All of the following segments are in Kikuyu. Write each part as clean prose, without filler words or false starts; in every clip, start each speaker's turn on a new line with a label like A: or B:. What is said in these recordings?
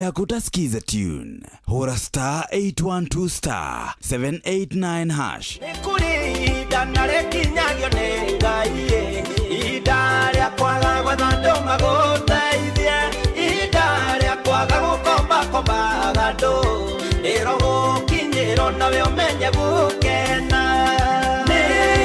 A: Yaku utasikiza tune. Hura star 812 star 789 hash.
B: Nĩ kũrĩ ihinda na rĩkinyagio nĩ Ngai ĩ, ihinda rĩa kwaga gwetha andũ magũteithie, ihinda rĩa kwaga gũkombakombaga andũ, rĩro gũkinyĩrwo nawe ũmenye gũkena. Nĩ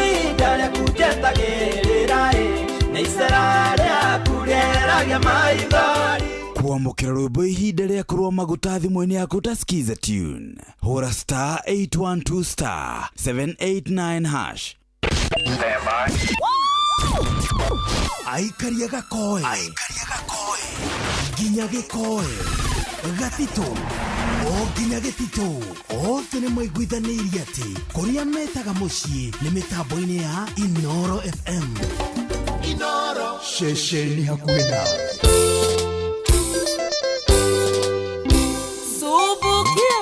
B: ihinda rĩaku njetagĩrĩra ĩ, nĩ icera rĩaku rĩeragia maithori.
A: Kwamũkĩra rwĩmbo ihinda rĩa kũrũa maguta thimũ-inĩ yaku utasikiza tune. Hura star 812 star 789 hash.
C: Aikaria gakoe nginya gĩkoe gatitũ o nginya gĩtitũ, othe nĩ maiguithanĩirie atĩ kũrĩa metaga mũciĩ nĩ mĩtambo-inĩ ya Inoro FM, ceceni hakuhĩ nawe.
D: Subukia.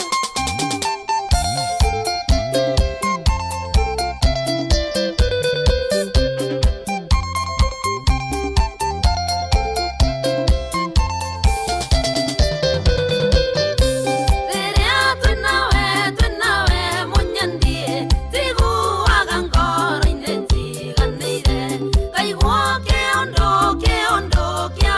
D: Rĩrĩa twĩnawe, twĩnawe mũnyendie, njiguaga ngoro-inĩ njiganĩire, ngaigua kĩũndũ, kĩũndũ kĩa.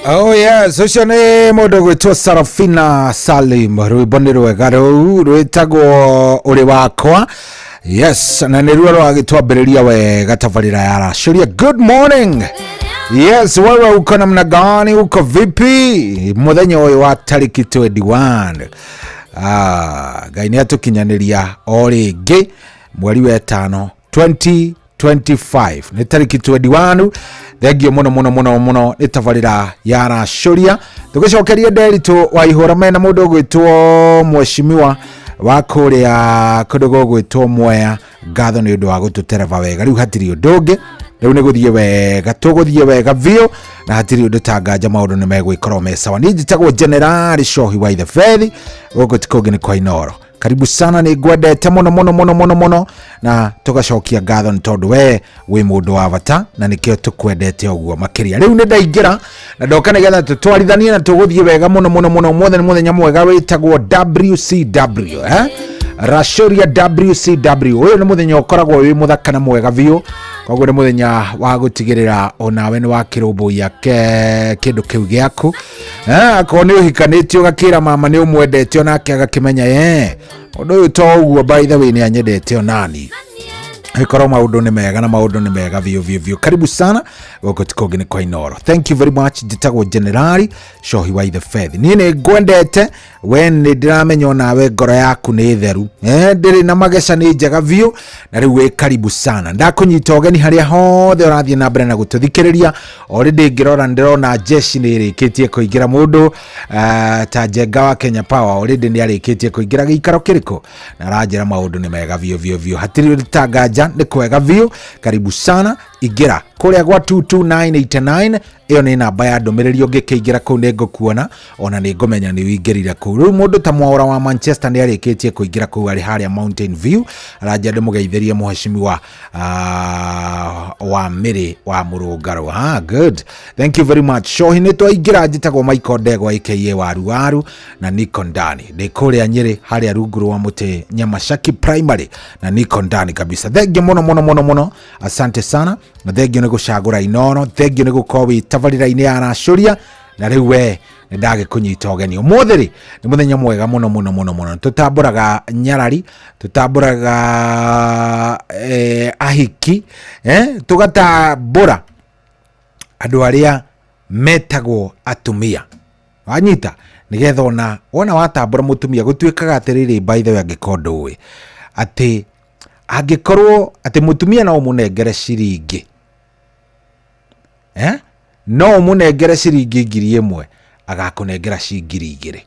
E: Oh yes, ũcio nĩ mũndũ gwĩtwo Sarafina Salim, rwĩmbo nĩ rwega rũu rwĩtagwo ũrĩ wakwa. Yes, na nĩruo rwagĩtwambĩrĩria wega tabarĩra ya Racũria. Good morning. Yes, wewe uko namna gani? Uko vipi mũthenya ũyũ wa tarĩki 21? Ah, Ngai nĩ atũkinyanĩria o rĩngĩ mweri wa ĩtano 2025 nĩ tarĩki 21. Thengio mũno mũno mũno mũno nĩ tabarĩra ya Racũria. Tũgĩcokerie Nderitũ wa ihũra mena mũndũ ũgwĩtwo mheshimiwa wa kũrĩa kũndũ gũgwĩtwo Mwea, ngatho nĩ ũndũ wa gũtũtereba wega. Rĩu hatirĩ ũndũ ũngĩ, rĩu nĩ gũthiĩ wega, tũgũthiĩ wega biũ na hatirĩ ũndũ tanganja, maũndũ nĩ megwĩkorwo me sawa. Niĩ njĩtagwo Generali Shohi wa Ithebethi, gũkũ ti kũngĩ nĩ kwa Inooro. Karibu sana, nĩ ngwendete mũno mũno mũno mũno mũno, na tũgacokia ngatho nĩ tondũ we wĩ mũndũ wa bata na nĩkĩo tũkwendete ũguo makĩria. Rĩu nĩ ndaingĩra na ndoka nĩgetha tũtwarithanie na tũgũthiĩ wega mũno mũno mũno. Ũmũthĩ nĩ mũthenya mwega wĩtagwo WCW, eh? Racũria WCW. Ũyũ nĩ mũthenya ũkoragwo wĩ mũthaka na mwega biũ, koguo nĩ mũthenya wa gũtigĩrĩra onawe nĩ wakĩrũmbũiya kĩndũ kĩu gĩaku. Akorwo nĩ ũhikanĩtie ũgakĩra mama nĩ ũmwendete, onake agakĩmenya ye ũndũ ũyũ to ũguo, by the way nĩ anyendete onani ĩkorwo maũndũ nĩ mega na maũndũ nĩ mega biũ biũ biũ. Karibu sana, gũkũ ti kũngĩ nĩ kwa Inooro. Thank you very much. Njĩtagwo Generali Shohi wa Ithebethi. Niĩ nĩ ngwendete we, nĩ ndĩramenya onawe ngoro yaku nĩ theru, ndĩrĩ na mageca, nĩ njega biũ, na rĩu wĩ karibu sana. Ndakũnyita ũgeni harĩa hothe ũrathiĩ na mbere na gũtũthikĩrĩria. Already ngĩrora ndĩrona jeshi nĩ ĩrĩkĩtie kũingĩra, mũndũ ta Njenga wa Kenya Power already nĩ arĩkĩtie kũingĩra gĩikaro kĩrĩkũ na aranjĩra maũndũ nĩ mega biũ biũ biũ, hatirĩ ũndũ tanganja, nĩ kwega biũ. Karibu sana, ingĩra kũrĩa gwa 22989, ĩyo nĩ namba ya ndũmĩrĩri, ũngĩkĩingĩra kũu nĩ ngũkuona ona nĩ ngũmenya nĩ ũingĩrire kũu. Rĩu mũndũ ta Mwaũra wa Manchester nĩ arĩkĩtie kũingĩra kũu, arĩ harĩa Mountain View, aranjia ndĩmũgeithĩrie mũheshimiwa wa Mĩrĩ wa Mũrũngarũ. Ah, good, thank you very much. Shohi nĩ twaingĩra. Njĩtagwo Michael Ndegwa aka Waru Waru na niko ndani, ndĩ kũrĩa Nyĩrĩ harĩa rungu rwa mũtĩ Nyamashaki Primary na niko ndani kabisa. Thengio mũno mũno mũno mũno, asante sana, na thengio nĩ gũcagũra Inooro, thengio nĩ gũkorwo wĩ tabarĩra-inĩ ya Racũria, na rĩu we nĩ ndagĩkũnyita ũgeni. Ũmũthĩ rĩ nĩ mũthenya mwega mũno mũno mũno mũno. Tũtambũraga nyarari, tũtambũraga ahiki, tũgatambũra andũ arĩa metagwo atumia, wanyita, nĩgetha ona wona watambũra mũtumia gũtuĩkaga atĩrĩrĩ, by the way, angĩkorwo ndũĩ atĩ angĩkorwo atĩ mũtumia no ũmũnengere ciringi, no ũmũnengere ciringi 1000, agakũnengera ci 2000.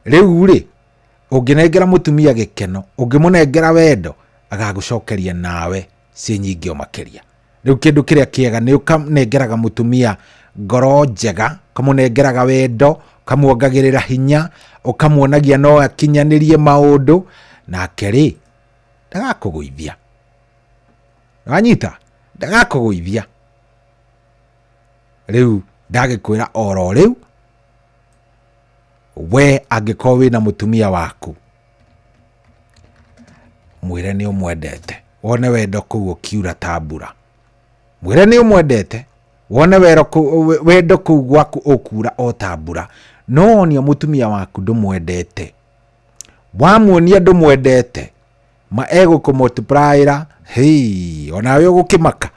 E: Rĩu rĩ ũngĩnengera mũtumia gĩkeno, ũngĩmũnengera wendo, agagũcokeria nawe ciĩ nyingĩ o makĩria. Rĩu kĩndũ kĩrĩa kĩega nĩ ũkanengeraga mũtumia ngoro njega, ũkamũnengeraga wendo, ũkamuongagĩrĩra hinya, ũkamuonagia no akinyanĩrie maũndũ, nake rĩ ndagakũgũithia, wanyita, ndagakũgũithia. Rĩu ndagĩkwĩra oro rĩu, we angĩkorwo wĩna mũtumia waku, mwĩre nĩ ũmwendete, wone wendo kũu ũkiura ta mbura. Mwĩre nĩ ũmwendete, wone wendo kũu gwaku ũkura o ta mbura. No wonia mũtumia waku ndũmwendete, wamuonia ndũmwendete, ma egũkũmultiplyĩra. Hei, onawe ũgũkĩmaka,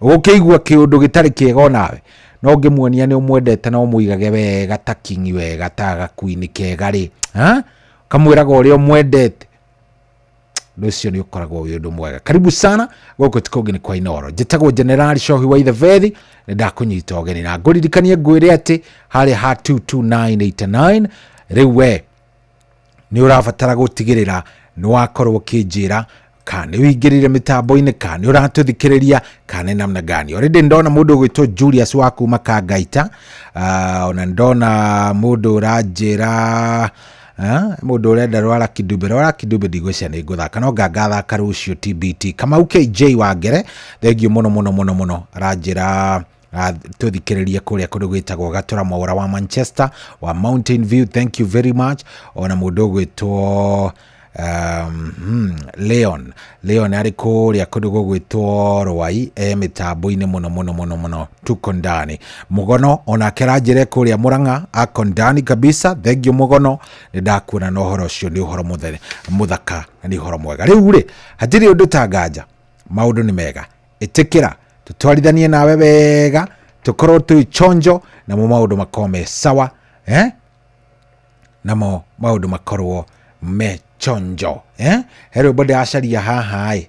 E: ũgũkĩigua kĩũndũ gĩtarĩ kĩega onawe. No ũngĩmuonia nĩ ũmwendete na ũmũigage wega ta kingi, wega ta gakuini kega rĩ, ha? Ũkamwĩraga ũrĩa ũmwendete, ũndũ ũcio nĩ ũkoragwo wĩ ũndũ mwega. Karibu sana, gũkũ ti kũngĩ nĩ kwa Inooro. Njĩtagwo Generali Shohi wa Ithebethi, nĩ ndakũnyita ũgeni na ngũririkanie ngwĩre atĩ harĩa ha 22989 rĩu we nĩ ũrabatara gũtigĩrĩra nĩ wakorwo ũkĩnjĩra ka nĩ ũingĩrire mĩtambo-inĩ, ka nĩ ũratũthikĩrĩria, ka nĩ namna gani. Already ndona mũndũ ũgwĩtwo Julius wa kuma Kangaita, ona ndona mũndũ ũranjĩra mũndũ ũrenda Rwara Kidube. Rwara Kidube ndigwĩciria nĩ ngũthaka, no ngangathaka rũciũ TBT. Kamau KJ Wangere, thengio mũno mũno mũno mũno, aranjĩra tũthikĩrĩrie kũrĩa kũndũ gwĩtagwo Gatũra Mwaũra wa Manchester wa Mountain View, thank you very much. Ona mũndũ ũgwĩtwo Leon Leon arĩ kũrĩa kũndũ gũgwĩtwo Rwai, e mĩtambo-inĩ mũno mũno mũno mũno, tuko ndani. Mũgono onake aranjĩra kũrĩa Mũrang'a ako ndani kabisa. Thank you Mũgono, nĩ ndakuona na ũhoro ũcio nĩ ũhoro mũthaka na nĩ ũhoro mwega. Rĩu rĩ hatirĩ ũndũ ta nganja, maũndũ nĩ mega, ĩtĩkĩra tũtwarithanie nawe wega, tũkorwo twĩ chonjo namo maũndũ makorwo me sawa, eh? Namo maũndũ makorwo me chonjo, eh? He rwĩmbo ndĩracaria haha ĩ,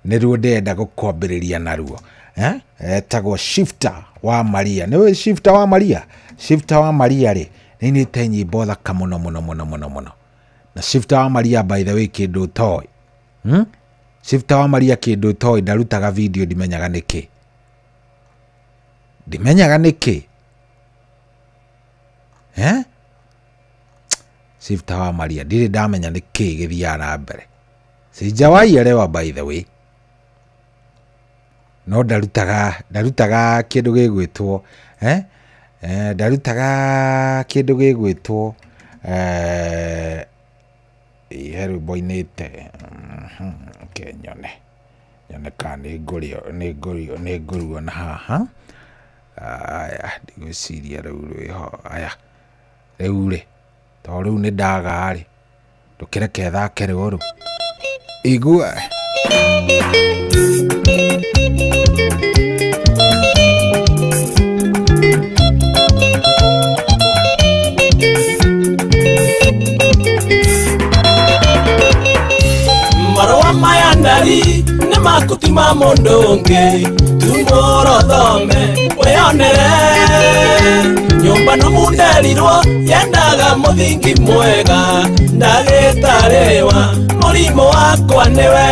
E: nĩruo ndĩrenda gũkwambĩrĩria naruo, eh? Etagwo Shifter wa Maria. Nĩũĩ Shifter wa Maria? Shifter wa Maria rĩ nĩinĩte nyĩmbo thaka mũno mũno mũno mũno mũno. Na Shifter wa Maria by the way kĩndũ ũtoĩ, Shifter wa Maria kĩndũ ũtoĩ, ndarutaga video, ndimenyaga nĩkĩ, ndimenyaga nĩkĩ, eh? Shifter wa Maria ndirĩ ndamenya nĩkĩ gĩthiaga na mbere, sijawahi elewa by the way, no ndarutaga kĩndũ gĩgwĩtwo, eh? Ndarutaga kĩndũ gĩgwĩtwo, he rwĩmbo ainĩte, okay, nyone nyone kana nĩ ngũruona haha. Aya, ndigwĩciria rĩu rwĩho. Aya rĩu rĩ, tondũ rĩu nĩ ndaga rĩ, ndũkĩreke thake rũrũ, igua.
B: Marũa maya ndari nĩ maku ti ma mũndũ ũngĩ, tumũrothome wĩonere. Nyũmba nũmu nderirwo yendaga mũthingi mwega, ndagĩtarĩwa mũrimũ wakwa nĩwe.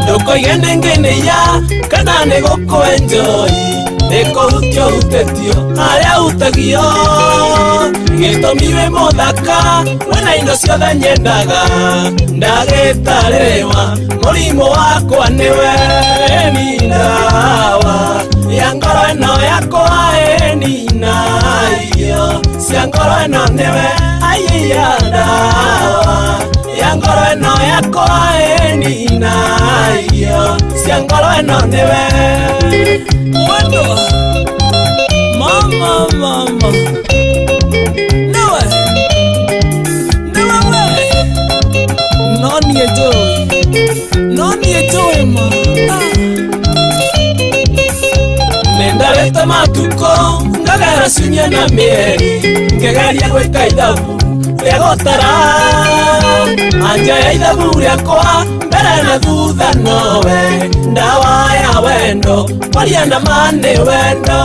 B: Ndũkoige nĩngĩnĩia kana nĩ gũkwenjoi, nĩ kũhutio hutĩtio harĩa hutagio. Gĩtũmi wĩ mũthaka wĩna indo ciothe nyendaga, ndagĩtarĩwa mũrimũ wakwa nĩwe. Ĩni ndawa ya ngoro ĩno yakwa, ĩni na irio cia ngoro ĩno nĩwe. Aiya, ndawa ya ngoro ĩno yakwa, ĩni na irio cia ngoro ĩno nĩwe.
F: Mwendo mama mama niwe niwe we, no niĩ njũĩ, no niĩ njũĩ ma.
B: Nĩndarĩte matukũ ngagera ciumia na mĩeri, ngĩgeria gwĩka ithabu rĩa gũtara, anja ya ithabu rĩakwa mbere na thutha nowe. Ndawa ya wendo kwaria na ma nĩ wendo.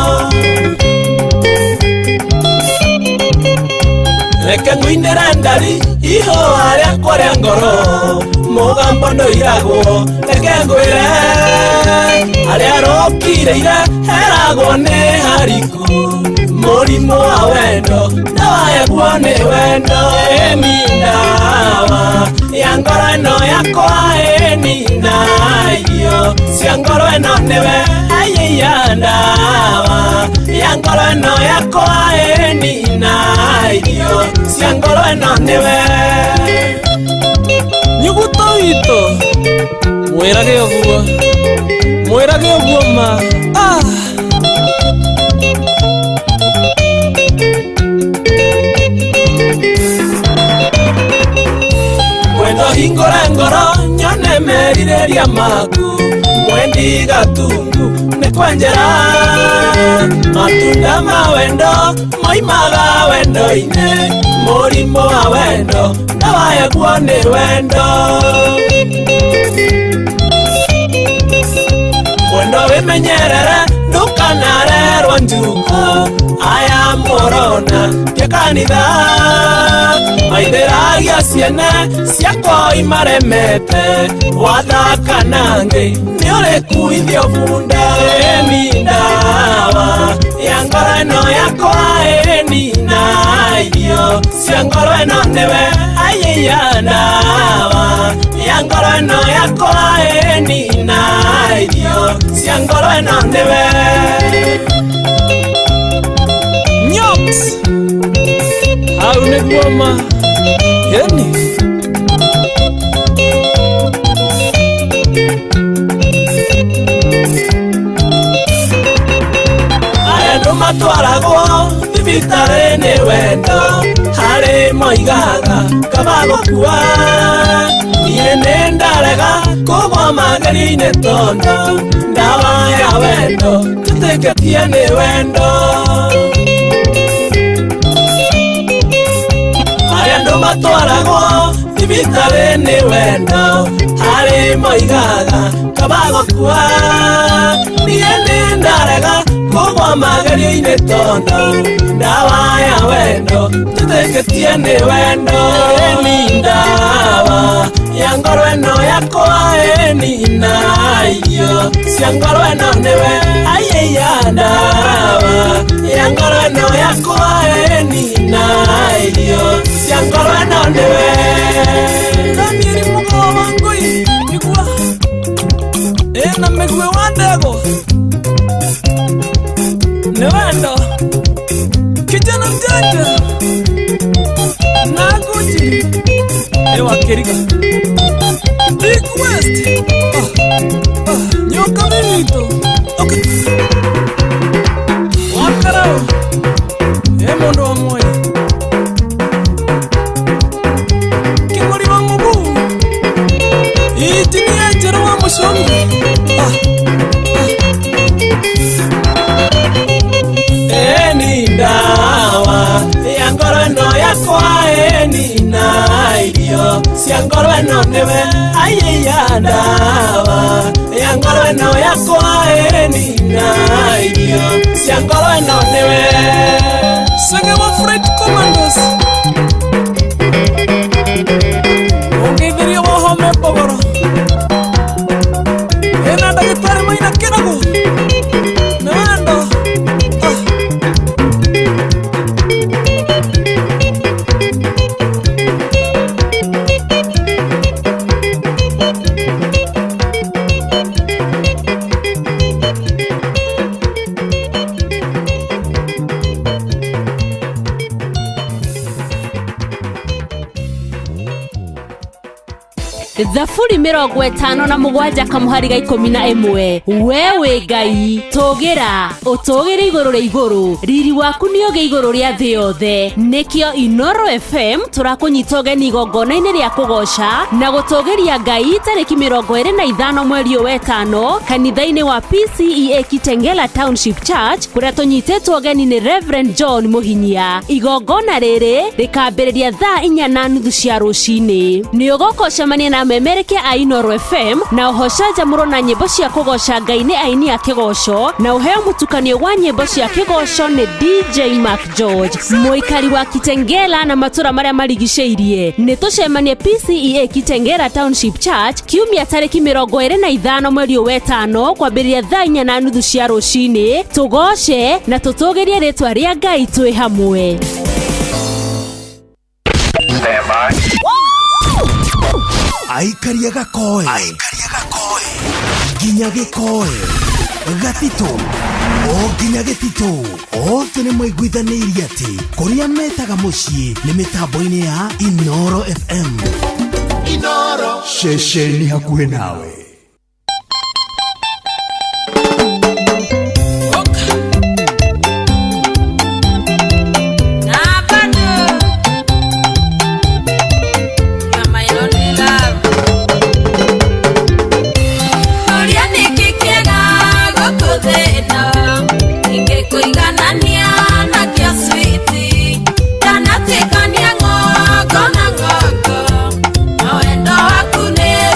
B: Reke ngũinĩre ndari ihũa rĩakwa rĩa ngoro, mũgambo ndũiragwo, reke ngwĩre harĩa rũkirĩire heragwo nĩ hariku. Mũrimũ wa wendo ndawa yaguo nĩ wendo. Ĩni ndawa ya ngoro ĩno yakwa, ĩni na irio cia ngoro ĩno nĩwe. Aiya, ndawa ya ngoro ĩno yakwa, ĩni na irio cia ngoro ĩno nĩwe.
F: Nyuguto witũ mwĩrage ũguo, mwĩrage ũguo ma. Ah.
B: Mwendo hingũre ngoro nyone merirĩria maku, mwendi gatungu nĩ kwenjera. Matunda ma wendo moimaga wendo-inĩ, mũrimũ wa wendo ndawa yaguo nĩ wendo. Mwendo wĩmenyerere ndũkanarerwo njuku, aya mũrona ti kanitha, maithĩragia ciene ciakwa imaremete, wathaka nangĩ nĩ ũrĩkuithio bunda. Ĩni ndawa ya ngoro ĩno yakwa, ĩni na irio cia ngoro ĩno nĩwe. Aiya, ndawa ya ngoro ĩno yakwa, ĩni na irio cia ngoro ĩno nĩwe.
F: Nyox. Nĩguo ma yani.
B: Arĩa matwaragwo thibitarĩ nĩ wendo, harĩ moigaga kaba gũkua. Niĩ nĩ ndarega kũgwa magerio-inĩ tondũ ndawa ya wendo njĩtĩkĩtie nĩ wendo. Arĩa andũ matwaragwo thibitarĩ nĩ wendo, harĩ moigaga kaba gũkua. Niĩ nĩ ndarega kũgwa magerio-inĩ tondũ ndawa ya wendo njĩtĩkĩtie nĩ wendo. Ĩni ndawa ya ngoro ĩno yakwa, ĩni na irio cia ngoro ĩno nĩwe. Aiya ndawa ya ngoro ĩno yakwa, ĩni na irio cia ngoro ĩno nĩwe.
F: Danieli Mugo wa Ngui igua ĩna mĩguĩ wa ndego nĩ wendo. Kijana mjanja na Gucci ewa Keriga Big West nyoka mito okay. Wakarau e mundu wa moyo Kingori wa mubu Injinia njeru wa mushongi.
B: Eni ndawa ya ngoro ĩno yakwa, ĩni na irio cia ngoro ĩno nĩwe. Aiya ndawa ya ngoro ĩno yakwa, ĩni na irio cia ngoro ĩno nĩwe.
F: Senge wa Fred Commandos Ũngĩithirie wa home mbogoro ĩna ndagĩtarĩ Maina Kĩrago nĩ wendo.
D: Thaburi 57 kamuhariga 11. Wewe Ngai tũgĩra ũtũgĩre igũrũ rĩa igũrũ, riri waku nĩ ũgĩ igũrũ rĩa thĩ yothe. Nĩkĩo Inoro FM tũrakũnyita ũgeni igongona-inĩ rĩa kũgoca na gũtũgĩria Ngai tarĩki 25 mweri wa 5 kanitha-inĩ wa PCEA Kitengela Township Church, kũrĩa tũnyitĩtwo ũgeni nĩ Reverend John Muhinyia. Igongona rĩrĩ rĩkambĩrĩria thaa 4:30 cia rũcinĩ. Nĩ ũgoka ũcemanie na memerekia a Inoro FM na ũhocanjamũrwo na nyĩmbo cia kũgoca Ngai nĩ aini a kĩgoco, na ũheo mũtukanio wa nyĩmbo cia kĩgoco nĩ DJ Mark George, mũikari wa Kitengela na matũra marĩa marigicĩirie. Nĩ tũcemanie PCEA Kitengela Township Church kiumia tarĩki 25 mweri wa 5 kwambĩrĩria thaa 4:30 cia rũcinĩ. Tũgoce na tũtũgĩrie rĩtwa rĩa Ngai twĩ hamwe.
C: Aikaria gakoe nginya gĩkoe gatitũ o nginya gĩtitũ, othe nĩ maiguithanĩirie atĩ kũrĩa metaga mũciĩ nĩ mĩtambo-inĩ ya Inoro FM.
A: Inoro ceceni hakuhĩ nawe.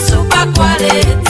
D: Super quality.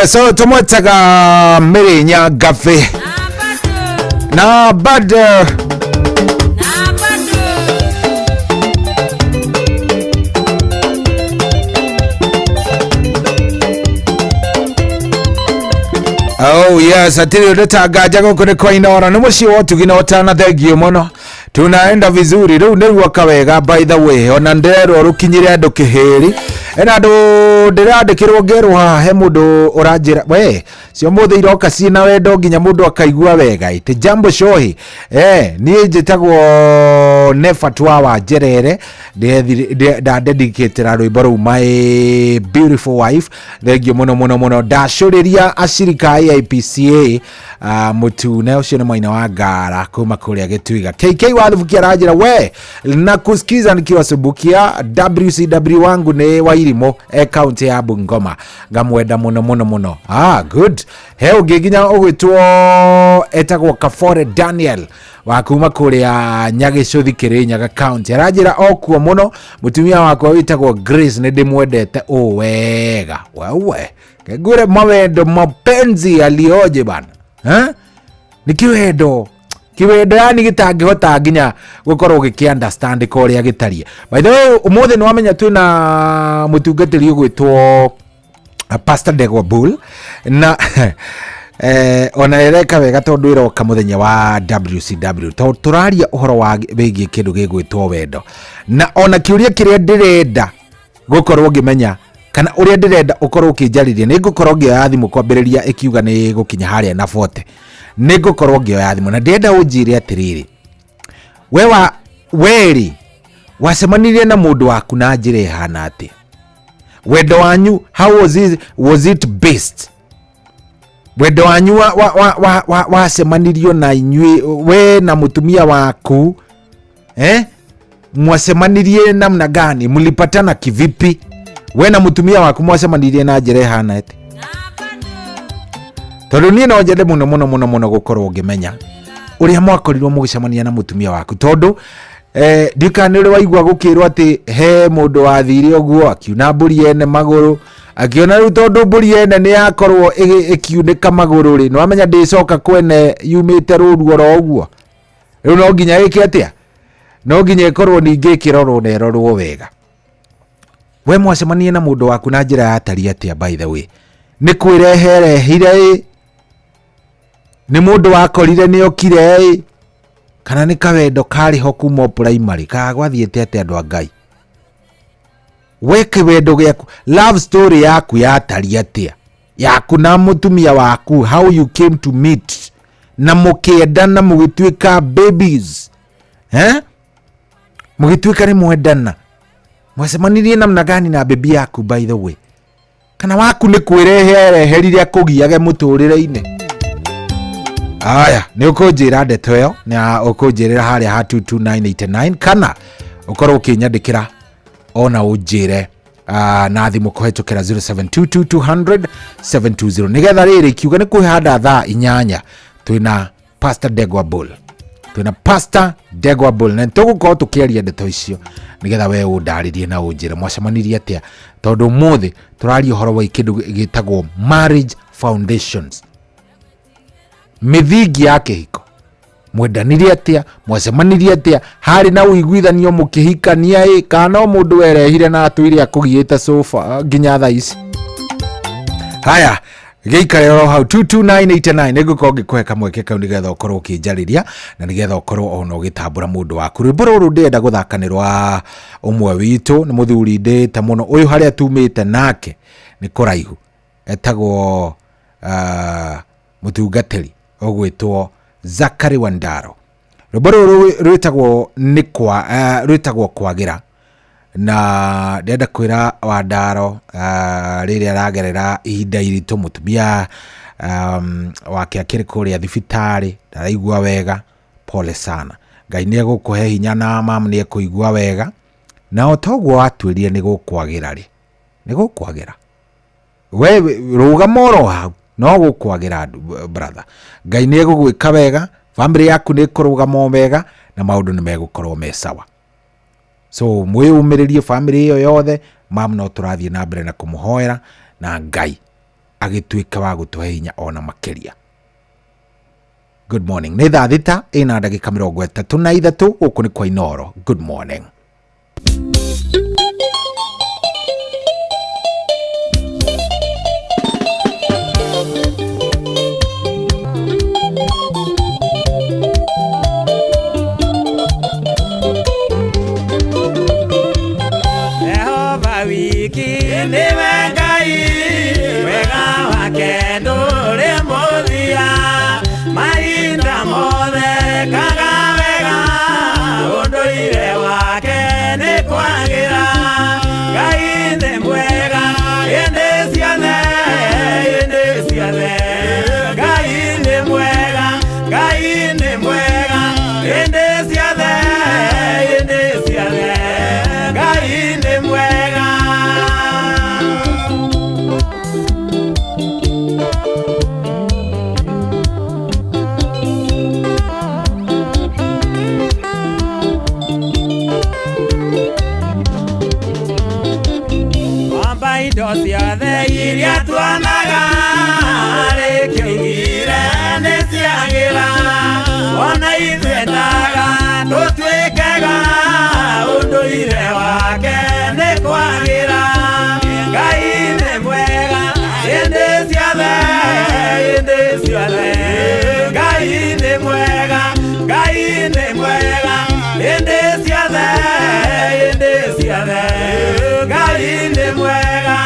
E: Yes, so tumwetaga Mĩrĩnya Ngabi na bado. Oh yes, atiri ndetanganja gũkũ nĩ kwa Inoro, nĩ mũciĩ wa ũtugi na ũtana. Thengiũ mũno, tunaenda vizuri. Rĩu nĩruoka wega. By the way, ona ndĩrerwo rũkinyire andũ kĩhĩri, ena andũ ndĩrandĩkĩrwo ngerwo haha. He mũndũ ũranjĩra we cio mũthĩ iroka ciĩna wendo nginya mũndũ akaigua wega. Ĩtĩ jambo cohi, niĩ njĩtagwo Nefatwa wa Njerere, ndadedicatĩra rwĩmbo rũu my beautiful wife. Thengiũ mũno mũno mũno. Ndacũrĩria acirika a AIPCA, mũtune ũcio nĩ mwaina wa ngara kuma kũrĩa Gĩtuiga. KK wa Thubukia aranjĩra we na kusikiza nikiwa Subukia. WCW wangu nĩ Wairimũ e kaunti ya Bungoma, ngamwenda mũno mũno mũno. Ah, good. He ũngĩ nginya ũgwĩtwo etagwo Kafore Daniel wa kuma kũrĩa Nyagĩcũthi, Kĩrĩnyaga county, aranjĩra okuo mũno, mũtumia wakwa wĩtagwo Grace, nĩ ndĩmwendete ũ wega. Wewe ngwĩre mawendo mapenzi alioje bana, eh? Nĩ kĩwendo, kĩwendo yani gĩtangĩhota nginya gũkorwo gĩkĩ understand ũrĩa gĩtariĩ. By the way, ũmũthĩ nĩ wamenya twĩna mũtungatĩri ũgwĩtwo Pastor Ndegwa Bull na ona ĩreka wega tondũ ĩroka mũthenya wa WCW, tondũ tũraria ũhoro wa wĩgiĩ kĩndũ gĩgwĩtwo wendo, na ona kĩũria kĩrĩa ndĩrenda gũkorwo ngĩmenya kana ũrĩa ndĩrenda ũkorwo ũkĩnjarĩria, nĩ ngũkorwo ngĩoya thimũ kwambĩrĩria ĩkiuga nĩ gũkinya harĩa na 40, nĩ ngũkorwo ngĩoya thimũ na ndĩrenda ũnjĩre atĩrĩrĩ, we wa werĩ wacemanirie na mũndũ waku na njĩra ĩhana atĩa? Wendo wanyu, how was it based? Wendo wanyu wacemanirio na inyuĩ, we na mũtumia waku, eh? Mwacemanirie namna gani? Mlipatana kivipi? We na mũtumia waku mwacemanirie na njĩra ĩhana atĩa? Tondũ niĩ no nyende mũno mũno mũno mũno gũkorwo ngĩmenya ũrĩa mwakorirwo mũgĩcemania na mũtumia waku, tondũ ndikana nĩ ũrĩ waigua gũkĩrwo atĩ he mũndũ wathire ũguo akiuna mbũri ene magũrũ, akĩona rĩu tondũ mbũri ene nĩ yakorwo ĩkiunĩka magũrũ rĩ, nĩ wamenya ndĩcoka kwene yumĩte rũru oro ũguo. Rĩu no nginya ĩke atĩa? No nginya ĩkorwo ningĩ ĩkĩrorwo na ĩrorwo wega. We mwacemanie na mũndũ waku na njĩra yatariĩ atĩa? By the way, nĩ kwĩreherehire ĩ, nĩ mũndũ wakorire nĩ okire ĩ, kana nĩ kawendo karĩ ho kuma o primary, kana gwathiĩte atĩa? Andũ a Ngai, we kĩwendo gĩaku, love story yaku yatariĩ atĩa, yaku na mũtumia waku? How you came to meet na mũkĩendana, mũgĩtuĩka babies, eh? Mũgĩtuĩka nĩ mwendana, mwacemanirie namna gani na bebi yaku, by the way? Kana waku nĩ kwĩrehe areherire akũgiage mũtũrĩre-inĩ? Aya, nĩ ũkũnjĩra ndeto ĩyo na ũkũnjĩrĩra harĩa ha 22989, kana ũkorwo ũkĩnyandĩkĩra ona ũnjĩre na thimũ kũhetũkĩra 0722 720, nĩgetha rĩrĩ ikiuga nĩ kwĩhanda thaa 8 twĩna Pastor Ndegwa Bull, twĩna Pastor Ndegwa Bull, na tũgũkorwo tũkĩaria ndeto icio nĩgetha we ũndarĩrie na ũnjĩre mwacemanirie atĩa, tondũ ũmũthĩ tũraria ũhoro wa kĩndũ gĩtagwo marriage foundations, mĩthingi ya kĩhiko. Mwendanire atĩa? Mwacemanirie atĩa? Harĩ na ũiguithanio mũkĩhikania ĩ, kana no mũndũ werehire na atũire akũgiĩte sofa nginya thaa ici? Haya, gĩikare oro hau 22989, nĩ ngũkorwo ngĩkũhe kamweke kau nĩgetha ũkorwo ũkĩnjarĩria na nĩgetha ũkorwo ona ũgĩtambũra mũndũ waku. Rwĩmbo rũrũ ndĩrenda gũthaka nĩ rwa ũmwe witũ, nĩ mũthuri ndĩte mũno ũyũ, harĩa tumĩte nake nĩ kũraihu, etagwo mũtungatĩri ũgwĩtwo Zakari Wandaro. Rwĩmbo rũrũ rwĩtagwo nĩ kwa rwĩtagwo Kwagĩra, na ndĩrenda kwĩra Wandaro rĩrĩa aragerera ihinda iritũ, mũtumia wake akĩrĩ kũrĩa thibitarĩ ndaraigua wega, pole sana. Ngai nĩ egũkũhe hinya na mam nĩ ekũigua wega, na o toguo watuĩrire nĩ gũkwagĩra rĩ, nĩ gũkwagĩra. We rũgama oro hau, no gũkwagĩra brother. Ngai nĩ egũgwĩka wega, family yaku nĩ ĩkũrũgama o wega na maũndũ nĩ megũkorwo me sawa. So mwĩyũmĩrĩrie family ĩyo yothe. Mam no tũrathiĩ na mbere na kũmũhoera na Ngai. Agĩtuĩka wa gũtũhe hinya ona makĩria. Good morning. Nĩ thaa 6 ĩna ndagĩka 33, gũkũ nĩ kwa Inoro. Good morning.
B: Jehova wiki nĩwe Ngai, wega wake ndũrĩ mũthia, mahinda mothe kaga wega, ũndũire wake nĩ kwagĩra. Ngai nĩ mwega hĩndĩ ciothe, hĩndĩ ciothe. Ngai nĩ mwega, Ngai nĩ mwega hĩndĩ ciothe, hĩndĩ ciothe. Ngai nĩ mwega. Omba indo ciothe iria tuonaga, rĩkĩoigire nĩ ciagĩra, ona ithuĩ tũtuĩkega, ũndũire wake nĩ kwagĩra. Ngai nĩ mwega hĩndĩ ciothe, hĩndĩ ciothe. Ngai nĩ mwega, Ngai nĩ mwega hĩndĩ ciothe, hĩndĩ ciothe. Ngai nĩ mwega.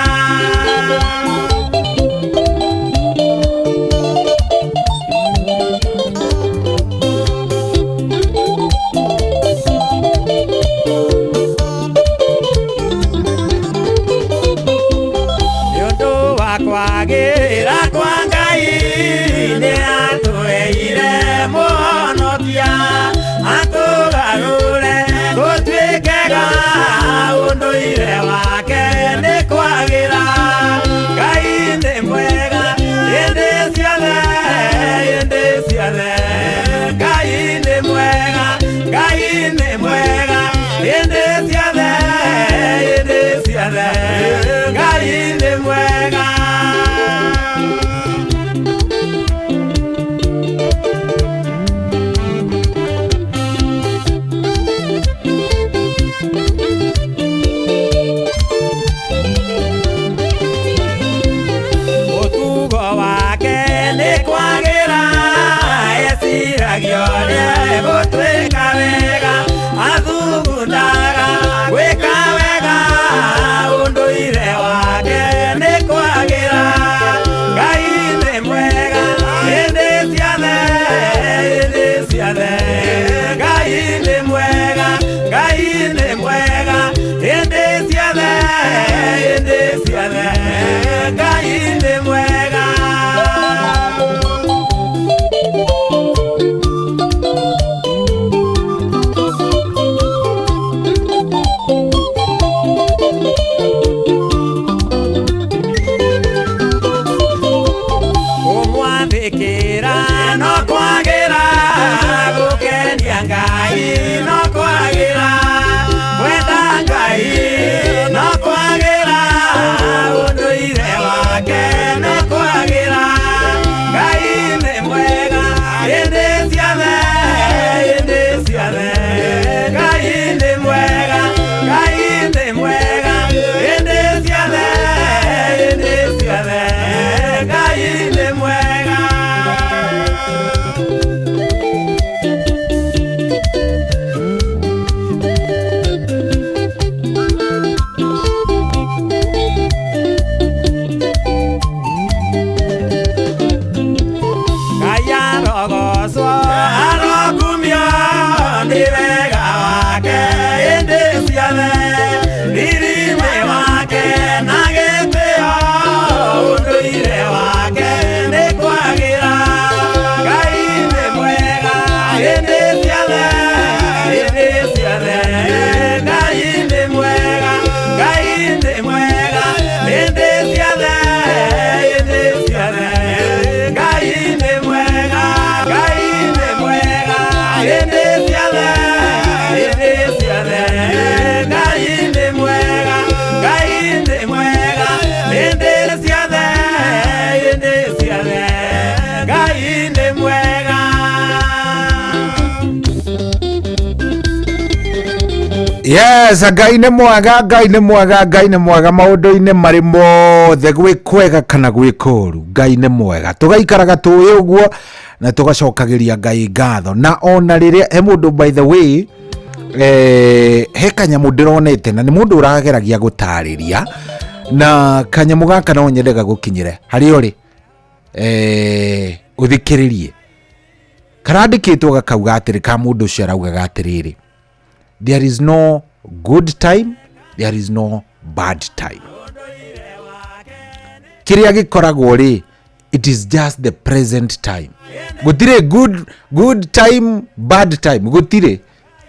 E: Yes, Ngai nĩ mwega, Ngai nĩ mwega, Ngai nĩ mwega maũndũ-inĩ marĩ mothe, gwĩ kwega kana gwĩ kũũru, Ngai nĩ mwega. Tũgaikaraga tũĩ ũguo na tũgacokagĩria Ngai ngatho. Na ona rĩrĩa he mũndũ, by the way, he kanyamũ ndĩronete na nĩ mũndũ ũrageragia gũtarĩria, na kanyamũ gaka no nyende gagũkinyĩre harĩa ũrĩ, ũthikĩrĩrie. Karandĩkĩtwo gakauga atĩrĩ, ka mũndũ ũcio araugaga atĩrĩrĩ, there is no good time, there is no bad time. Kĩrĩa gĩkoragwo rĩ, it is just the present time. Gũtirĩ good time, bad time, gũtirĩ.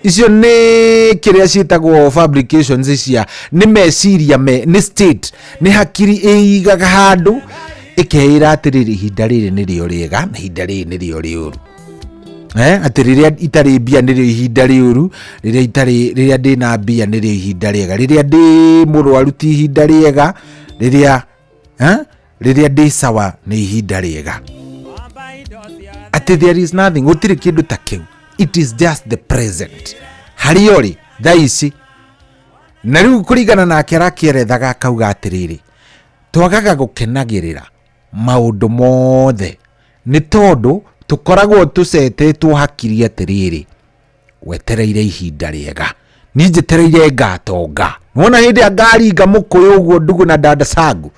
E: Icio nĩ kĩrĩa ciĩtagwo fabrications cia nĩ meciria me nĩ state, nĩ hakiri ĩigaga handũ ĩkeĩra atĩrĩrĩ, ihinda rĩrĩ nĩrĩo rĩega na ihinda rĩrĩ nĩrĩo rĩũru. Atĩ rĩrĩa itarĩ mbia nĩrĩo ihinda rĩũru, rĩrĩa itarĩ, rĩrĩa ndĩna mbia nĩrĩo ihinda rĩega, rĩrĩa ndĩ mũrwaru ti ihinda rĩega, rĩrĩa ndĩ sawa nĩ ihinda rĩega. Atĩ there is nothing, gũtirĩ kĩndũ ta kĩu, it is just the present harĩa ũrĩ thaa ici. Na rĩu kũringana nake arakĩerethaga akauga atĩrĩrĩ, twagaga gũkenagĩrĩra maũndũ mothe nĩ tondũ tũkoragwo tũcetetwo hakiri atĩrĩrĩ, wetereire ihinda rĩega, niĩ njetereire ngatonga. Nĩwona hĩndĩ ĩrĩa ngaringa mũkũyũ ũguo ndugu na dada sangu,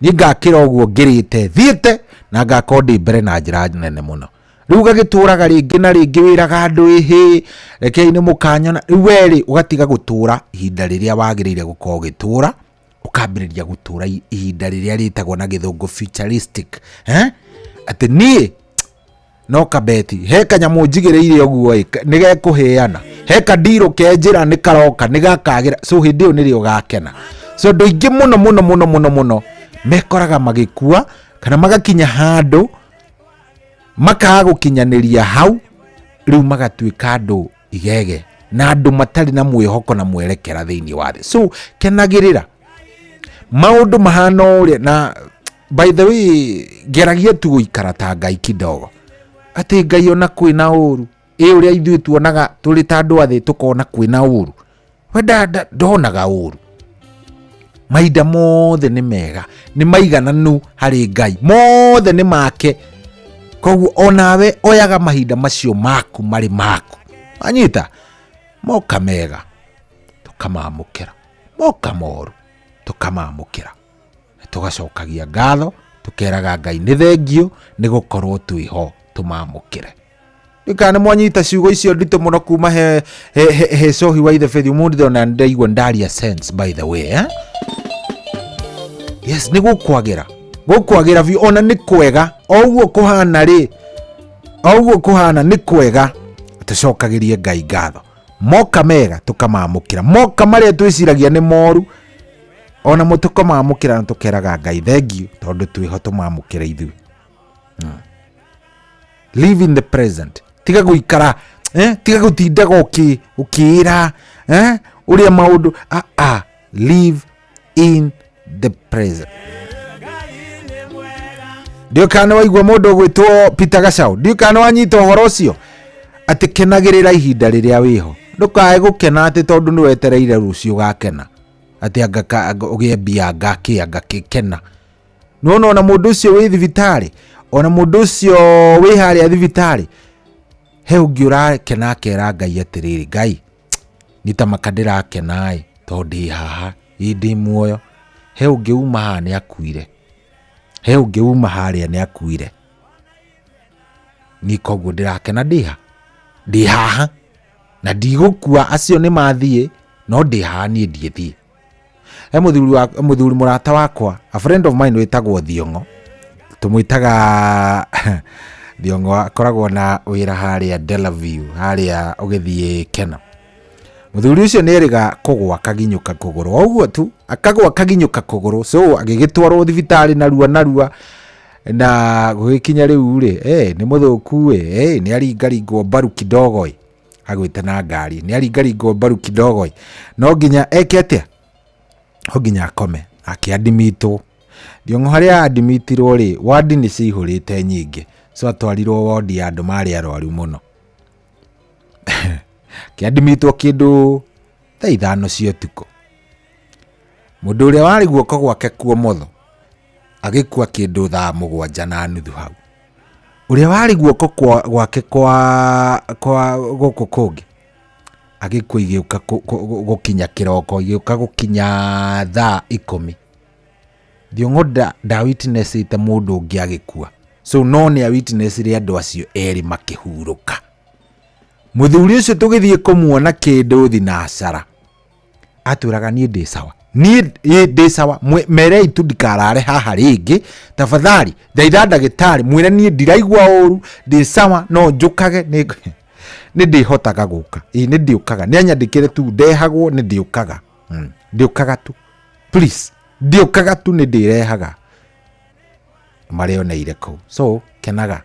E: niĩ ngakĩra ũguo ngĩrĩte thiĩte na ngakorwo ndĩ mbere na njĩra nene mũno. Rĩu ũgagĩtũraga rĩngĩ na rĩngĩ wĩraga andũ, ĩhĩ, rekei nĩ mũkanyona. Rĩu we rĩ, ũgatiga gũtũra ihinda rĩrĩa wagĩrĩire gũkorwo ũgĩtũra, ũkambĩrĩria gũtũra ihinda rĩrĩa rĩtagwo na gĩthũngũ futuristic. Atĩ niĩ no kabeti he kanyamũ njigĩrĩire ũguo ĩ, nĩ gekũheana, he kandirũ ke njĩra nĩ karoka, nĩ gakagĩra. So hĩndĩ ĩyo nĩrĩo ũgakena. So andũ aingĩ mũno mũno mũno mũno mũno mekoraga magĩkua kana magakinya handũ makaga gũkinyanĩria hau, rĩu magatuĩka andũ igege na andũ matarĩ na mwĩhoko na mwerekera thĩinĩ wa thĩ. So kenagĩrĩra maũndũ mahana ũrĩa, na by the way, geragia tu gũikara ta Ngai kidogo, atĩ Ngai ona kwĩna ũru, ĩ ũrĩa ithuĩ tuonaga tũrĩ ta andũ a thĩ tũkona kwĩna ũru, we ndonaga ũru. Mahinda mothe nĩ mega, nĩ maigananu harĩ Ngai, mothe nĩ make. Koguo onawe oyaga mahinda macio maku marĩ maku, wanyita, moka mega tũkamamũkĩra, moka moru tũkamamũkĩra, tũgacokagia ngatho, tũkeraga Ngai nĩ thengio nĩ gũkorwo twĩho tũmamũkĩre. Kana nĩ mwanyita ciugo icio nditũ mũno kuma he cohi wa ithe Faith ũmũthĩ, ndona ndaigua ndaria sense, by the way, eh? Yes, nĩ gũkwagĩra, gũkwagĩra biũ, ona nĩ kwega o ũguo kũhana rĩ, o ũguo kũhana nĩ kwega. Tũcokagĩrie Ngai ngatho, moka mega tũkamamũkĩra, moka marĩa twĩciragia nĩ moru ona mo tũkamamũkĩra, na tũkeraga Ngai thengio tondũ twĩho tũmamũkĩre ithuĩ. Live in the present, tiga gũikara, tiga gũtindaga ũkĩĩra, ũrĩa maũndũ, live in the present. Ndiũ kana nĩ waigua mũndũ ũgwĩtwo Peter Gacau, ndiũ kana nĩ wanyita ũhoro ũcio atĩ kenagĩrĩra ihinda rĩrĩa wĩho, ndũkae gũkena atĩ tondũ nĩ wetereire rũciũ ũgakena, atĩ anga ũgĩe mbia, anga kĩ, anga kĩkena. Nĩwona ona mũndũ ũcio wĩ thibitarĩ, ona mũndũ ũcio wĩ harĩa thibitarĩ, he ũngĩ ũrakena akera Ngai atĩrĩrĩ, Ngai nĩ ta maka ndĩrakena ĩ tondũ ndĩ haha, ĩ ndĩ muoyo. He ũngĩ uma haha nĩ akuire, he ũngĩ uma harĩa nĩ akuire, niĩ koguo ndĩrakena ndĩ ha, ndĩ haha na ndigũkua, acio nĩ mathiĩ no ndĩ haha niĩ ndiĩthiĩ. He mũthuri mũrata wakwa, a friend of mine wĩtagwo Thiong'o, tũmwĩtaga Thiong'o, akoragwo na wĩra harĩa Delaview, harĩa ũgĩthiĩ Kena. Mũthuri ũcio nĩ erĩga kũgwa akaginyũka kũgũrũ, o ũguo tu akagwa akaginyũka kũgũrũ, so agĩgĩtwarwo thibitarĩ narua narua, na gũgĩkinya rĩu rĩ, nĩ mũthũku ĩ, nĩ aringaringwo mbaru kidogo ĩ, agwĩte na ngari, nĩ aringaringwo mbaru kidogo ĩ, no nginya eke atĩa? No nginya akome, akĩandimitwo. Thiong'o harĩa andimitirwo rĩ, wandi nĩ ciihũrĩte nyingĩ, so atwarirwo wondi ya andũ marĩ arwaru mũno. Akĩandimitwo kĩndũ Thaa 5 cia ũtukũ. Mũndũ ũrĩa warĩ guoko gwake kuomotho agĩkua kĩndũ thaa 7:30 hau. Ũrĩa warĩ guoko gwake kwa gũkũ kũngĩ agĩkua igĩũka gũkinya kĩroko, igĩũka gũkinya thaa 10. Thiong'o nda witnessĩte mũndũ ũngĩ agĩkua. So no nĩ a witnessire andũ acio erĩ makĩhurũka. Mũthuri ũcio tũgĩthiĩ kũmuona kĩndũ thinacara. Atwĩraga niĩ ndĩ sawa. Niĩ ndĩ sawa. Merei tu ndikarare haha rĩngĩ. Tafadhali thaitha ndagĩtarĩ mwĩre niĩ ndiraigua ũru, ndĩ sawa, no njũkage nĩ ndĩhotaga gũka. Ĩ nĩ ndĩũkaga. Nĩ anyandĩkĩre tu ndehagwo nĩ ndĩũkaga. Ndĩũkaga tu. Please, ndĩũkaga tu nĩ ndĩrehaga. Marĩoneire kũu. So kenaga.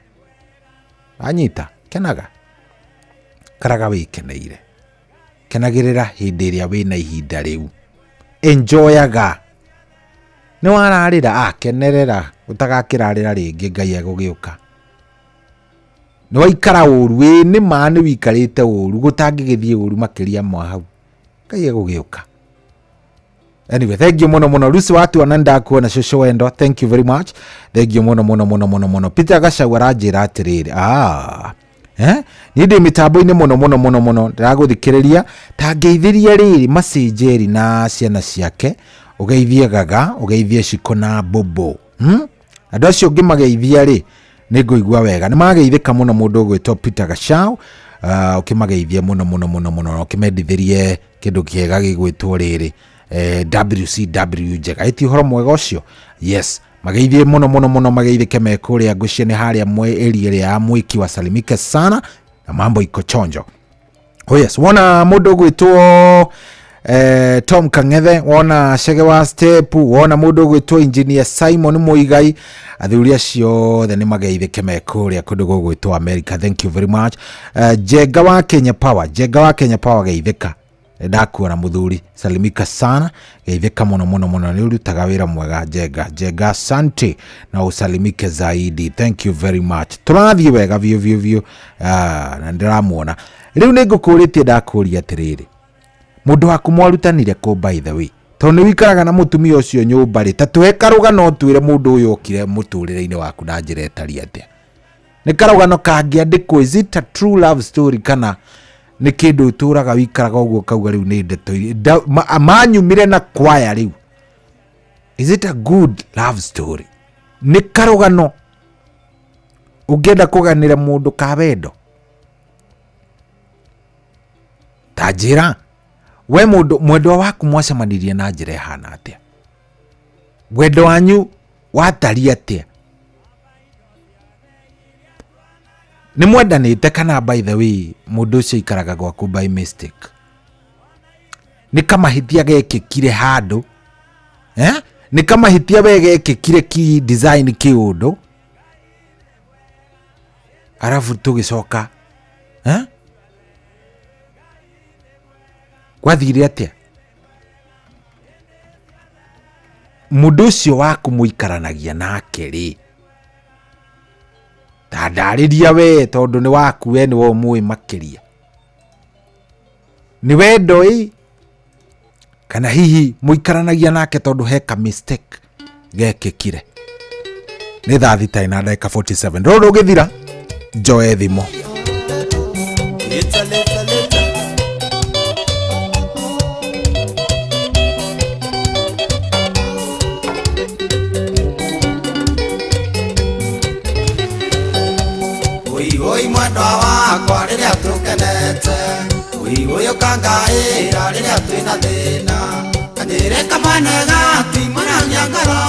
E: Anyita, kenaga. Karaga wĩkeneire. Kenagĩrĩra hĩndĩ ĩrĩa wĩna ihinda rĩu. Enjoyaga. Nĩ wararĩra, kenerera, ũtagakĩrarĩra rĩngĩ Ngai egũgĩũka. Nĩ waikara ũru, ĩ nĩ ma nĩ wikarĩte ũru, gũtangĩgĩthiĩ ũru makĩria mwa hau. Ngai egũgĩũka. Anyway, thank you muno muno. Lucy watu ananda kuona shosho wendo. Thank you very much. Thank you muno muno muno muno muno. Peter Gachagua aranjĩra atĩrĩrĩ. Niĩ ndĩ mĩtambo-inĩ muno muno muno muno. Ndĩragũthikĩrĩria. Ta ngeithĩria rĩrĩ Macenjeri na ciana ciake. Ũgeithie Gaga, ũgeithie Shiko na Bobo. Andũ acio ũngĩmageithia rĩ, nĩ ngũigua wega. Nĩ mageithĩka mũno mũndũ ũgwĩtwo Peter Gachau. Ũkĩmageithie mũno mũno mũno mũno. Na ũkĩmendithĩrie kĩndũ kĩega gĩgwĩtwo rĩrĩ. WCW njega. Ĩti ũhoro mwega ũcio. Yes. Mageithie mũno mũno mũno, mageithĩke me kũrĩa ngũcie nĩ harĩa mwe area ĩrĩa ya Mwiki wasalimike sana na mambo iko chonjo. Oh yes, wona mũndũ ũgwĩtwo Tom Kang'ethe, wona Chege wa Step, wona mũndũ ũgwĩtwo Engineer Simon Muigai, athuri acio othe nĩ mageithĩke me kũrĩa kũndũ gũgwĩtwo America. Thank you very much. Jenga wa Kenya Power, Jenga wa Kenya Power geithĩka. Ndakuona mũthuri, salimika sana, geithĩka mũno mũno mũno, nĩ ũrutaga wĩra mwega Jenga. Jenga asante na usalimike zaidi. Thank you very much. Tũrathiĩ wega biũ biũ biũ. Na ndĩramuona. Rĩu nĩ ngũkũrĩtie ndakũria atĩrĩrĩ. Mũndũ waku mwarutanire kũ by the way? Tondũ nĩ wikaraga na mũtumia ũcio nyũmba rĩ, ta tũhe karũgano ũtwĩre mũndũ ũyũ okire mũtũrĩre-inĩ waku na njĩra ĩtariĩ atĩa. Nĩ karũgano kangĩandĩkwo, is it a true love story kana nĩ kĩndũ ũtũraga wikaraga ũguo ũkauga rĩu nĩ ndeto manyumire na kwaya rĩu. Is it a good love story? Nĩ karũgano ũngĩenda kũganĩra mũndũ ka wendo? Ta njĩra, we mũndũ mwendwa waku mwacemanirie na njĩra ĩhana atĩa? Wendo wanyu watariĩ atĩa? Nĩ mwendanĩte kana by the way mũndũ ũcio aikaraga gwaku by mistake? Nĩ kamahĩtia gekĩkire handũ? Nĩ kamahĩtia we gekĩkire ki design kĩũndũ? Arabu tũgĩcoka, Gwathire atĩa? Mũndũ ũcio waku mũikaranagia nake rĩ, ta ndarĩria we tondũ nĩ waku we nĩwe ũmũĩ makĩria. Nĩ wendo ĩ? Kana hihi mũikaranagia nake tondũ he ka mistake gekĩkire? Nĩ thaa 6:47. Rũrũ rũgĩthira, njoe thimũ.
B: Leta, leta, leta. Oi, oi, mwendwa wakwa rĩrĩa tũkenete. Oi, oi, ũkangaĩra rĩrĩa twĩna thĩna. Kanjĩre kamwana gatimũragia ngoro.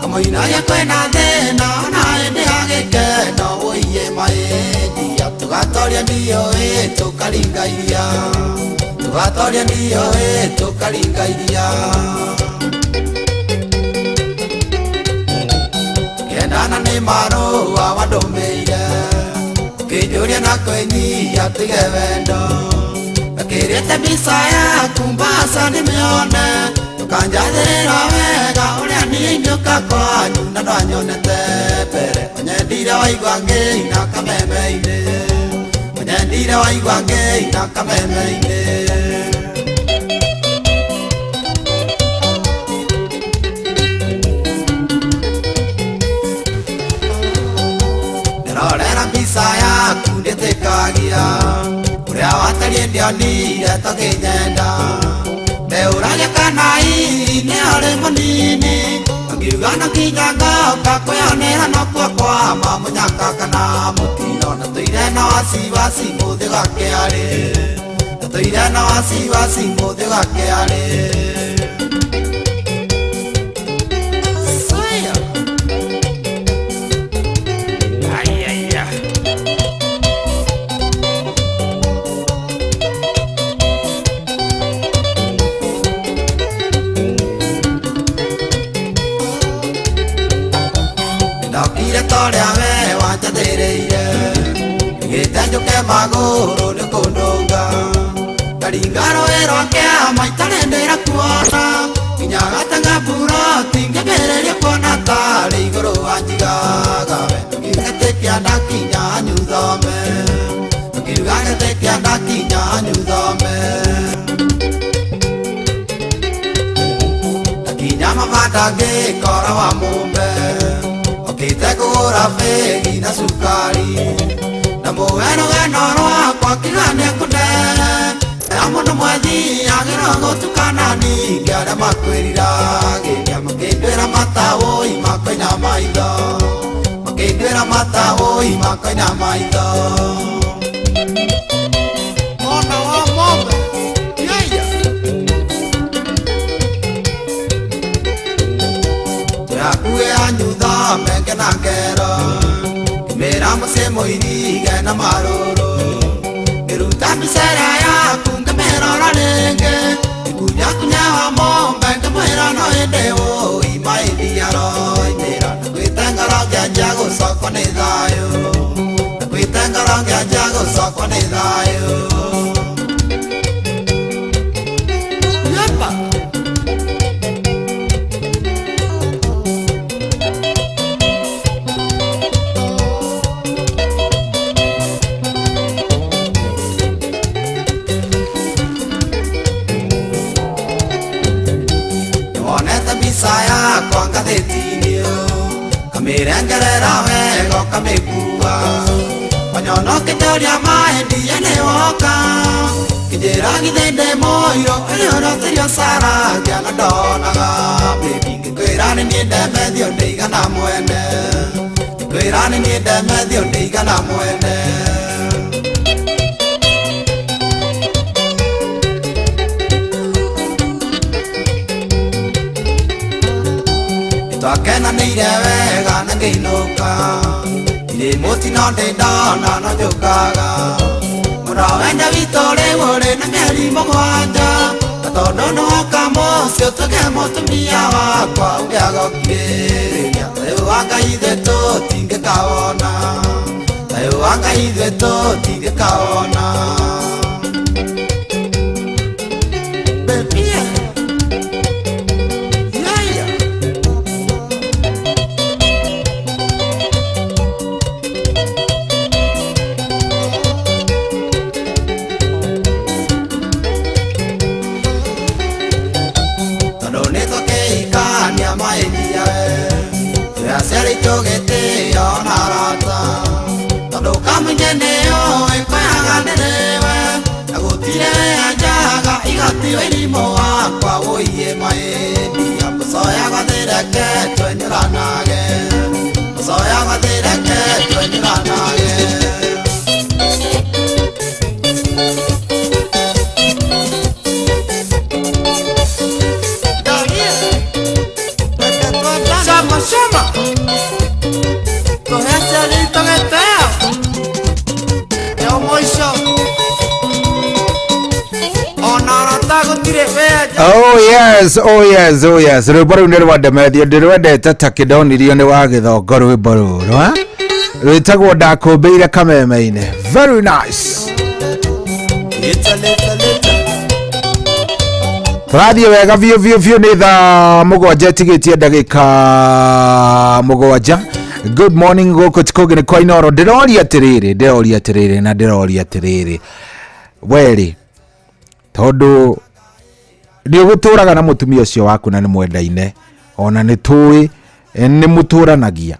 B: Kamũinagia kwĩna thĩna, ona hĩndĩ ya gĩkeno. Ũiye maĩndia, tũgatoria ndiũĩ, tũkaringa iria. Tũgatoria ndiũĩ, tũkaringa iria. Kĩendana nĩ marũa wandũmĩire. Ũkĩnjũria na kwĩnyihia tige wendo. Ndakĩrĩte mbica yaku mbaca ndĩmĩone. Ndũkanjathĩrĩra wega ũrĩa niĩ ingĩũka kwanyu na ndwanyonete mbere. Ũnyendire waigua ngĩina kameme-inĩ. Ũnyendire waigua ngĩina kameme-inĩ.
G: Ndakĩonire tũkĩnyenda Ndeũragia kana hihi nĩ arĩ mũnini Ngiuga no nginya ngoka kwĩonera nokuo kwa mamũnyaka kana mũtino Na tũire na wasiwasi mũthĩ gwake arĩ Na tũire na wasiwasi mũthĩ gwake arĩ Soya. Ndokire torĩa we wanjathĩrĩire Ngĩte njũke magũrũ nĩ kũndũnga Ndaringa rũĩ rwa kĩama itarĩ ndĩrakuona Nginya gatanga mburoti ngĩambĩrĩria kuona tarĩ igũrũ wanjigaga we Ngiuga gĩtĩ ndakinya nyuthome Ngiuga gĩtĩ ndakinya nyuthome Ndakinya mabanda ngĩkora wa mũmbe Okĩte kũgũra begi na cukari Na mũwe rũgano rwakwa kiuga nĩekũne Ya mũndũ mwethi agĩrwo gũtukana ningĩ arĩa makwĩriragĩria Makĩnduĩra matawũi makoina maitho Makĩnduĩra matawũi makoina maitho
F: Mwana wa mombe. Yeah.
G: Tũrakuĩ anyutha menge na ngero Ngĩmĩra mũciĩ mũirige na marũrũ Ngĩruta mbica ĩrĩa yaku ngĩmĩrora rĩngĩ Ngĩkunyakunya wa mombe ngĩmwĩra no ĩndĩ wũi maithiaro Imĩra ndakwĩte ngoro ngĩanjia gũcokwo nĩ thayũ Ndakwĩte ngoro ngĩanjia gũcokwo nĩ thayũ
F: Yepa.
G: Nĩwonete mbica yakwa ngathĩti-inĩ Kamĩrengerera wega ũkamĩkua Wanyonokete ũrĩa maendia nĩwoka Kĩnjĩra githĩ ndĩ mũirũ ũrĩa ũrotĩrio caragia na ndonaga Baby ngĩkwĩra nĩ niĩ ndemethio ndĩigana mwene Ngĩkwĩra nĩ niĩ ndemethio ndĩigana mwene Twakenanĩire wega na ngĩinũka Irĩ mũtino ndĩ ndona no njũkaga Mũno wenda witũ rĩu ũrĩ na mĩeri mũgwanja Na tondũ nĩwoka mũciĩ ũtuĩke mũtumia wakwa ũrĩa gũkirĩrĩria Thayũ wa Ngai ithuĩ tũtingĩkawona Thayũ wa Ngai ithuĩ tũtingĩkawona
F: Baby. Yeah.
G: Tondũ nĩtũkĩhikania maendia Twĩ aciari tũgĩtĩo na arata Tondũ kamũingĩ nĩũĩ kweaga nĩrĩwe Na gũtirĩ anjaga igoti wĩrimũ wakwa wũiye maendia Mũcoya gathĩreke twenyũranage Mũcoya gathĩreke twenyũranage
F: Shama, shama. Tohesialito ngeteo. Yo moisho. Ona gũtirĩ wea
E: Oh yes, oh yes, oh yes. Rwĩmbo rũu nĩ rwa Ndemethio ndĩrwendete ta kĩndonirio nĩ wa gĩthongo rwĩmbo rũrũ ha? Rwĩtagwo ndakũmbĩire kameme-inĩ. Very nice.
F: Leta, leta, leta.
E: Tũrathiĩ wega biũ biũ biũ nĩ thaa mũgwanja ĩtigĩtie ndagĩka mũgwanja. Good morning gũkũ ti kũngĩ nĩ kwa Inooro. Ndĩroria atĩrĩrĩ, ndĩroria atĩrĩrĩ na ndĩroria atĩrĩrĩ. Werĩ, tondũ nĩ ũgũtũraga na mũtumia ũcio waku na nĩ mwendaine ona nĩ tũĩ nĩ mũtũranagia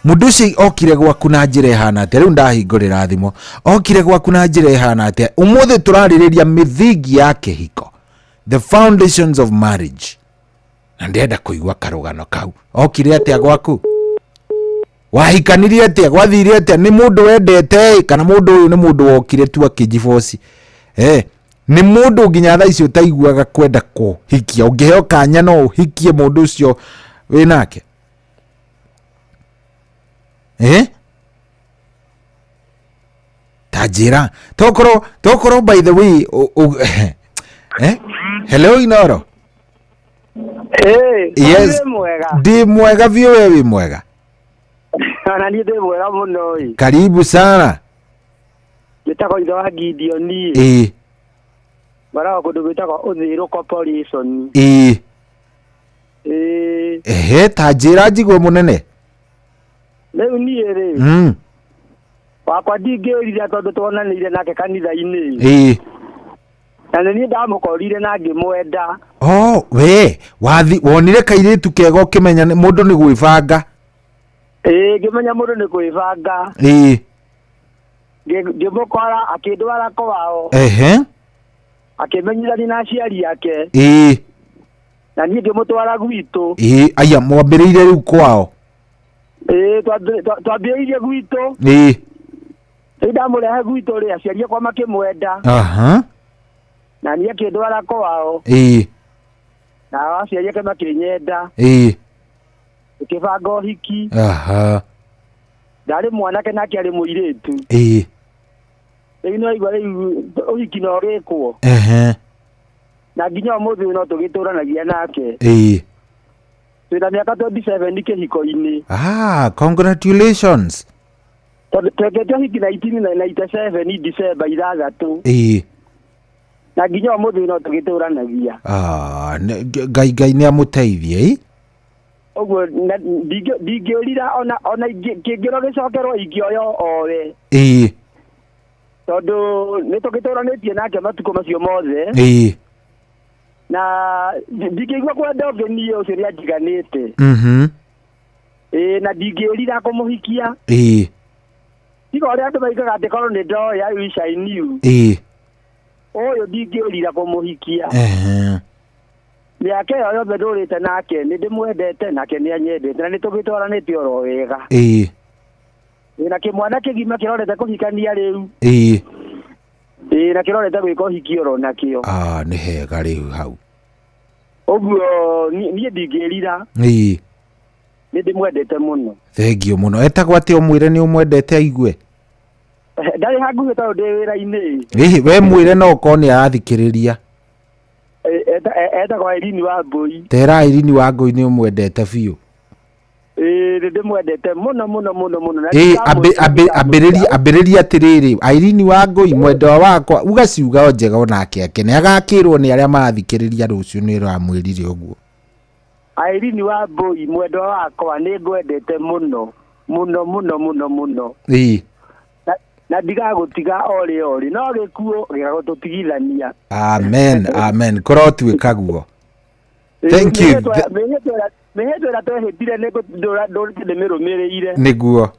E: Mũndũ ũcio okire gwaku na njĩra ĩhana atĩa? Rĩu ndahingũrĩra thimũ. Okire gwaku na njĩra ĩhana atĩa? Ũmũthĩ tũrarĩrĩria mĩthingi ya kĩhiko, the foundations of marriage, na ndĩrenda kũigua karũgano kau. Okire atĩa gwaku? Wahikanirie atĩa? Gwathire atĩa? Nĩ mũndũ wendete ĩ, kana mũndũ ũyũ nĩ mũndũ wokire tu akĩnjiboci? Nĩ mũndũ nginya thaa ici ũtaiguaga kwenda kũhikia, ũngĩheo kanya no ũhikie mũndũ ũcio wĩ nake? Ta njĩra tokorwo by the way hello Inoro.
H: Hey,
E: Yes.
H: Ndĩ mwega.
E: Ndĩ mwega biũ, we wĩ mwega?
H: Ona niĩ ndĩ mwega mũno ĩ.
E: Karibu sana.
H: Njĩtagwo ithe wa Gideon.
E: Ĩĩ.
H: Maragwo kũndũ gwĩtagwo Ũthĩrũ Corporation.
E: Ĩĩ.
H: Ĩĩ.
E: Ehe, ta njĩra njigue mũnene.
H: Rĩu niĩ rĩ, wakwa ndingĩrira tondũ tuonanĩire nake kanitha-inĩ.
E: Ĩĩ.
H: Na nĩ niĩ ndamũkorire na ngĩmwenda.
E: Oh, we wathi wonire kairĩtu kega ũkĩmenya mũndũ nĩ gwĩbanga.
H: Ĩĩ, ngĩmenya mũndũ nĩ kwĩbanga.
E: Ĩĩ.
H: Ngĩmũkora akĩndwara kwao.
E: Ehe.
H: Akĩmenyithania na aciari ake.
E: Ĩĩ.
H: Na niĩ ngĩmũtwara gwitũ.
E: Ĩĩ, aya mwambĩrĩire rĩu kwao.
H: Ĩĩ, twambĩrĩirie gwitũ.
E: Ĩĩ.
H: Rĩu ndamũrehe gwitũ rĩ, aciari akwa makĩmwenda.
E: Aha.
H: Na niĩ akĩndwara kwao.
E: Ĩĩ.
H: Na aciari ake makĩnyenda.
E: Ĩĩ.
H: Tũkĩbanga ũhiki.
E: Aha.
H: Ndarĩ mwanake nake arĩ mũirĩtu.
E: Ĩĩ.
H: Rĩu no igua rĩu ũhiki no ũgĩkwo.
E: Ehe.
H: Na nginya ũmũthĩ ũyũ no tũgĩtũranagia nake.
E: Ĩĩ.
H: Twĩna mĩaka 27 kĩhiko-inĩ.
E: Ah, congratulations.
H: Tondũ twekĩte ũhiki 1997 December 6.
E: Ĩĩ.
H: Na nginya ũmũthĩ ũyũ no tũgĩtũranagia.
E: Ah, Ngai Ngai nĩ amũteithie, ĩ?
H: Ũguo ndingĩrira ona kĩngĩrwo gĩcokerwo ingĩoya owe.
E: Ĩĩ.
H: Tondũ nĩ tũgĩtũranĩtie nake matukũ macio mothe.
E: Ĩĩ.
H: Na ndingĩigua kwenda ũngĩ niĩ ũcio nĩ anjiganĩte. Ĩĩ, na ndingĩrira kũmũhikia.
E: Ĩĩ.
H: Tiga ũrĩa andũ maigaga atĩ korwo nĩ ndoĩ, I wish I knew.
E: Ĩĩ.
H: Ũyũ ndingĩrira kũmũhikia.
E: Ehe.
H: Mĩaka ĩyo yothe ndũrĩte nake, nĩ ndĩmwendete nake nĩ anyendete, na nĩ tũgĩtwaranĩte oro wega.
E: Ĩĩ.
H: Ĩĩ, na kĩmwana kĩgima kĩrorete kũhikania rĩu.
E: Ĩĩ.
H: Ĩĩ, na kĩrorete gwĩka ũhiki oro nakĩo.
E: Ah, nĩ hega rĩu hau.
H: Ũguo niĩ ndingĩrira.
E: Ĩĩ.
H: Nĩ ndĩmwendete mũno.
E: Thengiũ mũno. Etagwo atĩa ũmwĩre nĩ ũmwendete aigue?
H: Ndarĩ hakuhĩ tondũ ndĩ wĩra-inĩ.
E: Ĩĩ, we mwĩre no ũkorwo nĩ arathikĩrĩria.
H: Etagwo Irene wa Ngũi.
E: Tera Irene wa Ngũi nĩ ũmwendete biũ.
H: Ĩĩ, nĩ ndĩmwendete mũno mũno mũno mũno. Na
E: Ĩĩ, ambĩrĩria atĩrĩrĩ, Irene wa Ngũi mwendwa wakwa, uga ciuga njega onake akene. Agakĩrwo nĩ arĩa marathikĩrĩria rũciũ nĩ ũramwĩrire ũguo.
H: Irene wa Ngũi mwendwa wakwa, nĩ ngwendete mũno mũno mũno mũno mũno.
E: Ĩĩ.
H: Na ndigagũtiga orĩ orĩ, no gĩkuũ gĩgagũtũtigithania.
E: Amen, amen. Kũrotuĩka guo. Thank you.
H: Mĩhĩtwa ĩrĩa twehĩtire nĩ ndũrĩte ndĩmĩrũmĩrĩire.
E: Nĩguo.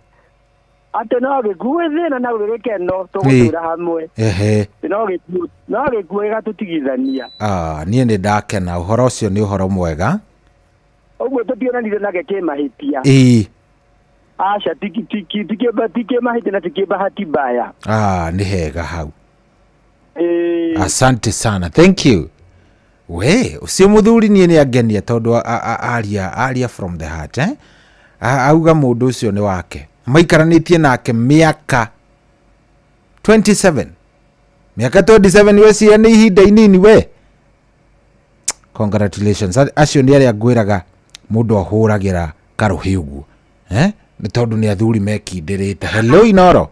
H: Atĩ no gĩkuũ thĩna na gĩkeno tũgũtũra hamwe.
E: Ehe.
H: No gĩkuũ gĩgatũtigithania.
E: Ah, niĩ nĩ ndakena, ũhoro ũcio nĩ ũhoro mwega.
H: Ũguo tũtionanire nake kĩmahĩtia.
E: Ĩĩ.
H: Aca, tikĩmahĩtia na tikĩbahati mbaya.
E: Ah, nĩ hega hau.
H: Ĩĩ.
E: Asante sana. Thank you. We, ũcio mũthuri niĩ nĩ angenia tondũ aria from the heart, eh? Auga mũndũ ũcio nĩ wake. Maikaranĩtie nake mĩaka 27. Mĩaka 27 weciria nĩ ihinda inini we. Congratulations. Acio nĩ arĩa ngwĩraga mũndũ ahũragĩra karũhĩ ũguo. Eh? Nĩ tondũ nĩ athuri mekindĩrĩte. Hello Inoro.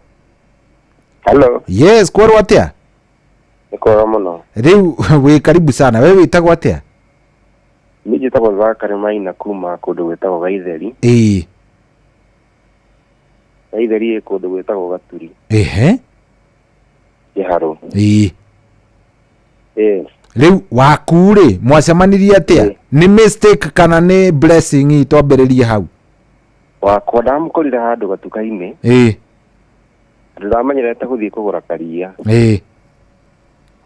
I: Hello.
E: Yes, kwerwo atĩa?
I: Nĩ kwega mũno.
E: Rĩu wĩ karibu sana. We wĩtagwo atĩa?
I: Niĩ njĩtagwo Zakary Maina kuma kũndũ gwĩtagwo Gaitheri.
E: Ĩĩ.
I: Gaitheri ĩ kũndũ gwĩtagwo Gaturi.
E: Ehe.
I: Kĩharũ.
E: Ĩĩ.
I: Ĩĩ.
E: Rĩu waku rĩ, mwacemanirie atĩa? Nĩ mistake kana nĩ blessing? Twambĩrĩrie hau.
I: Wakwa ndamũkorire handũ gatuka-inĩ.
E: Ĩĩ.
I: Ndĩramenyerete gũthiĩ kũgũra karia.
E: Ĩĩ.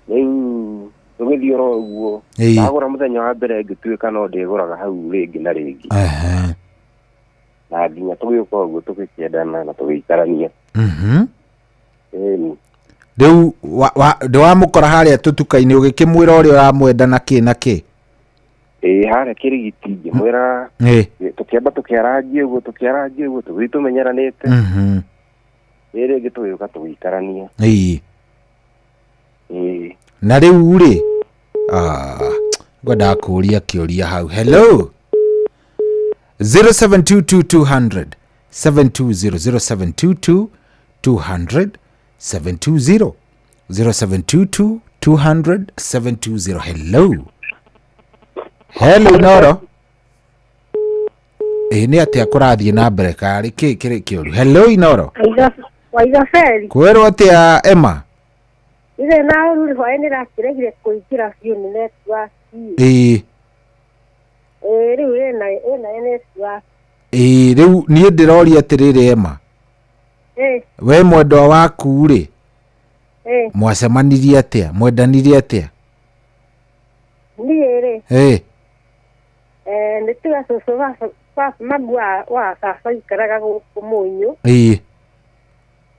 I: Rĩu tũgĩthiĩ oro ũguo.
E: Ĩĩ.
I: Ndagũra mũthenya wa mbere ngĩtuĩka no ndĩgũraga hau rĩngĩ na rĩngĩ.
E: Ehe.
I: Na nginya tũgĩũka ũguo tũgĩkĩendana na tũgĩikarania. Ĩni.
E: Rĩu ndĩwamũkora harĩa tũtuka-inĩ ũgĩkĩmwĩra ũrĩa ũramwenda na kĩ na kĩ?
I: Ĩĩ harĩa Kĩrigiti ngĩmwĩra.
E: Ĩĩ.
I: Tũkĩamba tũkĩarangia ũguo tũgĩthiĩ tũmenyeranĩte. Ĩĩ rĩngĩ tũgĩũka tũgĩikarania.
E: Ĩĩ.
I: Ĩĩ.
E: Na rĩu rĩ, ngwendaga kũũria kĩũria hau. Hello. 0722 200 720 0722 200 720 0722 200 720. Hello. Hello Noro. Ĩĩ nĩ atĩa kũrathiĩ na mbere karĩ kĩ kĩrĩ kĩũru? Hello Inoro.
J: Waigaberi.
E: Kwĩrwo atĩa Emma?
J: Ile na ruri hwaĩ nĩ rakĩregire kũingĩra biũ nĩ network.
E: Ĩĩ.
J: Ĩĩ rĩu ĩna network.
E: Ĩĩ rĩu niĩ ndĩroria atĩrĩrĩ Emma.
J: Ĩĩ.
E: We mwendwa waku rĩ,
J: Ĩĩ.
E: mwacemanirie atĩa? Mwendanirie atĩa?
J: Niĩ rĩ.
E: Ĩĩ.
J: Nĩ tiga cũcũ wa mamu wa baba aikaraga gũkũ Mũnyũ.
E: Ĩĩ.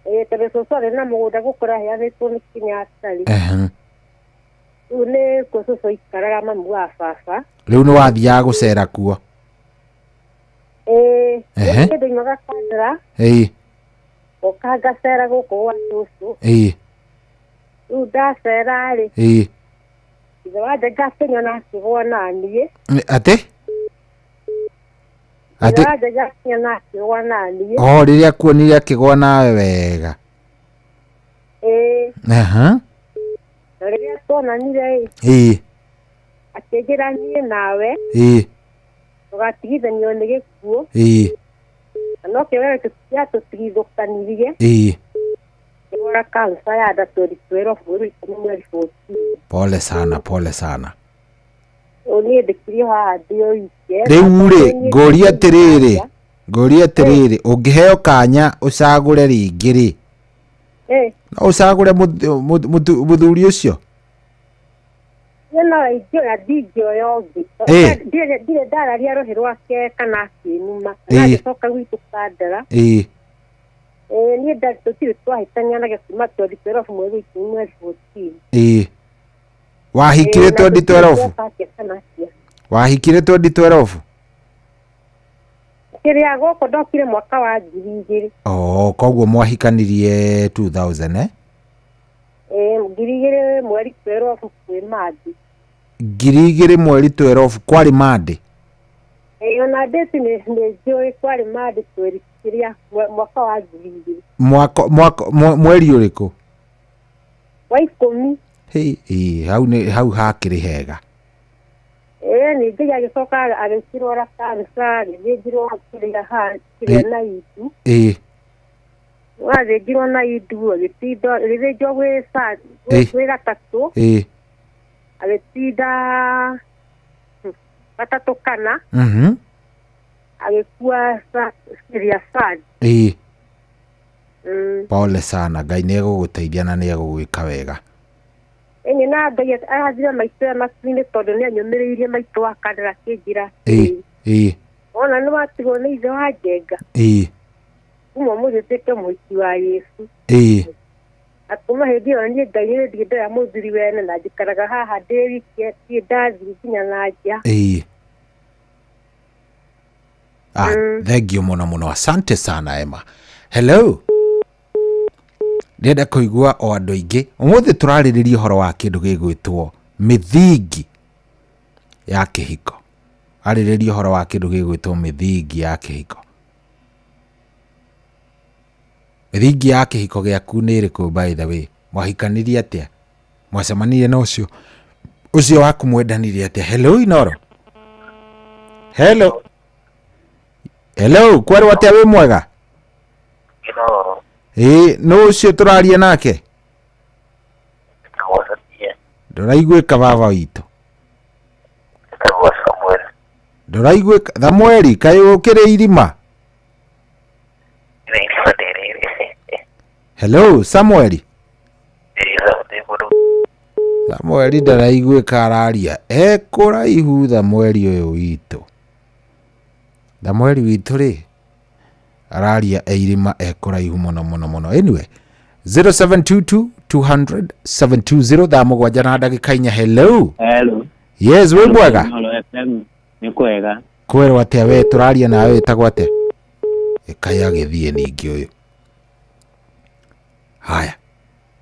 J: Ĩĩ tondũ cũcũ arĩ na mũgũnda gũkũ ũraheanĩtwo nĩ Kenyatta rĩ.
E: Ehe.
J: Rĩu nĩ kuo cũcũ aikaraga mamu wa baba.
E: Rĩu nĩ wathiaga gũcera kuo?
J: Ĩĩ.
E: Ehe.
J: Nĩ ndoimaga Kandara.
E: Ĩĩ.
J: Ngoka ngacera gũkũ gwa cũcũ.
E: Ĩĩ.
J: Rĩu ndacera rĩ.
E: Ĩĩ.
J: Ithe wa Njenga akĩnyona akĩgũa na niĩ.
E: Atĩ?
J: Ithe wa Njenga akĩnyona akĩgũa na niĩ.
E: O rĩrĩa akuonire akĩgũa nawe wega.
J: Ĩĩ.
E: Aha.
J: Na rĩrĩa tuonanire ĩ.
E: Ĩĩ.
J: Akĩnjĩra niĩ nawe.
E: Ĩĩ.
J: Tũgatigithanio nĩ gĩkuũ.
E: Ĩĩ.
J: Na no kĩo gĩatũtigithũkanirie.
E: Ĩĩ.
J: Ngĩrwara cancer ya nda 2012 mweri ikũmi mweri 14.
E: Pole sana, pole sana.
J: Rĩu niĩ ndĩkiriĩ haha ndĩ o ike.
E: Rĩu rĩ, ngũria atĩrĩrĩ, ũngĩheo kanya ũcagũre rĩngĩ rĩ, no ũcagũre mũthuri ũcio?
J: Niĩ no ingĩoya ndingĩoya ũngĩ. Ndirĩ ndararia rũhĩ rwake kana akĩnuma. Kana ngĩcoka gwitũ Kandara.
E: Ĩĩ.
J: Niĩ tũtirĩ twahĩtania nake kuma 2012 mweri ikũmi mweri 14.
E: Ĩĩ. Wahikire 2012? Wahikire 2012?
J: Kĩrĩa gũkũ ndokire mwaka wa 2000.
E: Oh, koguo mwahikanirie 2000 eh?
J: Ĩĩ, 2000 mweri 12 kwĩ Mandi.
E: 2000 mweri 12 kwarĩ Mandi?
J: Ĩĩ, ona ndĩti nĩ njũĩ kwarĩ Mandi tweri kĩrĩa mwaka wa 2000.
E: Mwaka mweri ũrĩkũ?
J: Wa 10.
E: Hei, hau nĩ hau hakĩrĩ hega.
J: Ĩĩ, ningĩ agĩcoka agĩkĩrwara cancer, agĩthĩnjirwo kĩrĩa kĩrĩa na indu.
E: Ĩĩ.
J: Wathĩnjirwo na indu agĩtinda agĩthĩnjwo gwĩ gatatũ.
E: Ĩĩ.
J: Agĩtinda gatatũ kana. Agĩkua kĩrĩa sad.
E: Ĩĩ. Pole sana, Ngai nĩ egũgũteithia na nĩ egũgwĩka wega.
J: Ĩni na Ngai arathire maitũ ya matu-inĩ tondũ nĩ anyũmĩrĩirie maitũ wa Kandara akĩnjĩra.
E: Ĩĩ. Ĩĩ.
J: Ona nĩ watigwo nĩ ithe wa Njenga.
E: Ĩĩ.
J: Kuma ũmũthĩ ũtuĩke mũhiki wa Yesu.
E: Ĩĩ.
J: Na kuma hĩndĩ ĩyo niĩ Ngai nĩ ndirĩ ndoya mũthuri wene na njikaraga haha ndĩ wiki ndirĩ ndathiĩ nginya na nja.
E: Ĩĩ. Thank you mũno mũno. Asante sana Emma. Hello. Ndĩrenda kũigua o andũ aingĩ. Ũmũthĩ tũrarĩrĩria ũhoro wa kĩndũ gĩgwĩtwo mĩthingi ya kĩhiko. Arĩrĩria ũhoro wa kĩndũ gĩgwĩtwo mĩthingi ya kĩhiko. Mĩthingi ya kĩhiko gĩaku nĩ ĩrĩkũ by the way? Mwahikanirie atĩa? Mwacemanirie na ũcio? Ũcio waku mwendanirie atĩa? Hello Inoro. Hello. Hello, kwerwo atĩa wĩ mwega?
K: Hello.
E: Ĩĩ, nũ ũcio tũraria nake? Ndũraiguĩka baba witũ. Ndũraiguĩka Samueli, kaĩ ũkĩrĩ irima? Hello Samueli. Samueli ndaraiguĩka araria e kũraihu. Samueli ũyũ witũ, Samueli witũ rĩ, araria e irĩma, e kũraihu mũno mũno mũno. Anyway, 0722 200 720. Thaa 7:04. Hello.
L: Hello.
E: Yes, wĩ mwega?
L: Hello FM. Nĩ kwega.
E: Kwerwo atĩa? We tũraria nawe wĩtagwo atĩa? Ĩkaya gĩthiĩ ningĩ ũyũ. Haya,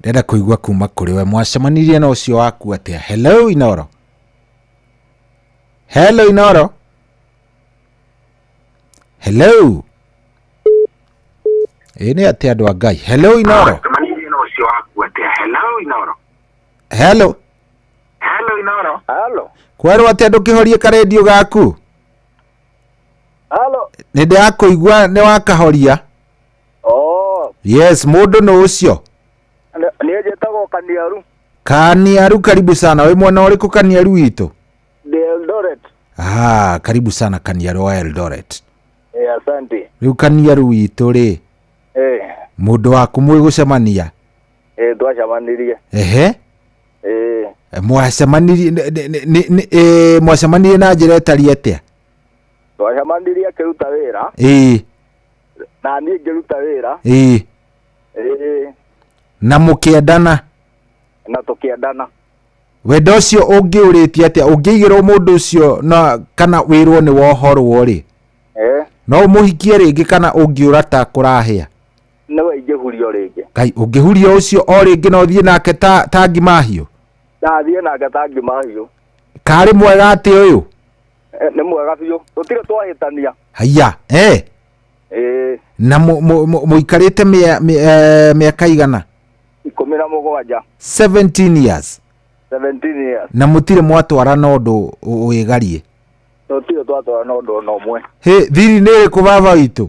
E: ndĩrenda kũigua kuma kũrĩ we, mwacemanirie na ũcio waku atĩa? Hello Inoro. Hello Inoro. Hello. Ĩ nĩ atĩa, andũ a Ngai? Hello Inoro. Hello.
H: Halo.
E: Kwerwo atĩa? Ndũkĩhorie karendio gaku.
H: Halo.
E: Nĩ ndĩrakũigua, nĩ wakahoria.
H: Oh,
E: Yes, mũndũ nĩ ũcio.
H: Niĩ njĩtagwo Kaniaru.
E: Kaniaru, karibu sana. Wĩ mwena ũrĩkũ, Kaniaru witũ?
H: Ndĩ Eldoret.
E: Ah, karibu sana Kaniaru wa Eldoret.
H: Eh, asante.
E: Rĩu Kaniaru witũ rĩ, mũndũ waku mwĩ gũcemania?
H: Eh, twacemanirie.
E: Ehe.
H: Eh,
E: Mwacemanirie mwacemanirie na njĩra ĩtariĩ atĩa?
H: Twacemanirie akĩruta wĩra na niĩ ngĩruta wĩra. Eh,
E: Na mũkĩendana?
H: Na tũkĩendana.
E: Wendo ũcio ũngĩũrĩtie atĩa? Ũngĩigĩrwo mũndũ ũcio na kana wĩrwo nĩ wohorwo rĩ, no ũmũhikie rĩngĩ kana ũngĩũra ta kũrahĩa?
H: Nĩwe ingĩhurio rĩngĩ.
E: Ngai, ũngĩhuria ũcio o rĩngĩ no ũthiĩ nake ta ngima hiũ?
H: Ndathiĩ nake ta ngima hiũ.
E: Karĩ mwega atĩ ũyũ?
H: Eh, nĩ mwega biũ. Tũtirĩ twahĩtania.
E: Haiya, eh.
H: Eh,
E: Na mũikarĩte mĩaka igana?
H: 17.
E: 17 years?
H: 17 years.
E: Na mũtirĩ mwatwarana ũndũ wĩgarie?
H: Tũtirĩ twatwarana ũndũ ona ũmwe.
E: Hĩ, thiri nĩ ĩrĩkũ, baba witũ?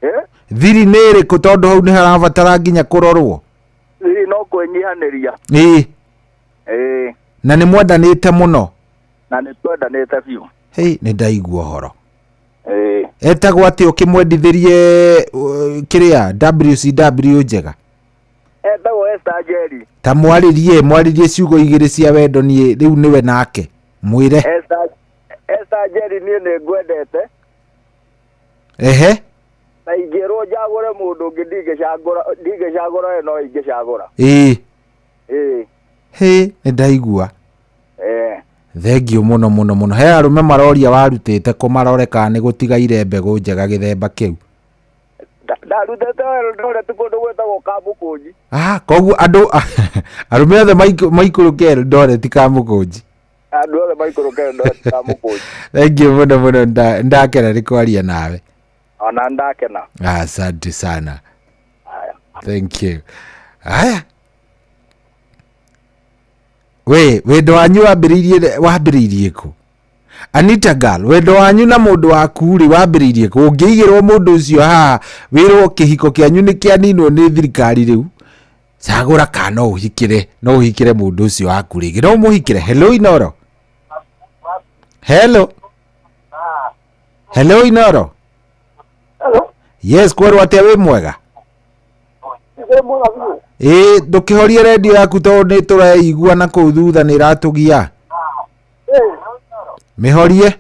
H: Eh?
E: Thiri nĩ ĩrĩkũ? Tondũ hau nĩ harabatara nginya kũrorwo.
H: Thiri no kwĩnyihanĩria. Ĩĩ.
E: Na nĩ mwendanĩte mũno?
H: Na nĩ twendanĩte biũ.
E: Hĩ, nĩ ndaigua ũhoro.
H: Ĩĩ.
E: Etagwo atĩa ũkĩmwendithĩrie kĩrĩa WCW njega?
H: Etagwo Esther Njeri.
E: Ta mwarĩrie, mwarĩrie ciugo igĩrĩ cia wendo. Niĩ rĩu nĩwe nake mwĩre.
H: Esther Njeri, niĩ nĩ ngwendete.
E: Ehe.
H: Na ingĩrwo njagũre mũndũ ũngĩ, ndingĩcagũra we, no ingĩcagũra. Ĩĩ.
E: Hĩ, nĩ ndaigua.
H: Eh.
E: Thengiũ mũno mũno mũno. He arũme maroria warutĩte kũ, marore kana nĩ gũtigaire mbegũ njega gĩthemba kĩu.
H: Ndarutĩte Eldoret kũndũ gwĩtagwo Kamũkũnji.
E: Ah, koguo andũ arũme othe maikũrũke Eldoret Kamũkũnji.
H: Andũ othe maikũrũke Eldoret Kamũkũnji.
E: Thengiũ mũno mũno, ndakena nĩ kwaria nawe.
H: Ona ndakena.
E: Asante sana, thank you. Haya, we wendo wanyu wambĩrĩirie kũ? Anita Girl, wendo wanyu na mũndũ waku rĩ, wambĩrĩirie kũ? Ũngĩigĩrwo mũndũ ũcio haha wĩrwo kĩhiko kĩanyu nĩ kĩaninwo nĩ thirikari rĩu, cagũra kana no ũhikĩre mũndũ ũcio waku rĩngĩ, no ũmũhikĩre? Hello Inoro. Hello, hello Inoro.
H: Hello.
E: Yes, kwerwo atĩa? Wĩ mwega?
H: Nĩ mwega biũ.
E: Ĩ, ndũkĩhorie redio yaku tondũ nĩ tũraigua na kũu thutha nĩ ĩratũgia. Mĩhorie.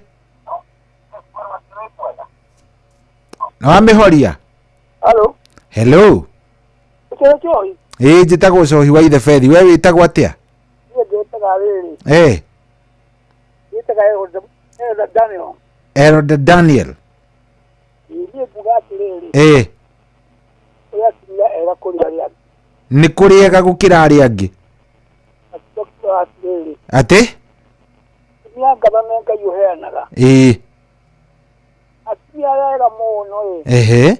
E: Nĩ wamĩhoria?
H: Hello.
E: Hello.
H: Ũkĩrĩ Cohi?
E: Ĩ, njĩtagwo Cohi wa Ithebethi. We wĩtagwo atĩa?
H: Niĩ njĩtaga rĩrĩ. Njĩtaga Elder Daniel.
E: Elder Daniel.
H: Niĩ nguga atĩrĩrĩ. Ũrĩa atumia ega kũrĩ arĩa angĩ.
E: Nĩ kũrĩ ega gũkĩra arĩa angĩ?
H: Atikuga atĩrĩrĩ.
E: Atĩ?
H: Atumia ngatha nĩ Ngai ũheanaga. Atumia arĩa ega mũno ĩ.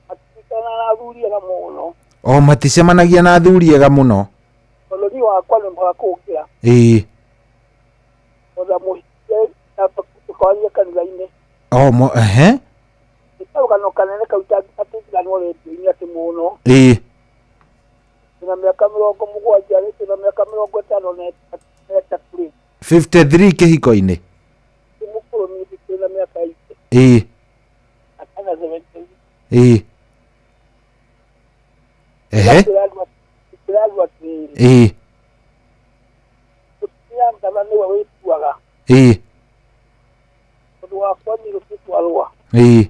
H: Matiikaraga na athuri ega mũno.
E: O maticemanagia na athuri ega mũno?
H: Tondũ niĩ wakwa nĩ mwega kũngĩra. Ona mũhikie na tũkaria kanitha-inĩ.
E: O mo ehe.
H: Nĩ karũgano kanene kau gatingĩganwo rĩndiũ-inĩ atĩ mũno. Twĩna mĩaka 70 rĩ, twĩna mĩaka 53 rĩ.
E: 53 kĩhiko-inĩ?
H: Ndĩ mũkũrũ niĩ, twĩna mĩaka 80. Akana 70.
E: Ĩĩ.
M: Mũtumia ngatha nĩwe wĩtuaga.
E: Ĩĩ.
M: Tondũ wakwa niĩ gũtitwarũa.
E: Ĩĩ.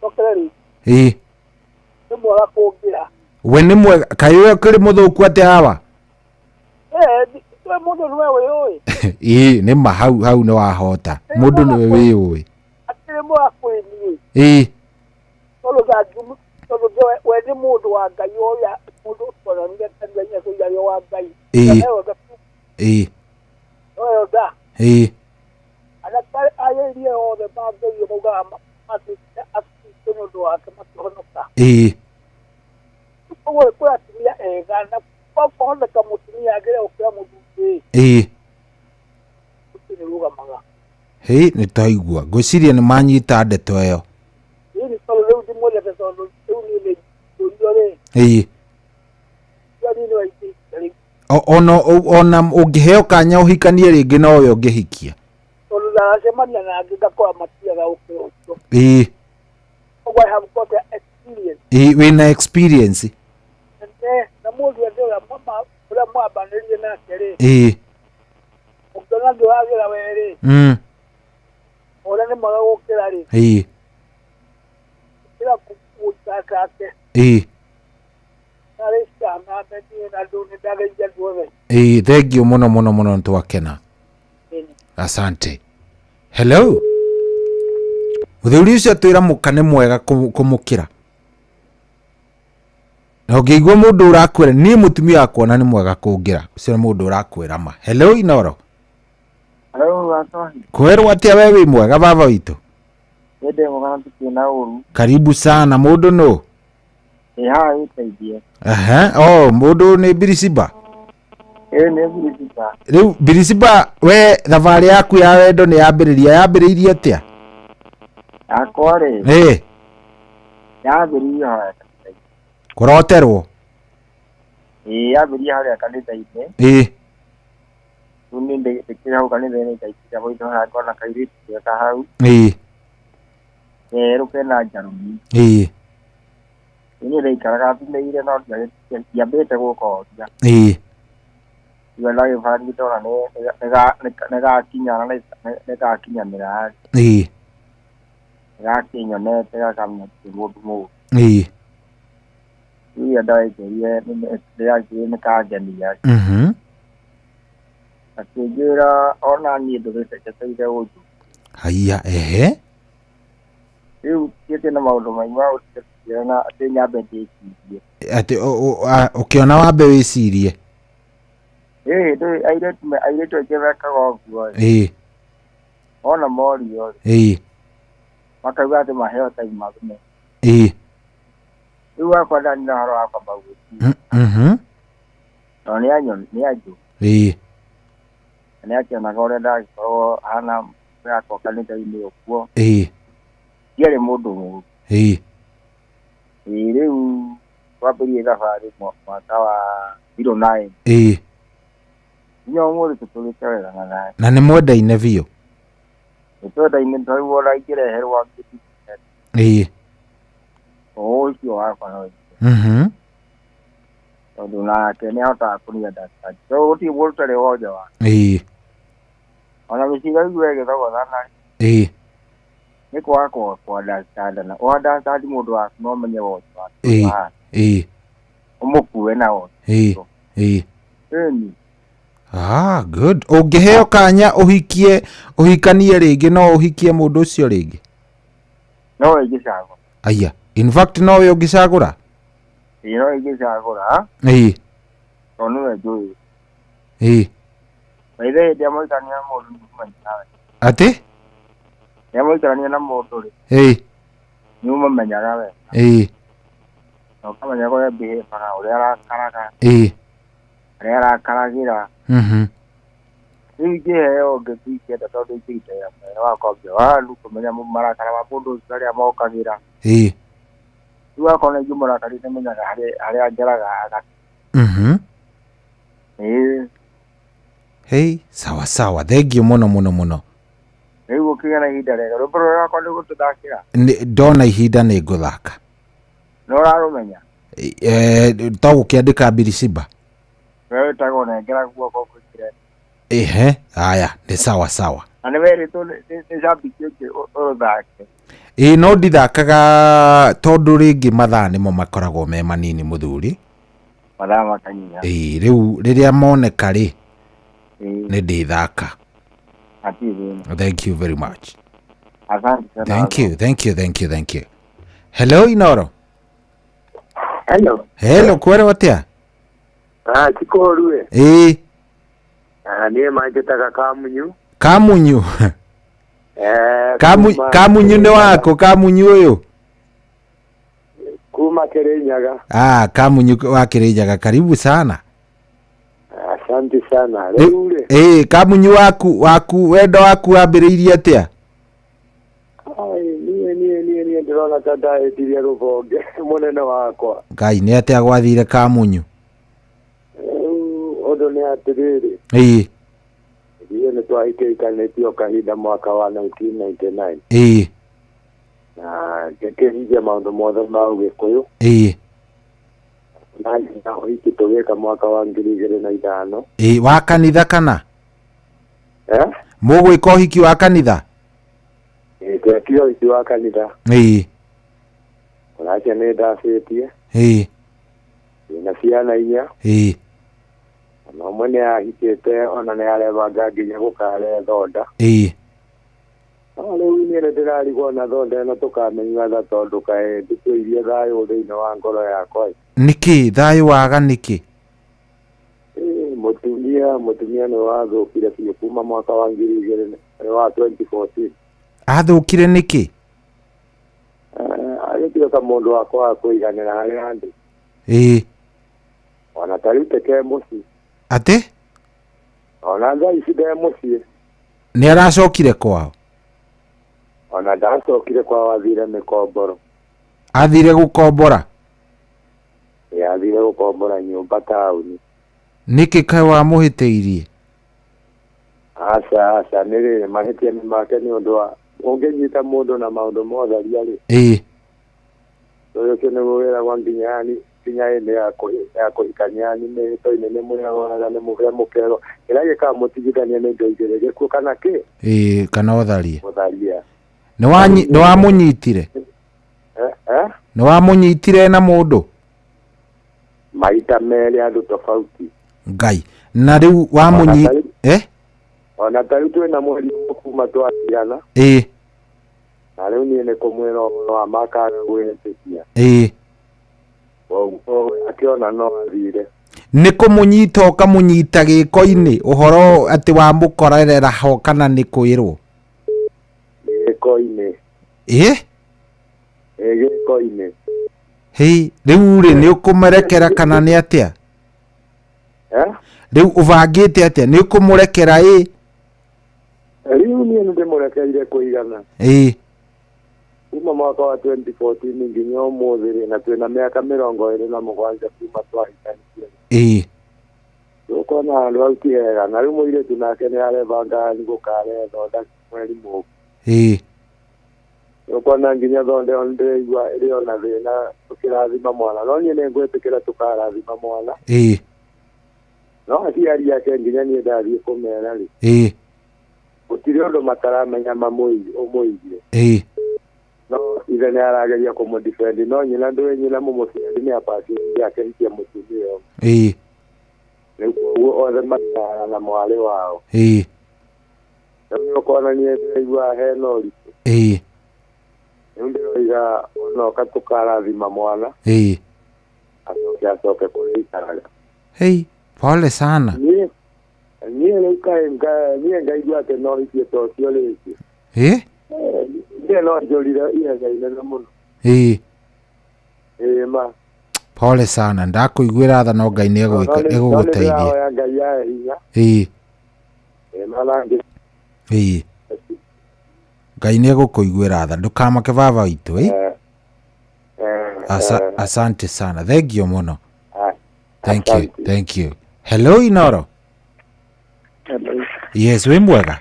M: Cokere rĩ,
E: Ĩĩ.
M: nĩ mwega kũngĩra.
E: We nĩ mwega, kaĩ we ũkĩrĩ mũthũku atĩa hawa?
M: Eh, we mũndũ nĩwe wĩũĩ.
E: Ĩĩ, nĩ ma hau hau nĩ wahota. Mũndũ nĩwe wĩyũĩ.
M: Akĩrĩ mwega kwĩ niĩ.
E: Ĩĩ.
M: Tondũ ndangiumu tondũ we nĩ mũndũ wa Ngai ũrĩa mũndũ ũtonanire kanitha-inĩ kũiga arĩ wa Ngai.
E: Ĩĩ. Ĩĩ.
M: Noyo nda.
E: Ĩĩ.
M: Anake arĩa othe mangĩirio maugaga matuĩkire Akristo nĩ ũndũ wake makĩhonoka.
E: Ĩĩ.
M: Koguo kwĩ atumia ega na kwahoteka mũtumia agĩre gũkĩra mũthuri
E: Ĩĩ.
M: ũcio nĩ rũgamaga.
E: Hĩ, nĩ twaigua. Ngwĩciria nĩ manyita ndeto ĩyo.
M: Ĩĩ tondũ rĩu ndimwendete tondũ rĩu niĩ nĩ njũrio rĩ,
E: Ĩĩ.
M: niĩ nĩ waingĩte rĩu.
E: Ona ona ũngĩheo kanya ũhikanie rĩngĩ nowe ũngĩhikia.
M: Tondũ ndaracemania na angĩ ngakora matiaga gũkĩra ũcio.
E: Ĩĩ.
M: Koguo I have got the experience.
E: Ĩĩ, wĩna experience.
M: Nene na mũndũ ende ũrĩa mwambanĩrie nake rĩ,
E: Ĩĩ.
M: ũngĩona ndũragĩra we rĩ, ũrĩa nĩ mwega gũkĩra rĩ,
E: Ĩĩ.
M: gũkĩra gũikara take.
E: Ĩĩ.
M: Narĩ ciana niĩ na andũ nĩ ndageithia andũ othe.
E: Ĩĩ, thank you mũno mũno mũno nĩ twakena. Asante. Hello. Mũthuri ũcio atwĩra mũka nĩ mwega kũmũkĩra. Na ũngĩigua mũndũ ũrakwĩra niĩ mũtumia wakwa na nĩ mwega kũngĩra, ũcio nĩ mũndũ ũrakwĩra ma. Hello Inoro.
K: Hello, Anthony.
E: Kwerwo atĩa we wĩ mwega baba witũ?
K: Nĩ ndĩ mwega na tũtirĩ na ũru.
E: Karibu sana mũndũ nũ?
K: Ĩ haha wĩteithie.
E: Aha, oh mũndũ nĩ Birisiba.
K: Ĩ nĩ Birisiba.
E: Rĩu Birisiba we thabarĩ yaku ya wendo nĩ yambĩrĩria, yambĩrĩirie atĩa?
K: Yakwa rĩ.
E: Ĩ.
K: Yambĩrĩirie harĩa kanitha-inĩ.
E: Kũroterwo?
K: Ĩ yambĩrĩirie harĩa kanitha-inĩ.
E: Ĩ.
K: Rĩu niĩ ndĩkĩrĩ hau kanitha-inĩ ndaikire maitho haha ngona kairĩtu geka hau.
E: Ĩ.
K: Kerũ kena njarũmi.
E: Ĩ.
K: Rĩu niĩ ndaikaraga thimĩire no ndiambĩte gũkoria.
E: Ĩ.
K: Rĩu ndagĩbangire ndona nĩ gakinya na nĩ gakinyanĩra.
E: Ĩ.
K: Nĩ gakĩnyonete gakamenya ndirĩ mũndũ mũũru.
E: Ĩ.
K: Rĩu rĩrĩa ndarekĩrire ndĩrakĩrire nĩ kangenia. Akĩnjĩra ona niĩ ndũrĩte njetereire ũnjũ.
E: Haiya, ehe.
K: Rĩu thiĩte na maũndũ maingĩ ma gũtigĩra atĩ nyambe ndĩcirie.
E: Atĩ ũkĩona wambe wĩcirie.
K: Ĩĩ ndũĩ airĩtu aingĩ mekaga ũguo ĩ.
E: Ĩ.
K: Ona morio rĩ.
E: Ĩ.
K: Makauga atĩ maheo time mathume.
E: Ĩ.
K: Rĩu wakwa ndarĩ na ũhoro wa kwamba gwĩciria. Tondũ nĩ anjũĩ.
E: Ĩ.
K: Na nĩ akĩonaga ũrĩa ndagĩkorwo hana yakwa kanitha-inĩ ũguo.
E: Ĩ.
K: Ndiarĩ mũndũ mũũru.
E: Ĩ.
K: Ĩ rĩu twambĩrĩirie thabarĩ mwaka wa 09.
E: Ĩ.
K: Nginya ũmũthĩ tũtũrĩte wega na thayũ.
E: Na nĩ mwendaine biũ.
K: Nĩ twendaine tarĩu ona ingĩreherwo angĩ
E: Ĩ.
K: o ũcio wakwa no Tondũ nake nĩ ahotaga kũni understand. So gũtirĩ mũndũ ũtarĩ wonje wake.
E: Ĩ.
K: Ona mĩciĩ ĩraigua ĩgĩthogothana
E: Ĩ.
K: nĩ kwaga kũ understand na ũ understand mũndũ waku no ũmenye wonje wake.
E: Ĩ. Ĩ.
K: Ũmũkue na wonje.
E: Ĩ. Ĩ.
K: Ĩni.
E: Ah, good. Ũngĩheo kanya ũhikie ũhikanie rĩngĩ no ũhikie mũndũ ũcio rĩngĩ?
K: No ingĩcagũra.
E: Aya. In fact no we ũngĩcagũra?
K: Ĩ no ingĩcagũra.
E: Ĩ.
K: Tondũ nĩwe njũĩ.
E: Ĩ.
K: Maithe hĩndĩ ĩrĩa mũikarania na mũndũ nĩ ũmenyaga wega.
E: Atĩ?
K: Rĩrĩa mũikarania na mũndũ rĩ.
E: Ĩ.
K: Nĩ ũmũmenyaga wega.
E: Ĩ.
K: Na ũkamenya ũrĩa behave-aga, ũrĩa arakaraga.
E: Ĩ.
K: Harĩa arakaragĩra. Rĩu ingĩheo ũngĩ ndingĩenda tondũ ingĩruta wĩra mwega wa kwambia waru kũmenya marakara ma mũndũ ũcio harĩa mokagĩra.
E: Ĩ.
K: Rĩu akorwo nĩ ingĩmũrakaria nĩmenyaga harĩa ngeraga aga. Ĩĩ.
E: Hey, sawa sawa. Thank you mũno mũno mũno.
K: Rĩu ũkĩgĩa na ihinda rĩega. Rwĩmbo rũrĩa rwakwa nĩ ũgũtũthakĩra?
E: Ndona ihinda nĩ ngũthaka.
K: Nĩ ũrarũmenya?
E: To gũkĩandĩka Birisiba.
K: Wewe wĩtagwo nengera guoko ngwĩkĩre.
E: Ehe, haya, nĩ sawa sawa.
K: Na nĩ werĩtwo nĩ cambiki ũngĩ ũthake.
E: Ĩĩ, no ndithakaga tondũ rĩngĩ mathaa nĩmo makoragwo me manini mũthuri.
K: Mathaa makanyiha.
E: Ĩĩ, rĩu rĩrĩa moneka rĩ, nĩ ndĩthaka.
K: Hatirĩ thĩna.
E: Thank you very much.
K: Asante sana.
E: Thank you, thank you, thank you, thank you. Hello, Inoro.
N: Hello.
E: Hello, kwerwo atĩa?
N: Ah, tikoru.
E: Ĩĩ.
N: Ah, niĩ manjĩtaga Kamunyu.
E: Kamunyu.
N: Eh,
E: Kamunyu nĩ wako, Kamunyu ũyũ?
N: Kuma Kirinyaga.
E: Ah, Kamunyu wa Kirinyaga, karibu sana.
N: Asante sana. Rĩu rĩ.
E: Ĩĩ, Kamunyu waku wendo waku wambĩrĩirie atĩa?
N: Ai, niĩ ndĩrona ta ndahĩtirie rũbonge mũnene wakwa.
E: Ngai, nĩ atĩa gwathire Kamunyu?
N: Rĩu ũndũ nĩ atĩrĩrĩ.
E: Ĩĩ.
N: Ithuĩ nĩ twahikĩkanĩtio kahinda mwaka wa 1999.
E: Ĩĩ.
N: Na ngĩkĩhingia maũndũ mothe ma Ũgĩkũyũ.
E: Ĩĩ.
N: Na nginya ũhiki tũgĩka mwaka wa 2005.
E: Ĩĩ, wa kanitha kana?
N: Eh?
E: Mũgwĩka ũhiki wa kanitha?
N: Ĩĩ, twekire ũhiki wa kanitha.
E: Ĩĩ.
N: Onacio nĩ ndacĩtie.
E: Ĩĩ.
N: Ndĩna ciana inya.
E: Ĩĩ.
N: Ona ũmwe nĩ ahikĩte, ona nĩ arebanga nginya gũkarehe thonda.
E: Ĩĩ.
N: No rĩu niĩ nĩ ndĩrarigwo na thonda ĩno tũkamĩnyua tha tondũ kaĩ ndĩtũirie thayũ thĩinĩ wa ngoro yakwa.
E: Nĩkĩ thayũ waga nĩkĩ?
N: Ĩĩ, mũtumia nĩ wathũkire biũ kuma mwaka wa 2014.
E: Athũkire nĩkĩ?
N: Agĩtuĩka mũndũ wa kwaga kũiganĩra harĩa andũ.
E: Ĩĩ.
N: Ona ta rĩu teke mũciĩ.
E: Atĩ?
N: Ona thaa ici nde mũciĩ.
E: Nĩ aracokire kwao?
N: Ona ndacokire kwao, athire mĩkomboro.
E: Athire gũkombora?
N: Ĩĩ, athire gũkombora nyũmba taũni.
E: Nĩkĩ kaĩ wamũhĩtĩirie?
N: Aca, aca, nĩ rĩrĩ mahĩtia nĩ make nĩ ũndũ wa ũngĩnyita mũndũ na maũndũ ma ũtharia rĩ.
E: Ĩĩ.
N: Ũyũ ũcio nĩguo wĩragwo nginya yani nginya hĩndĩ ya kũhikania yani mĩhĩto-inĩ nĩ mwĩragwo nĩ mũhe mũkerwo kĩrĩa gĩkamũtigithania nĩ indo igĩrĩ, gĩkuũ kana kĩ?
E: Ĩĩ, kana ũtharia.
N: Ũtharia.
E: Nĩ wamũnyitire?
N: Eh?
E: Nĩ wamũnyitire na mũndũ?
N: Maita merĩ andũ tofauti.
E: Ngai, na rĩu wamũnyi eh?
N: Ona ta rĩu twĩna mweri ũmwe kuma twatigana.
E: Ĩĩ.
N: Na rĩu niĩ nĩ kũmwĩra ũhoro wa makaga gwĩtĩkia.
E: Ĩĩ.
N: Koguo akĩona no athire.
E: Nĩ kũmũnyita ũkamũnyita gĩko-inĩ ũhoro atĩ wamũkorerera ho kana nĩ kwĩrwo?
N: Gĩko-inĩ.
E: Ĩĩ?
N: Ĩĩ, gĩko-inĩ.
E: Hĩ, rĩu rĩ nĩ ũkũmũrekera kana nĩ atĩa?
N: Eh?
E: Rĩu ũbangĩte atĩa? Nĩ ũkũmũrekera ĩ?
N: Rĩu niĩ nĩ ndĩmũrekeire kũigana.
E: Ĩĩ.
N: Kuma mwaka wa 2014 nginya ũmũthĩ rĩ, na twĩna mĩaka 27 kuma twahikanirie.
E: Ĩĩ.
N: Tũkona handũ hau ti hega, na rĩu mũirĩtu nake nĩ arebanga nĩ gũkarehe thonda mweri mũũku.
E: Ĩĩ.
N: Ũkona nginya thonda ĩyo ndĩraigua ĩrĩ ona thĩna tũkĩrathima mwana, no niĩ nĩ ngwĩtĩkĩra tũkarathima mwana.
E: Ĩĩ.
N: No aciari ake nginya niĩ ndathiĩ kũmera rĩ.
E: Ĩĩ.
N: Gũtirĩ ũndũ mataramenya ũmũigie.
E: Ĩĩ.
N: No ithe nĩ arageria kũmũdefend, no nyina ndũĩ nyina mũmũciari nĩ abacĩrĩire akĩhikia mũtumia ũyũ.
E: Ĩĩ.
N: Rĩu koguo othe maikaraga na mwarĩ wao.
E: Ĩĩ.
N: Rĩu nĩ ũkona niĩ ndĩraigua hena ũritũ.
E: Ĩĩ.
N: Rĩu ndĩroiga onoka tũkarathima mwana.
E: Ĩĩ.
N: Acoke kũrĩa aikaraga.
E: Hei, pole sana.
N: Niĩ rĩu kaĩ niĩ ngaigua atĩ no hikie ta ũcio rĩngĩ.
E: Ĩĩ?
N: Niĩ no njũrire ihenya inene mũno.
E: Ĩĩ.
N: Ĩĩ ma.
E: Pole sana, ndakũiguĩra tha no Ngai nĩ egũgũteithia.
N: No nĩ ndĩrahoya Ngai ahe hinya.
E: Ĩĩ.
N: Ĩĩ ma na ngĩ.
E: Ĩĩ. Ngai nĩ egũkũiguĩra tha, ndũkamake baba witũ, ĩ? Asante sana, thank you mũno. Thank you, thank you. Hello, Inoro.
O: Hello.
E: Yes, wĩ mwega?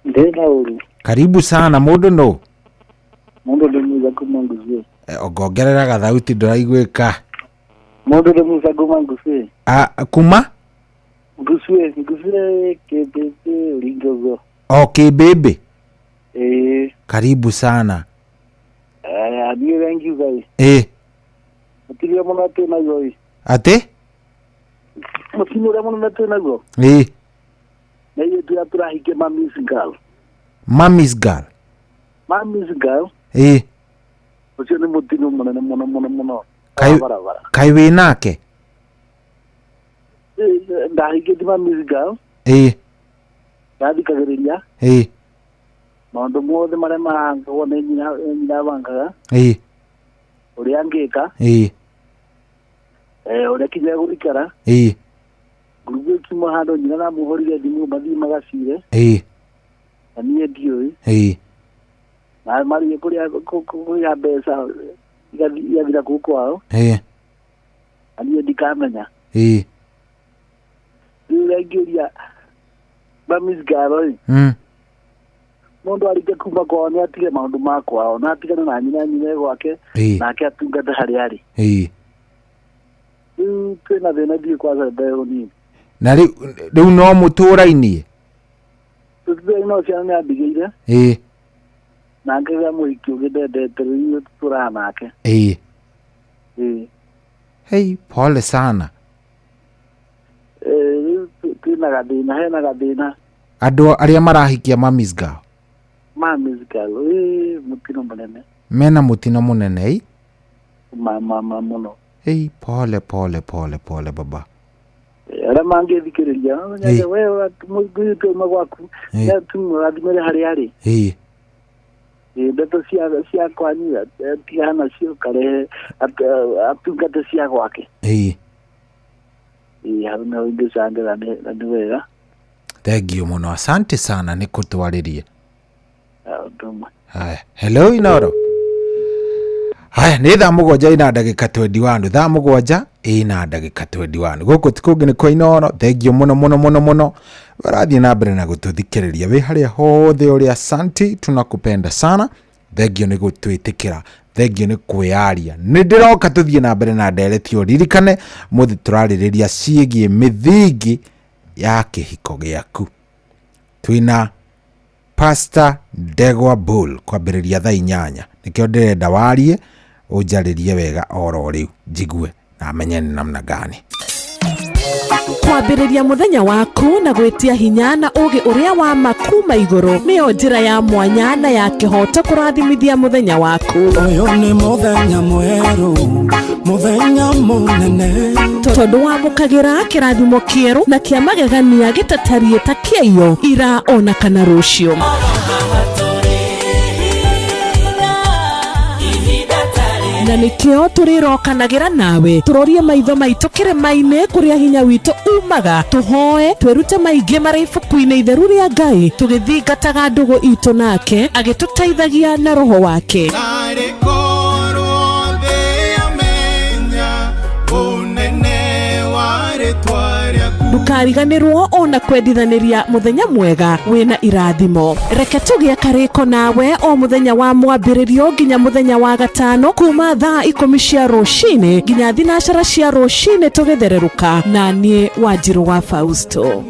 O: Ndĩna ũru.
E: Karibu sana, mũndũ nũ?
O: Mũndũ nĩ Musa kuma Ngusie.
E: Ongongerera gathauti ndũraiguĩka.
O: Mũndũ nĩ Musa kuma Ngusie.
E: Kuma?
O: Ngusue, ngusue kebebe ulingogo.
E: Okay bebe.
O: Eh.
E: Karibu sana.
O: Eh, niĩ thank you guys.
E: Eh.
O: Mũtino mũno twĩ naguo ĩ.
E: Atĩ?
O: Mũtino ũrĩa mũnene twĩ naguo.
E: Ĩ.
O: Na ithuĩ tũrĩa tũrahikia Mami's girl.
E: Mami's girl.
O: Mami's girl.
E: Ĩ.
O: Ũcio nĩ mũtino mũnene mũno mũno mũno.
E: Kaĩ
O: Barabara.
E: kaĩ wĩ nake?
O: Ndahikĩtie Mami's girl.
E: Ĩ.
O: Ndathikagĩrĩria.
E: Ĩ.
O: Maũndũ mothe marĩa marangagwo nĩ nyina nyina abangaga.
E: Ĩ.
O: Ũrĩa angĩka.
E: Ĩ.
O: Ũrĩa kinya gũikara.
E: Ĩ.
O: Ngurubu ĩkiuma handũ nyina namũhũrire thimũ mathiĩ magacire.
E: Ĩ.
O: Na niĩ ndiũĩ.
E: Ĩ.
O: Na marĩe kũrĩa kũrĩa mbeca igathira kũu kwao.
E: Ĩ.
O: Na niĩ ndikamenya.
E: Ĩ.
O: Rĩu ũrĩa ingĩũria Mami's girl ĩ. Mũndũ arĩkia kuma kwao nĩ atige maũndũ ma kwao na atigane na nyina nyina gwake nake atungate harĩa arĩ.
E: Ĩ.
O: Rĩu twĩna thĩna ndiũĩ kwanza mbeũ nini.
E: Na rĩu no mũtũrainie?
O: Tũtũraine no ciana nĩ andigĩire.
E: Ĩ.
O: Na ngĩgĩa mũhiki ũngĩ ndendete rĩu tũtũraga nake.
E: Ĩ.
O: Ĩ.
E: Hey, pole sana.
O: Rĩu twĩna gathĩna, hena gathĩna.
E: Andũ arĩa marahikia Mami's girl.
O: Mami's girl, ĩ mũtino mũnene.
E: Mena mũtino mũnene ĩ?
O: Ma ma ma mũno.
E: Hey, pole pole pole pole baba.
O: Arĩa mangĩthikĩrĩria, we mũirĩtu auma gwaku, nĩatũmũrathimĩre harĩa arĩ.
E: Ĩ.
O: Ndeto cia kwanyu tigana nacio karehe atungate cia gwake.
E: Ĩ.
O: Ĩ, hau nĩho ingĩcangĩra na nĩ wega.
E: Thank you mũno, asante sana nĩ kũtwarĩria.
O: Ũndũ ũmwe.
E: Haya, hello Inoro. Haya, nĩ thaa 7 ina ndagĩka 21, thaa 7 ina ndagĩka 21. Gũkũ ti kũngĩ nĩ kwa Inoro. Thank you mũno mũno mũno mũno. Ũrathiĩ na mbere na gũtũthikĩrĩria wĩ harĩa hothe ũrĩ, asanti, tunakupenda sana. Thank you nĩ gũtwĩtĩkĩra, thank you nĩ kwĩyaria. Nĩ ndĩroka tũthiĩ na mbere na ndereti, ũririkane mũthĩ tũrarĩrĩria ciĩgiĩ mĩthingi ya kĩhiko gĩaku. Twĩna Pastor Ndegwa Bull kwambĩrĩria thaa 8. Nĩkĩo ndĩrenda warie ũnjarĩrie wega oro rĩu njigue na menye nĩ namna gani.
P: Kwambĩrĩria mũthenya waku na gwĩtia hinya na ũũgĩ ũrĩa wa ma kuma igũrũ nĩyo njĩra ya mwanya na ya kĩhooto kũrathimithia mũthenya waku.
F: Ũyũ nĩ mũthenya mwerũ, mũthenya mũnene.
P: Tondũ wamũkagĩra kĩrathimo kĩerũ na kĩa magegania gĩtatariĩ ta kĩaiyo ira ona kana rũciũ. Na nĩkĩo tũrĩrokanagĩra nawe tũrorie maitho maitũ kĩrĩma-inĩ kũrĩa hinya witũ umaga, tũhoe twĩrute maingĩ marĩ ibuku-inĩ itheru rĩa Ngai tũgĩthingataga ndũgũ itũ nake agĩtũteithagia na roho wake. Ndũkariganĩrwo ona kwendithanĩria mũthenya mwega wĩna irathimo. Reke tũgĩe karĩko nawe o mũthenya wa mwambĩrĩrio nginya mũthenya wa gatano kuma thaa 10 cia rũcinĩ nginya 12 cia rũcinĩ tũgĩthererũka na niĩ Wanjirũ wa Fausto.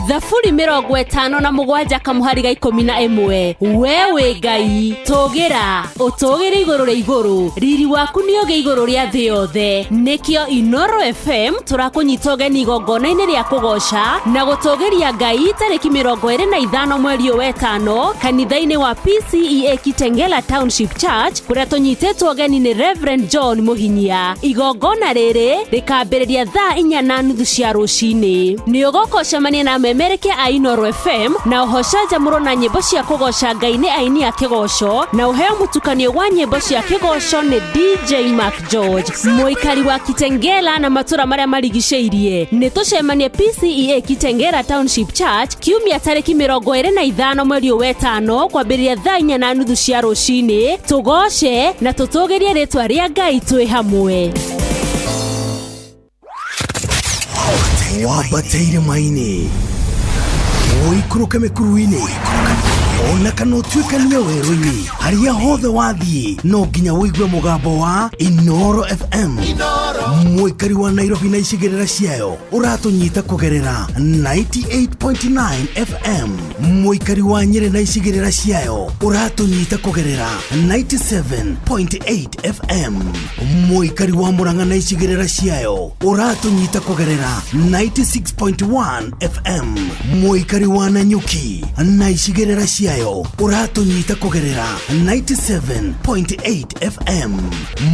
D: Thaburi 57 kamuhari ga 11. We wĩ Ngai tũgĩra ũtũgĩre igũrũ rĩa igũrũ, riri waku nĩ ũgĩ igũrũ rĩa thĩ yothe. Nĩkĩo Inoro FM tũrakũnyita ũgeni igongona-inĩ rĩa kũgoca na gũtũgĩria Ngai tarĩki 25 mweri ũyũ wetano kanitha-inĩ wa PCEA Kitengela Township Church kũrĩa tũnyitĩtwo ũgeni nĩ Reverend John Mũhinyia. Igongona rĩrĩ rĩkambĩrĩria thaa 4:30 cia rũcinĩ. Nĩ ũgoka ũcemanie na memereke a Inoro FM na ũhocanjamũrwo na nyĩmbo cia kũgoca Ngai nĩ aini a kĩgoco na ũheo mũtukanio wa nyĩmbo cia kĩgoco nĩ DJ Mark George. Mũikari wa Kitengela na matũra marĩa marigicĩirie nĩ tũcemanie PCEA Kitengela Township Church kiumia tarĩki 25 mweri ũyũ wetano kwambĩrĩria thaa 4:30 cia rũcinĩ. Tũgoce na tũtũgĩrie rĩtwa rĩa Ngai twĩ hamwe.
C: Wambateire maini ũikũrũke mĩkuru-inĩ Ona kana ũtuĩkanie werũ-inĩ, harĩa hothe wathiĩ no nginya ũigue mũgambo wa Inoro FM. Mũikari wa Nairobi na icigĩrĩra ciayo ũratũnyita kũgerera 98.9 FM. Mũikari wa Nyĩrĩ na icigĩrĩra ciayo ũratũnyita kũgerera 97.8 FM. Mũikari wa Murang'a na icigĩrĩra ciayo ũratũnyita kũgerera 96.1 FM. Mũikari wa Nanyuki na icigĩrĩra ciayo ũratũnyita kũgerera 97.8 FM.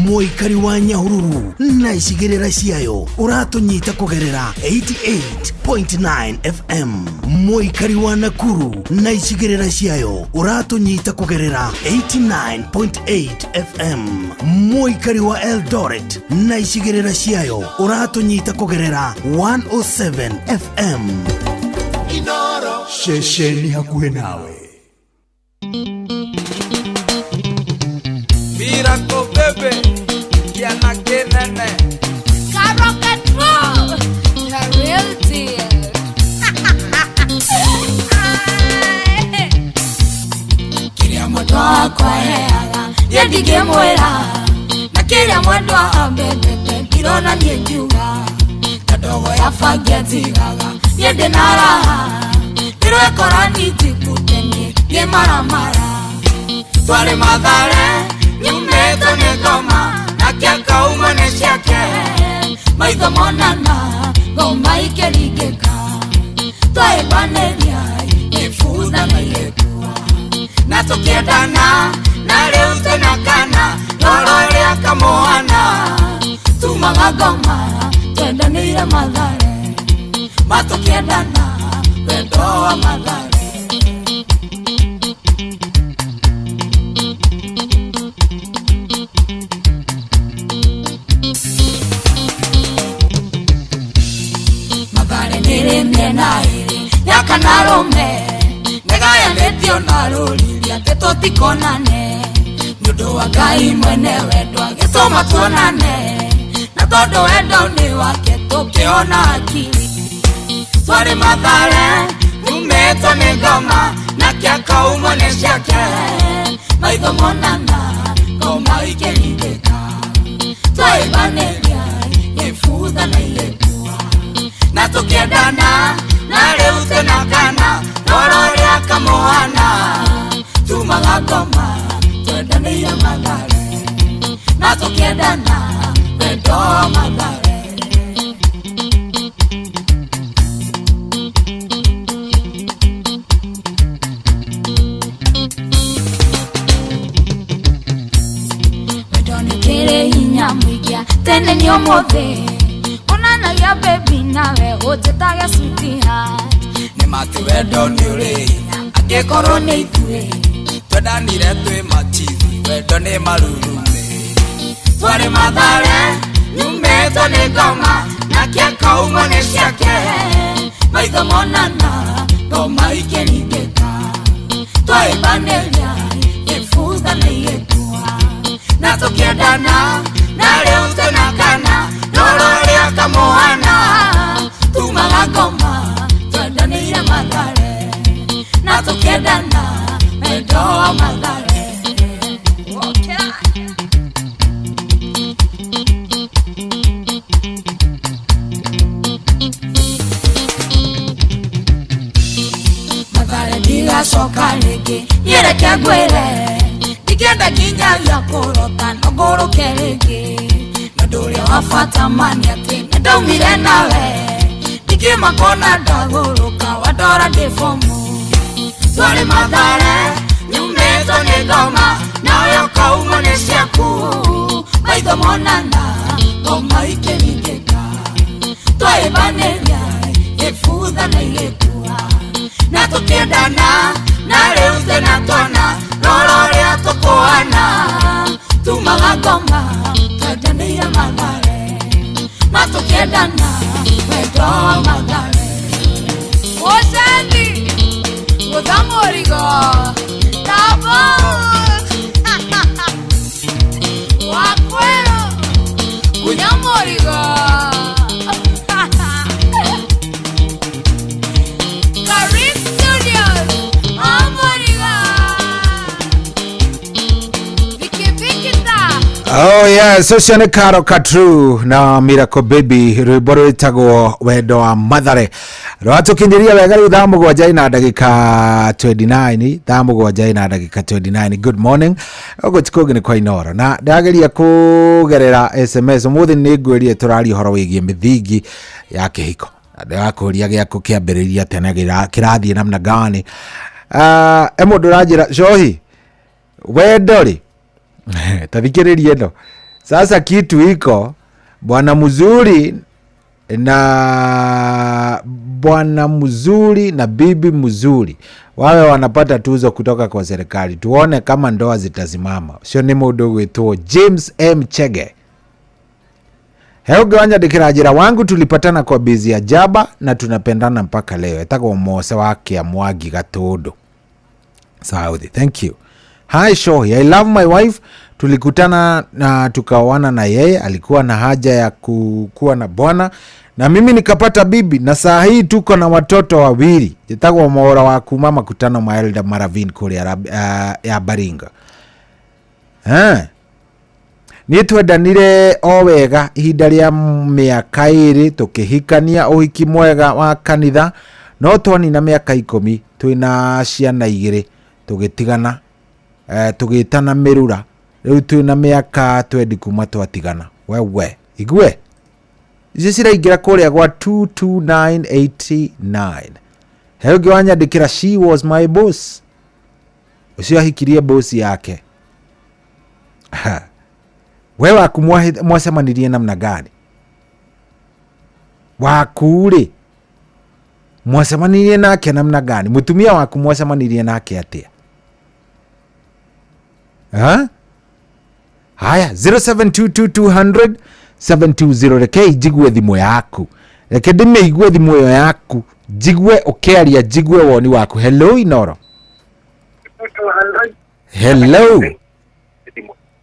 C: Mũikari wa Nyahururu na icigĩrĩra ciayo ũratũnyita kũgerera 88.9 FM. Mũikari wa Nakuru na icigĩrĩra ciayo ũratũnyita kũgerera 89.8 FM. Mũikari wa Eldoret na icigĩrĩra ciayo ũratũnyita kũgerera 107 FM.
A: Inoro ceceni hakuhĩ nawe.
F: Miracle baby, kiana kinene.
Q: Karoka the real deal.
R: Kiria mwendwa wakwa heaga niĩ ndingĩmwĩra, na kĩrĩa mwendwa ambendete ndirona niĩ ngiuga, ta ndogo ya bangi anjigaga niĩ ndĩ na raha, ndĩrwekora nitikute niĩ niĩ maramara. Twarĩ Mathare nyumĩtwo nĩ ngoma, nake akaumwo nĩ ciake, maitho monana ngoma ikĩringĩka, twahĩmbanĩria ibutha na igĩkua, na tũkĩendana na rĩu twĩna kana, rora ũrĩa kamũhana, tumaga ngoma twendanĩire Mathare, ma tũkĩendana wendo wa Mathare. Mathare nĩrĩ mĩena ĩrĩ ya kana rũme, nĩgayanĩtio na rũriri atĩ tũtikonane, nĩ ũndũ wa Ngai mwene wendo agĩtũma tuonane, na tondũ wendo nĩ wake tũkĩona akili. Twarĩ Mathare tumĩtwo nĩ ngoma, nake akaumwo nĩ ciake, maitho monana ngoma ikĩringĩka, twahĩmbanĩria ibutha na igĩkua, na tũkĩendana na rĩu twĩna kana, rora ũrĩa kamũhana, tumaga ngoma twendanĩire Mathare, na tũkĩendana wendo wa Mathare. Wendo nĩ ũkĩrĩ hinya mũingĩ tene nĩ ũmũthĩ, onanagia baby nawe ũnjĩtage sweetheart,
F: nĩ mati wendo nĩ ũrĩ hinya angĩkorwo nĩ ithuĩ twendanire twĩ machizi, wendo nĩ marurume.
R: Twarĩ Mathare nyumĩtwo nĩ ngoma, nake akaumwo nĩ ciake, maitho monana ngoma ikĩringĩka, twahĩmbanĩria ibutha na igĩkua,
F: na tũkĩendana na rĩu twĩna kana, rora ũrĩa kamũhana,
R: tumaga ngoma twendanĩire Mathare, na tũkĩendana wendo wa Mathare. Mathare ndigacoka rĩngĩ, niĩ reke ngwĩre, ndingĩenda nginyagia kũrota no ngũrũke rĩngĩ, na ũndũ ũrĩa wa bata ma nĩ atĩ nĩndaumire nawe, ndingĩmakona ndagũrũka wandora ndĩ bomu.
F: Twarĩ Mathare nyumĩtwo nĩ ngoma, nawe ũkaumwo nĩ ciaku,
R: maitho monana ngoma ikĩringĩka, twahĩmbanĩria ibutha na igĩkua,
F: na tũkĩendana na rĩu twĩna twana, rora ũrĩa tũkũhana,
R: tumaga ngoma twendanĩire Mathare, na tũkĩendana wendo wa Mathare.
Q: Ocendi, gũtha mũrigo, Tabo, Wakwero, kunya mũrigo. Karim Studios, Amorigo.
E: Oh yes, ũcio nĩ Karo Katru na Miracle Baby, rwĩmbo rwĩtagwo Wendo wa Mathare. Rwatũkinyĩria wega rĩu thaa 7 na ndagĩka 29, thaa 7 na ndagĩka 29. Good morning. Ũguo ti kũngĩ nĩ kwa Inoro. Na ndageria kũgerera SMS ũmũthĩ nĩ ngwĩrire tũraria ũhoro wĩgiĩ mĩthingi ya kĩhiko. Na ndĩrakũria gĩaku kĩambĩrĩria atĩa na kĩrathiĩ namna gani. E mũndũ ũranjĩra Shohi, wendo rĩ, tathikĩrĩria ĩno. Sasa kitu iko bwana mzuri na bwana mzuri na bibi mzuri wawe wanapata tuzo kutoka kwa serikali, tuone kama ndoa zitasimama. Ucio nĩ mũndũ ũgwĩtwo James M Chege. Heo wanyandĩkĩra njĩra wangu, tulipatana kwa bizi ya jaba na tunapendana mpaka leo. Etagwo Mose wa Kĩamwangi Gatũndũ South. Thank you. Hi Shohi, I love my wife. Tulikutana na tukaoana na yeye, alikuwa na haja ya kuwa na bwana na mimi nikapata bibi, na saa hii tuko na watoto wawili. Jitagwo Mora wa kuma makutano ma Elda Maravin kũrĩa ya Baringa. Niĩ twendanire o wega ihinda rĩa mĩaka 2 tũkĩhikania ũhiki mwega wa kanitha, no twanina mĩaka 10 twĩna ciana 2 tũgĩtigana, tũgĩtana mĩrura. Rĩu twĩna mĩaka 20 kuma twatigana. Wewe igue icio ciraingĩra kũrĩa gwa 22989. He ũngĩ wanyandĩkĩra she was my boss. Ũcio ahikirie boss yake. We waku mwacemanirie namna gani? Waku rĩ mwacemanirie nake namna gani? Mũtumia waku mwacemanirie nake atĩa? Ha? Haya, 0722 200 720. Reke njigue thimũ yaku, reke ndĩmĩigue thimũ ĩyo yaku, njigue ũkĩaria, njigue woni waku. Hello Inoro. Hello.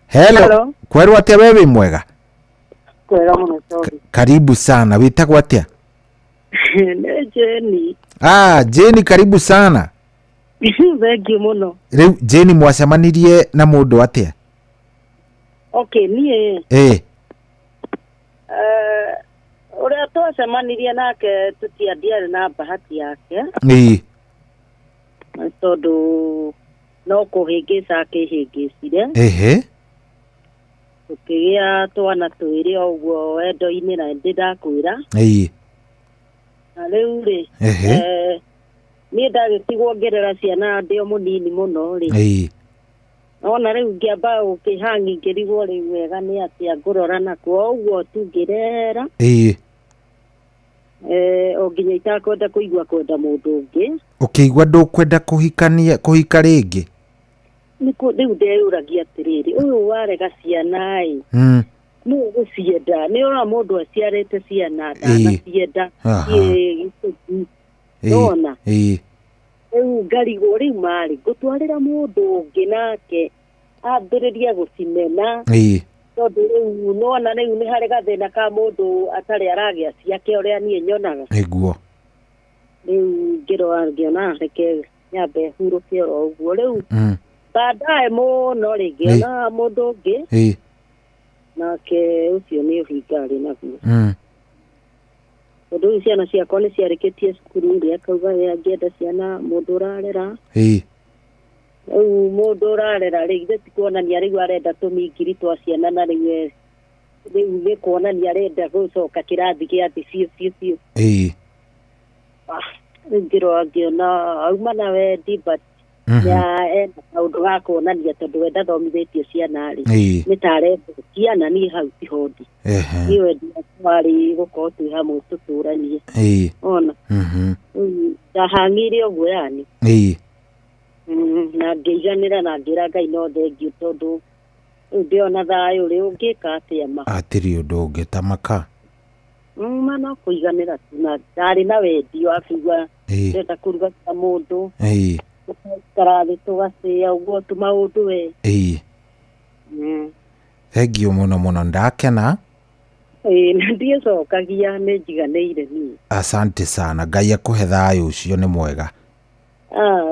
E: Hello. Kwerwo atĩa? We wĩ mwega?
S: Kwega mũno sorry.
E: Karibu sana. Wĩtagwo atĩa?
S: Nĩ Jeni.
E: Ah, Jeni, karibu sana.
S: Thank you mũno.
E: Rĩu Jeni, mwacemanirie na mũndũ atĩa?
S: Okay, niĩ ũrĩa twacemanirie nake tũtiandiarĩ na bahati yake. Tondũ no kũhĩngĩca akĩhĩngĩcire. Tũkĩgĩa twana twĩrĩ o ũguo wendo-inĩ, na ndĩ ndakwĩra. Na rĩu rĩ, niĩ ndagĩtigwo ngĩrera ciana ndĩ o mũnini mũno rĩ. Ona rĩu ngĩamba gũkĩhangi ngĩrigwo rĩu wega nĩ atĩa ngũrora nakuo ũguo tu ngĩrera. O nginya itakwenda kũigua kwenda mũndũ ũngĩ.
E: Ũkĩigua ndũkwenda kũhikania kũhika rĩngĩ?
S: Nĩkũ rĩu ndeyũragia atĩrĩrĩ, ũyũ warega ciana ĩ, nũ ũgũcienda? Nĩ ũrona mũndũ aciarĩte ciana ndanacienda gĩtũmi. Nĩwona? Rĩu ngarigwo rĩu marĩ ngũtwarĩra mũndũ ũngĩ nake ambĩrĩria gũcimena. Tondũ rĩu nĩwona rĩu nĩ harĩ gathĩna ka mũndũ atarĩ aragĩa ciake ũrĩa niĩ nyonaga.
E: Nĩguo.
S: Rĩu ngĩrora ngĩona reke nyambe hurũke oro ũguo. Rĩu baadaye mũno rĩ ngĩona mũndũ ũngĩ nake ũcio nĩ ũhinga arĩ naguo. Tondũ rĩu ciana ciakwa nĩ ciarĩkĩtie cukuru rĩ, akauga we angĩenda ciana mũndũ ũrarera. Rĩu mũndũ ũrarera rĩ, ithe ti kuonania rĩu arenda tũmingiri twa ciana, na rĩu rĩu nĩ kuonania arenda gũcoka kĩrathi gĩa thĩ biũ biũ biũ. Rĩu ngĩrora ngĩona auma na wendi, but ena kaũndũ ga kuonania tondũ we ndathomithĩtie ciana rĩ, nĩ ta arenda ciana, niĩ hau tiho ndĩ. Niĩ wendi wakwa warĩ gũkorwo twĩ hamwe tũtũranie. Ona ndahang'ire ũguo yani. Na ngĩiganĩra na ngĩra Ngai no thengiũ, tondũ rĩu ndĩona thayũ rĩ, ũngĩka atĩa ma?
E: Hatirĩ ũndũ ũngĩ ta maka.
S: Ma no kũiganĩra tu, na ndarĩ na wendi wa kũigua ndĩrenda kũruga ta mũndũ. Tũgaikara thĩ tũgacĩa ũguo tu maũndũ we.
E: Thengiũ mũno mũno, ndakena.
S: Na ndiĩcokagia, nĩ njiganĩire niĩ.
E: Asante sana, Ngai akũhe thayũ ũcio nĩ mwega.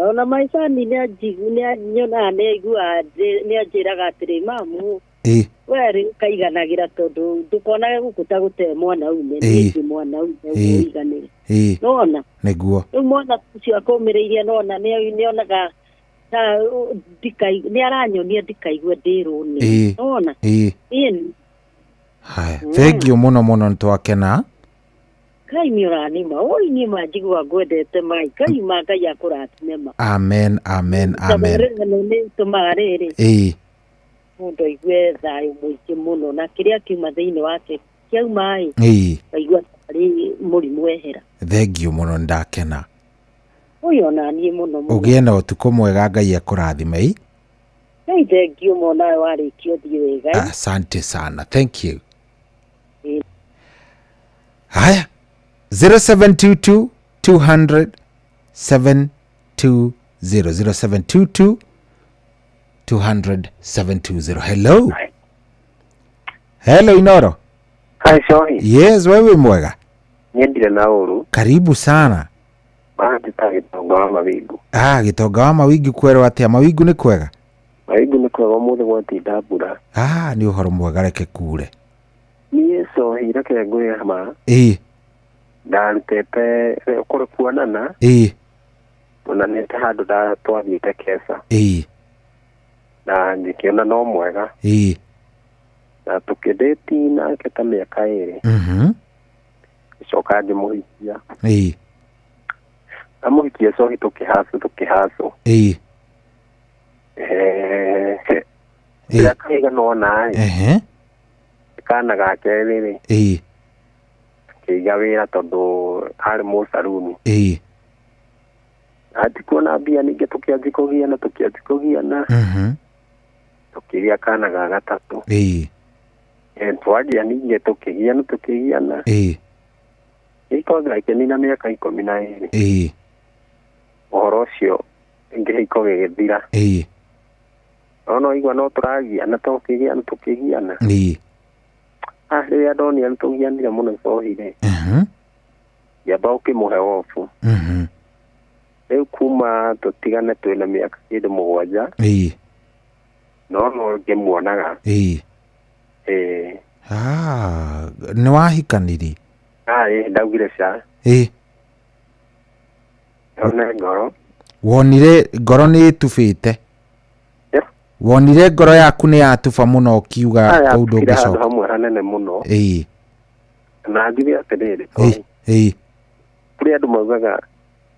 S: Ona maicani nĩ anyonaga nĩ aiguaga nĩ anjĩraga atĩrĩ, mamu
E: Ĩĩ.
S: We rĩ ũkaiganagĩra tondũ ndũkonage gũkũ ta gũte mwana ume,
E: Ĩĩ.
S: ningĩ mwana ume
E: Ĩĩ.
S: ũguo ũiganĩre.
E: Ĩĩ.
S: Nĩwona?
E: Nĩguo.
S: Rĩu mwana ũcio akũmĩrĩirie nona nĩonaga ta nĩ aranyonia ndikaigue ndĩ rũni.
E: Ĩĩ.
S: Nĩwona?
E: Ĩĩ.
S: Ĩĩ.
E: Haya, thank you mũno mũno, nĩtwakena.
S: Ngai nĩ ũranima oi, niĩ ma njiguaga ngwendete mai. Ngai ma Ngai akũrathime ma.
E: Amen, amen, amen.
S: Tabarĩra ĩno nĩ ĩtũmaga rĩrĩ mũndũ aigue thayũ mũingĩ mũno, na kĩrĩa kiuma thĩinĩ wake kĩauma ĩ, aigua tarĩ mũrimũ wehera.
E: Thank you mũno, nĩndakena.
S: Ũyũ ona niĩ mũno mũno.
E: Ũgĩe na ũtukũ mwega, Ngai akũrathime ĩ.
S: Ngai thengiũ mũno, nawe warĩkia ũthiĩ wega ĩ.
E: Asante sana, thank you.
S: Ĩ.
E: Haya, 0722 200 720, 0722 200 720. Hello, hello, Inoro.
I: Hi, sorry.
E: Yes, wewe mwega?
I: Niĩ ndirĩ na ũru.
E: Karibu sana.
I: Manjĩta Gĩtonga wa Mawingu.
E: Ah, Gĩtonga wa Mawingu, kwerwo atĩa Mawingu? Nĩ kwega?
I: Mawingu nĩ kwega, ũmũthĩ gwatinda mbura.
E: Ah, nĩ ũhoro mwega, reke kure.
I: Niĩ cohi, reke ngwĩre ma. Ndarutĩte kũrĩ kuonana. Tuonanĩte handũ twathiĩte Kesa. Na ngĩkĩona no mwega. Na tũkĩndĩti nake ta mĩaka 2. Gĩcoka ngĩmũhikia. Amũhikia cohi, tũkĩhacũ tũkĩhacũ. Mĩaka ĩigana ũna ĩ. Kana ga kerĩ rĩ, akĩiga wĩra tondũ arĩ mũcaruni. Ati kuona mbia ningĩ tũkĩanji kũgiana, tũkĩanji kũgiana. Tũkĩgĩa kana ga gatatũ. Twagia ningĩ tũkĩgiana tũkĩgiana. Gĩko gĩakĩnina mĩaka 12. Ũhoro ũcio kĩhiko gĩgĩthira. No no igua no tũragiana tũkĩgiana tũkĩgiana. Ah, rĩrĩa ndonire nĩ tũgianire mũno cohi rĩ, ngĩamba ũkĩmũhe obu. Rĩu kuma tũtigane twĩna mĩaka kĩndũ 7. No no ngĩmuonaga. Ĩĩ.
E: Ah, nĩ wahikaniri?
I: Ah, ĩĩ, ndaugire ca. One ngoro.
E: Wonire ngoro nĩ ĩtubĩte?
I: Yeah.
E: Wonire ngoro yaku nĩ yatuba mũno ũkiuga
I: Ah,
E: kũu
I: yatubire handũ
E: ndũngĩcoka?
I: hamwe hanene mũno. Na njuge atĩrĩrĩ, kũrĩ andũ maugaga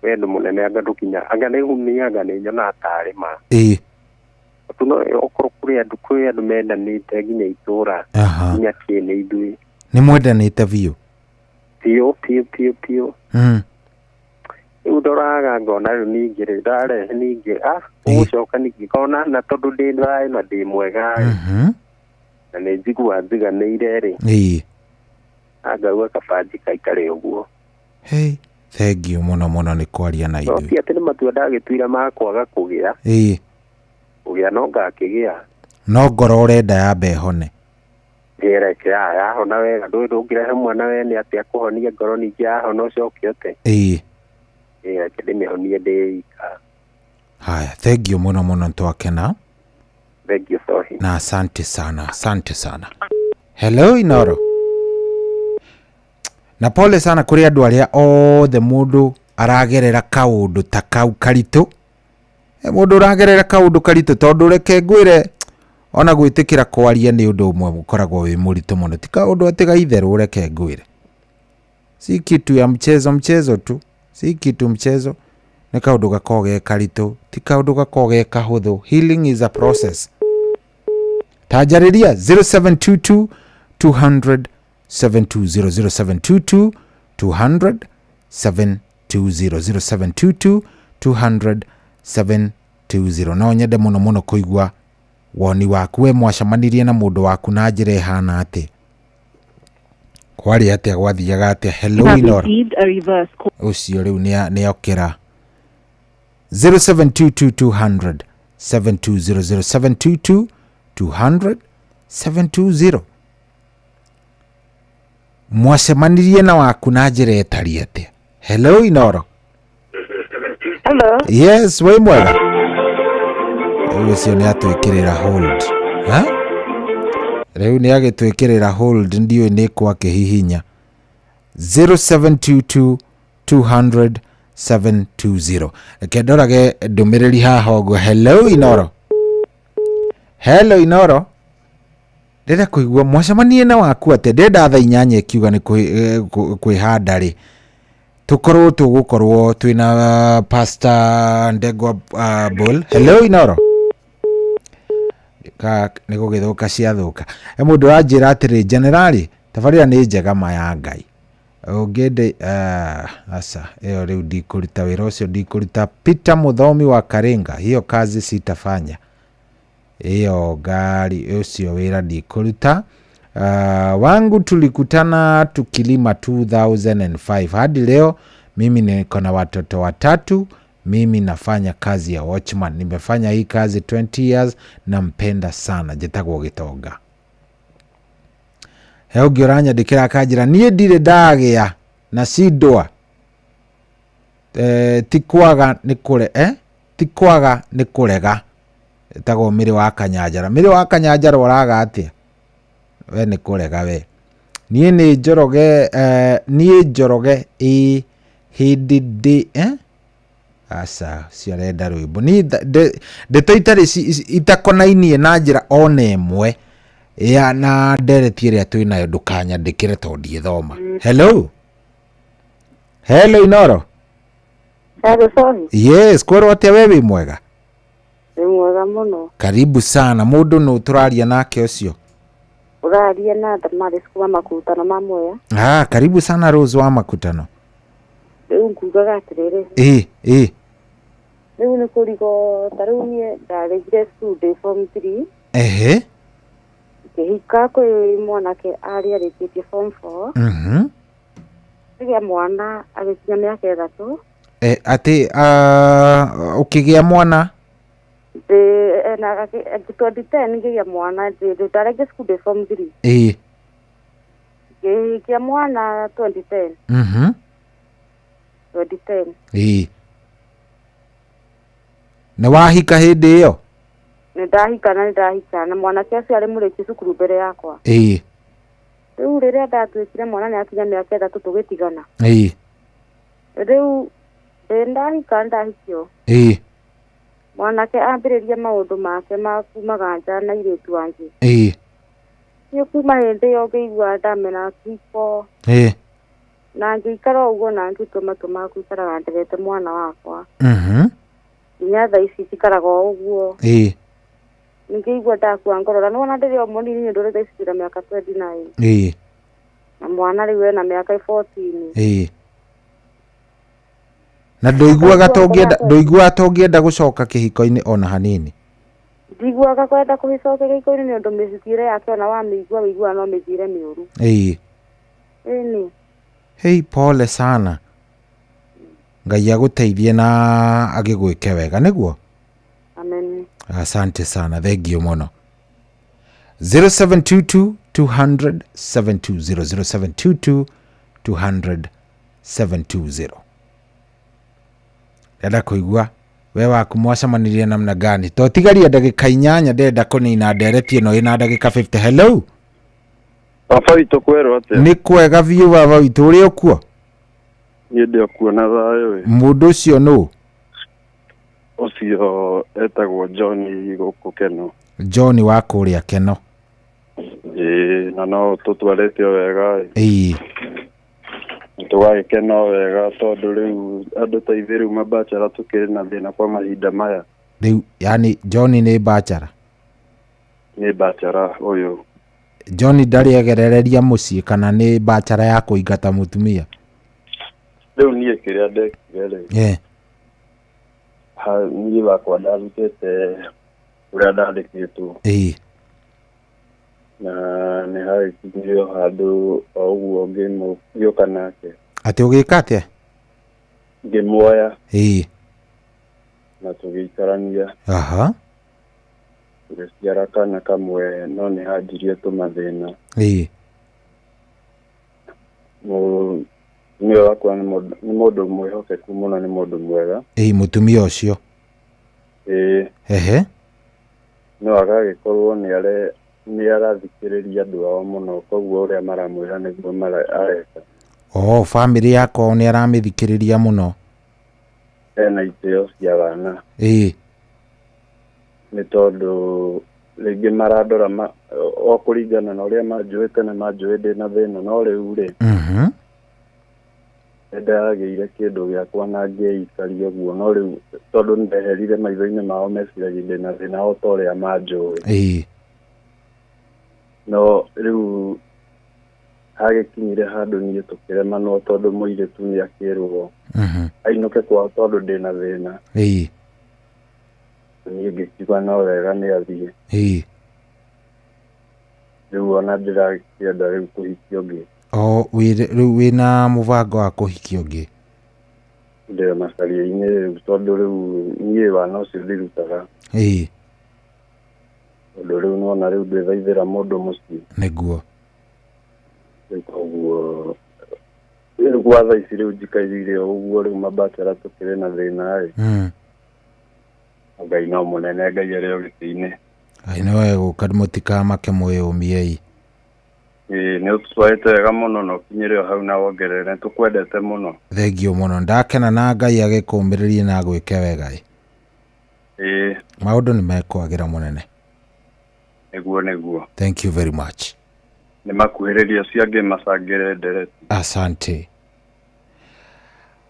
I: wendo mũnene anga ndũkinya, anga nĩ humia, anga nĩ nyonaga tarĩ ma. No okorwo kũrĩ andũ mendanĩte nginya itũra, nginya kĩ nĩ ithuĩ.
E: Nĩ mwendanĩte biũ?
I: Biũ biũ biũ biũ. Rĩu ndoraga ngona rĩu ningĩ rĩ ndarehe ningĩ ũgũcoka ningĩ ngona na tondũ ndĩ thayũ na ndĩ mwega rĩ, na nĩ njiguaga njiganĩire rĩ, angauga kaba njikaikare ũguo.
E: Hey, thank you mũno mũno nĩ kwaria na
I: No
E: ithuĩ.
I: ti atĩ nĩ matua ndagĩtuire ma kwaga kũgĩa. Kũgĩa no ngakĩgĩa.
E: No ngoro ũrenda yambe ĩhone.
I: Ĩreke yahona wega, ndũĩ ndũngĩrehe mwana we nĩ atĩa kũhonia ngoro ningĩ yahona ũcoke ũte. Ĩreke ndĩmĩhonie ndĩ ika.
E: Haya, thank you mũno mũno, twakena.
I: Thank you, sorry.
E: Na asante sana, asante sana. Hello, Inoro. Na pole sana kũrĩ andũ arĩa othe mũndũ aragerera kaũndũ ta kau karitũ. Mũndũ ũragerera kaũndũ karitũ, tondũ reke ngwĩre, ona gwĩtĩkĩra kwaria nĩ ũndũ ũmwe ũkoragwo wĩ mũritũ mũno, ti kaũndũ atĩ gaitherũ. Reke ngwĩre, si kitu ya mchezo mchezo tu, si kitu mchezo, nĩ kaũndũ gakoragwo ge karitũ, ti kaũndũ gakoragwo ge kahũthũ. Healing is a process. Tanjarĩria 0722 200 720, 0722 200 720, 0722 200 720. No nyende mũno mũno kũigua woni waku, we mwacemanirie na mũndũ waku na njĩra ĩhana atĩ, kwarĩ atĩa, gwathiaga atĩa? Hello, Inoro. Ũcio rĩu nĩ okĩra. 0722 200 720, 0722 200 720. Mwacemanirie na waku na njĩra ĩtariĩ atĩa? Hello, Inoro.
T: Hello.
E: Yes, wĩ mwega? Rĩu ũcio nĩ atwĩkĩrĩra hold. Ha? Rĩu nĩ agĩtwĩkĩrĩra hold, ndiũĩ nĩ kwa akĩhihinya. 0722 200 720. Reke ndorage ndũmĩrĩri haha ũguo. Hello Inoro. Hello Inoro. Ndĩrenda kũigua mwacemanie na waku atĩa. Ndĩrenda thaa 8 ĩkiuga nĩ kwĩhanda rĩ, tũkorwo tũgũkorwo twĩna Pastor Ndegwa Bull. Hello Inoro. Ka nĩ gũgĩthũka ciathũka. He mũndũ ũranjĩra atĩrĩ, generali tabarĩra nĩ njega ma ya Ngai. Ũngĩende aca ĩyo rĩu ndikũruta wĩra ũcio, ndikũruta. Peter Mũthomi wa Karinga, hiyo kazi sitafanya. Ĩyo ngari ũcio wĩra ndikũruta. Wangu tulikutana tukilima 2005 hadi leo mimi niko na watoto watatu. Mimi nafanya kazi ya watchman, nimefanya hii kazi 20 years, nampenda sana. Njĩtagwo Gĩtonga. He ũngĩ ũranyandĩkĩra akanjĩra niĩ ndirĩ ndagĩa na cindwa. Ti kwaga nĩ kũre, ti kwaga nĩ kũrega. Etagwo Mĩrĩ wa Kanyanjara. Mĩrĩ wa Kanyanjara ũraga atĩa? We nĩ kũrega we. Niĩ nĩ Njoroge, niĩ Njoroge ĩ hĩndĩ ndĩ, Aca, ũcio arenda rwĩmbo. Niĩ ndeto itarĩ itakonainie na njĩra ona ĩmwe ya na ndereti ĩrĩa twĩnayo ndũkanyandĩkĩre tondũ ndiĩthoma. Hello. Hello Inoro.
T: Hello sorry.
E: Yes, kwerwo atĩa we wĩ mwega?
T: Nĩ mwega mũno.
E: Karibu sana. Mũndũ nũ tũraria nake ũcio?
T: Ũraria na Damaris kuma Makutano ma Mwea.
E: Ah, karibu sana Rose wa Makutano.
T: Rĩu ngugaga atĩrĩrĩ. Rĩu nĩ kũrigo ta rĩu niĩ ndarĩgire cukuru ndĩ form 3.
E: Ehe.
T: Ngĩhika kwĩ mwanake arĩ arĩkĩtie form 4. Ngĩgĩa mwana agĩkinya mĩaka 3.
E: Atĩ ũkĩgĩa mwana?
T: Ndĩ na 2010 ngĩgĩa mwana, ndarĩkia cukuru ndĩ form 3. Ngĩhikia mwana 2010. 2010.
E: Nĩ wahika hĩndĩ ĩyo?
T: Nĩ ndahika na nĩ ndahika na mwanake ũcio arĩ mũrĩki cukuru mbere yakwa. Rĩu rĩrĩa ndatuĩkire mwana nĩ akinya mĩaka 3 tũgĩtigana. Rĩu ndĩ ndahika ndahikio. Mwanake ambĩrĩria maũndũ make ma kumaga nja na airĩtu angĩ. Niĩ kuma hĩndĩ ĩyo ngĩigua ndamena kĩhiko. Na ngĩikara ũguo na ngĩtua matua ma gũikaraga nderete mwana wakwa. Nginya thaa ici njikaraga o ũguo. Ningĩigua ndakua ngoro na nĩwona ndĩrĩ o mũnini nĩ ndũrĩ thaa ici ndĩna mĩaka 29. Na mwana rĩu ena mĩaka 14.
E: Na ndũiguaga tũngĩenda gũcoka kĩhiko-inĩ ona hanini?
T: Ndiguaga kwenda kũgĩcoka kĩhiko-inĩ nĩ ũndũ mĩthiĩre yake ona wamĩigua wĩiguaga no mĩthiĩre mĩũru. Ĩni.
E: Hei, pole sana. Ngai agũteithie na agĩgwĩke wega nĩguo?
T: Amen.
E: Asante sana, thank you mũno. 0722 200 720 0722 200 720. Ndenda kũigua we waku mwacemanirie namna gani? To tigaria ndagĩka 8 ndĩrenda kũnina ndereti ĩno ĩna ndagĩka 50. Hello.
U: Baba witũ kwerwo atĩa?
E: Nĩ kwega biũ baba witũ, ũrĩ ũkuo?
U: Niĩ ndĩ okuo na thayũ.
E: Mũndũ ũcio nũ?
U: Ũcio etagwo John gũkũ Keno.
E: John wa kũrĩa Keno.
U: Ĩĩ, na no tũtwarĩte o wega. Tũgagĩkena o wega tondũ rĩu andũ ta ithuĩ rĩu mabachara tũkĩrĩ na thĩna kwa mahinda maya.
E: Rĩu yani John nĩ bachara?
U: Nĩ bachara ũyũ.
E: John ndarĩ egerereria mũciĩ kana nĩ bachara ya kũingata mũtumia?
U: Rĩu niĩ kĩrĩa ndekire rĩ, niĩ wakwa ndarutĩte ũrĩa ndandĩkĩtwo. Na nĩ hagĩkinyire o handũ o ũguo ngĩũka nake.
E: Atĩ ũgĩka atĩa?
U: Ngĩmuoya. Na tũgĩikarania. Tũgĩciara kana kamwe no nĩ hanjirie tũmathĩna. Mũtumia wakwa nĩ mũndũ mwĩhokeku mũno, nĩ mũndũ mwega.
E: Mũtumia ũcio?
U: Ehe. No agagĩkorwo nĩ Nĩ arathikĩrĩria andũ ao mũno koguo ũrĩa maramwĩra nĩguo areka.
E: Oh, family yakwa nĩ aramĩthikĩrĩria mũno.
U: Ena itĩo cia wana.
E: Ĩĩ.
U: Nĩ tondũ rĩngĩ marandora o kũringana na ũrĩa manjũĩ tene manjũĩ ndĩ na thĩna no rĩu rĩ. Nĩndagĩire kĩndũ gĩakwa na ngĩikaria ũguo no rĩu tondũ nĩndeherire maitho-inĩ mao meciragia ndĩ na thĩna o ta ũrĩa manjũĩ.
E: Ĩĩ.
U: No rĩu hagĩkinyire handũ niĩ tũkĩremanwo tondũ mũirĩtu nĩakĩrwo ainũke kwao tondũ ndĩ na thĩna.
E: Ĩĩ.
U: Niĩ ngĩkiuga no wega nĩ athiĩ.
E: Ĩĩ.
U: Rĩu ona ndĩrakĩenda rĩu kũhikia ũngĩ.
E: O rĩu wĩna mũbango wa kũhikia ũngĩ?
U: Ndĩ macaria-inĩ rĩu tondũ rĩu niĩ wana ũcio ndirutaga.
E: Ĩĩ.
U: Tondũ rĩu nĩwona rĩu ndwĩthaithĩra mũndũ mũciĩ.
E: Nĩguo.
U: Rĩu koguo rĩu gwa thaa ici rĩu njikairire o ũguo rĩu mabachelor tũkĩrĩ na thĩna ĩ. Ngai no mũnene, Ngai arĩ o gĩtĩ-inĩ.
E: Ngai nĩwe gũka mũtikamake mwĩyũmiei.
U: Ĩĩ nĩ ũtũtwarĩte wega mũno na ũkinyĩre o hau na wongerere, nĩtũkwendete mũno.
E: Thengiũ mũno, ndakena na Ngai agĩkũmĩrĩrie na agwĩke wega ĩ.
U: Ĩĩ.
E: Maũndũ nĩ mekwagĩra mũnene.
U: Nĩguo nĩguo.
E: Thank you very much.
U: Nĩ makuhĩrĩria acio angĩ macangĩre ndereti.
E: Asante.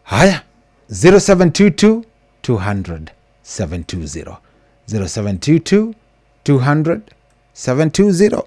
E: Haya, 0722 200 720. 0722 200 720.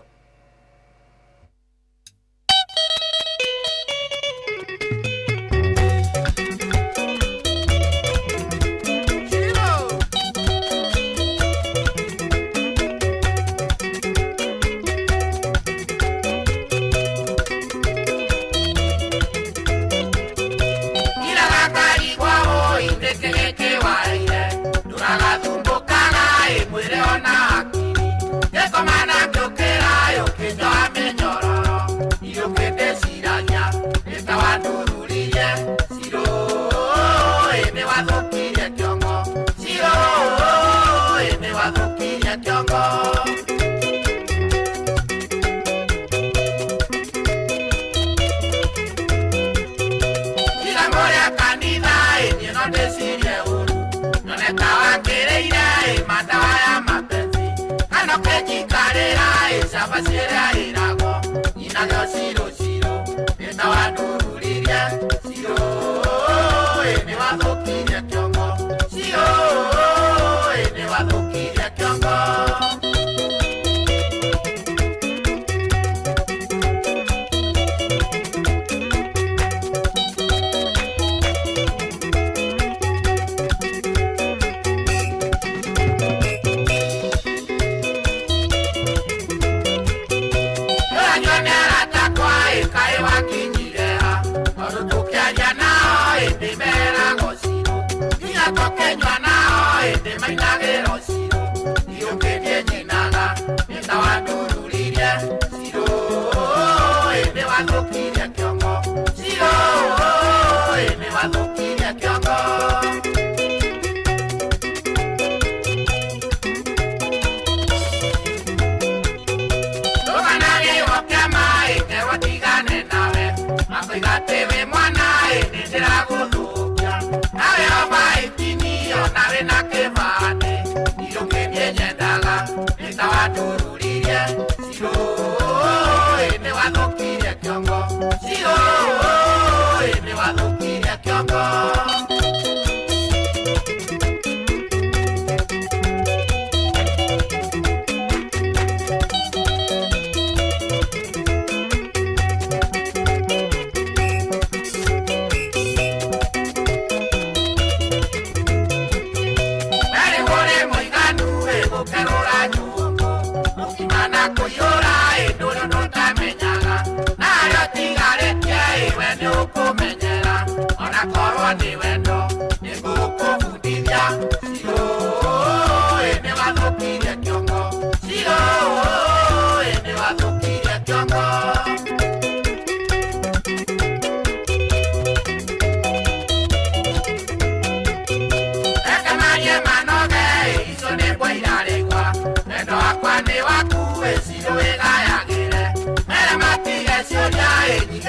G: Wakwa nĩ waku, wĩ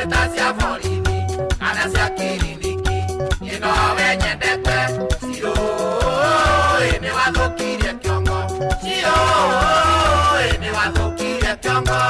F: Nyingĩ ta cia borithi kana cia kiriniki niĩ nowe nyendete Ciro nĩ wathũkirie kĩongo Ciro nĩ wathũkirie kĩongo.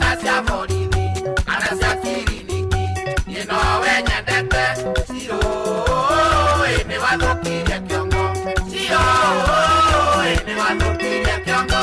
F: Ta cia borithi kana cia kiriniki niĩ nowe nyendete Ciro nĩ wathũkirie kĩongo Ciro nĩ wathũkirie kĩongo.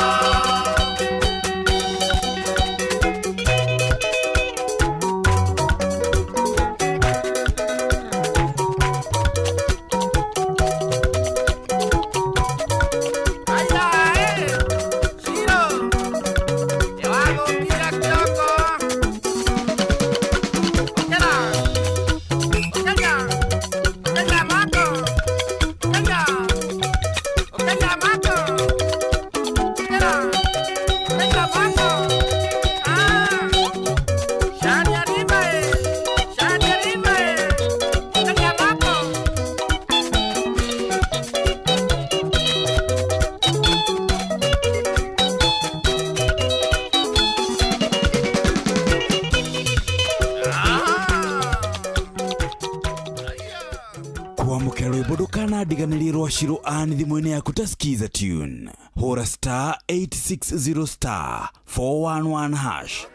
A: Kwamũkĩra rwĩmbo ndũkanandiganĩrie rwa Shiro Ann thimũ-inĩ yaku ta Skiza tune. Hũra star 860 star 411 hash.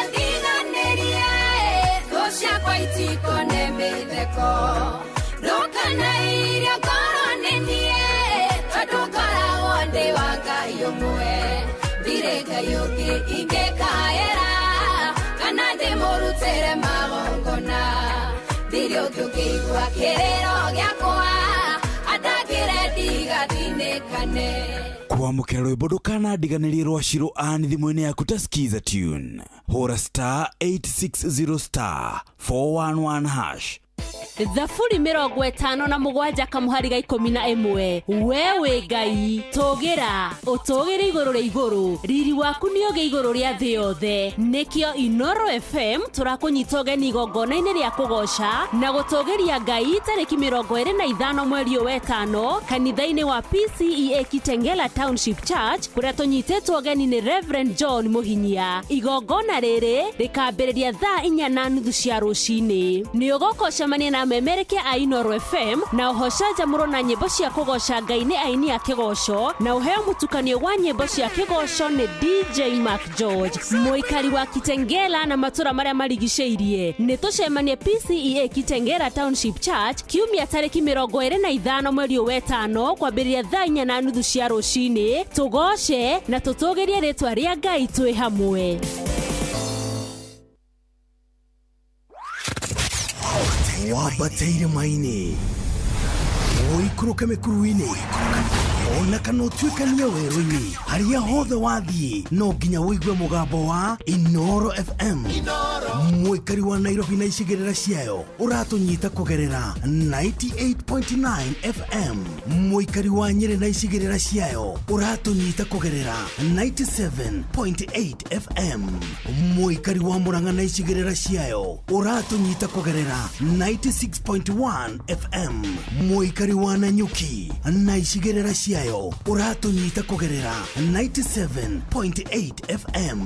Q: Ndiganĩrie thũ ciakwa itikone mĩtheko ndũkanairie ngoro nĩ niĩ tondũ ngoragwo ndĩ wa Ngai ũmwe ndirĩ Ngai ũngĩ ingĩkaĩra kana ndĩmũrutĩre magongona ndirĩ ũngĩ ũngĩigua kĩrĩro gĩakwa andangĩre ndigathinĩkane.
A: Kwamũkĩra rwĩmbo ndũkanandiganĩrie rwa Shiro Ann thimũ-inĩ yaku ta Skiza tune. Hũra star 860 star 411 hash.
D: Thaburi 57 kamuhari ga 11 we wĩ Ngai tũgĩra ũtũgĩre igũrũ rĩa igũrũ riri waku nĩ ũgĩ igũrũ rĩa thĩ yothe. Nĩkĩo Inoro FM tũrakũnyita ũgeni igongona-inĩ rĩa kũgoca na gũtũgĩria Ngai tarĩki 25 mweri wa 5 kanitha-inĩ wa PCEA Kitengela Township Church kũrĩa tũnyitĩtwo ũgeni nĩ Reverend John Muhinyia. Igongona rĩrĩ rĩkambĩrĩria thaa 4:30 cia rũcinĩ. Nĩ ũgoka ũcemanie na memerekia a Inoro FM na ũhocanjamũrwo na nyĩmbo cia kũgoca Ngai nĩ aini a kĩgoco na ũheo mũtukanio wa nyĩmbo cia kĩgoco nĩ DJ Mark George mũikari wa Kitengela na matũra marĩa marigicĩirie. Nĩ tũcemanie PCEA Kitengela Township Church kiumia tarĩki 25 mweri wa 5 kwambĩrĩria thaa 4:30 cia rũcinĩ. Tũgoce na tũtũgĩrie rĩtwa rĩa Ngai twĩ hamwe.
C: Wambate irĩma-inĩ ũikũrũke mĩkuru-inĩ ona kana ũtuĩkanie werũ-inĩ harĩa hothe wathiĩ no nginya ũigue mũgambo wa Inoro FM. Mũikari wa Nairobi na icigĩrĩra ciayo ũratũnyita kũgerera 98.9 FM. Mũikari wa Nyĩrĩ na icigĩrĩra ciayo ũratũnyita kũgerera 97.8 FM. Mũikari wa Murang'a na icigĩrĩra ciayo ũratũnyita kũgerera 96.1 FM. Mũikari wa Nanyuki na icigĩrĩra ciayo ũratũnyita kũgerera 97.8 FM.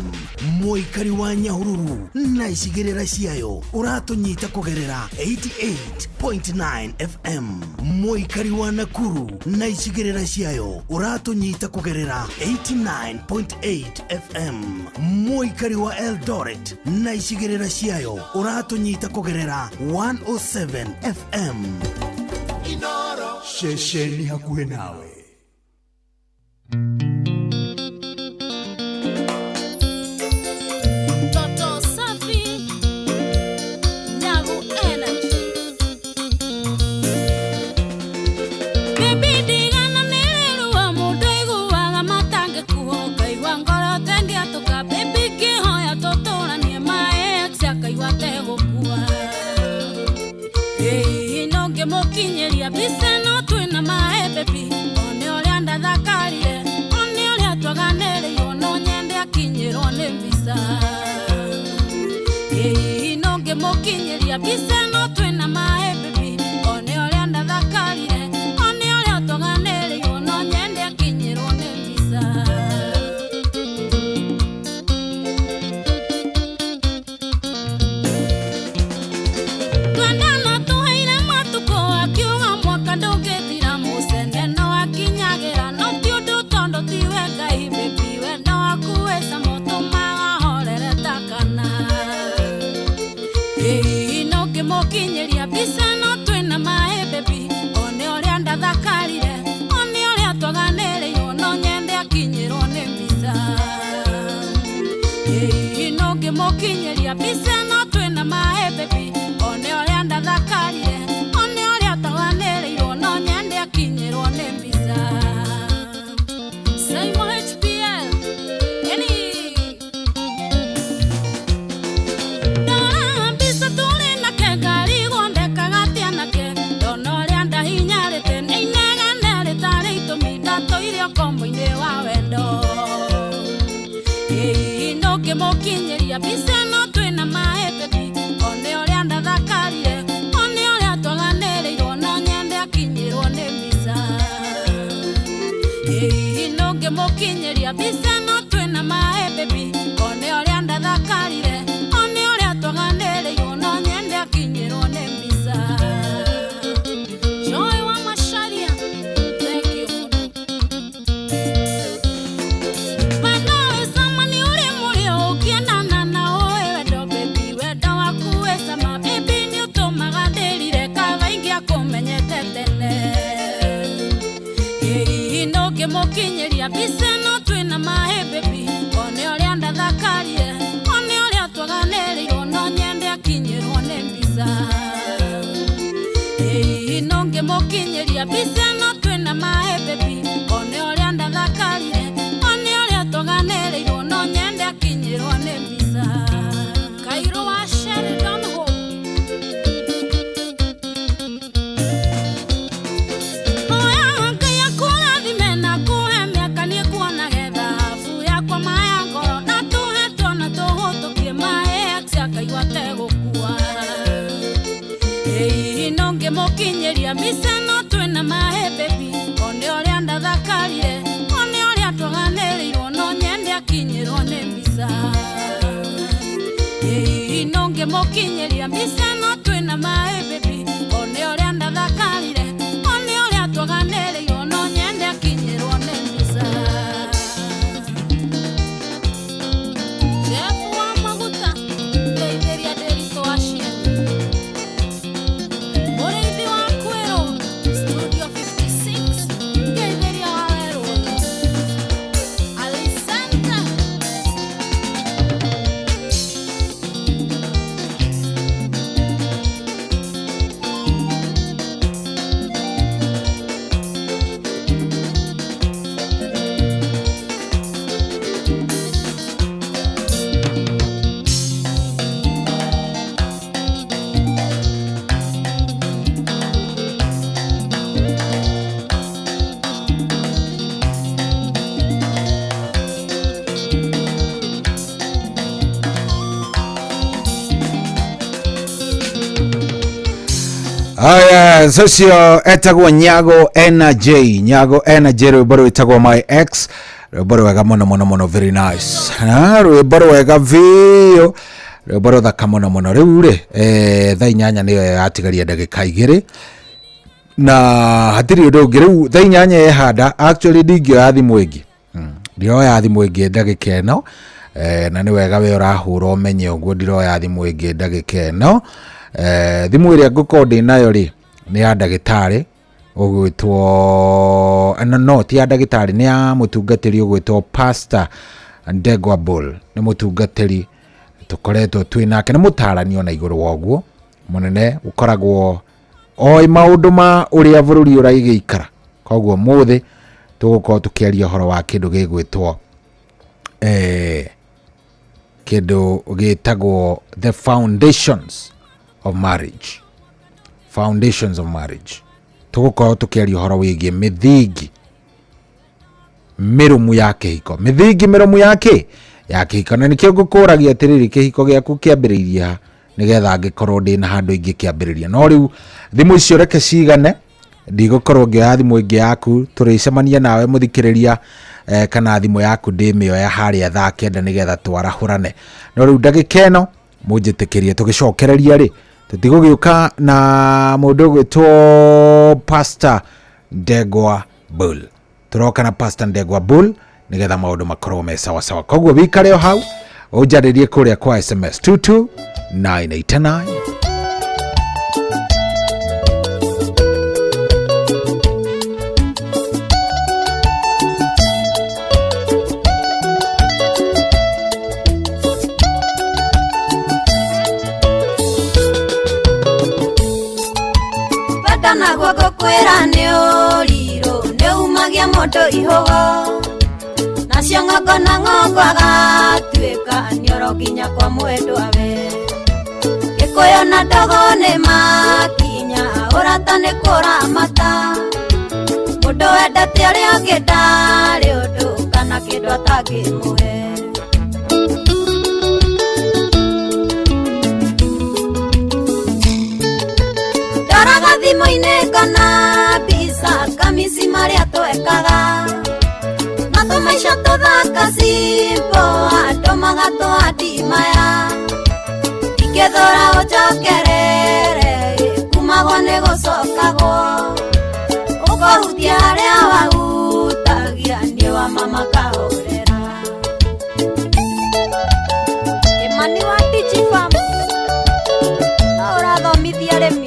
C: Mũikari wa Nyahururu na icigĩrĩra ciayo ũratũnyita kũgerera 88.9 FM. Mũikari wa Nakuru na icigĩrĩra ciayo ũratũnyita kũgerera 89.8 FM. Mũikari wa Eldoret na icigĩrĩra ciayo ũratũnyita kũgerera 107 FM.
A: Inoro ceceni hakuhĩ nawe.
Q: Toto safi Nyagu energy Baby digana neleruwa mundu iguaga matange kuhoka igua ngoro tendia tuka baby kihoya tutũranie my ex akaigua tegũkua. Hey. mbica ĩno twĩna maĩ baby one ũrĩa ndathakarire one ũrĩa twaganĩrĩirwo no nyende akinyĩrwo nĩ mbica. Twendana tũheire matukũ akiuga mwaka ndũngĩthira mũcene no akinyagĩra no ti ũndũ tondũ tiwe Ngai baby wendo waku wĩ cama ũtũmaga horere ta kana. Ĩĩ no ngĩmũkinyĩria mbica ĩno twĩna maĩ baby one ũrĩa ndathakarire one ũrĩa twaganĩrĩirwo no nyende akinyĩrwo nĩ mbica. Ĩĩ no ngĩmũkinyĩria mbica ĩno twĩna maĩ baby one ũrĩa ndathakarire one ũrĩa twaganĩrĩirwo no nyende akinyĩrwo nĩ mbica. Simon HPL Eni Ndora mbica tũrĩ nake ngarigwo ndekaga atĩa nake ndona ũrĩa ndahinyarĩte nĩ inegene rĩtarĩ itũmi ndatũire ũkombo-inĩ wa wendo. Ĩĩ no ngĩmũkinyĩria mbica ĩno twĩna maĩ baby one ũrĩa ndathakarire one ũrĩa twaganĩrĩirwo no nyende akinyĩrwo nĩ mbica. Ĩĩ no ngĩmũkinyĩria mbica ĩno twĩna maĩ baby one ũrĩa ndathakarire one ũrĩa twaganĩrĩirwo no nyende akinyĩrwo nĩ mbica. Joy wa Macharia, thank you mũno. Wendo wĩ cama nĩ ũrĩ mũrĩo ũkĩendana na ũĩ wendo baby wendo waku wĩ cama baby nĩ ũtũmaga ndĩrire kaba ingĩakũmenyete tene. Ĩĩ no ngĩmũkinyĩria mbica ĩno twĩna maĩ baby one ũrĩa ndathakarire one ũrĩa twaganĩrĩirwo no nyende akinyĩrwo nĩ mbica. Ĩĩ no ngĩmũkinyĩria mbica ĩno twĩna maĩ baby one ũrĩa ndathakarire one ũrĩa twaganĩrĩirwo no nyende akinyĩrwo nĩ mbica. Kairũ wa Sheridan Hope. Hoya Ngai akũrathime na akũhe mĩaka niĩ kuonage thahabu yakwa maya ngoro na tũhe twana tũhũtũkie maĩ ex akaigua ategũkua. Ĩĩ no ngĩmũkinyĩria mbica ĩno twĩna maĩ baby one ũrĩa ndathakarire one ũrĩa twaganĩrĩirwo no nyende akinyĩrwo nĩ mbica. Ĩĩ no ngĩmũkinyĩria mbica ĩno twĩna maĩ baby one ũrĩa ndathakarire one ũrĩa twaganĩrĩirwo no nyende akinyĩrwo nĩ mbica. Jeff wa maguta ndeithĩria Ndĩritũ wa Cieni Mũrĩithi wa Kwĩrũ Studio 56 ngeithĩria wa Werũ Alisanta.
E: Aya, ũcio etagwo Nyago Energy, Nyago Energy, rwĩmbo rwĩtagwo My Ex, rwĩmbo rwega mũno mũno mũno, very nice. Na rwĩmbo rwega biũ, rwĩmbo rũthaka mũno mũno. Rĩu rĩ, thaa 8 nĩyo yatigaria ndagĩka 2 na hatirĩ ũndũ ũngĩ. Rĩu thaa 8 yehanda, actually ndingĩoya thimũ ĩngĩ, ndiroya thimũ ĩngĩ ndagĩka ĩno, na nĩ wega we ũrahũra ũmenye ũguo, ndiroya thimũ ĩngĩ ndagĩka ĩno. Thimũ ĩrĩa ngũkorwo ndĩ nayo rĩ nĩ ya ndagĩtarĩ ũgwĩtwo no ti ya ndagĩtarĩ, nĩ ya mũtungatĩri ũgwĩtwo Pastor Ndegwa Bull. Nĩ mũtungatĩri tũkoretwo twĩ nake, nĩ mũtarani ona igũrũ wa ũguo mũnene, ũkoragwo oĩ maũndũ ma ũrĩa bũrũri ũragĩikara. Koguo mũthĩ tũgũkorwo tũkĩaria ũhoro wa kĩndũ gĩgwĩtwo kĩndũ gĩtagwo the foundations of marriage. Foundations of marriage. Tũgũkorwo tũkĩaria ũhoro wĩgiĩ mĩthingi mĩrũmu ya kĩhiko, mĩthingi mĩrũmu ya kĩ ya kĩhiko. Na nĩkĩo ngũkũragia atĩrĩrĩ, kĩhiko gĩaku kĩambĩrĩirie ha Nĩgetha angĩkorwo ndĩna handũ ingĩkĩambĩrĩria. No rĩu thimũ icio reke cigane, ndigũkorwo ngĩoya thimũ ĩngĩ yaku, tũrĩcemania nawe mũthikĩrĩria, kana thimũ yaku ndĩmĩoya harĩa thaa 9 nĩgetha twarahũrane. No rĩu ndagĩka ĩno mũnjĩtĩkĩrie tũgĩcokereria rĩ, tũtigũgĩũka na mũndũ ũgwĩtwo Pastor Ndegwa Bull. Tũroka na Pastor Ndegwa Bull nĩgetha maũndũ makorwo me sawa sawa. Koguo wĩikare o hau ũnjarĩrie kũrĩa kwa SMS 22989.
R: Wenda naguo ngũkwĩra nĩ ũrirũ, nĩ umagia mũndũ ihũgo, nacio ng'ongo na ng'ongo agatuĩka nĩoro nginya kwa mwendwa we. Gĩkũyũ na ndogo nĩ makinya, ũrata nĩ kũramata, mũndũ wendete ũrĩa ũngĩ ndarĩ ũndũ kana kĩndũ atangĩmũhe. Ndoraga thimũ-inĩ ngona mbica kamisi marĩa twekaga, na tũmaica tũthaka simple andũ magatũhandi maya. Ndingĩthũra ũnjokerere, kumagwo nĩ gũcokagwo, ũkũhutia harĩa wahutagia nĩ wa mama kahorera. Kĩmani wa Digifarm no ũrathomithia arĩmi.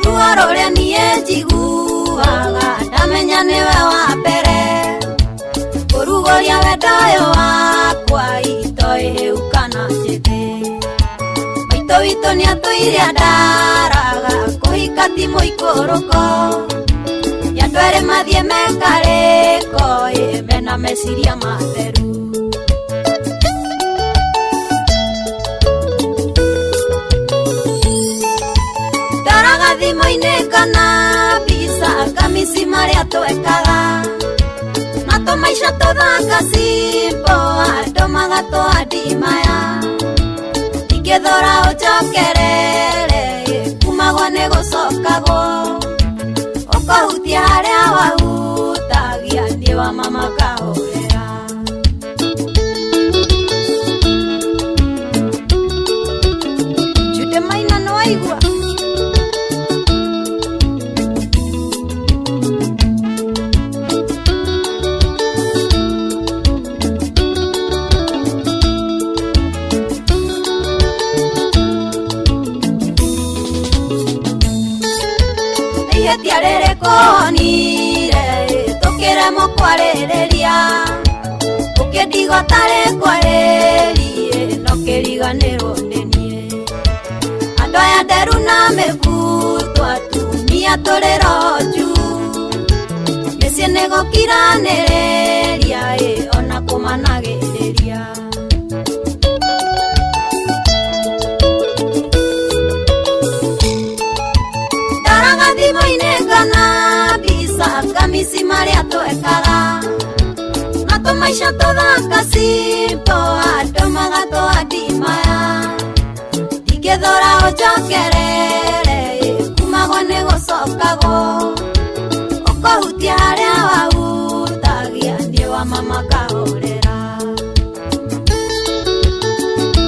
R: Ruo rũrĩa niĩ njiguaga ndamenya nĩwe wa mbere, kũrugũria wendo ũyũ wakwa itoĩ hĩu kana njĩthĩ. Maitũ witũ nĩatũire andaraga kũhika ti mũikũrũko, nĩ andũ erĩ mathiĩ mekarĩko ĩ mena meciria matheru. Ndoraga thimũ-inĩ ngona mbica kamisi marĩa twekaga, na tũmaica tũthaka simple andũ magatũhandi maya. Ndingĩthũra ũnjokerere, kumagwo nĩ gũcokagwo, ũkũhutia harĩa wahutagia nĩ wa mama kahorera. Jude Maina nĩwaigua? Ihĩtia rĩrĩkũ wonire tũkĩremwo kwarĩrĩria, ũkĩndigwo tarĩ kwarĩrie no kĩriganĩrwo nĩ niĩ. Andũ aya nderu na mĩbuto atumia tũrĩ roho njuu, mĩciĩ nĩ gũkiranĩrĩria ĩ ona kũmanagĩrĩria. Ndoraga thimũ-inĩ ngona mbica kamisi marĩa twekaga, na tũmaica tũthaka simple andũ magatũhandi maya. Ndingĩthũra ũnjokerere, kumagwo nĩ gũcokagwo, ũkũhutia harĩa wahutagia nĩ wa mama kahorera.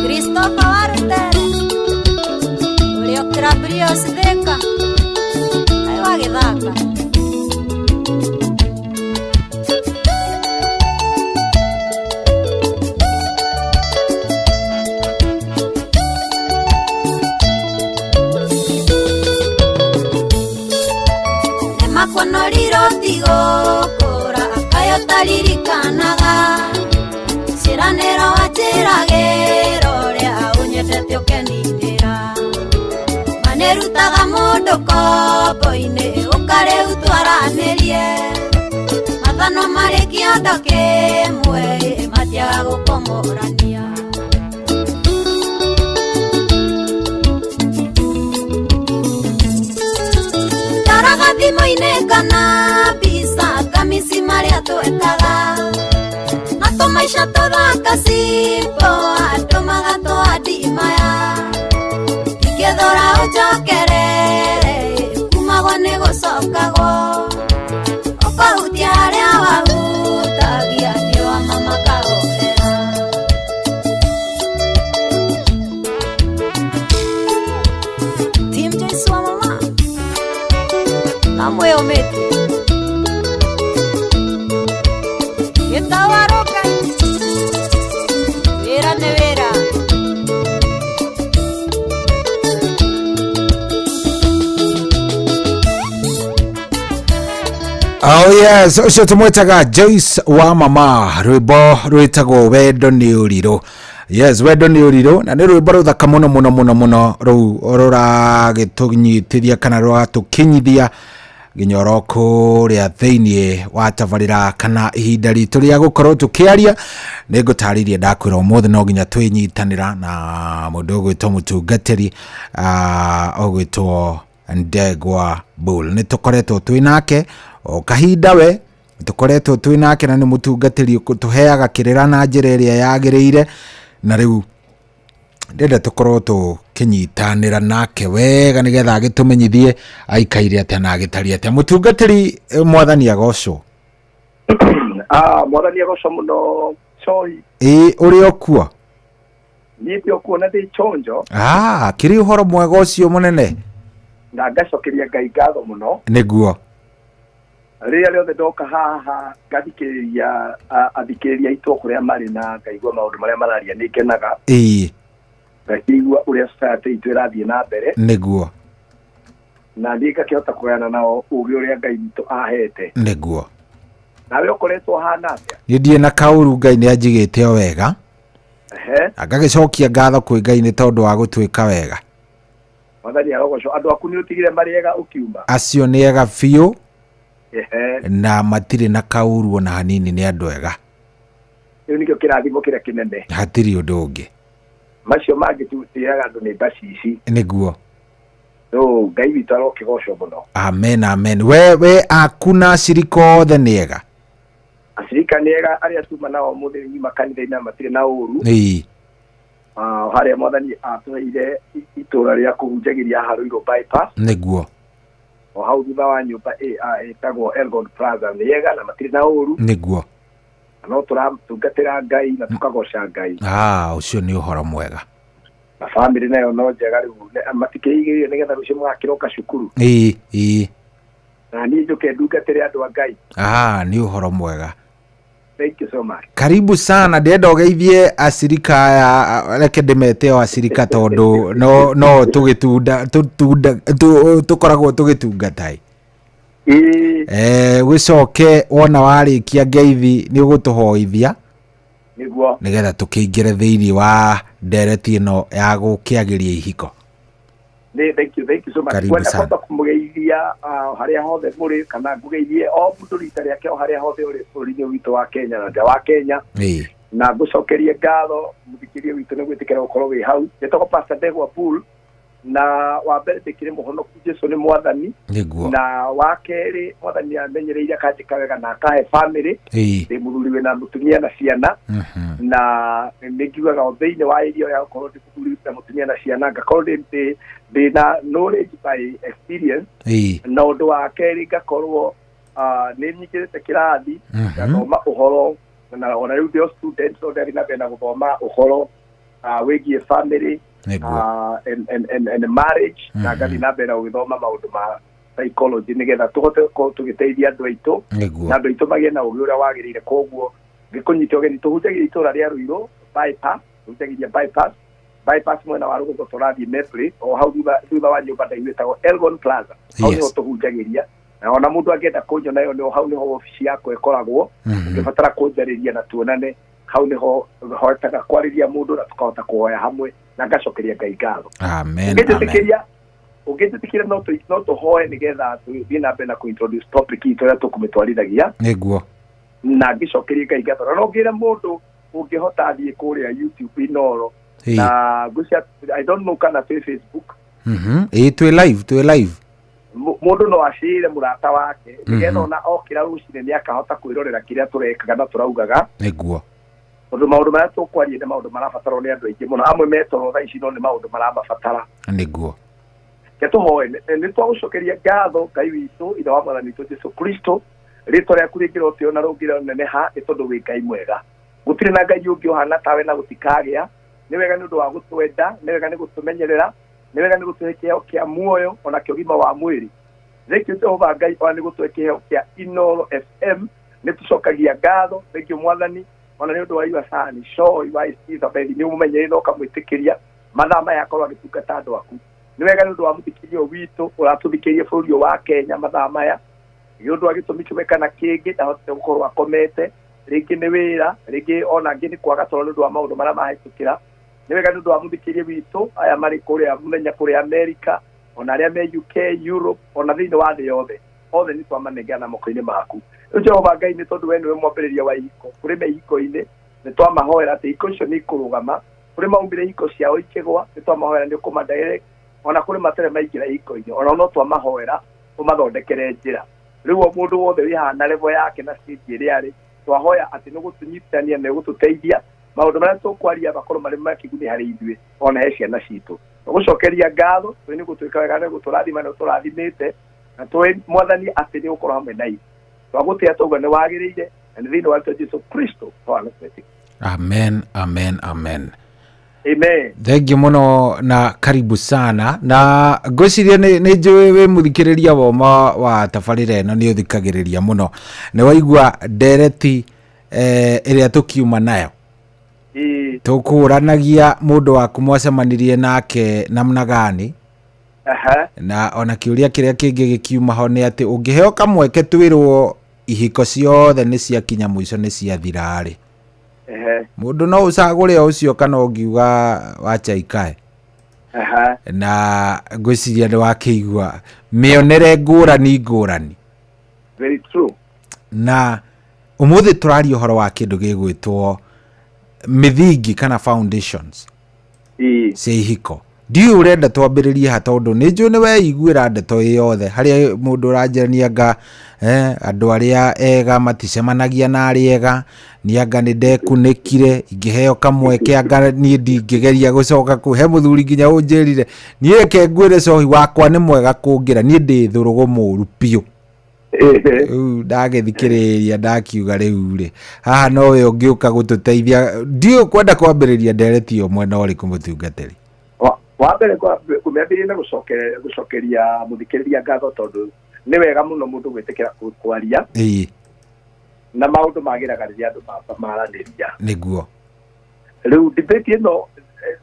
R: Christopher Warutere ũrĩa ũkĩra Brios Thika kaĩ wagĩthaka. Nĩmakuonorire ũtigũkũra kaĩ ũtaririkanaga, ciĩranĩro wanjĩragĩra ũrĩa ũnyendete ũkeninĩra. Manĩrutaga mũndũ kombo-inĩ ũkarĩu twaranĩrie, mathano marĩ kĩondo kĩmwe matiaga gũkomorania.
Q: Thimũ-inĩ kana mbica kamisi marĩa twekaga. Na tũmaica tũthaka simple andũ magatũadimaya. Ingĩthũra ũnjokerere kumagwo nĩ gũcokagwo. Ũkahutia harĩa wahutagia nĩ wa mama kahorera. Team Joyce wa mama na mwĩyũmĩtie gĩtawarũka wĩra nĩ wĩra.
E: Oh yes, ũcio tũmwĩtaga Joyce wa mama, rwĩmbo rwĩtagwo wendo nĩ ũrirũ. Yes, wendo nĩ ũrirũ, na nĩ rwĩmbo rũthaka mũno mũno mũno mũno, rũu rũragĩtũnyitithia kana rũratũkinyithia nginya oro kũrĩa thĩiniĩ wa tabarĩra kana ihinda ritũ rĩa gũkorwo tũkĩaria. Nĩ ngũtarĩirie ndakwĩra ũmũthĩ no nginya twĩnyitanĩra na mũndũ ũgwĩtwo mũtungatĩri ũgwĩtwo Ndegwa Bull. Nĩ tũkoretwo twĩ nake o kahinda we tũkoretwo twĩ nake, na nĩ mũtungatĩri tũheaga kĩrĩra na njĩra ĩrĩa yagĩrĩire, na rĩu ndĩrenda tũkorwo tũkĩnyitanĩra nake wega nĩgetha agĩtũmenyithie aikaire atĩa na agĩtariĩ atĩa. Mũtungatĩri, mwathani agocwo.
B: Mwathani agocwo mũno Choi.
E: Ĩ ũrĩ o kuo?
B: Niĩ ndĩ o kuo na ndĩ chonjo.
E: Kĩrĩ ũhoro mwega ũcio mũnene.
B: Na ngacokeria Ngai ngatho mũno.
E: Nĩguo.
B: Rĩrĩa rĩothe ndoka haha ngathikĩrĩria athikĩrĩria aitũ kũrĩa marĩ na ngaigua maũndũ marĩa mararia nĩ ngenaga.
E: Ĩĩ.
B: Ngakĩigua ũrĩa society itũ ĩrathiĩ na mbere.
E: Nĩguo.
B: Na niĩ ngakĩhota kũgayana nao ũgĩ ũrĩa Ngai witũ ahete.
E: Nĩguo.
B: Nawe ũkoretwo ũhana atĩa?
E: Niĩ ndirĩ na kaũru, Ngai nĩ anjigĩte o wega. Na ngagĩcokia ngatho kwĩ Ngai nĩ tondũ wa gũtwĩka wega.
B: Mwathani arogocwo. Andũ aku nĩ ũtigire marĩ ega ũkiuma?
E: Acio nĩ ega biũ. Na matirĩ na kaũru ona hanini, nĩ andũ ega.
B: Rĩu nĩkĩo kĩrathimo kĩrĩa kĩnene.
E: Hatirĩ ũndũ ũngĩ.
B: Macio mangĩ twĩraga andũ nĩ mbacici.
E: Nĩguo.
B: So Ngai witũ arokĩgocwo mũno.
E: Amen, amen. We aku na acirika othe nĩ ega?
B: Acirika nĩ ega, arĩa tuma nao mũthĩ nyuma kanitha-inĩ na matirĩ na ũru.
E: Ĩĩ.
B: Harĩa mwathani atũheire itũra rĩa kũhunjagĩria haha Ruiru bypass.
E: Nĩguo.
B: O hau thutha wa nyũmba ĩtagwo Elgon Plaza nĩ ega na matirĩ na ũru.
E: Nĩguo.
B: Na no tũratungatĩra Ngai na tũkagoca Ngai.
E: Ũcio nĩ ũhoro mwega.
B: Na family nayo no njega rĩu, matikĩigĩrĩire nĩgetha rũciũ mũgakĩroka cukuru.
E: Ĩĩ, ĩĩ.
B: Na niĩ njũke ndungatĩre andũ a Ngai.
E: Nĩ ũhoro mwega.
B: Thank you so much.
E: Karibu sana, ndĩrenda ũgeithie acirika aya, reke ndĩmete o acirika tondũ no tũgĩtunda, tũtunda, tũkoragwo tũgĩtungata.
B: Ĩĩ.
E: Gũcoke wona warĩkia ngeithi nĩ ũgũtũhoithia.
B: Nĩguo.
E: Nĩgetha tũkĩingĩre thĩiniĩ wa ndereti ĩno ya gũkĩagĩria ihiko.
B: Nĩ, thank you, thank you so much.
E: Karibu
B: Kwenda
E: sana.
B: kwamba kũmũgeithia, harĩa hothe mũrĩ, kana ngũgeithie o mũndũ rita rĩake o harĩa hothe ũrĩ bũrũri-inĩ witũ wa Kenya na nja wa Kenya.
E: Ĩĩ.
B: Na ngũcokerie ngatho mũthikĩria witũ nĩ gwĩtĩkĩra gũkorwo wĩ hau. Njĩtagwo Pastor Ndegwa Bull, na wa mbere ndĩkĩrĩ mũhonoku, Jesũ nĩ mwathani.
E: Nĩguo.
B: Na wa kerĩ mwathani amenyereire akanjĩka wega na akahe family.
E: Ĩĩ.
B: Ndĩ mũthuri wĩna mũtumia na ciana. Na nĩ ngiugaga o thĩinĩ wa area ya gũkorwo ndĩ mũthuri na mũtumia na ciana, ngakorwo ndĩ na knowledge by experience.
E: Ĩĩ.
B: Na ũndũ wa kerĩ ngakorwo, nĩ nyingĩrĩte kĩrathi, ngathoma ũhoro, na ona rĩu ndĩ o student, no ndĩrathiĩ na mbere na gũthoma ũhoro, wĩgiĩ family,
E: Nĩguo.
B: and marriage, na ngathiĩ na mbere na gũgĩthoma maũndũ ma psychology nĩgetha tũhote gũkorwo tũgĩteithia andũ aitũ,
E: Nĩguo.
B: na andũ aitũ magĩe na ũgĩ ũrĩa wagĩrĩire. Koguo ngĩkũnyita ũgeni, tũhunjagĩria itũũra rĩa Ruiru bypass, tũhunjagĩria bypass mwena wa rũgongo tũrathiĩ Mebri, o hau thutha wa nyũmba ndaihu ĩtagwo Elgon Plaza. Hau nĩho tũhunjagĩria. Na ona mũndũ angĩenda kũnyona ĩyo, nĩho hau nĩho obici yakwa ĩkoragwo. Ũngĩbatara kũnjarĩria na tuonane, hau nĩho hotaga kwarĩria mũndũ na tũkahota kũhoya hamwe, na ngacokeria Ngai ngatho.
E: Amen,
B: Ũngĩnjĩtĩkĩria, ũngĩnjĩtĩkĩria no tũhoe nĩgetha tũthiĩ na mbere na kũ-introduce topic itũ ĩrĩa tũkũmĩtwarithagia.
E: Nĩguo.
B: Na ngĩcokerie Ngai ngatho. Na no ngĩre mũndũ ũngĩhota athiĩ kũrĩa YouTube Inooro.
E: Ĩĩ.
B: Na ngwĩciria, I don't know kana twĩ Facebook.
E: Ĩĩ, twĩ live, twĩ live.
B: Mũndũ no acĩre mũrata wake nĩgetha ona okĩra rũcinĩ nĩakahota kwĩrorera kĩrĩa tũrekaga na tũraugaga.
E: Nĩguo.
B: Tondũ maũndũ marĩa tũkwaria nĩ maũndũ marabatarwo nĩ andũ aingĩ mũno, amwe metoro thaa ici no nĩ maũndũ maramabatara.
E: Nĩguo.
B: Reke tũhoe. Nĩ twagũcokeria ngatho Ngai witũ, Ithe wa Mwathani witũ Jesũ Kristo, rĩtwa rĩaku rĩngĩrotĩo na rũngĩroneneha nĩ tondũ wĩ Ngai mwega. Gũtirĩ na Ngai ũngĩ ũhana tawe na gũtikagĩa. Nĩ wega nĩ ũndũ wa gũtwenda, nĩ wega nĩ gũtũmenyerera, nĩ wega nĩ gũtũhe kĩheo kĩa muoyo ona kĩa ũgima wa mwĩrĩ. Thengiũ Jehova Ngai ona nĩ gũtũhe kĩheo kĩa Inooro FM, nĩ tũcokagia ngatho. Thengiũ Mwathani ona nĩ ũndũ wa Iwasani Shoi wa Elizabeth, nĩ ũmũmenyereire na ũkamwĩtĩkĩria mathaa maya akorwo agĩtungata andũ aku. Nĩ wega nĩ ũndũ wa mũthikĩria witũ ũratũthikĩrĩria bũrũri ũyũ wa Kenya mathaa maya, nĩ ũndũ wa gĩtũmi kĩmwe kana kĩngĩ ndahotete gũkorwo akomete, rĩngĩ nĩ wĩra, rĩngĩ ona angĩ nĩ kwaga toro nĩ ũndũ wa maũndũ marĩa mahĩtũkĩra. Nĩ wega nĩ ũndũ wa mũthikĩria witũ aya marĩ kũrĩa mũthenya kũrĩa America, ona arĩa me UK, Europe, ona thĩinĩ wa thĩ yothe, othe nĩ twamanengera moko-inĩ maku. Rĩu Jehova Ngai, nĩ tondũ we nĩwe mwambĩrĩria wa ihiko, kũrĩ me ihiko-inĩ nĩ twamahoera atĩ ihiko icio nĩ ikũrũgama, kũrĩ maumire ihiko ciao ikĩgwa nĩ twamahoera nĩ ũkũma direct, ona kũrĩ matarĩ maingĩra ihiko-inĩ ona no twamahoera ũmathondekere njĩra. Rĩu o mũndũ wothe wĩ haha na level yake na stage ĩrĩa arĩ, twahoya atĩ nĩ gũtũnyitithania na gũtũteithia maũndũ marĩa tũkwaria makorwo marĩ ma kĩguni harĩ ithuĩ ona he ciana citũ. Tũgũcokeria ngatho tũĩ nĩ gũtuĩka wega nĩ gũtũrathima nĩ ũtũrathimĩte, na tũĩ Mwathani atĩ nĩ ũgũkorwo hamwe na ithuĩ. Twagũtĩa tauga nĩ wagĩrĩire, na nĩ thĩinĩ wa rĩĩtwa Jesũ Kristo twana twetĩkia.
E: Amen, amen, amen.
B: Amen.
E: Thank you muno na karibu sana. Na ngwĩciria nĩ njũĩ wĩ mũthikĩrĩria woma wa tabarĩra ĩno, nĩ ũthikagĩrĩria mũno. Nĩ waigua ndereti ĩrĩa tũkiuma nayo. Tũkũranagia mũndũ waku mwacemanirie nake namna gani? Na ona kĩũria kĩrĩa kĩngĩ gĩkiuma ho nĩ atĩ ũngĩheo kamweke twĩrwo ihiko ciothe nĩ ciakinya mũico nĩ ciathira-rĩ, mũndũ no ũcagũre o ũcio kana ũngiuga wacha ikae. Na ngwĩciria nĩ wakĩigua mĩonere ngũrani ngũrani.
B: Very true.
E: Na ũmũthĩ tũraria ũhoro wa kĩndũ gĩgwĩtwo mĩthingi kana foundations cia ihiko. Ndiũĩ ũrenda twambĩrĩrie ha, tondũ nĩ njũĩ nĩ weiguĩra ndeto ĩ yothe harĩa mũndũ ũranjĩra anga andũ arĩa ega maticemanagia na arĩa ega, nĩ anga nĩ ndekunĩkire ingĩheo kamweke anga niĩ ndingĩgeria gũcoka kũu. He mũthuri nginya ũnjĩrire niĩ reke ngwĩre cohi wakwa nĩ mwega kũngĩra, niĩ ndĩ thũrũgũ mũru biũ. Rĩu ndagĩthikĩrĩria ndakiuga rĩu rĩ haha nowe ũngĩũka gũtũteithia. Ndiũĩ kwenda kwambĩrĩria ndereti ĩyo mwena ũrĩkũ mũtungatĩri.
B: Wa mbere kũmĩambĩrĩria na gũcokeria mũthikĩrĩria ngatho, tondũ nĩ wega mũno mũndũ gwĩtĩkĩra kwaria. Na maũndũ magĩraga rĩrĩa andũ maranĩria.
E: Nĩguo.
B: Rĩu debate ĩno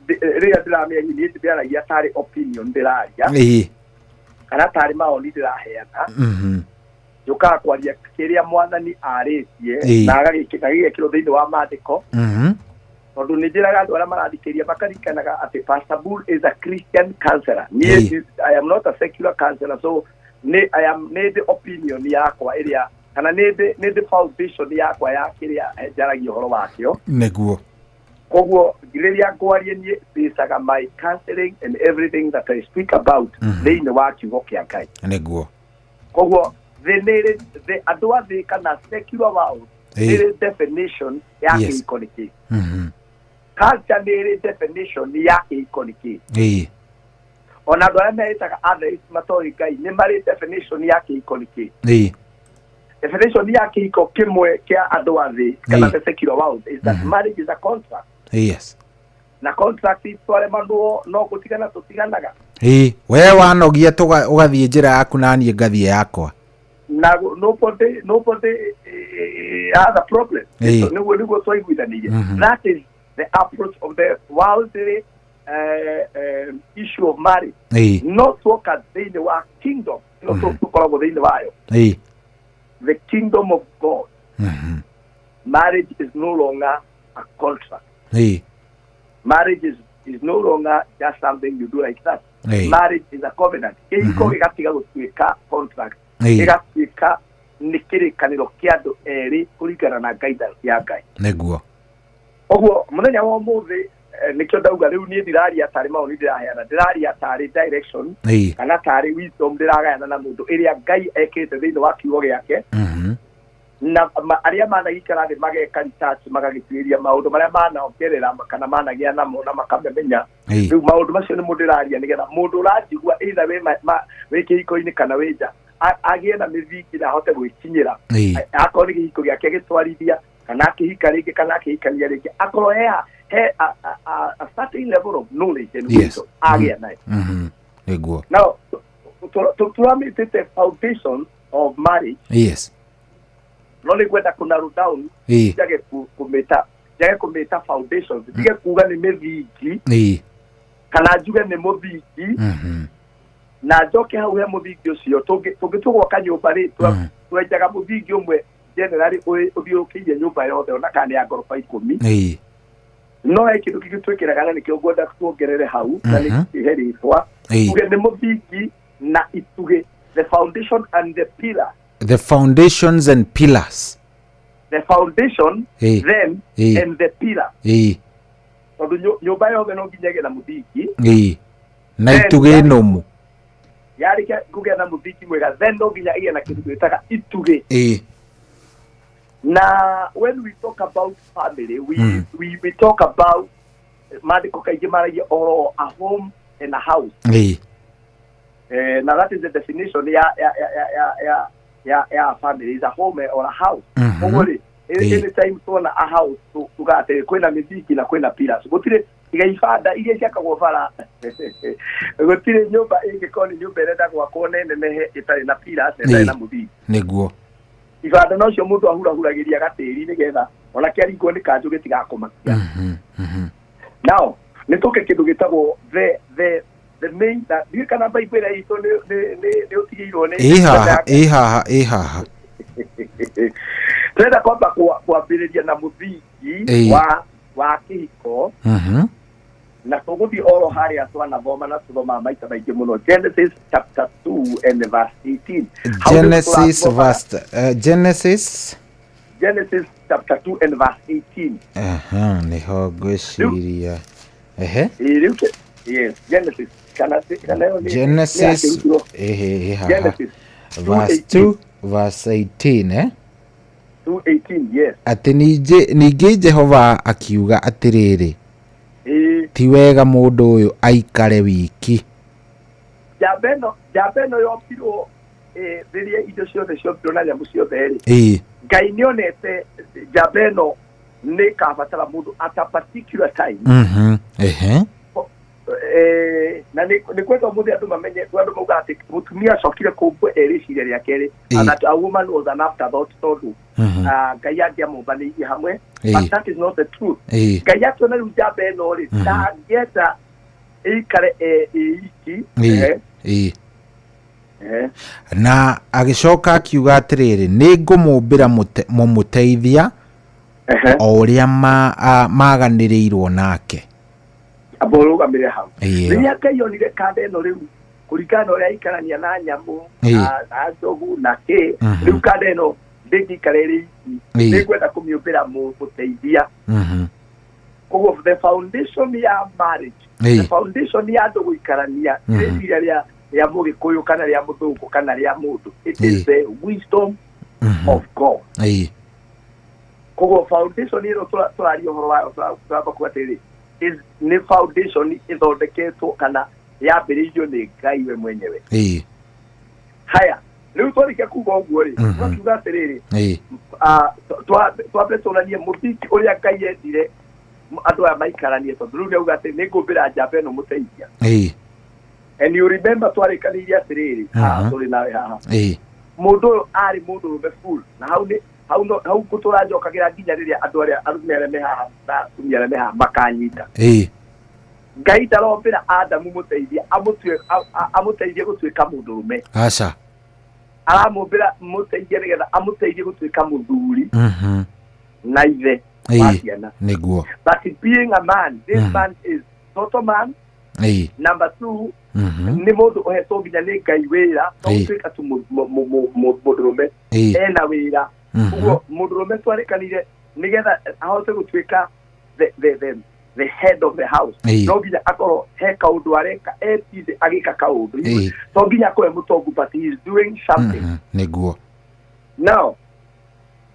B: rĩrĩa ndĩramĩaria niĩ ndĩraria tarĩ opinion ndĩraria. Kana tarĩ maoni ndĩraheana. Njũkaga kwaria kĩrĩa Mwathani arĩtie na agagĩkĩrwo thĩinĩ wa maandĩko. Tondũ nĩ njĩraga andũ arĩa marathikĩrĩria makarikanaga atĩ Pastor Bull is a Christian counselor. Niĩ I am not a secular counselor, so nĩ I am nĩ the opinion yakwa ĩrĩa kana nĩ the foundation yakwa ya kĩrĩa njaragia ũhoro wakĩo.
E: Nĩguo.
B: Koguo rĩrĩa ngwaria niĩ mbicaga my counseling and everything that I speak about thĩinĩ wa kiugo kĩa Ngai.
E: Nĩguo.
B: Koguo the andũ a thĩ kana secular world nĩ definition ya kĩhiko nĩ kĩĩ. Culture nĩ definition ya kĩhiko nĩ kĩĩ. Ona andũ arĩa meĩtaga atheist matoĩ Ngai nĩ marĩ definition ya kĩhiko nĩ kĩĩ. Definition ya kĩhiko kĩmwe kĩa andũ a thĩ kana the secular world is that marriage is a contract.
E: Yes.
B: Na contract twaremanwo no gũtigana tũtiganaga.
E: We wanogia ũgathiĩ njĩra yaku na niĩ ngathiĩ yakwa.
B: Na nobody has a problem. Nĩguo twaiguithanirie. That is the approach of the worldly issue of marriage. No twoka thĩinĩ wa kingdom, no tũkoragwo thĩinĩ wayo. The kingdom of God. Marriage is no longer a contract. Marriage is no longer just something you do like that. Marriage is a covenant. Kĩhiko gĩgatiga gũtuĩka contract. Gĩgatuĩka nĩ kĩrĩkanĩro kĩa andũ erĩ kũringana na guidance ya Ngai.
E: Nĩguo.
B: Ũguo mũthenya wa ũmũthĩ Nĩkĩo ndauga rĩu niĩ ndiraria tarĩ maũni ndĩraheana, ndĩraria tarĩ direction kana tarĩ wisdom ndĩragayana na mũndũ ĩrĩa Ngai ekĩte thĩinĩ wa kiugo gĩake. Na arĩa managĩikara thĩ mageka research magagĩtuĩria maũndũ marĩa manaongerera kana managĩa namo na makamemenya. Rĩu maũndũ macio nĩmo ndĩraria nĩgetha mũndũ ũranjigua either wĩ kĩhiko-inĩ kana wĩ nja agĩe na mĩthingi na ahote gwĩkinyĩra. Akorwo nĩ kĩhiko gĩake gĩtwarithia kana akĩhika rĩngĩ kana akĩhikania rĩngĩ, akorwo he a certain level of knowledge and wisdom agĩa nayo.
E: Nĩguo.
B: Now tũramĩtĩte foundation of marriage.
E: Yes.
B: No nĩ ngwenda kũ narrow down njage kũmĩta foundations, ndige kuga nĩ mĩthingi kana njuge nĩ mũthingi, na njoke hau he mũthingi ũcio tũngĩtua gwaka nyũmba rĩ, twenjaga mũthingi ũmwe generally ũthiũrũkĩirie nyũmba yothe ona kana nĩ ya ngoroba 10. No he kĩndũ kĩngĩ twĩkĩraga na nĩkĩo ngwenda tuongerere hau na nĩ he rĩtwa tuge nĩ mũthingi na itugĩ, the foundation and the pillar.
E: The foundations and pillars.
B: The foundation then and the pillar. Tondũ nyũmba yothe no nginya ĩgĩe na mũthingi.
E: Na itugĩ nũmu.
B: Yarĩkia kũgĩa na mũthingi mwega, then no nginya ĩgĩe na kĩndũ twĩtaga itugĩ. Na when we talk about family, we talk about maandĩko kaingĩ maragia ũhoro a home and a house. Now that is the definition ya family is a home or a house. Koguo rĩ, anytime tuona a house tuga atĩ kwĩna mĩthingi na kwĩna pillars. Gũtirĩ tiga ibanda iria ciakagwo bara. Gũtirĩ nyũmba ĩngĩkorwo nĩ nyũmba ĩrenda gwakwo nenenehe ĩtarĩ na pillars na ĩtarĩ na mũthingi.
E: Nĩguo.
B: Ibanda nocio mũndũ ahurahuragĩria gatĩri nĩgetha ona kĩaringwo nĩ kanjũ gĩtigakũmakia. Now nĩ tũke kĩndũ gĩtagwo the main that ndiũĩ kana Bible ĩrĩa itũ nĩ ũtigĩirwo nĩ
E: ĩ haha.
B: Tũrenda kwamba kwambĩrĩria na mũthingi wa kĩhiko. Na tũgũthiĩ oro harĩa twanathoma na tũthomaga maita maingĩ mũno, Genesis chapter 2 and verse 18.
E: Genesis verse Genesis
B: chapter 2 and verse 18.
E: Nĩho ngwĩciria.
B: Yes, Genesis.
E: Genesis
B: Genesis
E: verse 2 verse 18.
B: 2:18, yes.
E: Atĩ ningĩ Jehova akiuga atĩrĩrĩ, ti wega mũndũ ũyũ aikare wiki.
B: Njamba ĩno yombirwo rĩrĩa indo ciothe ciombirwo na nyamũ ciothe rĩ, Ngai nĩonete njamba ĩno nĩ ĩkabatara mũndũ at a particular time. Na nĩ kwenda ũmũthĩ andũ mamenye, andũ mauga atĩ mũtumia acokire kũmbwo erĩciria rĩa kerĩ, and that a woman was an afterthought tondũ Ngai angĩamũmbanĩirie hamwe. But that is not the truth. Ngai akĩona rĩu njamba ĩno rĩ, ndangĩenda ĩikare ĩiki.
E: Na agĩcoka akiuga atĩrĩrĩ, nĩ ngũmũmbĩra mũmũteithia o ũrĩa maganĩrĩirwo nake.
B: Amba ũrũgamĩre hau. Rĩrĩa Ngai onire kanda ĩno rĩu kũringana na ũrĩa aikarania na nyamũ na njogu na kĩ, rĩu kanda ĩno ndĩngĩikara ĩrĩ iki, nĩngwenda kũmĩũmbĩra mũteithia. Koguo the foundation ya marriage, the foundation ya andũ gũikarania, rĩciria rĩa mũgĩkũyũ kana rĩa mũthũngũ kana rĩa mũndũ, it is the wisdom of God. Koguo foundation ĩno tũraria ũhoro wayo tũramba kuga atĩrĩrĩ, nĩ foundation ĩthondeketwo kana yambĩrĩirio nĩ Ngai we mwenyewe. Haya, rĩu twarĩkia kuga ũguo rĩ, twakiuga atĩrĩrĩ, twambe tũranie mũthingi ũrĩa Ngai endire andũ aya maikaranie, tondũ rĩu nĩauga atĩ nĩ ngũmbĩra njamba ĩno mũteithia. And you remember twarĩkanĩirie atĩrĩrĩ, haha tũrĩ nawe haha, mũndũ ũyũ arĩ mũndũrũme full, na hau nĩ hau tũranjokagĩra nginya rĩrĩa andũ arĩa arũme arĩa me haha na atumia arĩa me haha makanyita. Ngai ndarombĩra Adamu mũteithia amũteithie gũtuĩka mũndũrũme.
E: Aca.
B: Aramũmbĩra mũteithia nĩgetha amũteithie gũtuĩka mũthuri na ithe wa ciana.
E: Nĩguo.
B: But being a man, this man is total man. Number 2, nĩ mũndũ ũhetwo nginya nĩ Ngai wĩra, to gũtuĩka tu mũndũrũme, ena wĩra. Ũguo mũndũrũme twarĩkanire nĩgetha ahote gũtuĩka the the head of the house. No nginya akorwo he kaundu areka etithe agika kaundu. To nginya akorwo mutongu, but he is doing something.
E: Niguo.
B: Now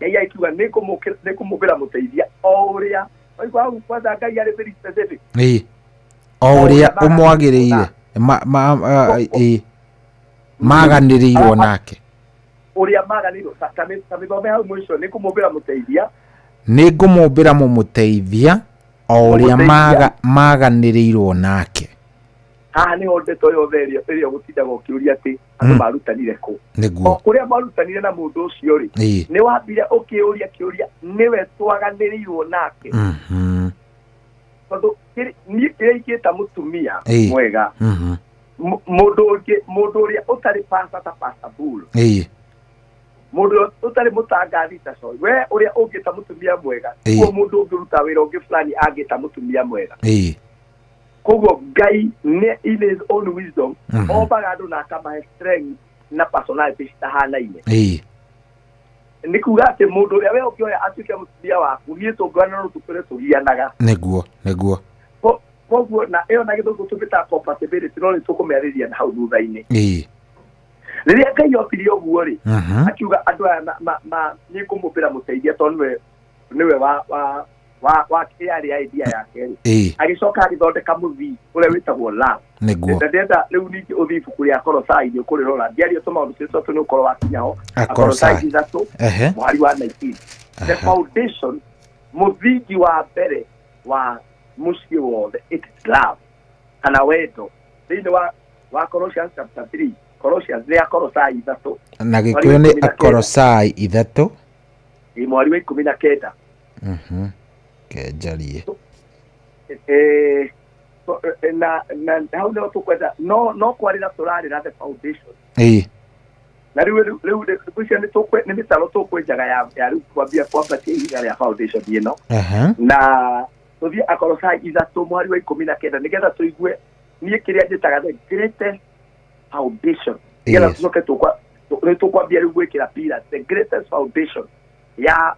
B: Ngai akiuga nĩngũmũmbĩra mũteithia o ũrĩa waigua hau kwanza Ngai arĩ very specific.
E: O ũrĩa ũmwagĩrĩire maganĩrĩirwo nake.
B: Ũrĩa maganĩrĩirwo ta mĩthome hau mũico nĩngũmũmbĩra mũteithia.
E: Nĩngũmũmbĩra mũmũteithia o ũrĩa maganĩrĩirwo nake.
B: Haha nĩho ndeto yothe ĩrĩa ũgũtindaga ũkĩũria atĩ andũ marutanire kũ.
E: Nĩguo.
B: O kũrĩa marutanire na mũndũ ũcio rĩ, nĩ wambire ũkĩũria kĩũria nĩwe twaganĩrĩirwo nake. Tondũ niĩ kĩrĩa ingĩta mũtumia mwega, mũndũ ũrĩa ũtarĩ pastor ta Pastor Bull, mũndũ ũtarĩ mũtangathi ta Coy, we ũrĩa ũngĩta mũtumia mwega, kuo mũndũ ũngĩruta wĩra ũngĩ fulani angĩta mũtumia mwega. Koguo Ngai nĩ in his own wisdom ombaga andũ na akamahe strength na personality citahanaine. Nĩ kuga atĩ mũndũ ũrĩa we ũngĩoya atuĩke mũtumia waku, niĩ tũngĩoyana no tũkũre tũgianaga.
E: Nĩguo, nĩguo.
B: Koguo na ĩyo na gĩthũngũ tũmĩtaga compatibility, no nĩ tũkũmĩarĩria na hau thutha-inĩ. Rĩrĩa Ngai ombire ũguo rĩ, akiuga andũ aya nĩ ngũmũmbĩra mũteithia tondũ nĩwe wa yarĩ idea yake rĩ. Agĩcoka agĩthondeka mũthii ũrĩa wĩtagwo love.
E: Nĩguo.
B: Na ndĩrenda rĩu ningĩ ũthiĩ ibuku rĩa Kolosai nĩ ũkũrĩrora. Ndiaria tũmaũndũ tũtũ nĩ ũkorwo wakinya ho.
E: Akolosai
B: 3 mũhari wa 19. The foundation, mũthingi wa mbere wa mũciĩ wothe, it is love kana wendo. Thĩinĩ wa Colossians chapter 3, Colossians nĩ Akolosai 3.
E: Na Gĩkũyũ nĩ Akolosai 3.
B: Mũhari wa 19.
E: Kenjarie.
B: Na hau nĩho tũkwenda no kwarĩra tũrarĩra the foundation. Na rĩu ngwĩciria nĩ mĩtaro tũkwenjaga ya rĩu kwambia kwambatia ihiga rĩa foundation ĩno. Na tũthiĩ Akolosai 3 mũhari wa 19 nĩgetha tũigue niĩ kĩrĩa njĩtaga the greatest foundation. Nĩgetha tũcoke tũkwambia rĩu gwĩkĩra pillars, the greatest foundation ya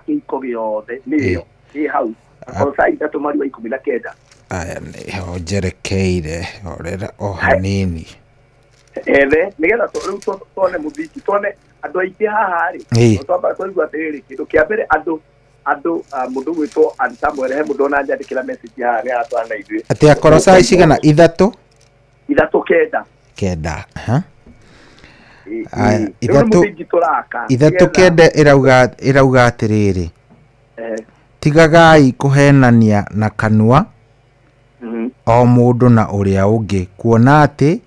B: kĩhiko gĩothe nĩyo ĩ hau Akolosai 3 mũhari wa 19.
E: Aya nĩho njerekeire, horera o hanini.
B: Ethe nĩgetha rĩu tuone mũthingi, tuone andũ aingĩ haha rĩ, twamba twaigua atĩrĩrĩ, kĩndũ kĩa mbere andũ mũndũ gwĩtwo Ann Samuel, he mũndũ ona njandĩkĩra message haha nĩ aratwana na ithuĩ.
E: Atĩ Akolosai cigana? 3
B: 3 9.
E: 9. 3 9 ĩrauga atĩrĩrĩ, tigagai kũhenania na kanua o mũndũ na ũrĩa ũngĩ, kuona atĩ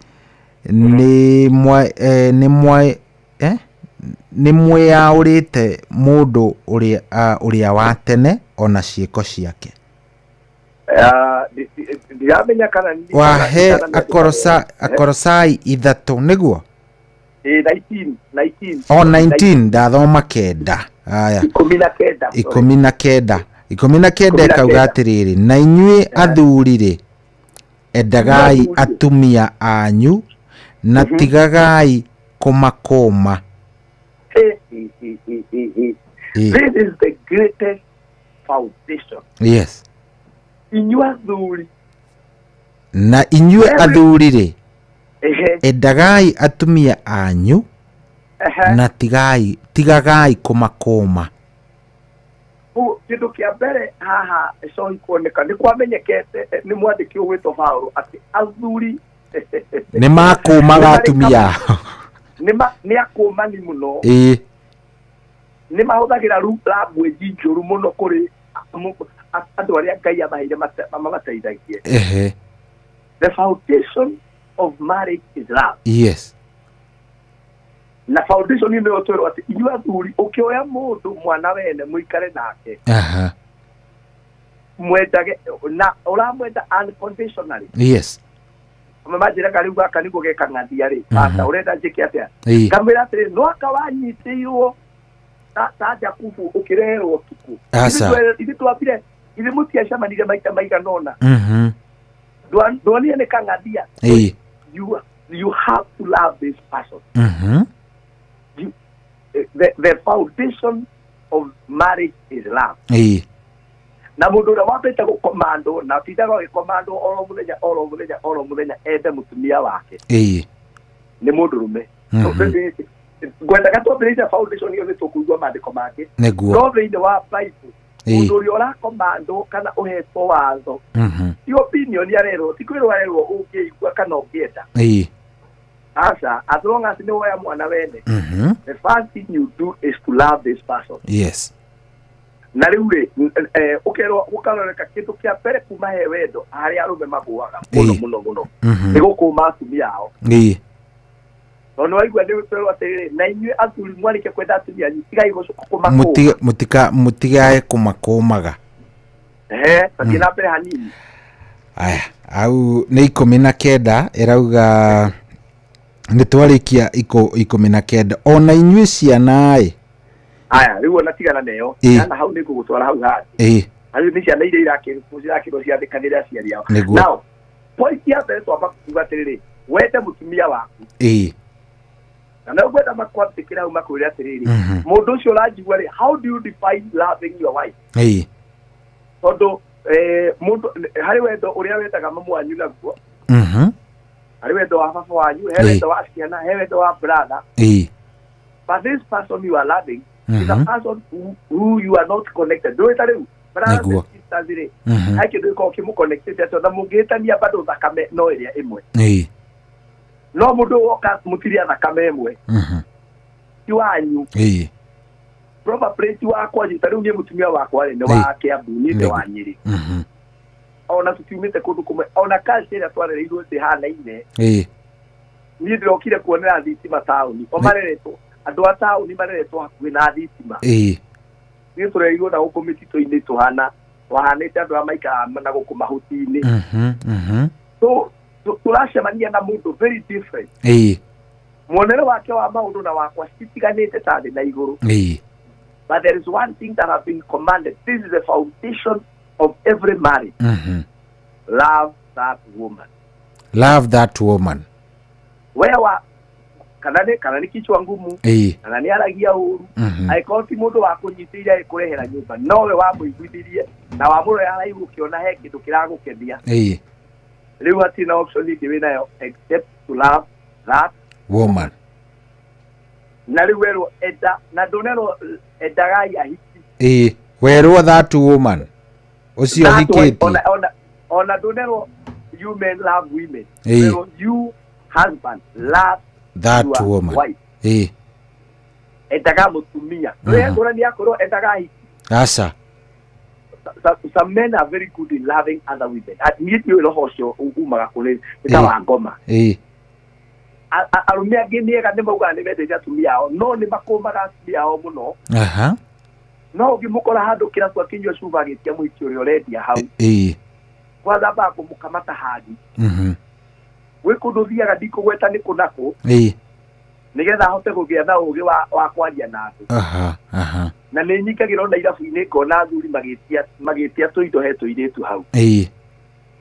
E: nĩ mwĩyaũrĩte mũndũ ũrĩa wa tene ona ciĩko ciake.
B: Ndiramenya kana
E: wahe Akolosai 3 nĩguo?
B: 19.
E: O 19 ndathoma 9. Aya
B: 19.
E: 19. 19 ĩkauga atĩrĩrĩ, na inyuĩ athuri rĩ, endagai atumia anyu na tigagai kũmakũma.
B: This is the greatest foundation.
E: Yes.
B: Inyuĩ athuri.
E: Na inyuĩ athuri rĩ, endagai atumia anyu na tigagai kũmakũma.
B: Kĩndũ kĩa mbere haha cohi kuoneka nĩ kwamenyekete nĩ mwandĩki ũgwĩtwo Paũlũ atĩ athuri
E: nĩ makũmaga atumia.
B: Nĩ akũmani mũno. Nĩ mahũthagĩra language njũru mũno kũrĩ andũ arĩa Ngai amaheire mamateithagie. The foundation of marriage is love.
E: Yes.
B: Na foundation nĩ ũtwĩrwo atĩ inyuĩ athuri ũkĩoya mũndũ mwana wene mũikare nake. Mwendage na ũramwenda unconditionally.
E: Yes.
B: Mama njĩraga rĩu gaka nĩguo geka ng'athia rĩ, pasta ũrenda njĩke atĩa? Ngamwĩra atĩrĩ, no aka wanyitĩirwo ta Jakubu ũkĩreherwo ũtukũ. Ithuĩ twambire, ithuĩ mũtiacemanirie maita maigana ũna. Ndwonire nĩ kang'athia. You have to love this person. The foundation of marriage is love. Na mũndũ ũrĩa wambĩte gũkomandwo na atindaga agĩkomandwo oro mũthenya oro mũthenya oro mũthenya ende mũtumia wake. Nĩ mũndũrũme. Ngwendaga twambĩrĩrie foundation ĩyo nĩ tũkũigua maandĩko mangĩ. No thĩinĩ wa Bible mũndũ ũrĩa ũrakomandwo kana ũhetwo watho ti opinion arerwo, ti kwĩrwo arerwo ũngĩigua kana ũngĩenda. Aca, as long as nĩ woya mwana wene, the first thing you do is to love this person.
E: Yes.
B: Na rĩu rĩ ũkerwo gũkaroreka kĩndũ kĩa mbere kuma he wendo harĩa arũme magũaga mũno mũno mũno nĩ gũkũma atumia ao. Tondũ waigua nĩ kwĩrwo atĩrĩrĩ, na inyuĩ athuri mwarĩkia kwenda atumia anyu tigai gũkũmakũma.
E: Mũtigae kũmakũmaga.
B: Tathiĩ na mbere hanini.
E: Aya, au nĩ 19 ĩrauga nĩ twarĩkia 19 ona inyuĩ ciana ĩ.
B: Aya, rĩu ona tigana nayo. Ciana hau nĩ ngũgũtwara hau hangĩ. Hau nĩ ciana iria irakĩrwo ciathĩkanĩre aciari ao. Now, point ya mbere twamba kuuga atĩrĩrĩ, wende mũtumia waku. Na no ngwenda makwandĩkĩra hau makwĩre atĩrĩrĩ, mũndũ ũcio ũranjigua rĩ, how do you define loving your wife? Tondũ mũndũ harĩ wendo ũrĩa wendaga mamu wanyu naguo, harĩ wendo wa baba wanyu, he wendo wa ciana, he wendo wa brother. But this person you are loving is a person who you are not connected. Ndũĩ ta rĩu brothers and sisters rĩ, he kĩndũ gĩkoragwo kĩmũconnectĩte atĩ ona mũngĩhĩtania bado thakame no ĩrĩa ĩmwe. No mũndũ woka mũtirĩ a thakame ĩmwe. Ti wanyu. Probably ti wakwa ta rĩu niĩ mũtumia wakwa rĩ nĩ wa Kĩambu, niĩ ndĩ wa Nyĩrĩ. Ona tũtiumĩte kũndũ kũmwe, ona culture ĩrĩa twarereirwo ndĩhanaine. Niĩ ndĩrokire kuonera thitima taũni, o mareretwo andũ a taũni mareretwo hakuhĩ na thitima. Niĩ tũrereirwo na gũkũ mĩtitũ-inĩ twahanĩte andũ arĩa maikaraga na gũkũ mahuti-inĩ. So tũracemania na mũndũ very different. Muonere wake wa maũndũ na wakwa citiganĩte ta thĩ na igũrũ. But there is one thing that has been commanded. This is the foundation of every marriage. Love that woman.
E: Love that woman.
B: Wewa kana nĩ kichwa ngumu, kana nĩ aragia ũru, angĩkorwo ti mũndũ wa kũnyitĩrĩra ĩkũrehera nyũmba, nowe wamũiguithirie na wamũrora haraihu ũkĩona he kĩndũ kĩragũkenia. Rĩu hatirĩ na option ĩngĩ wĩnayo except to love that
E: woman.
B: Na rĩu werwo enda, na ndũnerwo endagai ahiki.
E: Werwo that woman ũcio hikĩtie.
B: Ona ndũnerwo you men love women. Werwo you husband love
E: that woman.
B: Wife. Endaga mũtumia. Ndũrani akorwo endaga ahiki.
E: Aca.
B: Some men are very good in loving other women. Niĩ ndiũĩ roho ũcio umaga kũrĩ nĩ ta wa ngoma. Arũme angĩ nĩ ega nĩ maugaga nĩ mendete atumia ao, no nĩ makũmaga atumia ao mũno. No ũngĩmũkora handũ kĩrabu akĩnyua cuba agĩtia mũhiki ũrĩa ũrendia hau. Kwanza ambaga kũmũkamata hagi. Gwĩ kũndũ thiaga ndikũgweta nĩ kũ na kũ. Nĩgetha ahote kũgĩa na ũgĩ wa kwaria na andũ. Na nĩ nyingagĩra ona irabu-inĩ ngona athuri magĩtia tũindo he tũirĩtu hau.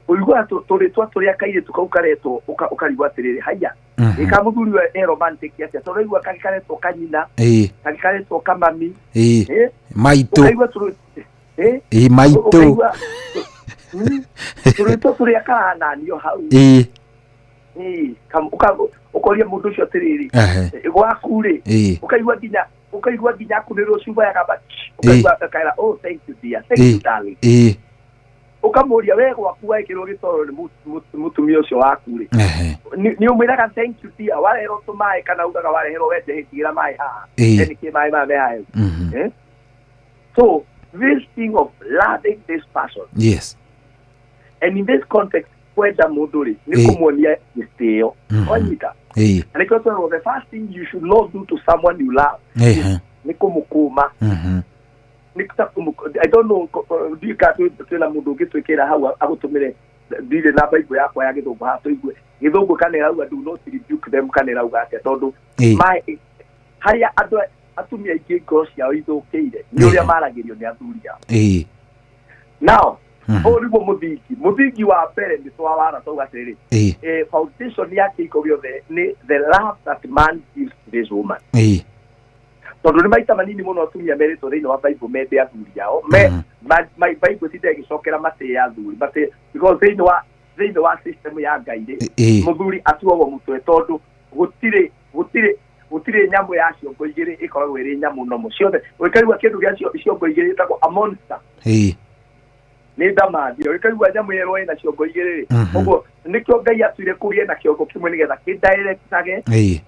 B: Ũiguaga tũrĩtwa tũrĩa kairĩtu kau karetwo ũkarigwo atĩrĩrĩ, haiya, ĩka mũthuri we e romantic atĩa, tondũ ũraigua kangĩ karetwo kanyina, kangĩ karetwo kamami,
E: maitũ,
B: ũkaigua
E: maitũ,
B: ũkaigua tũrĩtwa tũrĩa karananio hau. Ũkoria mũndũ ũcio atĩrĩrĩ, gwaku rĩ, ũkaigua nginya akunĩrwo cuba ya gamba, ũkaigua akaira, oh thank you dear, thank you darling. Ũkamũria we gwaku waĩkĩrwo gĩtoro nĩ mũtumia ũcio waku rĩ, nĩ ũmwĩraga thank you dear, wareherwo tũmaĩ kana ugaga wareherwo wenje hĩtigĩra maĩ haha, nĩkĩ maĩ maya me haha. So this thing of loving this person.
E: Yes.
B: And in this context, kwenda mũndũ rĩ nĩ kũmuonia gĩtĩo. Wanyita? Na nĩkĩo twerwo the first thing you should not do to someone you love nĩ kũmũkũma. I don't know, ndiũĩ kana twĩna mũndũ ũngĩ twĩkĩra hau agũtũmĩre, ndirĩ na Bible yakwa ya gĩthũngũ haha tũigue gĩthũngũ kana ĩrauga do not rebuke them kana ĩrauga atĩa, tondũ harĩa andũ atumia aingĩ ngoro ciao ithũkĩire nĩ ũrĩa maragĩrio nĩ athuri ao. Now, ũyũ nĩguo mũthingi wa mbere nĩ twawara twauga atĩrĩrĩ, foundation ya kĩhiko gĩothe nĩ the love that man gives to this woman. Tondũ nĩ maita manini mũno atumia merĩtwo thĩinĩ wa Bible mende athuri ao. Bible tinde ĩgĩcokera matĩe athuri, matĩe because thĩinĩ wa system ya Ngai rĩ, mũthuri atuagwo mũtwe tondũ gũtirĩ nyamũ ya ciongo igĩrĩ ĩkoragwo ĩrĩ nyamũ nomo ciothe. Ũkaigua kĩndũ gĩa ciongo igĩrĩ ĩtagwo a monster. Nĩ ndamathia. Ũkaigua nyamũ yerwo ĩna ciongo igĩrĩ rĩ, ũguo nĩkĩo Ngai atuire kũgĩe na kĩongo kĩmwe nĩgetha kĩdirectage,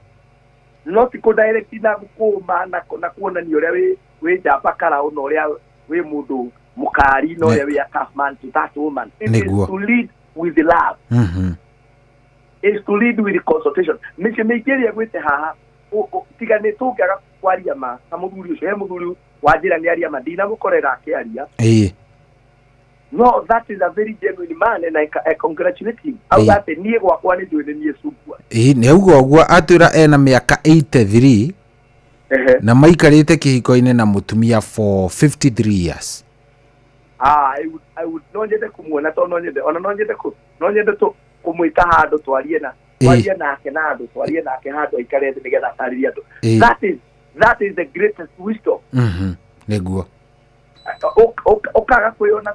B: no ti kũdirect na gũkũma na kuonania ũrĩa wĩ njamba karaũ na ũrĩa wĩ mũndũ mũkari na ũrĩa wĩ a tough man to that woman. It is to lead with love. Is to lead with consultation. Mĩciĩ mĩingĩ ĩrĩa ĩgwĩte haha tiga nĩ tũngĩaga kwaria ma ta mũthuri ũcio, he mũthuri wa njĩra nĩ aria ma, ndinamũkorera akĩaria. No, that is a very genuine man and I congratulate him. Auga atĩ niĩ gwakwa nĩ njũĩ nĩ niĩ cungwa.
E: Nĩ auga ũguo atwĩra ena mĩaka 83 na maikarĩte kĩhiko-inĩ na mũtumia for 53 years.
B: I would no nyende kũmuona tondũ no nyende ona no nyende kũmwĩta handũ twarie na twarie nake na handũ twarie nake handũ aikare thĩ nĩgetha atarĩrie andũ. That is the greatest wisdom.
E: Nĩguo.
B: Ũkaga kwĩyona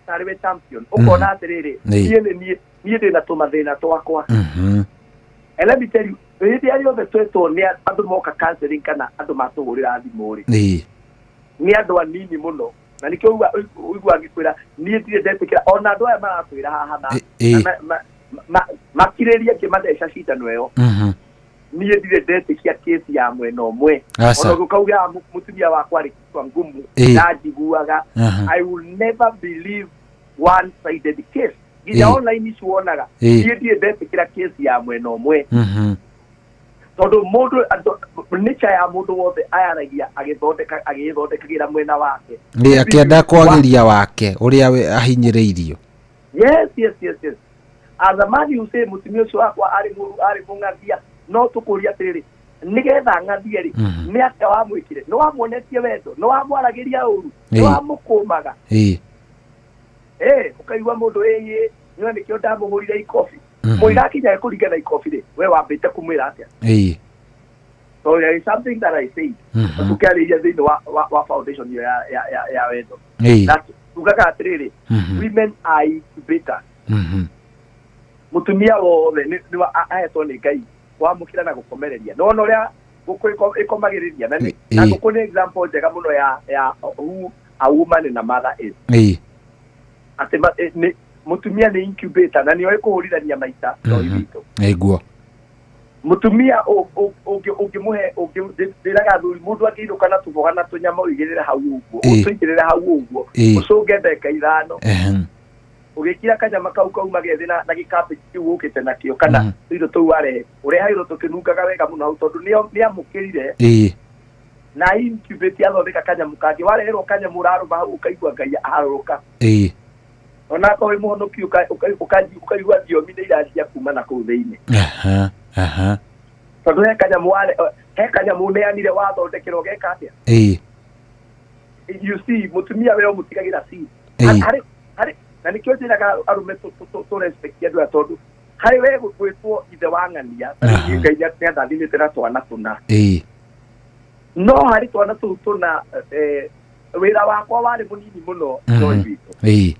B: tarĩ we champion, ũkona atĩrĩrĩ niĩ niĩ ndĩna tũmathĩna twakwa. And let me tell you, hĩndĩ ĩrĩa yothe twetwo nĩ andũ moka counseling kana andũ matũhũrĩra thimũ rĩ, nĩ andũ anini mũno, na nĩkĩo ũigua ngĩkwĩra niĩ ndirĩ ndetĩkĩra ona andũ aya marakwĩra haha na makirĩrie ngĩmatheca cindano ĩyo. Niĩ ndirĩ ndetĩkia kesi ya mwena ũmwe. Ona ũkauga mũtumia wakwa arĩ kichwa ngumu ndanjiguaga. I will never believe one sided case. Nginya online ici wonaga niĩ ndirĩ ndetĩkĩra kesi ya mwena ũmwe. Tondũ mũndũ nature ya mũndũ wothe ayaragia agĩthondeka agĩthondekagĩra mwena wake.
E: Nĩ akĩenda kwagĩria wake ũrĩa ahinyĩrĩirio.
B: Yes. As a man you say mũtumia ũcio wakwa arĩ mũru arĩ mũng'athia, no tũkũria atĩrĩrĩ nĩgetha ng'athie rĩ, nĩ atĩa wamwĩkire? Nĩ wamuonetie wendo? Nĩ wamwaragĩria ũru? Nĩ wamũkũmaga? Ũkaigua mũndũ ĩĩ nĩwe nĩkĩo ndamũhũrire ikobi. Mũigakinya kũringana ikobi rĩ, we wambĩte kũmwĩra atĩa? So there is something that I said. Tũkĩarĩria thĩinĩ wa foundation ĩyo ya wendo. That tugaga atĩrĩrĩ, women are incubators. Mũtumia wothe nĩ ahetwo nĩ Ngai kwamũkĩra na gũkomereria. No ona ũrĩa ngũkũ ĩkomagĩrĩria na ngũkũ nĩ example njega mũno ya who a woman and a mother is. Atĩ mũtumia nĩ incubator na nĩoĩ kũhũrithania maita no witũ.
E: Nĩguo.
B: Mũtumia ũngĩmũhe ndĩraga athuri mũndũ angĩinũka na tũboga na tũnyama ũigĩrĩre hau ũguo, ũtũigĩrĩre hau ũguo, ũcũnge ndagĩka ithano. Ũgĩkira kanyama kau kauma gethĩ na gĩkambĩji kĩu ũkĩte nakĩo kana tũindo tũu warehe, ũrehagĩrwo tũkĩnungaga wega mũno hau tondũ nĩamũkĩrire na incubate athondeka kanyamũ kangĩ. Wareherwo kanyamũ ũrarũma hau ũkaigua Ngai aharũrũka. Onakorwo wĩ mũhonoki ũkaigua thiomi nĩ iracia kuma na kũu thĩinĩ. Tondũ he kanyamũ ũneanire wathondekerwo geka atĩa? You see, mũtumia we ũmũtigagĩra seed. Harĩ na nĩkĩo njĩraga arũme tũ respect andũ aya tondũ harĩ we gwĩtwo ithe wa ng'ania, Ngai nĩandathimĩte na twana tũna. No harĩ twana tũu tũna wĩra wakwa warĩ mũnini mũno no witũ.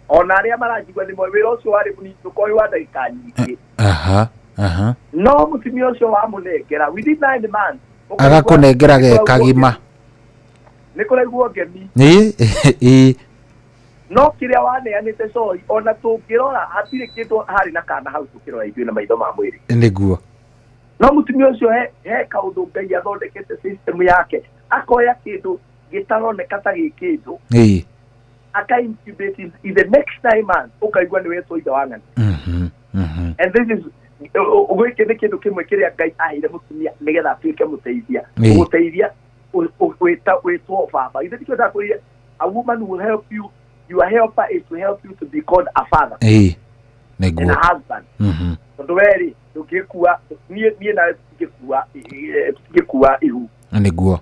B: Ona arĩa maranjigua nĩ moĩ wĩra ũcio warĩ mũnini ndũkorwo wa ndagĩka nyingĩ. No mũtumia ũcio wamũnengera within 9 months
E: agakũnengera ge kagima.
B: Nĩ kũraiguo ngemi. No kĩrĩa waneanĩte coi ona tũngĩrora hatirĩ kĩndũ harĩ na kana hau tũkĩrora ithuĩ na maitho ma mwĩrĩ.
E: Nĩguo.
B: No mũtumia ũcio he kaũndũ Ngai athondekete system yake, akoya kĩndũ gĩtaroneka ta gĩ kĩndũ. Aka incubate in the next 9 months ũkaigua nĩ wetwo ithe wa ng'ania. And this is gĩkĩ nĩ kĩndũ kĩmwe kĩrĩa Ngai aheire mũtumia nĩgetha atuĩke mũteithia. Gũteithia wĩtwo baba. Ithe tikĩo ndakwĩrire, a woman will help you. Your helper is to help you to be called a father. And a husband. Tondũ we rĩ, ndũngĩkua, niĩ nawe tũtingĩkua ihu.
E: Nĩguo.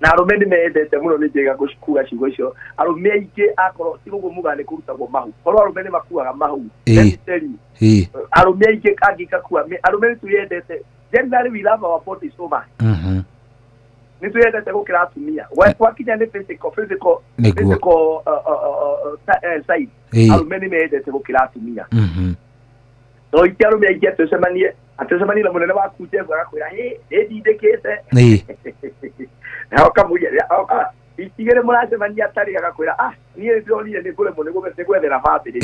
B: Na arũme nĩ mendete mũno nĩ njega kuga ciugo icio. Arũme aingĩ akorwo ti ũguo mugaga nĩ kũrutagwo mahu. Korwo arũme nĩ makuaga mahu. Let me tell you. Arũme aingĩ angĩkakua, arũme nĩ twĩyendete. Generally we love our body so much. Nĩ twĩyendete gũkĩra atumia. Gwakinya nĩ physical physical side. Arũme nĩ meyendete gũkĩra atumia. No iti arũme aingĩ atũcemanie atũcemanie na mũnene waku Jeff agakwĩra hĩ nĩ ndindĩkĩte. Na ũkamũria itigĩrĩ mũracemania atarĩ agakwĩra ah niĩ ndĩronire nĩ kũremwo nĩ gwethera bamĩrĩ.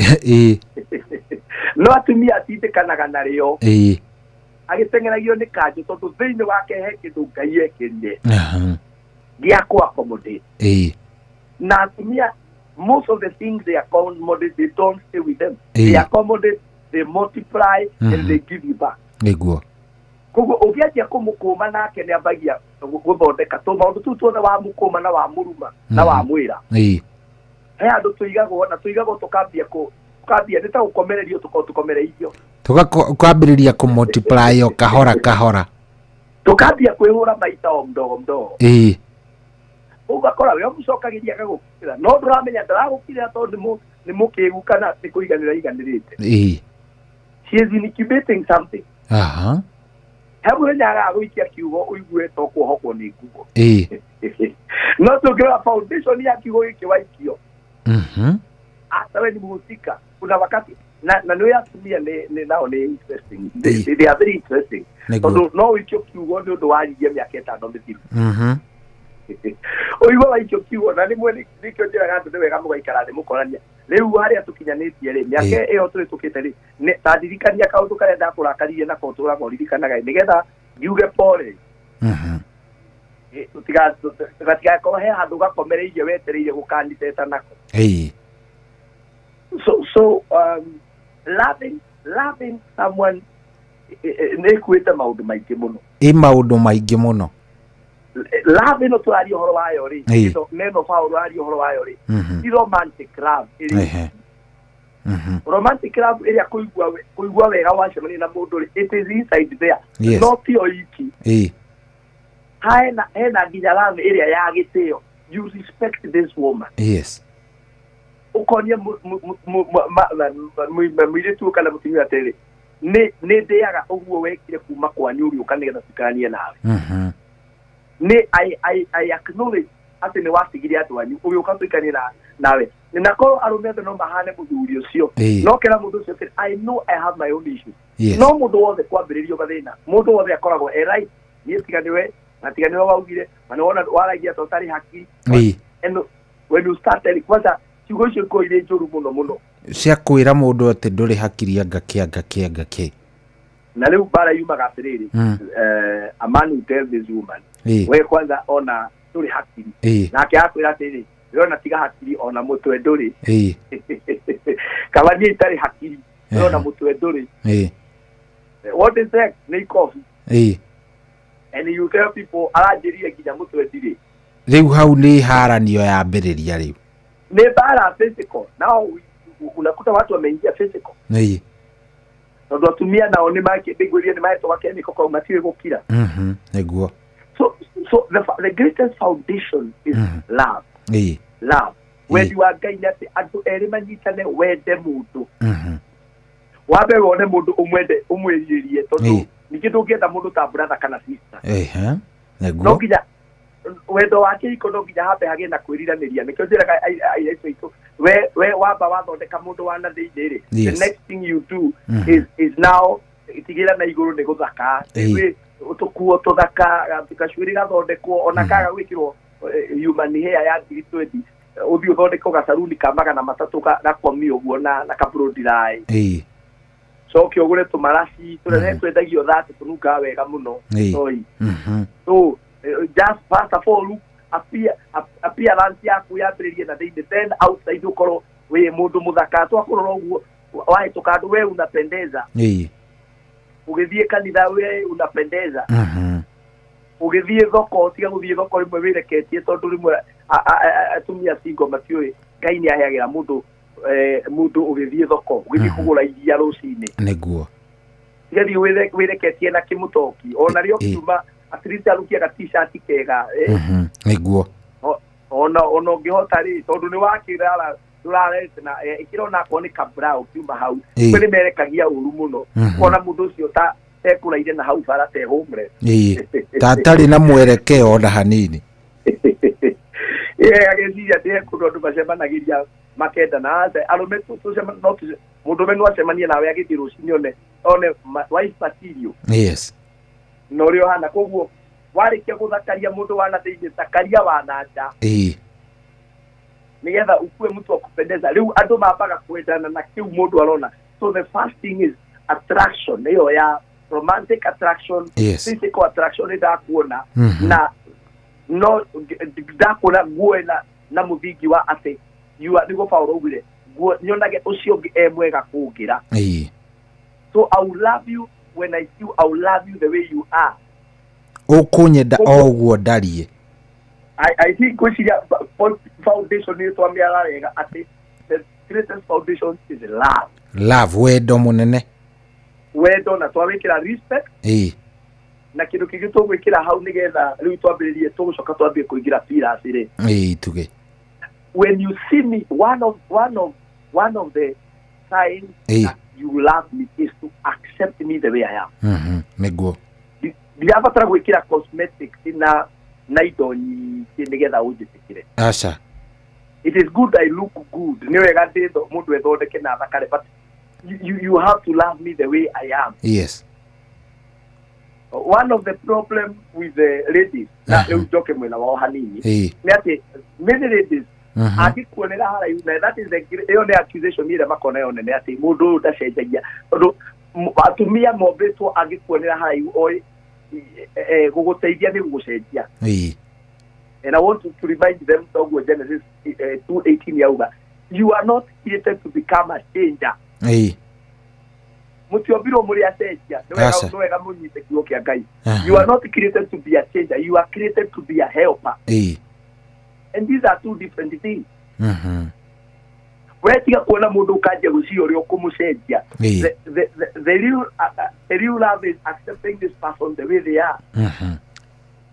B: No atumia atindĩkanaga narĩo. Agĩteng'eragio nĩ kanjũ tondũ thĩinĩ wake he kĩndũ Ngai ekĩrire gĩa kũ accommodate. Na atumia most of the things they accommodate, they don't stay with them. They accommodate, they multiply, and they give you back.
E: Nĩguo.
B: Koguo ũngĩanjia kũmũkũma nake nĩ ambagia gũthondeka tũ maũndũ tũu tuothe wamũkũma na wamũruma na wamwĩra. He handũ tũigagwo na tũigagwo tũkambia tũkambia nĩ ta gũkomererio tũkomereirio.
E: Tũkambĩrĩria kũ multiply o kahora kahora.
B: Tũkambia kwĩhũra maita o mdogo mdogo. Ũgakora we ũmũcokagĩria agagũkĩra no ndũramenya ndaragũkĩra tondũ nĩ mũkĩgu kana nĩ kũiganĩra iganĩrĩte. She is incubating something. He mũthenya agagũikia kiugo ũigue to kuohokwo nĩ nguo. No tũngĩrora foundation ya kiugo gĩkĩ waikio. Hata we ni mhusika. Kuna wakati na nĩ atumia nĩ nao nĩ interesting. They are very interesting. Tondũ no ũikio kiugo nĩ ũndũ waririe mĩaka ĩtano mĩthiru. Ũigua waikio kiugo na rĩmwe nĩkĩo njĩraga andũ nĩ wega mũgaikara thĩ mũkorania. Rĩu harĩa tũkinyanĩtie rĩ mĩaka ĩyo tũrĩtũkĩte rĩ ta ndirikania kaũndũ karĩa ndakũrakaririe nako ũtũraga ũririkanaga nĩgetha ngiuge pole. Gatigakorwo he handũ gakomereirie wetereire gũkaniteta nako. So loving someone nĩ ĩkuĩte maũndũ maingĩ mũno.
E: Ĩ maũndũ maingĩ mũno.
B: Love ĩno tũraria ũhoro wayo rĩ, neno Paul ũraria ũhoro wayo rĩ, ti romantic love ĩrĩ. Romantic love ĩrĩa kũigua wega wacemania na mũndũ rĩ, it is inside there. No ti o iki. Hena nginya love ĩrĩa ya gĩtĩo. You respect this woman.
E: Yes.
B: Ũkonia mũirĩtu kana mũtumia atĩrĩ, nĩ ndĩaga ũguo wekire kuma kwanyu ũgĩũka nĩgetha tuikaranie nawe. Nĩ I acknowledge atĩ nĩ watigire andũ anyu ũgĩũka tũikaranie nawe. Na korwo arũme othe no mahane mũthuri ũcio. No kĩra mũndũ ũcio atĩrĩ, I know I have my own issues. No mũndũ wothe kwambĩrĩrio mathĩna, mũndũ wothe akoragwo e right. Niĩ tiga nĩwe, na tiga nĩwe waugire, na nĩwona waragia ta ũtarĩ hakiri. And when you start telling, kwanza ciugo icio ikoragwo irĩ njũru mũno mũno.
E: Cia kwĩra mũndũ atĩ ndũrĩ hakiri anga kĩ anga kĩ anga kĩ.
B: Na rĩu mbara yumaga atĩrĩrĩ, a man who tells this woman, we kwanza ona ndũrĩ hakiri. Nake akwĩra atĩrĩrĩ, ndĩrona tiga hakiri ona mũtwe ndũrĩ. Kaba niĩ itarĩ hakiri, ndĩrona mũtwe ndũrĩ. What is that? Nĩ ikobi. And you tell people aranjĩrire nginya mũtwe ndirĩ.
E: Rĩu hau nĩ haranio yambĩrĩria rĩu.
B: Nĩ mbara physical. Now unakuta watu wameingia physical. Tondũ atumia nao nĩ makĩmbĩngũria nĩ mahetwo gakemiko kau matiũĩ gũkira.
E: Nĩguo.
B: So the greatest foundation is love. Love. Wendi wa Ngai nĩ atĩ andũ erĩ manyitane wende mũndũ. Wambe wone mũndũ ũmwende ũmwĩrirĩrie tondũ ningĩ ndũngĩenda mũndũ ta brother kana sister.
E: Nĩguo.
B: No nginya wendo wa kĩhiko no nginya hambe hagĩe na kwĩriranĩria. Nĩkĩo njĩraga airĩtu aitũ we wamba wathondeka mũndũ wa na thĩinĩ rĩ, the next thing you do is now tigĩra na igũrũ nĩ gũthaka. Tũkuo tũthaka gacuĩrĩ gathondekwo ona kaga gwĩkĩrwo human hair ya 20 ũthiĩ ũthondeke gacaruni ka 300 gakomio ũguo na kabrodirai. Coke ũgũre tũmaraci tũrĩa twendagio thate tũnungaga wega mũno. So just first of all appearance yaku yambĩrĩrie na thĩinĩ, then outside ũkorwo wĩ mũndũ mũthaka twakũrora ũguo wahĩtũka andũ we unapendeza. Ũgĩthiĩ kanitha we unapendeza. Ũgĩthiĩ thoko tiga gũthiĩ thoko rĩmwe wĩreketie tondũ rĩmwe atumia single matiũĩ Ngai nĩ aheagĩra mũndũ mũndũ ũgĩthiĩ thoko ũgĩthiĩ kũgũra iria rũcinĩ.
E: Nĩguo.
B: Tiga thiĩ wĩreketie na kĩmũtoki ona rĩo kiuma at least arukia ga t-shirt kega.
E: Nĩguo.
B: Ona ũngĩhota rĩ tondũ nĩ wakĩrara ndũrarete na ĩkĩra onakorwo nĩ kabra ũkiuma hau. Kwĩ nĩ merekagia ũru mũno. Ũkona mũndũ ũcio ta Tekũraire na hau bara te homeless.
E: Ta atarĩ na mwerekeo ona hanini.
B: Ageciria atĩ he kũndũ andũ macemanagĩria makenda na aca arũme no mũndũrũme no acemanie nawe agĩthiĩ rũcinĩ one wife material.
E: Yes.
B: Na ũrĩa ũhana koguo warĩkia gũthakaria mũndũ wa na thĩinĩ thakaria wa na nja. Nĩgetha ukue mtu wa kupendeza. Rĩu andũ mambaga kwendana na kĩu mũndũ arona. So the first thing is attraction ĩyo ya romantic attraction.
E: Yes.
B: Physical attraction nĩ ndakuona na no ndakuona nguo na mũthingi wa atĩ you are nĩguo Paulo augire nguo nyonage ũcio ũngĩ e mwega kũngĩra. So I will love you when I see you, I will love you the way you are.
E: Ũkũnyenda o ũguo ndariĩ.
B: I think gwĩciria foundation nĩ twamĩara wega atĩ the greatest foundation is love.
E: Love, wendo mũnene.
B: Wendo na twawĩkĩra respect. Na kĩndũ kĩngĩ tũgwĩkĩra hau nĩgetha rĩu twambĩrĩrie tũgũcoka twambie kũingĩra pillars rĩ.
E: Tuge.
B: When you see me, one of the signs that you love me is to accept me the way I am.
E: Nĩguo.
B: Ndirabatara gwĩkĩra cosmetics na indo nyingĩ nĩgetha ũnjĩtĩkĩre.
E: Aca.
B: It is good I look good. Nĩ wega mũndũ ethondeke na athakare, but you have to love me the way I am.
E: Yes.
B: One of the problem with the ladies, na rĩu njoke mwena wao hanini, nĩ atĩ many ladies angĩkuonera haraihu, na that is the ĩyo nĩ accusation ĩrĩa makona yo nene atĩ mũndũ ũyũ ndacenjagia, tondũ atumia mombĩtwo angĩkuonera haraihu oĩ gũgũteithia nĩ gũgũcenjia. And I want to remind them toguo Genesis 2:18 yauga, you are not created to become a changer. Mũtiombirwo mũrĩ acenjia. Nĩ wega mũnyite kiugo kĩa Ngai. You are not created to be a changer, you are created to be a helper. And these are two different things. We tiga kuona mũndũ ũkanjia gũciria ũrĩa ũkũmũcenjia. The real love is accepting this person the way they are.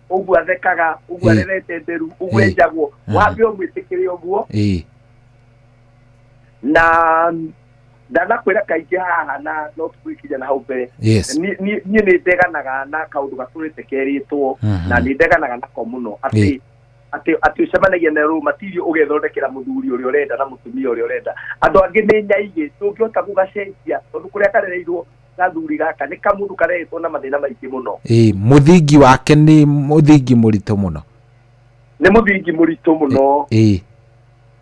B: Ũguo athekaga, ũguo arerete nderu, ũguo enjagwo, wambe ũmwĩtĩkĩre ũguo. Na ndanakwĩra kaingĩ haha na no tũgĩkinya na hau mbere. Niĩ nĩ ndeganaga na kaũndũ gatũrĩte kerĩtwo, na nĩ ndeganaga nako mũno atĩ atĩ ũcemanagia na rũ matirio ũgethondekera mũthuri ũrĩa ũrenda na mũtumia ũrĩa ũrenda. Andũ angĩ nĩ nyaigĩ tũngĩhota gũgacenjia tondũ kũrĩa karereirwo gathuri gaka nĩ kamũndũ kareretwo na mathĩna maingĩ mũno.
E: Mũthingi wake nĩ mũthingi mũritũ mũno.
B: Nĩ mũthingi mũritũ mũno.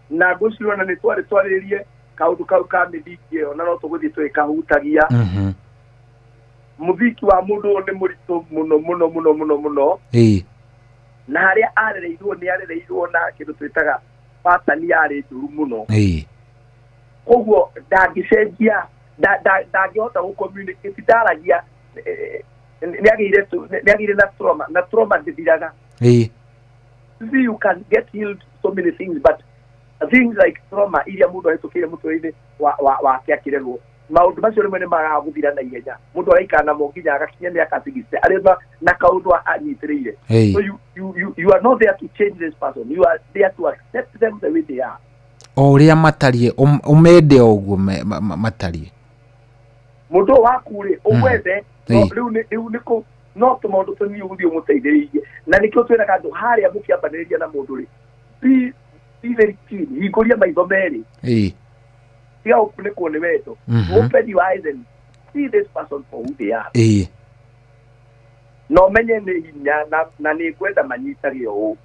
B: Na ngwĩciria ona nĩ twarĩ twarĩrĩrie kaũndũ kau ka mĩthingi ĩyo na no tũgũthiĩ tũgĩkahutagia. Mũthingi wa mũndũ ũyũ nĩ mũritũ mũno mũno mũno mũno mũno. Na harĩa arereirwo nĩ arereirwo na kĩndũ twĩtaga pattern yarĩ njũru mũno. Koguo ndangĩcenjia, ndangĩhota gũ-communicate, ndaragia, nĩ agĩire na trauma, na trauma ndĩthiraga. See, you can get healed so many things, but things like trauma iria mũndũ ahĩtũkĩire mũtũrĩre-inĩ wake akĩrerwo, maũndũ macio rĩmwe nĩ magaga gũthira na ihenya. Mũndũ araikara namo nginya agakinya mĩaka 60 arĩ na kaũndũ anyitĩrĩire. So you are not there to change this person, you are there to accept them the way they are.
E: O ũrĩa matariĩ, ũmende o ũguo matariĩ.
B: Mũndũ waku rĩ, ũmwende, rĩu nĩ kũ no tũmaũndũ tũnini ũgũthiĩ ũmũteithĩrĩirie. Na nĩkĩo twĩraga andũ harĩa mũkĩambanĩrĩria na mũndũ rĩ, be very keen, hingũria maitho merĩ. Tiga gũkunĩkwo nĩ wendo. Open your eyes and see this person for who they are. Na ũmenye nĩ hinya na nĩ ngwenda manyitage ũũ.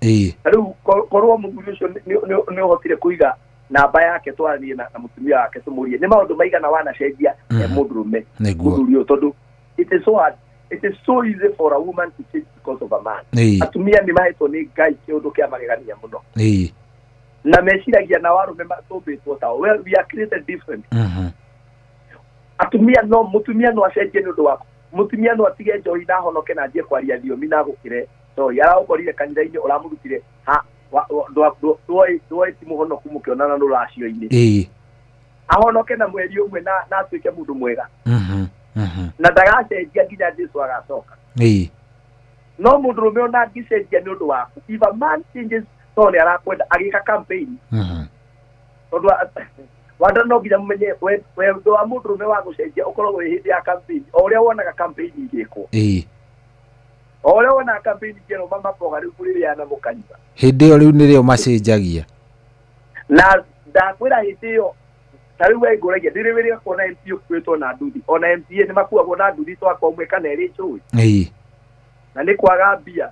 B: Rĩu korwo mũthuri ũcio nĩ ũhotire kũiga namba yake twarie na mũtumia wake tũmũrie nĩ maũndũ maigana wanacenjia mũndũrũme mũthuri ũyũ, tondũ it is so hard, it is so easy for a woman to change because of a man. Atumia nĩ mahetwo nĩ Ngai kĩũndũ kĩa magegania mũno. Na meciragia na arũme tũmbĩtwo tao. Well, we are created different. Atumia no mũtumia no acenjie nĩ ũndũ waku. Mũtumia no atige njohi na ahonoke na anjie kwaria thiomi na agũkĩre njohi. Aragũkorire kanitha-inĩ ũramũrutire ha ndwoĩ ti mũhonoku mũkĩonana rũracio-inĩ. Ahonoke na mweri ũmwe na atuĩke mũndũ mwega. Na ndagacenjia nginya Jesu agacoka. No mũndũrũme ona angĩcenjia nĩ ũndũ waku. If a man changes, tondũ nĩ arakwenda agĩka campaign. Tondũ Wanda no nginya mumenye wendo wa mũndũrũme wa gũcenjia ũkoragwo wĩ hĩndĩ ya campaign, o ũrĩa wonaga campaign igĩkwo. O ũrĩa wonaga campaign igĩrwo mamaboga rĩu mũrĩrĩana mũkanyua.
E: Hĩndĩ ĩyo rĩu nĩrĩo macenjagia.
B: Na ndakwĩra hĩndĩ ĩyo ta rĩu we ngũragia ndĩrĩ wĩrĩga kuona MP ũkuĩtwo na nduthi, ona MCA nĩ makuagwo na nduthi twakwa ũmwe kana ĩrĩ njũĩ. Na nĩ kwaga mbia.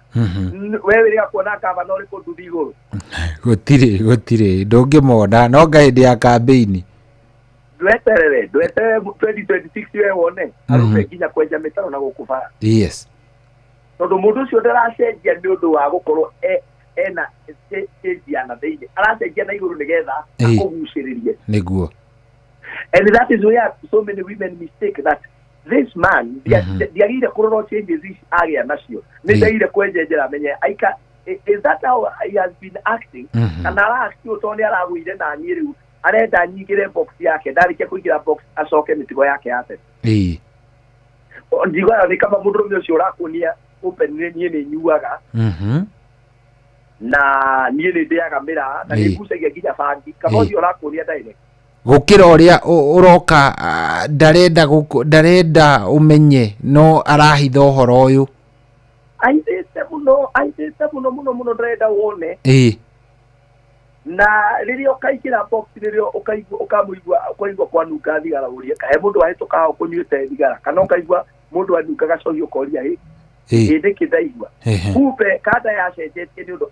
B: We wĩrĩga kuona gavana ũrĩkũ nduthi igũrũ?
E: Gũtirĩ ndũngĩmona no nga hĩndĩ ya campaign.
B: Ndweterere 2026 we wone arũme nginya kwenja mĩtaro na gũkũ bara.
E: Yes.
B: Tondũ mũndũ ũcio ndaracenjia nĩ ũndũ wa gũkorwo ena cenjia na thĩinĩ, aracenjia na igũrũ nĩgetha akũgucĩrĩrie.
E: Nĩguo.
B: And that is where so many women mistake that this man ndiagĩrĩire kũrora changes ici agĩa nacio, nĩ ndaire kwenjenjera menye aika. Is that how he has been acting? Kana aract tondũ nĩ aragũire na niĩ rĩu arenda nyingĩre box yake, ndarĩkia kũingĩra box acoke mĩtigo yake ya tene. Njiguaga nĩ kaba mũndũrũme ũcio ũrakuonia openly niĩ nĩ nyuaga na niĩ nĩ ndĩaga mĩraa na nĩ ngucagia nginya bangi, kaba ũcio ũrakuonia direct
E: gũkĩra ũrĩa ũroka ndarenda ũmenye no arahitha ũhoro ũyũ.
B: Aithĩte mũno mũno mũno ndarenda wone. Na rĩrĩa ũkaingĩra box rĩrĩa ũkaigua ũkamũigua ũkaigua kwanunga thigara ũrie kahe mũndũ wahĩtũka hau kũnyuĩte thigara, kana ũkaigua mũndũ anunga gacohi ũkoria hĩndĩ kĩ ndaigua. Kumbe kanda yacenjetie nĩ ũndũ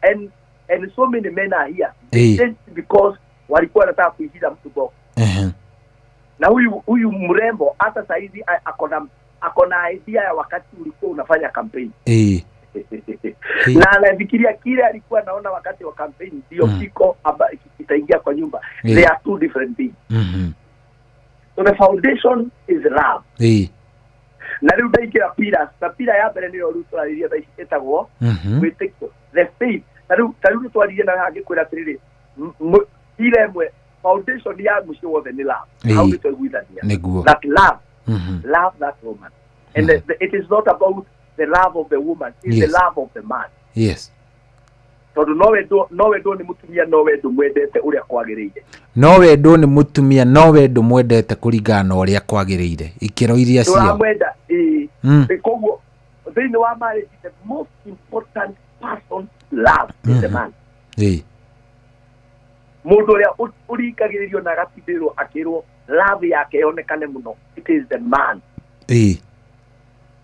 B: and so many men are here because walikuwa wanataka kuingiza mtu box. Na huyu mrembo hata saizi akona idea ya wakati ulikuwa unafanya campaign. Na anafikiria kile alikuwa anaona wakati wa campaign ndio kiko kitaingia kwa nyumba. They are two different things. So the foundation is love. Na rĩu ndaingĩra pillars, na pillar ya mbere nĩyo rĩu tũrarĩria thaa ici ĩtagwo wĩtĩkio, the faith. Na rĩu ta rĩu nĩtwaririe na hangĩkwĩra atĩrĩrĩ, pillar ĩmwe foundation ya mũciĩ wothe nĩ love. Hau nĩtwaiguithania.
E: Nĩguo.
B: That love, love that woman. And it is not about the love of the woman, it's the love of the man.
E: Yes.
B: Tondũ no wendwo nĩ mũtumia, no wendwo mwendete ũrĩa kwagĩrĩire.
E: No wendwo nĩ mũtumia, no wendwo mwendete kũringana na ũrĩa kwagĩrĩire. Ikĩro iria cio.
B: Ndũramwenda, Koguo thĩinĩ wa marriage the most important person love is the man. Mũndũ ũrĩa ũringagĩrĩrio na agatindĩrwo akĩrwo love yake yonekane mũno, it is the man.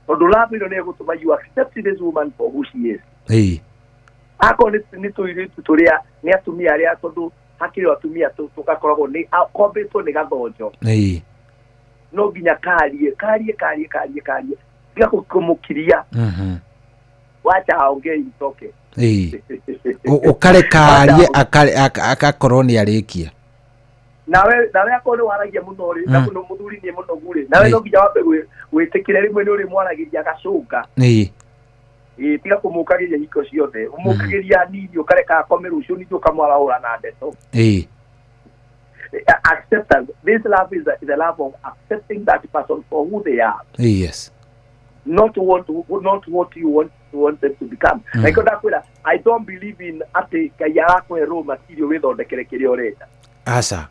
B: Tondũ love ĩno nĩ ĩgũtũma you accept this woman for who she is. Akorwo nĩ tũirĩtu tũrĩa nĩ atumia arĩa tondũ hakĩrĩ atumia tũgakoragwo nĩ kombĩtwo nĩ gathonjo. No nginya karie tiga kũmũkiria. Wacha aongee itoke.
E: Ũkareka arie akakorwo nĩ arĩkia.
B: Nawe akorwo nĩ waragia mũno rĩ, na mũno mũthuri nĩ mũnogu rĩ, nawe no nginya wambe gwĩtĩkĩra rĩmwe nĩ ũrĩmwaragĩria agacũnga. Tiga kũmũkagĩria hingo ciothe, ũmũkagĩria nini ũkareka akome rũciũ ningĩ ũkamwarahũra na ndeto. Acceptance. This love is the love of accepting that person for who they are.
E: Yes.
B: Not what you want them to become. Like ndakwĩra, I don't believe in atĩ Ngai arakũhe raw material wĩthondekere kĩrĩa ũrenda.
E: Aca.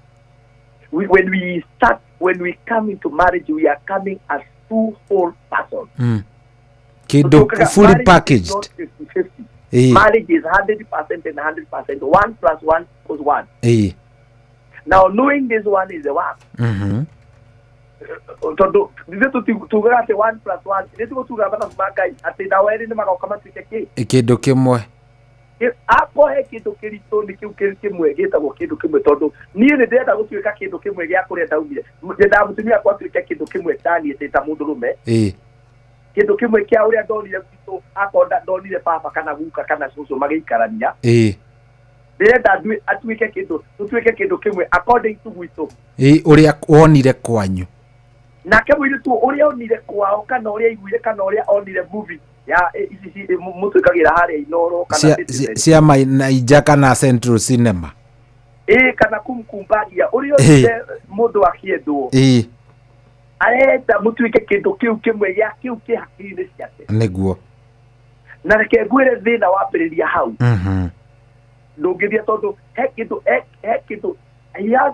B: When we come into marriage, we are coming as two whole persons.
E: Kĩndũ fully packaged.
B: Not 50-50. Marriage is 100% and 100%. 1 + 1 = 1. Now, knowing this one is the one. Tondũ ithuĩ tugaga atĩ 1 + 1, ithuĩ tũtugaga mathabu ma Ngai atĩ nao erĩ nĩ magoka matuĩke kĩ?
E: Kĩndũ kĩmwe.
B: Akohe kĩndũ kĩritũ nĩ kĩu kĩmwe gĩtagwo kĩndũ kĩmwe, tondũ niĩ nĩ ndĩrenda gũtuĩka kĩndũ kĩmwe gĩa kũrĩa ndaumire. Nyendaga mũtumia akwa atuĩke kĩndũ kĩmwe ta niĩ ndĩ ta mũndũrũme. Kĩndũ kĩmwe kĩa ũrĩa ndonire gwitũ, akorwo ndonire baba kana guka kana cũcũ magĩikarania. Ndĩrenda atuĩke kĩndũ, tũtuĩke kĩndũ kĩmwe according to gwitũ.
E: Ũrĩa wonire kwanyu.
B: Nake mũirĩtu ũrĩa onire kwao kana ũrĩa aiguire kana ũrĩa onire movie ya ici mũtuĩkagĩra harĩa Inooro kana
E: cia Naija kana Central Cinema.
B: Kana kumkumbagia ũrĩa onire mũndũ akĩendwo. Arenda mũtuĩke kĩndũ kĩu kĩmwe gĩa kĩu kĩ hakiri-inĩ ciake.
E: Nĩguo.
B: Na reke ngwĩre thĩna wambĩrĩria hau. Ndũngĩthiĩ tondũ he kĩndũ He has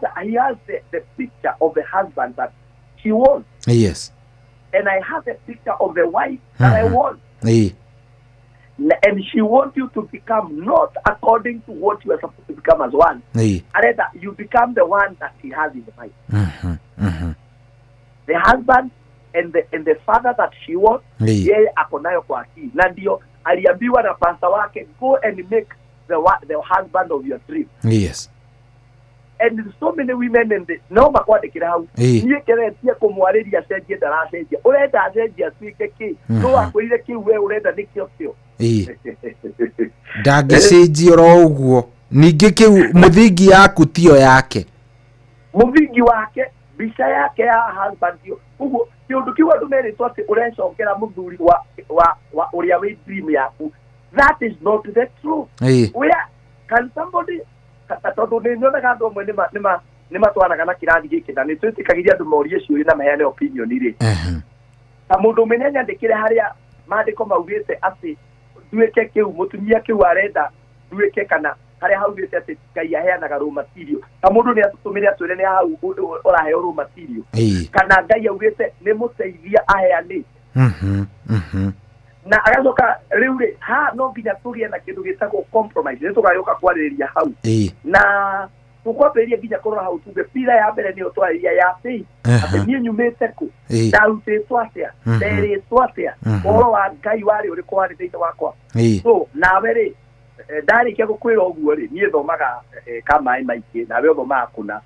B: the picture of the husband that she wants.
E: Yes.
B: And I have a picture of the wife that I want. And she wants you to become not according to what you are supposed to become as one. Rather, you become the one that she has in mind. The husband and the father that she wants, yeye ako nayo kwa akili. Na ndio aliambiwa na pastor wake, go and make the husband of your dream.
E: Yes.
B: And so many women and no makwandikira hau nie keretie kumwariria cenjie ndaracenjia urenda acenjia atuike ki no akwirire kiu we urenda nikio kio
E: ndangĩcenjia oro ũguo ningĩ kiu muthingi yaku tio yake
B: muthingi wake mbica yake ya husband yo uguo kiundu kiu andu meritwo ati urecokera muthuri wa uria wi dream yaku. That is not the truth. Where can somebody tondu ni nyonaga andu amwe ni matwaraga na kirathi giki na ni twitikagiria andu morie ciũria na maheane opinion ri ta mundu mene nyandikire haria maandiko maugite ati nduike kiu mutumia kiu arenda nduike kana haria haugite ati Ngai aheanaga raw material ta mundu ni atutumire atwire ni hau uraheo raw material kana Ngai augite ni muteithia aheane na agacoka riu ri ha no nginya tugie na kindu gitagwo compromise ni tugayoka kwarĩrĩria hau na tukwambĩrĩria nginya kũrora hau tuge pira ya mbere nĩyo twarĩria ya faith atĩ niĩ nyumĩte kũ ndarutĩtwo atĩa nderĩtwo atĩa ũhoro wa Ngai warĩ ũrĩkũ warĩ thĩinĩ wakwa so nawe rĩ ndarĩkia gũkwĩra ũguo rĩ niĩ thomaga ka maĩ maingĩ nawe ũthomaga kũna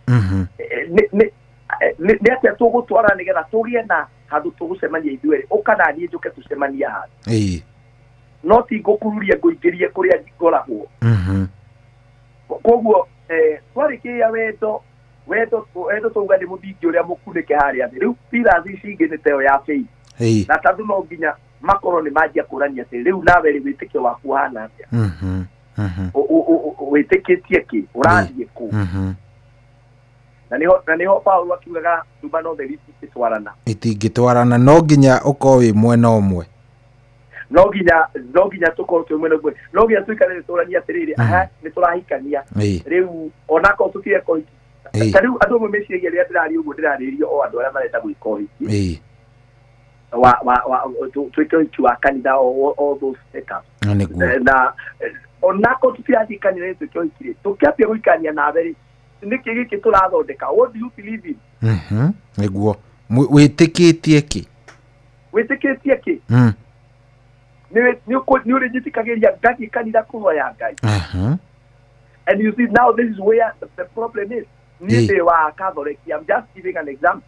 B: nĩ atĩa tũgũtwara nĩgetha tũgĩe na handũ tũgũcemania ithuerĩ ũka na niĩ njũke tũcemanie handũ no ti ngũkururie ngũingĩrie kũrĩa ngoragwo koguo twarĩkĩria wendo tauga nĩ mũthingi ũrĩa mũkunĩke harĩa thĩ rĩu pillars ici ingĩ nĩ ta ĩyo ya faith na tondũ no nginya makorwo nĩ manjia kũrania atĩ rĩu nawe rĩ wĩtĩkio waku ũhana atĩa wĩtĩkĩtie kĩ ũrathiĩ kũ na niho Paulo akiugaga nduma no theri itingĩtwarana
E: itingĩtwarana no nginya ũkorwo wĩ mwena ũmwe
B: no nginya tũkorwo twĩ mwena ũmwe no nginya tũikare tũranie atĩrĩrĩ aha nĩ tũrahikania rĩu onakorwo tũtireka ũhiki ta rĩu andũ amwe meciragia rĩrĩa ndĩraria ũguo ndĩrarĩria o andũ arĩa marenda gwĩka ũhiki wa twĩke ũhiki wa kanitha all those setups na onakorwo tũtirathiĩ kanitha twĩke ũhiki rĩ tũkĩambia gũikania nawe rĩ nĩkĩ gĩkĩ tũrathondeka what do you believe in
E: nĩguo wĩtĩkĩtie kĩ
B: wĩtĩkĩtie kĩ nĩ ũrĩnjĩtĩkagĩria ngathiĩ kanitha kũhoya Ngai and you see now this is where the problem is niĩ ndĩ wa Catholic I'm just giving an example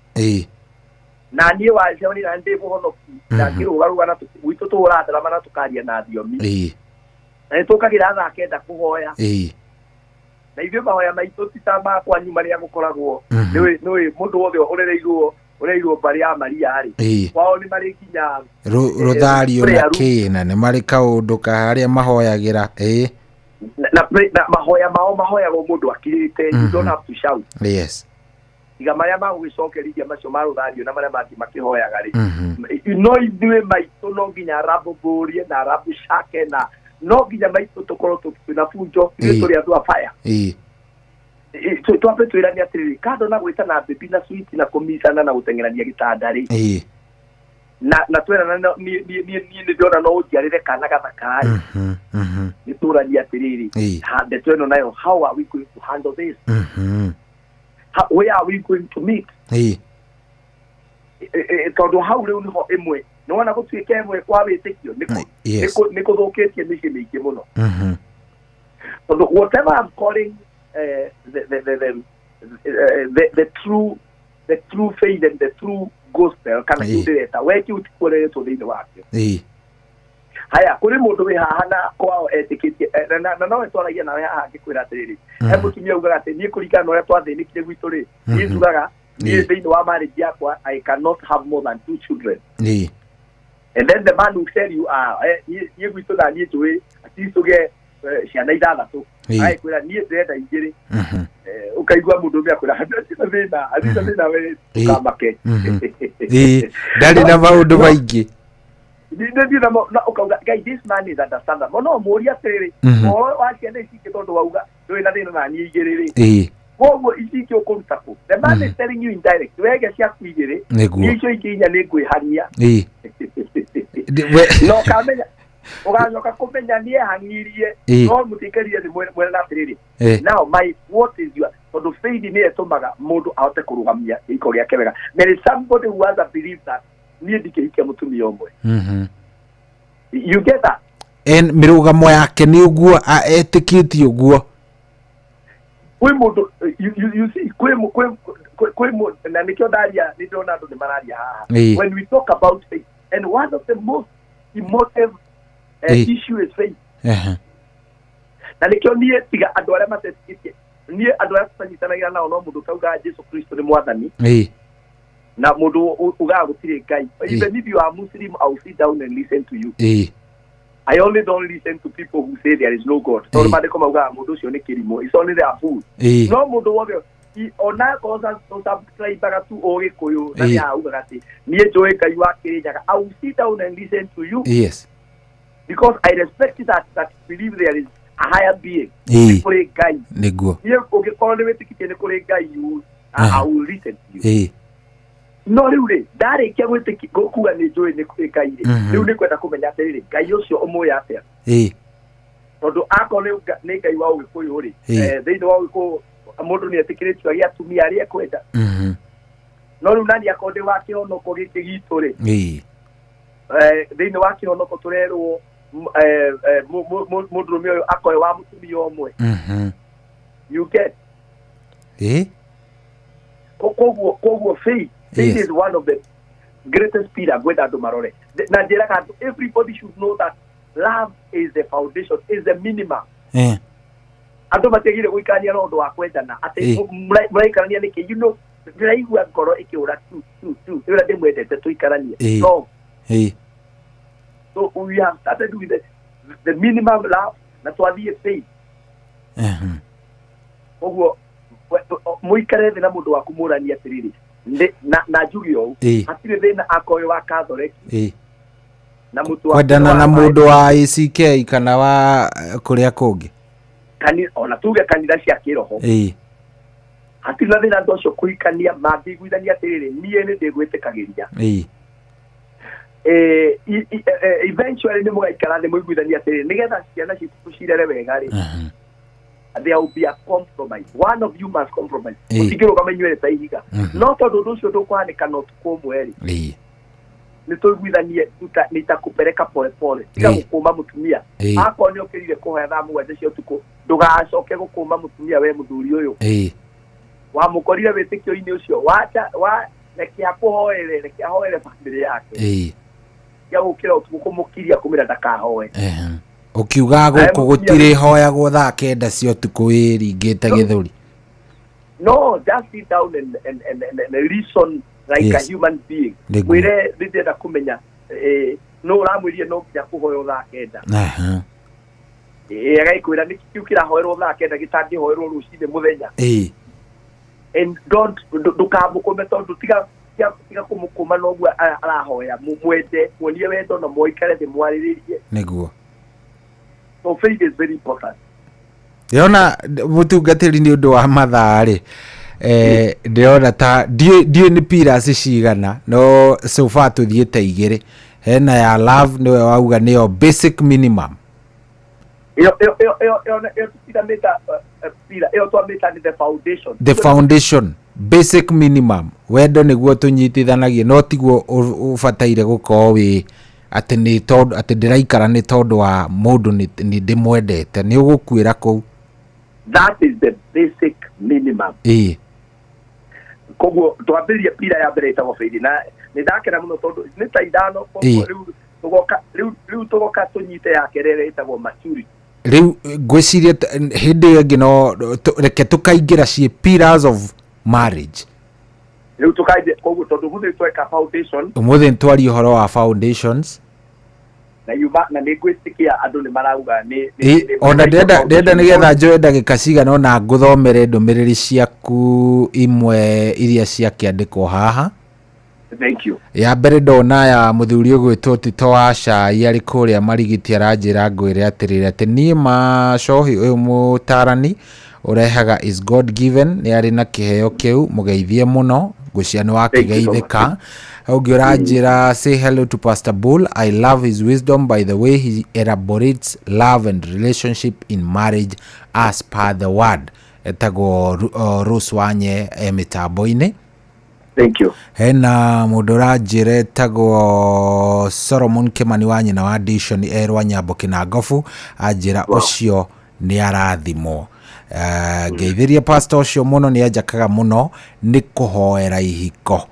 B: na niĩ wacemania na ndĩ mũhonoki na ngĩrũgarũga na gwitũ tũhũraga ndarama na tũkaria na thiomi na nĩtũkagĩra thaa kenda kũhoya na ithuĩ mahoya maitũ ti ta ma kwanyu marĩa gũkoragwo nĩũĩ mũndũ wothe ũrereirwo mbarĩ ya Maria rĩ kwao nĩ marĩ nginya
E: rũthario na kĩ na nĩ marĩ kaũndũ ka harĩa mahoyagĩra
B: na mahoya mao mahoyagwo mũndũ akirĩte you don't have to shout
E: yes
B: tiga marĩa magũgĩcokerithia macio ma rũthario na marĩa mangĩ makĩhoyaga rĩ no ithuĩ maitũ no nginya rabũbũrie na rabucake na no nginya maitũ tũkorwo twĩna bunjo ithuĩ tũrĩ andũ a fire twambe twĩrane atĩrĩrĩ kando na gwĩtana baby na sweet na kũmicana na gũteng'erania gĩtanda rĩ na twerana niĩ nĩ ndĩrona no ũnjiarĩre kana gathaka rĩ nĩ tũranie atĩrĩrĩ ndeto ĩno nayo how are we going to handle this where are we going to meet tondũ hau rĩu nĩho ĩmwe nĩwona gũtuĩka ĩmwe kwa wĩtĩkio nĩ kũthũkĩtie mĩciĩ mĩingĩ mũno tondũ whatever I'm calling the true faith and the true gospel kana kĩu ndĩreta we kĩu ti kuoreretwo thĩinĩ wakĩo haya kũrĩ mũndũ wĩ haha na kwao etĩkĩtie na nowe twaragia nawe haha ngĩkwĩra atĩrĩrĩ he mũtumia ugaga atĩ niĩ kũringana na ũrĩa twathĩnĩkire gwitũ rĩ niĩ njugaga niĩ thĩinĩ wa marriage yakwa I cannot have more than 2 children and then the man will tell you niĩ gwitũ na niĩ njũĩ atitũgĩe ciana ithathatũ agĩkwĩra niĩ ndĩrenda igĩrĩ ũkaigua mũndũ ũmwe akwĩra hatirĩ thĩna we ũkamake
E: ndarĩ na maũndũ maingĩ
B: na ũkauga guy this man is understandable no mũũrie atĩrĩrĩ ũhoro wa ciana ici ingĩ tondũ wauga ndũrĩ na thĩna na niĩ igĩrĩ rĩ Koguo ici ingĩ ũkũruta kũ? The man is telling you indirect, wege ciaku igĩrĩ,
E: Nĩguo.
B: niĩ icio ingĩ inya nĩ ngwĩhania.
E: Ĩĩ.
B: Na ũkamenya ũgacoka kũmenya nĩ ehang'irie, no mũtikarire nĩ mwena atĩrĩrĩ, now my what is your, tondũ faith nĩ ĩtũmaga mũndũ ahote kũrũgamia gĩiko gĩake wega. There is somebody who has a belief that niĩ ndingĩhikia mũtumia ũmwe. You get that?
E: En mĩrũgamo yake nĩ ũguo, etĩkĩtie ũguo.
B: Kwĩ mũndũ, you see, kwĩ kwĩ kwĩ kwĩ na nĩkĩo ndaria, nĩ ndĩrona andũ nĩ mararia haha. When we talk about faith, and one of the most emotive issue is faith. Na nĩkĩo niĩ tiga andũ arĩa matetĩkĩtie, niĩ andũ arĩa tũtanyitanagĩra nao, no mũndũ ũtaugaga Jesu Kristo nĩ mwathani, na mũndũ ugaga gũtirĩ Ngai. Even if you are Muslim, I will sit down and listen to you. I only don't listen to people who say there is no God, tondũ maandĩko maugaga mũndũ ũcio nĩ kĩrimũ. It's only their fool. No mũndũ wothe ona korwo ũsubscribaga tu Ũgĩkũyũ na nĩ augaga atĩ niĩ njũĩ Ngai wa Kĩrĩnyaga, I will sit down and listen to you because I respect that believe there is a higher being. Nĩ kũrĩ Ngai. Niĩ ũngĩkorwo nĩ wĩtĩkĩtie nĩ kũrĩ Ngai, I will listen to you. No rĩu rĩ, ndarĩkia gwĩtĩki kuga nĩ njũĩ nĩ kũrĩ Ngai rĩ, rĩu nĩ kwenda kũmenya atĩrĩrĩ, Ngai ũcio ũmũĩ atĩa? Tondũ akorwo nĩ Ngai wa Ũgĩkũyũ rĩ, thĩinĩ wa Ũgĩkũyũ mũndũ nĩ etĩkĩrĩtio agĩe atumia arĩa ekwenda. No rĩu nani akorwo ndĩ wa kĩhonoko gĩkĩ gitũ rĩ, thĩinĩ wa kĩhonoko tũrerwo mũndũrũme ũyũ akoe wa mũtumia ũmwe. You get? Koguo faith is one of the greatest pillar ngwenda andũ marore. Na njĩraga andũ, everybody should know that love is the foundation, is the minimum. Andũ matiagĩrĩire gũikarania na ũndũ wa kwendana atĩ mũraikarania nĩkĩ? Ndĩraigua ngoro ĩkĩũra tu tu tu, ũrĩa ndĩmwendete, tũikaranie. No. So we have started with the minimum love, na twathiĩ faith. Koguo mũikare thĩ na mũndũ waku, mũranie atĩrĩrĩ, na njuge ũũ, hatirĩ thĩna akorwo wa Catholic na mũtu waku
E: Kwendana
B: nĩ
E: na
B: wa
E: mũndũ wa ACK kana wa kũrĩa kũngĩ.
B: Ona tuge kanitha cia kĩroho, hatirĩ na thĩna andũ acio kũhikania mangĩiguithania atĩrĩrĩ, niĩ nĩ ndĩgwĩtĩkagĩria. Eventually nĩ mũgaikara thĩ mũiguithanie atĩrĩrĩ, nĩgetha ciana citũ tũcirere wega rĩ, there will be a compromise, one of you must compromise. Mũtingĩrũgama inyuerĩ ta ihiga. No tondũ ũndũ ũcio ndũkũhanĩka na ũtukũ ũmwe rĩ, nĩ tũiguithanie nitakupeleka pole pole, tiga gũkũma mũtumia. Akorwo nĩ ũkĩrire kũhoya thaa 7 cia ũtukũ, ndũgacoke gũkũma mũtumia we mũthuri ũyũ. Wamũkorire wĩtĩkio-inĩ ũcio, wacha wa reke akũhoere, reke ahoere bamĩrĩ yake. Tiga gũkĩra ũtukũ kũmũkiria kũmĩra ndakahoe.
E: Ũkiuga
B: Aye,
E: gũkũ
B: mũtumia
E: gũtirĩ hoyagwo thaa 9 cia ũtukũ wĩringĩte gĩthũri.
B: No, just sit down and listen like a human being.
E: Nĩguo.
B: Mwĩre nĩ ndĩrenda kũmenya, no ũramwĩrire no nginya kũhoywo thaa 9. Agagĩkwĩra nĩkĩ kĩu kĩrahoerwo thaa 9 gĩtangĩhoerwo rũcinĩ mũthenya. And don't ndũkamũkũme, tondũ tiga kũmũkũma noguo arahoya. Mwende, muonie wendo na mũikare thĩ mwarĩrĩrie. So faith is very important.
E: Ndĩrona mũtungatĩri, nĩ ũndũ wa mathaa rĩ, ndĩrona ta ndiũĩ nĩ pillars cigana, no so far tũthiĩte igĩrĩ. Hena ya love, nĩwe wauga nĩyo basic minimum.
B: Ĩyo tũtiramĩta pillar, ĩyo twamĩta nĩ the foundation.
E: The foundation, basic minimum, wendo nĩguo tũnyitithanagie, no tiguo ũbataire gũkorwo wĩ atĩ nĩ tondũ atĩ ndĩraikara nĩ tondũ wa mũndũ nĩ ndĩmwendete, nĩ ũgũkuĩra kũu.
B: That is the basic minimum. Koguo twambĩrĩrie pillar ya mbere ĩtagwo faith, na nĩ ndakena mũno tondũ nĩ ta ithano. Koguo rĩu tũgoka tũnyite ya kerĩ ĩrĩa ĩtagwo maturity.
E: Rĩu ngwĩciria hĩndĩ ĩyo ĩngĩ no reke tũkaingĩra ciĩ pillars of marriage.
B: Rĩu tũkainje, koguo tondũ mũthĩ tweka foundation.
E: Ũmũthĩ nĩtwaria ũhoro wa foundations.
B: Na yuma na nĩ ngwĩtĩkia andũ nĩ marauga nĩ
E: Ona ndĩrenda nĩgetha njoe ndagĩka cigana ona ngũthomere ndũmĩrĩri ciaku imwe iria ciakĩandĩkwo haha.
B: Thank you.
E: Ya mbere ndona ya mũthuri ũgwĩtwo Tito wa Cai arĩ kũrĩa Marigiti, aranjĩra ngwĩre atĩrĩrĩ, atĩ niĩ macohi ũyũ mũtarani Ũrehaga is God given, nĩ arĩ na kĩheo kĩu, mũgeithie mũno, ngwĩciria nĩ wakĩgeithĩka. Ũngĩ ũranjĩra, say hello to Pastor Bull, I love his wisdom by the way he elaborates love and relationship in marriage as per the word. Etagwo Rose Wanye mĩtambo-inĩ.
B: Thank you.
E: Hena mũndũ ũranjĩra etagwo Solomon Kimani wa nyina wa Dishon erwa Nyambo Kĩnangobu, anjĩra ũcio nĩ arathimwo. Ngeithĩria pastor ũcio mũno, nĩ anjakaga mũno nĩ kũhoera ihiko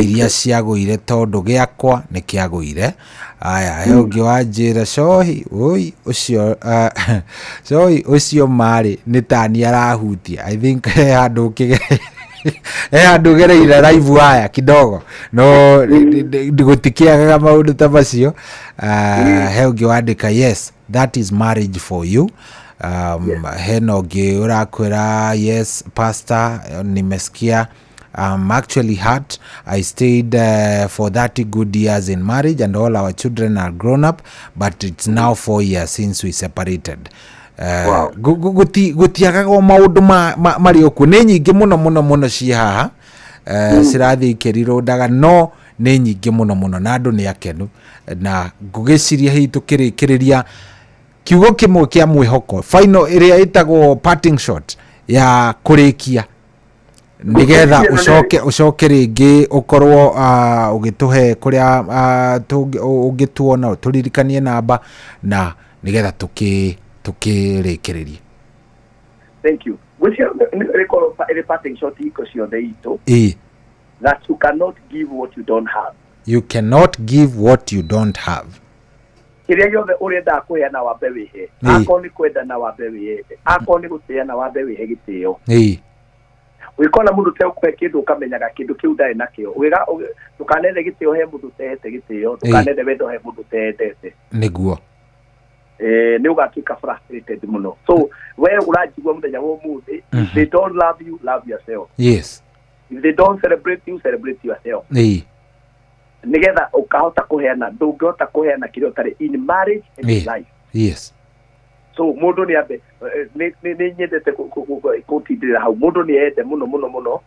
E: iria ciagũire tondũ gĩakwa nĩ kĩagũire. Aya, he ũngĩ wanjĩra cohi oi ũcio, cohi ũcio marĩ nĩ tani arahutia. I think he handũ he handũ gereire live waya kidogo, no gũtikĩagaga maũndũ ta macio. He ũngĩ wandĩka yes, that is marriage for you. Hena ũngĩ ũrakwĩra yes pastor, nimesikia. I'm actually hurt. I stayed for 30 good years in marriage and all our children are grown up, but it's now 4 years since we separated.
B: Wow.
E: Gũtiagaga maũndũ marĩ okuo, nĩ nyingĩ mũno mũno mũno ciĩ haha. Cirathiĩ ikĩrirũndaga, no nĩ nyingĩ mũno mũno na andũ nĩ akenu. Na ngũgĩciria hihi tũkĩrĩkĩrĩria kiugo kĩmwe kĩa mwĩhoko, final ĩrĩa ĩtagwo parting shot ya kũrĩkia, nigetha ũcoke rĩngĩ ũkorwo ũgĩtũhe kũrĩa ũngĩtuona, tũririkanie namba na nigetha tũkĩrĩkĩrĩrie.
B: Thank you. Gwĩciria nĩ ĩrĩ parting shot iko ciothe itũ, that you cannot give what you don't have.
E: You cannot give what you don't have.
B: Kĩrĩa gĩothe ũrenda kũheana wambe wĩhe. Akorwo nĩ kwenda na wambe wĩyende, akorwo nĩ gũtĩĩa na wambe wĩhe gĩtĩo. Ũngĩkona mũndũ ũtegũkũhe kĩndũ ũkamenyaga kĩndũ kĩu ndarĩ nakĩo. Ndũkanethe gĩtĩo he mũndũ ũtehete gĩtĩo, ndũkanethe wendo he mũndũ ũteyendete.
E: Nĩguo.
B: Nĩ ũgatuĩka frustrated mũno. So we ũranjigua mũthenya wa ũmũthĩ, if they don't love you, love yourself.
E: Yes.
B: If they don't celebrate you, celebrate yourself. Nĩgetha ũkahota kũheana, ndũngĩhota kũheana kĩrĩa ũtarĩ in marriage and in life.
E: Yes.
B: So mũndũ nĩ ambe, nĩ nyendete gũtindĩrĩra hau, mũndũ nĩ ende mũno mũno mũno.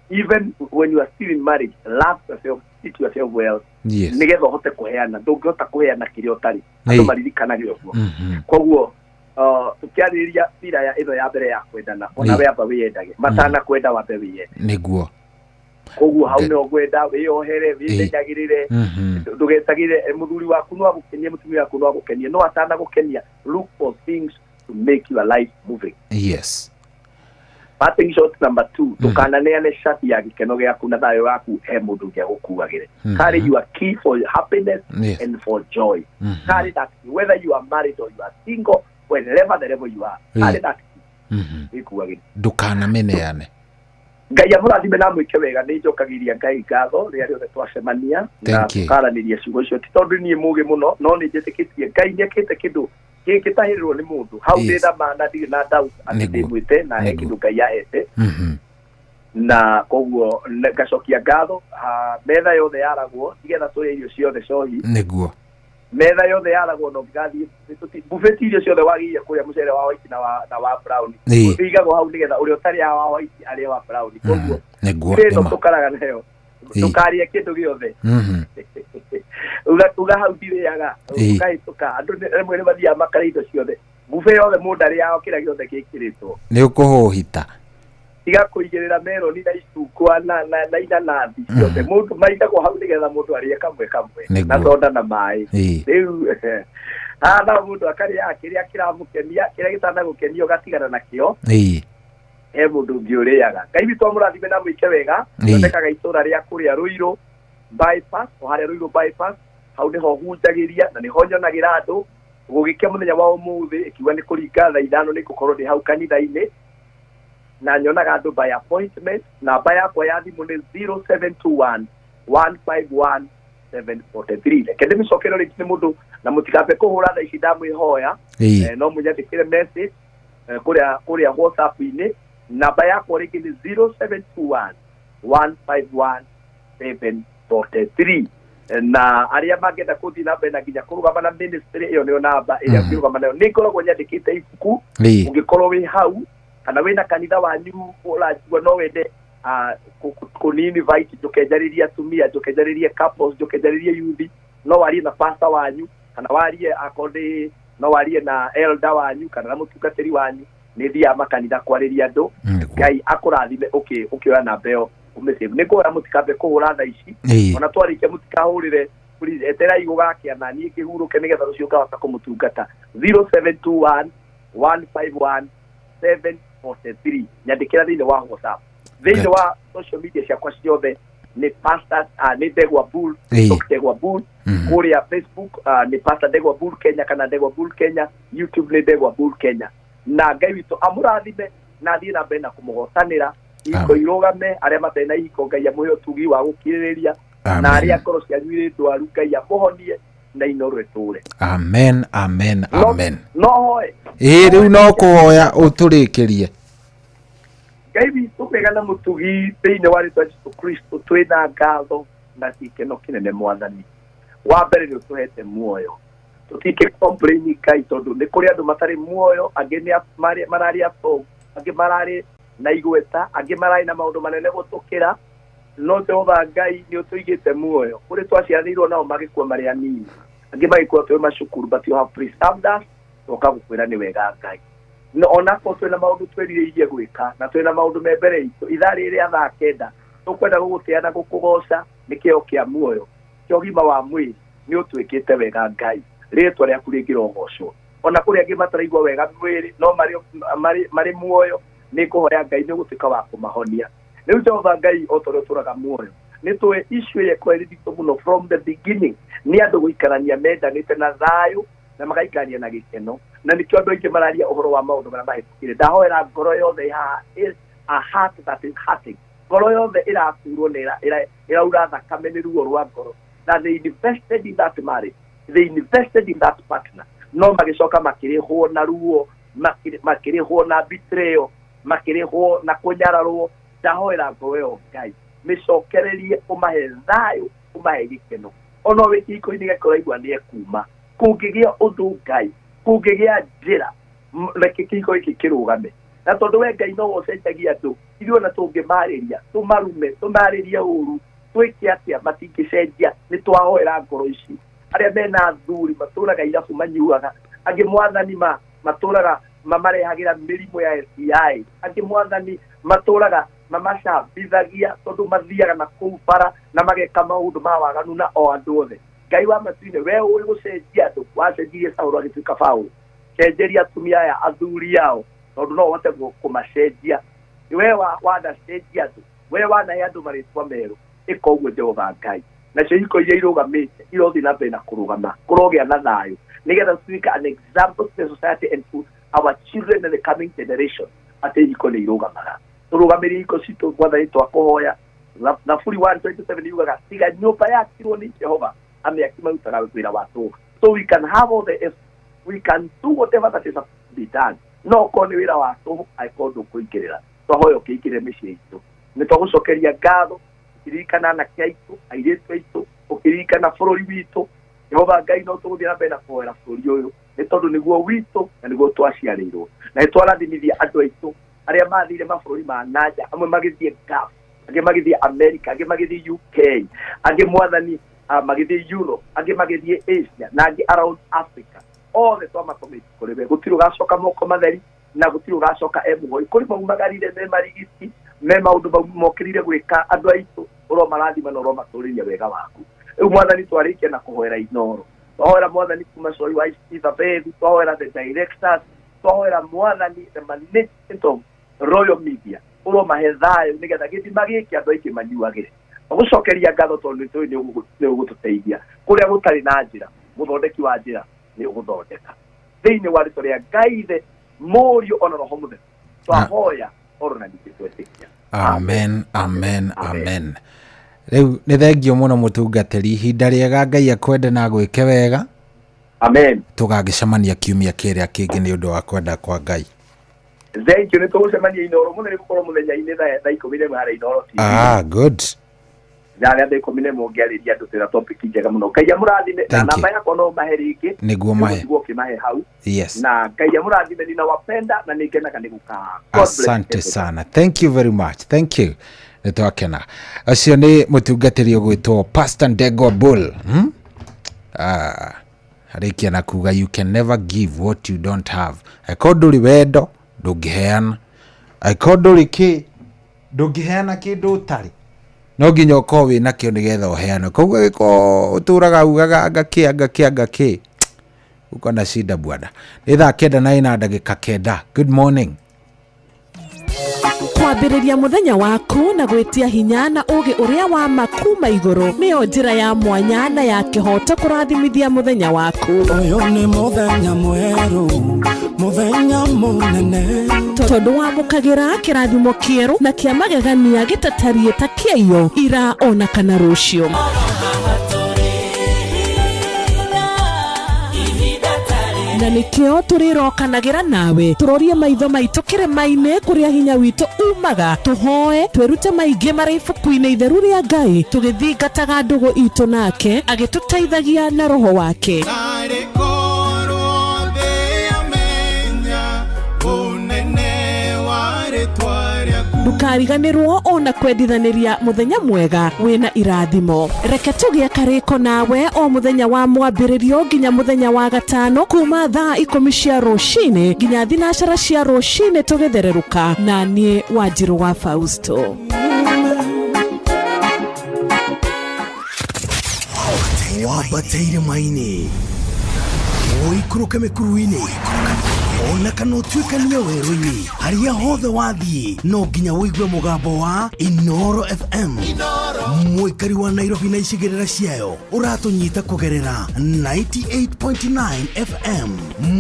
B: Even when you are still in marriage, love yourself, treat yourself well.
E: Yes.
B: Nĩgetha ũhote kũheana, ndũngĩhota kũheana kĩrĩa ũtarĩ. Andũ maririkanage ũguo. Koguo tũkĩarĩrĩria bira ya ĩno ya mbere ya kwendana, ona we amba wĩyendage, matanakwenda wambe wĩyende.
E: Nĩguo.
B: Koguo hau nĩho ngwenda wĩyohere, wĩmenyagĩrĩre, ndũgetagĩre mũthuri waku no agũkenie, mũtumia waku no agũkenie, no atanagũkenia, look for things to make your life moving.
E: Yes.
B: Parting shot number 2, ndũkananeane shati ya gĩkeno gĩaku na thayũ waku he mũndũ ũngĩ agũkuagĩre. Carry your key for happiness and for joy. Carry that key, whether you are married or you are single, wherever the level you are, carry that key. Wĩkuagĩre.
E: Ndũkanamĩneane.
B: Ngai amũrathime na amwĩke wega, nĩ njokagĩria Ngai ngatho rĩrĩa rĩothe twacemania na tũkaranĩria ciugo icio, ti tondũ niĩ mũgĩ mũno, no nĩ njĩtĩkĩtie Ngai nĩekĩte kĩndũ gĩtahĩrĩrwo nĩ mũndũ. Hau ndĩ na ma na ndirĩ na doubt atĩ ndĩmwĩte na he kĩndũ Ngai ahete. Na koguo ngacokia ngatho, metha yothe yaragwo nĩgetha tũrĩe irio ciothe cohi.
E: Nĩguo.
B: Metha yothe yaragwo no ngathiĩ buffet irio ciothe wagĩrĩire kũrĩa mũcere wa white na wa brown. Ũigagwo hau nĩgetha ũrĩa ũtarĩaga wa white arĩe wa brown. Koguo
E: nĩguo
B: nĩma tũkaraga nayo, ndũkarĩe kĩndũ gĩothe. Uga hau ndirĩaga, ũkahĩtũka. Andũ rĩmwe nĩ mathiaga makarĩa indo ciothe, buffet yothe mũndũ arĩaga kĩrĩa gĩothe gĩkĩrĩtwo.
E: Nĩ ũkũhũhita.
B: Tiga kũigĩrĩra meroni na icungwa na inanathi ciothe, mũndũ maigagwo hau nĩgetha mũndũ arĩe kamwe kamwe na soda na maĩ. Rĩu haha mũndũ akarĩaga kĩrĩa kĩramũkenia, kĩrĩa gĩtanagũkenia ũgatigana nakĩo. He mũndũ ũngĩ ũrĩaga. Ngai witũ amũrathime na mwĩke wega. Thondekaga itũra rĩa kũrĩa Ruiru bypass, o harĩa Ruiru bypass, hau nĩho hunjagĩria na nĩho nyonagĩra andũ. Gũgĩkĩa mũthenya wa ũmũthĩ ĩkiuga nĩ kũringa thaa 5 nĩ ngũkorwo ndĩ hau kanitha-inĩ, na nyonaga andũ by appointment. Namba yakwa ya thimũ nĩ 0721 151 743. Reke ndĩmĩcokere rĩngĩ nĩ mũndũ, na mũtikambe kũhũra thaa ici ndamwĩhoya, no mũnyandĩkĩre message kũrĩa WhatsApp-inĩ. Namba yakwa rĩngĩ nĩ 0721 151 743. Na arĩa mangĩenda kũthiĩ na mbere na nginya kũrũgama na ministry ĩyo nĩyo namba ĩrĩa ũngĩrũgama nayo. Nĩ ngoragwo nyandĩkĩte ibuku, ũngĩkorwo wĩ hau kana wĩna kanitha wanyu ũranjigua no wende kũni invite njũke njarĩrie atumia, njũke njarĩrie couples, njũke njarĩrie youth, no warie na pastor wanyu kana warie akorwo nĩ no warie na elder wanyu kana na mũtungatĩri wanyu. Nĩ thiaga makanitha kwarĩria andũ. Ngai akũrathime ũkĩoya namba ĩyo ũmĩsave. Nĩ ngũhoya mũtikambe kũhũra thaa ici, ona twarĩkia mũtikahũrĩre, please eterai gũgakĩa na niĩ ngĩhurũke nĩgetha rũciũ ngahota kũmũtungata. 0721 151 743, nyandĩkĩra thĩinĩ wa WhatsApp, thĩinĩ wa social media ciakwa ciothe nĩ pastor, nĩ Ndegwa Bull, Dr. Ndegwa Bull. Kũrĩa Facebook nĩ Pastor Ndegwa Bull Kenya kana Ndegwa Bull Kenya, YouTube nĩ Ndegwa Bull Kenya. Na Ngai witũ amũrathime na athiĩ na mbere na kũmũhotanĩra, ihiko irũgame, arĩa matarĩ na ihiko Ngai amũhe ũtugi wa gũkirĩrĩria, na arĩa ngoro cianyu irĩ ndwaru Ngai amũhonie na Inooro ĩtũre.
E: Amen, amen, amen.
B: No hoe.
E: Ĩĩ, rĩu no kũhoya ũtũrĩkĩrie.
B: Ngai witũ mwega na mũtugi, thĩinĩ wa rĩtwa Jesũ Kristo twĩna ngatho na gĩkeno kĩnene. Mwathani, wa mbere nĩ ũtũhete muoyo, tũtingĩ complain Ngai, tondũ nĩ kũrĩ andũ matarĩ muoyo, angĩ nĩ mararĩ atongu, angĩ mararĩ na igweta, angĩ mararĩ na maũndũ manene gũtũkĩra, no Jehova Ngai nĩ ũtũigĩte muoyo. Kũrĩ twaciarĩirwo nao magĩkua marĩ anini, angĩ magĩkua twĩ macukuru, but you have preserved us. Tũgoka gũkwĩra nĩ wega Ngai. No onakorwo twĩna maũndũ twĩrirĩirie gwĩka na twĩna maũndũ me mbere itũ, ithaa rĩrĩ rĩa thaa 9 tũkwenda gũgũtĩa na gũkũgoca nĩ kĩheo kĩa muoyo, kĩa ũgima wa mwĩrĩ. Nĩ ũtwĩkĩte wega Ngai, rĩtwa rĩaku rĩngĩrogocwo. Ona kũrĩ angĩ mataraigua wega mwĩrĩ no marĩ muoyo, nĩ ngũhoya Ngai nĩ ũgũtuĩka wa kũmahonia. Rĩu Jehova Ngai, o ta ũrĩa ũtũraga muoyo, nĩ tũĩ issue ĩrĩa ĩkoragwo ĩrĩ nditũ mũno from the beginning nĩ andũ gũikarania mendanĩte na thayũ na magaikarania na gĩkeno, na nĩkĩo andũ aingĩ mararia ũhoro wa maũndũ marĩa mahĩtũkire. Ndahoera ngoro yothe haha, a heart that is hurting, ngoro yothe ĩraturwo na ĩraura thakame nĩ ruo rwa ngoro, na they invested in that marriage, they invested in that partner, no magĩcoka makĩrĩhwo na ruo, makĩrĩhwo na betrayal, makĩrĩhwo na kũnyararwo. Ndahoera ngoro ĩyo Ngai, mĩcokererie, ũmahe thayũ, ũmahe gĩkeno. Ona wĩ kĩhiko-inĩ gĩake ũraigua nĩ ekuma, kũngĩgĩa ũndũ Ngai, kũngĩgĩa njĩra, reke kĩhiko gĩkĩ kĩrũgame. Na tondũ we Ngai no ũcenjagia andũ, ithuĩ ona tũngĩmarĩria, tũmarume, tũmarĩrie ũru, twĩke atĩa, matingĩcenjia. Nĩ twahoera ngoro ici, arĩa mena athuri matũraga irabu manyuaga, angĩ Mwathani matũraga mamarehagĩra mĩrimũ ya STI, angĩ Mwathani matũraga mamacambithagia tondũ mathiaga na kũu bara na mageka maũndũ ma waganu na o andũ othe. Ngai wa matu-inĩ, we ũĩ gũcenjia andũ, wacenjirie Saũlũ agĩtuĩka Paũlũ, cenjeria atumia aya athuri ao, tondũ no ũhote kũmacenjia. We wanacenjia andũ, we wanahe andũ marĩtwa merũ, ĩka ũguo Jehova Ngai. Nacio ihiko iria irũgamĩte irothiĩ na mbere na kũrũgama, kũrogĩa na thayũ, nĩgetha tuĩke an example to the society and to our children and the coming generation atĩ ihiko nĩ irũgamaga. Tũrũgamĩrie ihiko citũ Mwathani, twakũhoya. Thaburi 127 yugaga, tiga nyũmba yakirwo nĩ Jehova, amĩaki marutaga wĩra wa tũhũ. So we can have all the effort, we can do whatever that is supposed to be done, no korwo nĩ wĩra wa tũhũ, angĩkorwo ndũkũingĩrĩra, twahoya ũkĩingĩrĩre mĩciĩ itũ. Nĩ twagũcokeria ngatho, ũkĩririkana anake aitũ, airĩtu aitũ, ũkĩririkana bũrũri witũ. Jehova Ngai, no tũgũthiĩ na mbere na kũhoera bũrũri ũyũ, nĩ tondũ nĩguo witũ na nĩguo twaciarĩirwo. Na nĩ twarathimithia andũ aitũ arĩa mathire mabũrũri ma nanja, amwe magĩthiĩ Gulf, angĩ magĩthiĩ America, angĩ magĩthiĩ UK, angĩ Mwathani magĩthiĩ Europe, angĩ magĩthiĩ Asia, na angĩ around Africa. Othe twamakomĩte kũrĩ we, gũtirĩ ũgacoka moko matheri na gũtirĩ ũgacoka e mũhoi. Kũrĩ maumagarire me marigiti me maũndũ mau mokĩrire gwĩka, andũ aitũ ũromarathima na ũromatũrĩria wega waku. Rĩu Mwathani, twarĩkia na kũhoera Inooro, twahoera Mwathani kuma Coi wa Elizabeth, twahoera the directors, twahoera Mwathani the management of Royal Media, ũromahe thayũ nĩgetha gĩthima gĩkĩ andũ aingĩ manyuagĩre. Gũcokeria ngatho tondũ nĩ tũĩ nĩ ũgũtũteithia kũrĩa gũtarĩ na njĩra, mũthondeki wa njĩra nĩ ũgũthondeka. Thĩinĩ wa rĩtwa rĩa Ngai Ithe, Mũriũ ona Roho Mũtheru twahoya oro na ningĩ twetĩkia.
E: Amen, amen, amen. Rĩu nĩ thengio mũno mũtungatĩri, ihinda rĩega, Ngai akwende na agwĩke wega.
B: Amen.
E: Tũgagĩcemania kiumia kĩrĩa kĩngĩ nĩ ũndũ wa kwenda kwa Ngai.
B: Thank you. Nĩ tũgũcemania Inooro mũthenya, gũkorwo mũthenya-inĩ thaa 11 harĩa Inooro TV.
E: Ah, good.
B: Ithaa rĩa thaa 11 ngĩarĩria andũ twĩna topic njega mũno. Ngai amũrathime na namba yakwa no mahe rĩngĩ.
E: Nĩguo mahe.
B: Nĩguo ũkĩmahe hau.
E: Yes.
B: Na Ngai amũrathime, ninawapenda na nĩngenaga nĩ gũka.
E: Asante sana. Thank you very much. Thank you. Nĩ twakena. Ũcio nĩ mũtungatĩri ũgwĩtwo Pastor Ndegwa Bull. Arĩkia na kuga you can never give what you don't have. Angĩkorwo ndũrĩ wendo ndũngĩheana. Angĩkorwo ndũrĩ kĩ ndũngĩheana kĩndũ ũtarĩ. No nginya ũkorwo wĩna kĩo nĩgetha ũheane. Koguo angĩkorwo ũtũraga ugaga anga kĩ anga kĩ anga kĩ, uko na shida bwana. Nĩ thaa 9:09. Good morning.
P: Kwambĩrĩria mũthenya waku na gwĩtia hinya na ũũgĩ ũrĩa wa ma kuma igũrũ nĩyo njĩra ya mwanya na ya kĩhooto kũrathimithia mũthenya waku.
J: Ũyũ nĩ mũthenya mwerũ, mũthenya mũnene,
P: tondũ wamũkagĩra kĩrathimo kĩerũ na kĩa magegania gĩtatariĩ ta kĩaiyo ira ona kana rũciũ. Na nĩkĩo tũrĩrokanagĩra nawe tũrorie maitho maitũ kĩrĩma-inĩ kũrĩa hinya witũ umaga, tũhoe twĩrute maingĩ marĩ ibuku-inĩ itheru rĩa Ngai, tũgĩthingataga ndũgũ itũ nake agĩtũteithagia na roho wake. Ndũkariganĩrwo ona kwendithanĩria mũthenya mwega wĩna irathimo. Reke tũgĩe karĩko nawe o mũthenya wa mwambĩrĩrio nginya mũthenya wa gatano kuma thaa 10 cia rũcinĩ nginya 12 cia rũcinĩ tũgĩthererũka na niĩ Wanjirũ wa Fausto.
C: Wambateire maini ũikũrũke mĩkuru-inĩ ona kana ũtuĩkanie werũ-inĩ, harĩa hothe wathiĩ no nginya ũigue mũgambo wa Inoro FM. Mũikari wa Nairobi na icigĩrĩra ciayo ũratũnyita kũgerera 98.9 FM.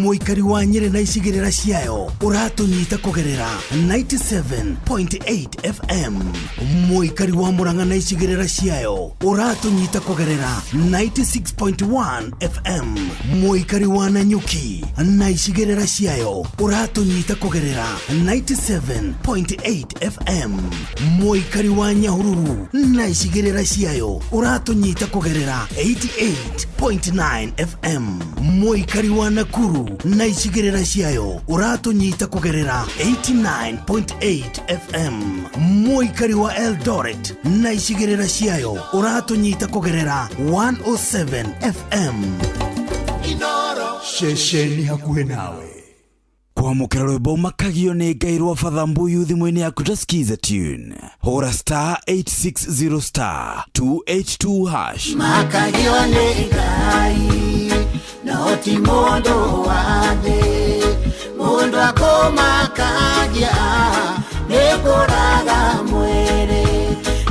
C: Mũikari wa Nyĩrĩ na icigĩrĩra ciayo ũratũnyita kũgerera 97.8 FM. Mũikari wa Murang'a na icigĩrĩra ciayo ũratũnyita kũgerera 96.1 FM. Mũikari wa Nanyuki na icigĩrĩra ciayo ũratũnyita kũgerera 97.8 FM. Mũikari wa Nyahururu na icigĩrĩra ciayo ũratũnyita kũgerera 88.9 FM. Mũikari wa Nakuru na icigĩrĩra ciayo ũratũnyita kũgerera 89.8 FM. Mũikari wa Eldoret na icigĩrĩra ciayo ũratũnyita kũgerera 107 FM.
A: Ceceni hakuhĩ nawe. Kwamũkĩra rwĩmbo makagio nĩ Ngai rwa Father Mbuyu thimũ-inĩ yaku ta Skiza tune. Hũra star 860 star 282 hash.
V: Makagio nĩ Ngai no ti mũndũ wa thĩ, mũndũ akũmakagia nĩ kũraga mwĩrĩ,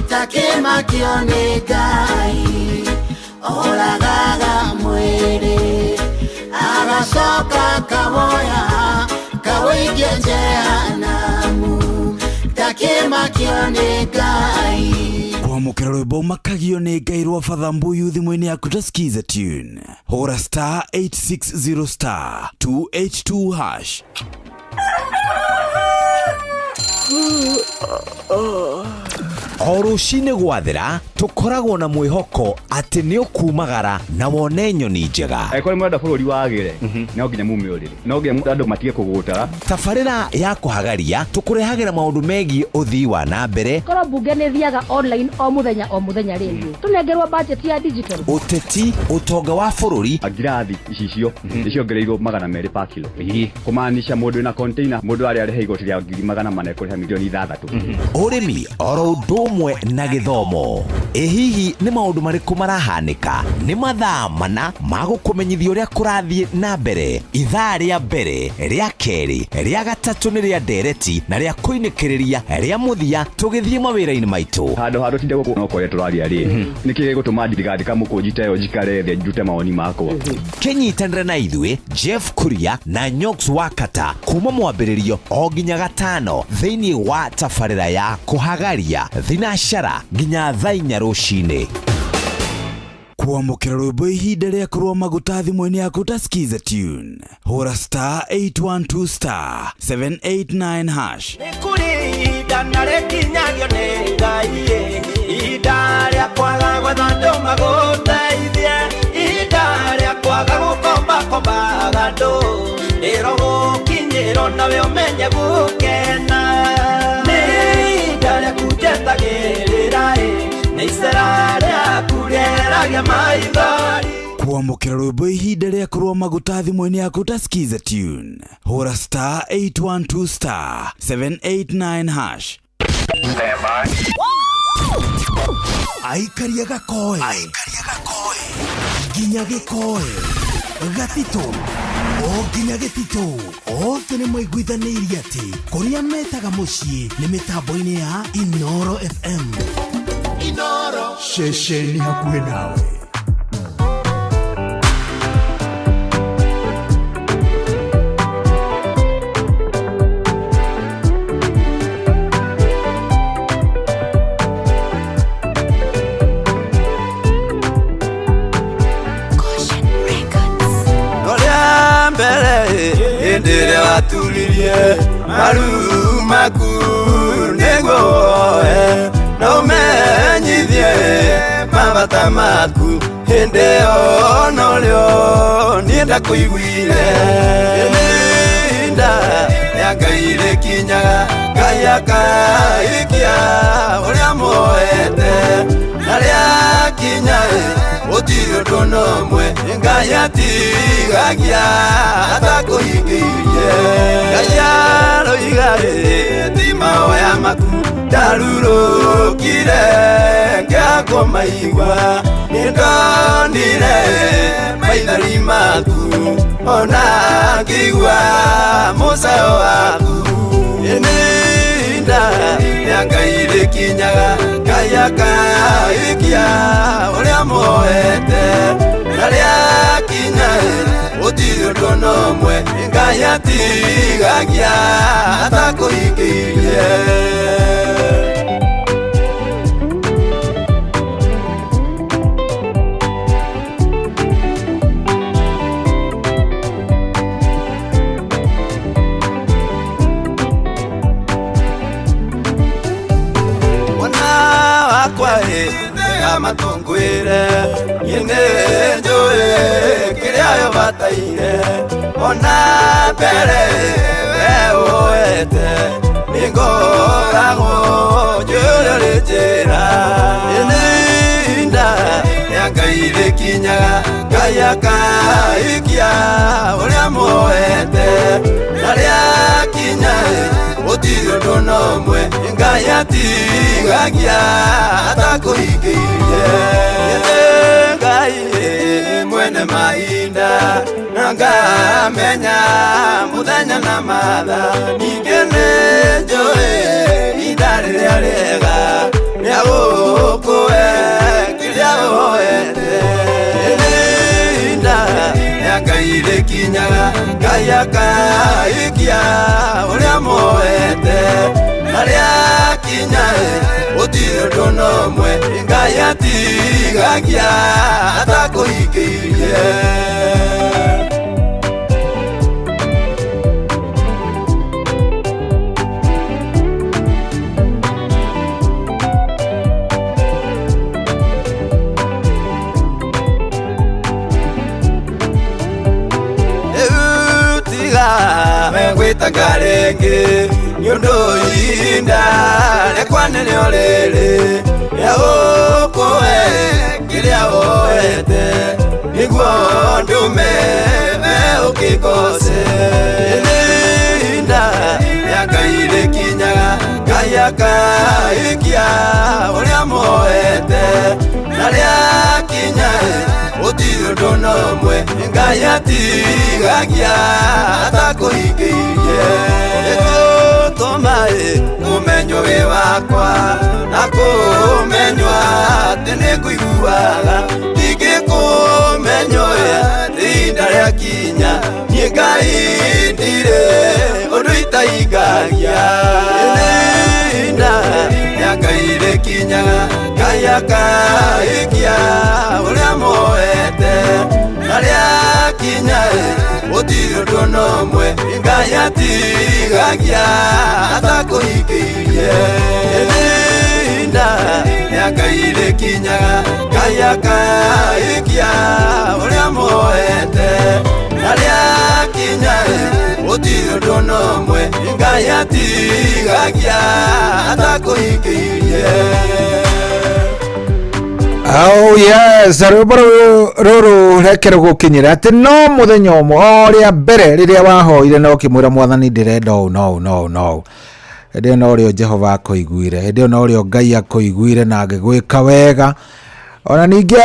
V: takĩmakio nĩ Ngai oragaga mwĩrĩ agacoka kawoya kawoigie jehanamu, takĩmakio nĩ Ngai.
A: Kwamũkĩra rwĩmbo makagio nĩ Ngai rwa Father Mbuyu thimũ-inĩ yaku ta Skiza tune. Hũra star 860 star 282 hash.
W: O rũcinĩ gwathera tũkoragwo na mwĩhoko atĩ nĩ ũkumagara na wone nyoni njega.
X: Angĩkorwo nĩ mũrenda bũrũri wagĩre, no nginya mume ũrĩrĩ, no nginya andũ matige kũgũta.
W: Tabarĩra ya kũhagaria tũkũrehagĩra maũndũ megiĩ ũthii wa na mbere.
Y: Korwo mbunge nĩ thiaga online o mũthenya rĩngĩ tũnengerwo budget ya digital.
W: Ũteti, ũtonga wa bũrũri.
X: Ngirathi icicio nĩ ciongereirwo 200 per kilo, kũmaanisha mũndũ wĩna container mũndũ arĩa arĩha igoti rĩa 400,000 ekũrĩha 6,000,000.
W: Ũrĩmi oro ũndũ ũmwe na gĩthomo. Ĩ hihi nĩ maũndũ marĩkũ marahanĩka? Nĩ mathaa mana ma gũkũmenyithia ũrĩa kũrathiĩ na mbere. Ithaa rĩa mbere, rĩa kerĩ, rĩa gatatũ nĩ rĩa ndereti na rĩa kũinĩkĩrĩria rĩa mũthia tũgĩthiĩ mawĩra-inĩ maitũ.
X: Handũ ha tũtinde gũkũ no kũrĩa tũraria rĩ, nĩkĩ gĩgũtũma ndigandĩka mũkũnji ta ĩyo njikare thĩ njute mawoni makwa?
W: Kĩnyitanĩre na ithuĩ Jeff Kuria na Nyox Wakata kuma mwambĩrĩrio o nginya gatano thĩinĩ wa tabarĩra ya kũhagaria thinacara nginya thaa 4 rũcinĩ.
A: Kwamũkĩra rwĩmbo ihinda rĩa kũrũa maguta thimũ-inĩ yaku ta Skiza tune. Hũra star 812 star 789 hash.
Z: Nĩ kũrĩ ihinda na rĩkinyagio nĩ Ngai,
H: Ihinda rĩa kwaga gwetha andũ magũteithie, ihinda rĩa kwaga gũkombakombaga andũ, rĩrogũkinyĩrwo nawe ũmenye gũkena. Nĩ ihinda rĩaku njetagĩrĩra ĩ, nĩ icera rĩaku rĩeragia maithori.
A: Kwamũkĩra rwĩmbo ihinda rĩa kũrũa maguta thimũ-inĩ yaku ta Skiza tune. Hũra star 812 star 789 hash.
C: Aikaria gakoe nginya gĩkoe gatitũ o nginya gĩtitũ othe nĩ maiguithanĩirie atĩ kũrĩa metaga mũciĩ nĩ mĩtambo-inĩ ya Inoro FM.
F: Inoro.
A: Ceceni hakuhĩ nawe.
H: Ũrĩa mbere hĩndĩ ĩrĩa waturirie maru maku nĩguo woe na ũmenyithie mabata maku hĩndĩ ĩyo norĩo niĩ ndakũiguire. Ihinda rĩa Ngai rĩkinyaga, Ngai akaikia ũrĩa muoete, na rĩakinya gũtirĩ ũndũ na ũmwe Ngai atigagia atakũhingĩirie. Ngai aroiga ti mahoya maku ndarurũkire ngĩakũmaigua, nĩndonire maithori maku ona ngĩigua mũcayo waku. Ihinda rĩa Ngai rĩkinyaga, Ngai akaikia ũrĩa muoete, na rĩakinya gũtirĩ ũndũ na ũmwe Ngai atigagia atakũhingĩirie. Matungwire niĩ nĩ njũĩ kĩrĩa yo bataire, ona mbere we woete nĩngoragwo njũĩ ũrĩa ũrĩ njĩra. Ihinda rĩa Ngai rĩkinyaga, Ngai akaikia ũrĩa muoete, na rĩakinya gũtirĩ ũndũ na ũmwe Ngai atigagia atakũhingĩirie. Ngai mwene mahinda na ngamenya mũthenya na mathaa, ningĩ nĩ njũĩ ihinda rĩrĩa rĩega rĩa gũkũhe kĩrĩa woete. Ihinda rĩa Ngai rĩkinyaga, Ngai akaikia ũrĩa muoete, na rĩakinya gũtirĩ ũndũ na ũmwe Ngai atigagia atakũhingĩirie. Gwĩtanga rĩngĩ nĩ ũndũ ihinda rĩakwa nĩrĩo rĩrĩ rĩa gũkũhe kĩrĩa woete, nĩguo ndũme we ũkĩgoce. Ihinda rĩa Ngai rĩkinyaga, Ngai akaikia ũrĩa muoete, na rĩakinya gũtirĩ ũndũ na ũmwe Ngai atigagia atakũhingĩirie. Ĩgũtũma ũmenywo wĩ wakwa na kũmenywo atĩ nĩngũiguaga, ndingĩkũmenywo ihinda rĩakinya niĩ Ngai ndirĩ ũndũ itahingagia. Ihinda rĩa Ngai rĩkinyaga, Ngai akaikia ũrĩa muoete, na rĩakinya gũtirĩ ũndũ na ũmwe Ngai atigagia atakũhingĩirie. Ihinda rĩa Ngai Ngai Ngai akaikia ũrĩa muoete na rĩakinya gũtirĩ ũndũ ona ũmwe Ngai atigagia atakũhingĩirie.
E: Oh yes, rwĩmbo rũrũ reke rũgũkinyĩra atĩ no mũthenya ũmwe o rĩa mbere rĩrĩa wahoire na ũkĩmwĩra mwathani ndĩrenda ũũ no ũũ no ũũ no ũũ, hĩndĩ ĩyo norĩo Jehova akũiguire, hĩndĩ ĩyo norĩo Ngai akũiguire na agĩgwĩka wega. Ona ningĩ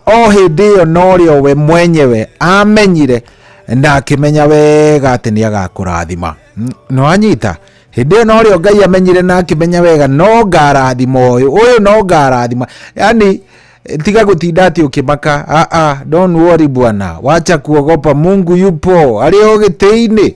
E: o hĩndĩ ĩyo norĩo we mwenyewe amenyire na akĩmenya wega atĩ nĩ agakũrathima. Nĩwanyita? Hĩndĩ ĩyo norĩo Ngai amenyire na akĩmenya wega no ngarathima ũyũ, ũyũ no ngarathima. Yani tiga gutinda ati ukimaka. Don't worry bwana, wacha kuogopa, Mungu yupo arĩ o gĩtĩ-inĩ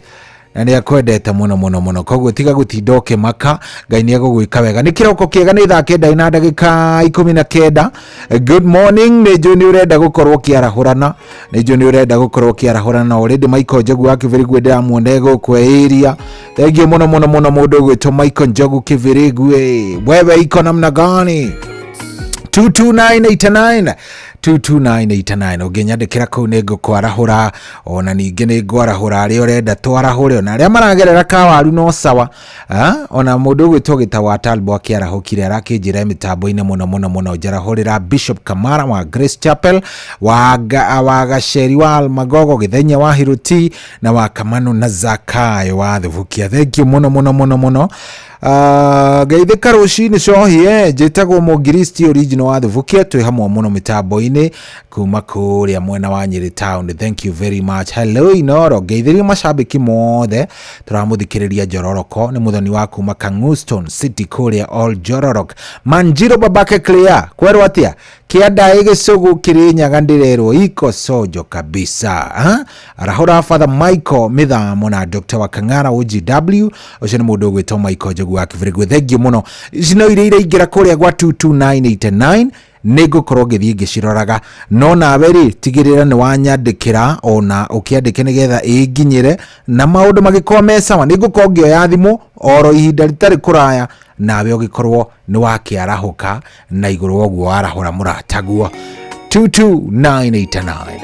E: na nĩ akwendete mũno mũno mũno. Koguo tiga gutinda ũkĩmaka, Ngai nĩ egũgwĩka wega. Nĩ kĩroko kĩega, nĩ thaa 9 na ndagĩka 19. Good morning. Nĩ njũĩ nĩ ũrenda gũkorwo ũkĩarahũrana, nĩ njũĩ nĩ ũrenda gũkorwo ũkĩarahũrana. Already Michael Njogu wa Kĩbĩrĩgwe ndĩramuona gũkũ area. Thank you mũno mũno mũno mũndũ ũgwĩtwo Michael Njogu Kĩbĩrĩgwe. Wewe iko namna gani? 22989 22989 ũngĩnyandĩkĩra kũu nĩ ngũkwarahũra, ona ningĩ nĩ ngwarahũra arĩa ũrenda twarahũre, ona arĩa maragerera kawaru no sawa. Ona mũndũ ũgwĩtwo Gĩtaũ wa Talbo akĩarahũkire arakĩnjĩra mĩtambo-inĩ mũno mũno mũno. Njarahũrĩra Bishop Kamara wa Grace Chapel, wa Gaceri wa Almagogo, Gĩthenya wa Hiruti na wa Kamanu na Zakayo wa Thubukia. Thank you mũno mũno mũno mũno. Geithĩka rũcinĩ cohie, njĩtagwo Mũngiristi original wa Thubukia, twĩ hamwe mũno mĩtambo-inĩ kuma kũrĩa mwena wa Nyĩrĩ town. Thank you very much. Hello Inoro, ngeithĩria macambĩki mothe tũramũthikĩrĩria Njororoko, nĩ mũthoni wa kuma Kang'uston City kũrĩa All Njororok. Manjiro babake Clear, kwerwo atĩa? Kĩanda gĩcũgũ kĩrĩ nyaga ndĩrerwo iko sojo kabisa. Arahũra Father Michael Mĩthamo na Dr. Wakang'ara OGW, ũcio nĩ mũndũ ũgwĩtwo Michael Njogu wa Kĩbĩrĩgwe. Thank you mũno. Ici no iria iraingĩra kũrĩa gwa 22989 nĩ ngũkorwo ngĩthiĩ ngĩciroraga, no nawe rĩ tigĩrĩra nĩ wanyandĩkĩra ona ũkĩandĩke nĩgetha ĩnginyĩre na maũndũ magĩkorwo me sawa. Nĩ ngũkorwo ngĩoya thimũ oro ihinda rĩtarĩ kũraya, nawe ũgĩkorwo nĩ wakĩarahũka na igũrũ wa ũguo warahũra mũrataguo. 22989.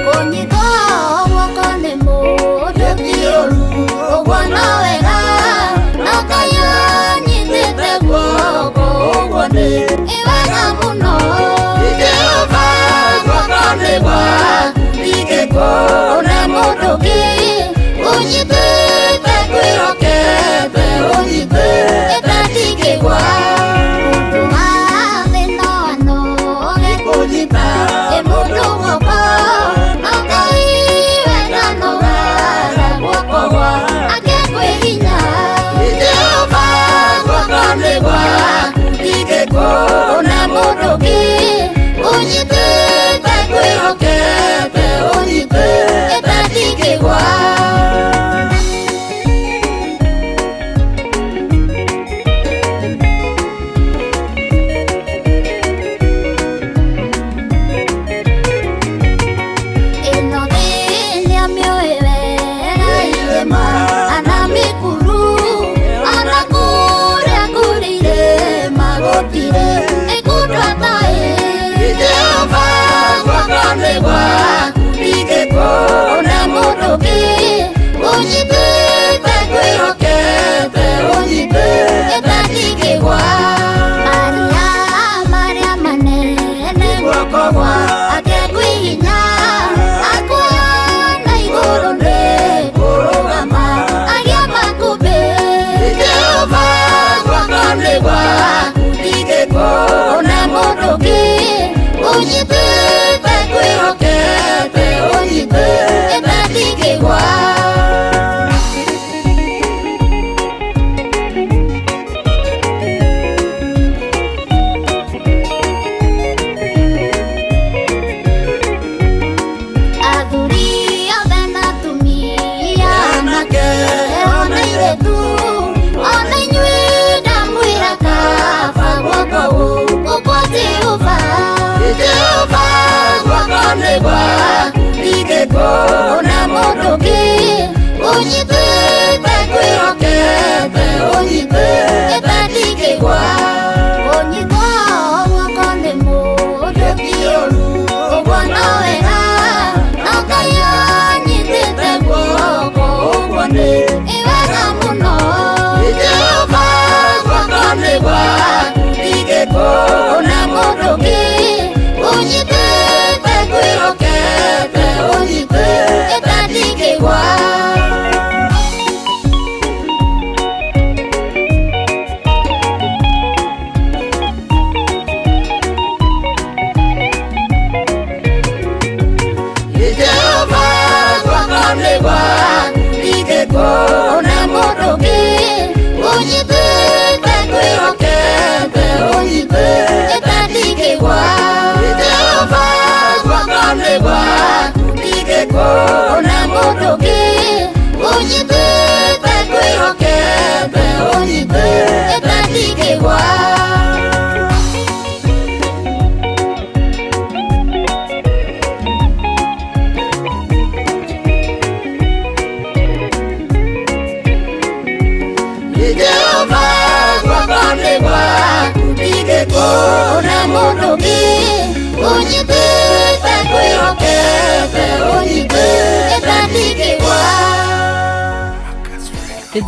K: Kũnyitwo guoko nĩ mũndũ ti ũru, ũguo no wega, no Ngai anyitĩte guoko, ũguo nĩ. Ĩ wega. ũngĩ ũnyitĩte kwĩhokete ũnyitĩte ndingĩgwa.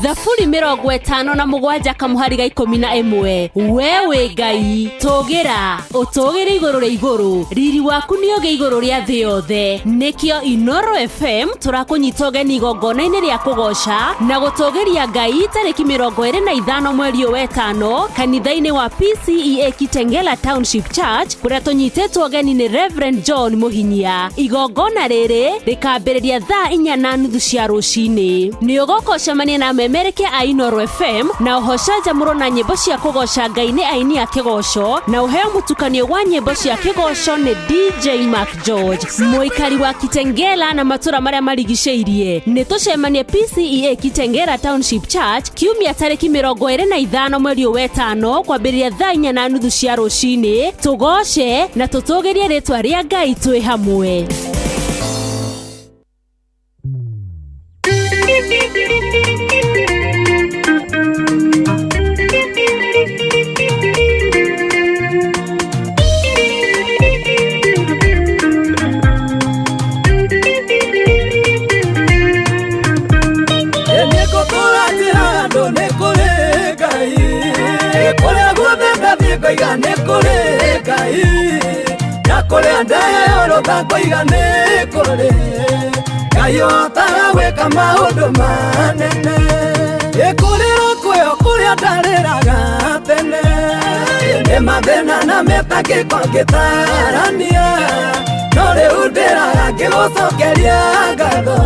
D: Thaburi 57 kamuhari ga 11. We wĩ Ngai tũgĩra ũtũgĩre igũrũ rĩa igũrũ, riri waku nĩ ũgĩ igũrũ rĩa thĩ yothe. Nĩkĩo Inoro FM tũrakũnyita ũgeni igongona-inĩ rĩa kũgoca na gũtũgĩria Ngai tarĩki 25 mweri ũyũ wetano kanitha-inĩ wa PCEA Kitengela Township Church, kũrĩa tũnyitĩtwo ũgeni nĩ Reverend John Mũhinyia. Igongona rĩrĩ rĩkambĩrĩria thaa 4:30 cia rũcinĩ. Nĩ ũgoka ũcemanie na memerekia a Inoro FM na ũhocanjamũrwo na nyĩmbo cia kũgoca Ngai nĩ aini a kĩgoco, na ũheo mũtukanio wa nyĩmbo cia kĩgoco nĩ DJ Mark George, mũikari wa Kitengela na matũra marĩa marigicĩirie. Nĩ tũcemanie PCEA Kitengela Township Church kiumia tarĩki 25 mweri ũyũ wetano kwambĩrĩria thaa 4:30 cia rũcinĩ. Tũgoce na tũtũgĩrie rĩtwa rĩa Ngai twĩ hamwe.
H: Ngoiga nĩ kũrĩ Ngai, na kũrĩa ndeheo ngoiga nĩ kũrĩ Ngai ũhotaga gwĩka maũndũ manene. Ĩkũrĩra kwĩo kũrĩa ndarĩraga tene, nĩ mathĩna na mĩtangĩko ngĩtarania, no rĩu ndĩraga ngĩgũcokeria ngatho,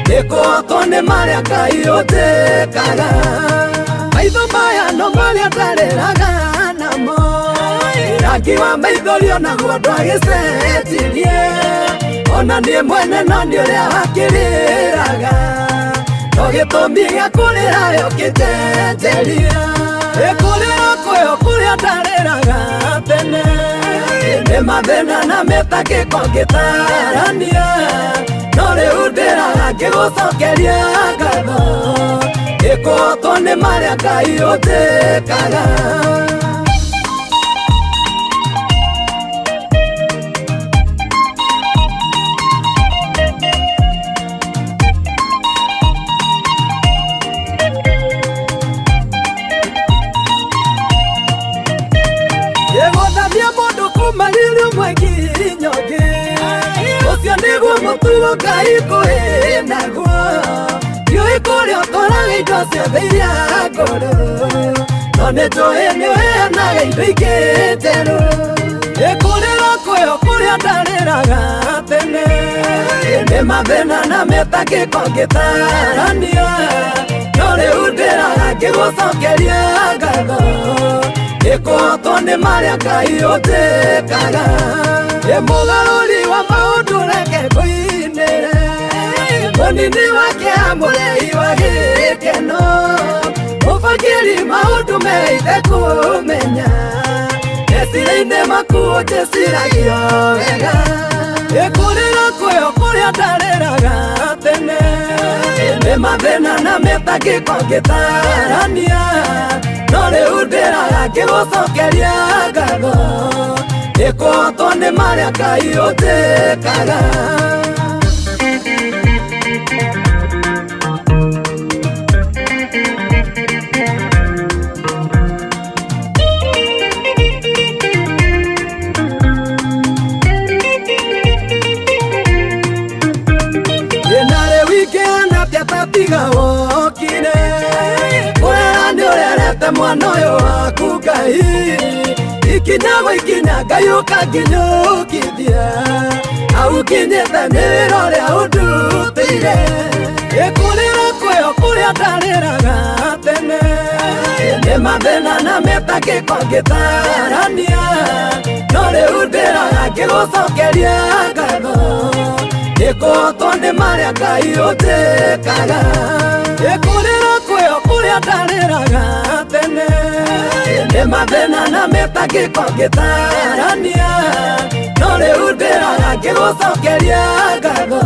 H: nĩkũhotwo nĩ marĩa Ngai ũnjĩkaga. Maitho maya no marĩa ndarĩraga namo, rangi wa maithori onaguo ndwagĩcenjirie, ona niĩ mwene no nĩ ũrĩa wakĩrĩraga, no gĩtũmi gĩa kũrĩra ũkĩnjenjeria. Ĩkũrĩra kwĩo kũrĩa ndarĩraga tene, nĩ mathĩna na mĩtangĩko ngĩtarania, no rĩu ndĩraga ngĩgũcokeria ngatho, nĩkũhotwo nĩ marĩa Ngai ũnjĩkaga. Ĩgũthamia mũndũ kuma riri ũmwe nginya ũngĩ, ũcio nĩguo mũtugo Ngai kũĩ naguo, ndiũĩ kũrĩa ũtwaraga indo ciothe iria ngũrũ, no nĩnjũĩ nĩũheanaga indo ingĩ njerũ. Ĩkũrĩra kwĩo kũrĩa ndarĩraga tene, nĩ mathĩna na mĩtangĩko ngĩtarania, no rĩu ndĩraga ngĩgũcokeria ngatho, nĩkũhotwo nĩ marĩa Ngai ũnjĩkaga. Ĩ mũgarũri wa maũndũ reke ngũinĩre, mũnini wake amũrĩhi wa gĩkeno, mũbangĩri maũndũ meite kũmenya, meciria-inĩ maku ũnjĩciragia wega. Ĩkũrĩra kwĩo kũrĩa ndarĩraga tene, nĩ mathĩna na mĩtangĩko ngĩtarania, no rĩu ndĩraga ngĩgũcokeria ngatho, nĩkũhotwo nĩ marĩa Ngai ũnjĩkaga. Tiga wokire kũrera nĩ ũrerete mwana ũyũ waku Ngai, ikinya gwa ikinya Ngai ũkanginyũkithia, hau nginyĩte nĩ wĩra ũrĩa ũndutĩire. Ĩkũrĩra kwĩo kũrĩa ndarĩraga tene, nĩ mathĩna na mĩtangĩko ngĩtarania, no rĩu ndĩraga ngĩgũcokeria ngatho, nĩkũhotwo nĩ marĩa Ngai ũnjĩkaga. Ĩkũrĩra kwĩo kũrĩa ndarĩraga tene, nĩ mathĩna na mĩtangĩko ngĩtarania, no rĩu ndĩraga ngĩgũcokeria ngatho,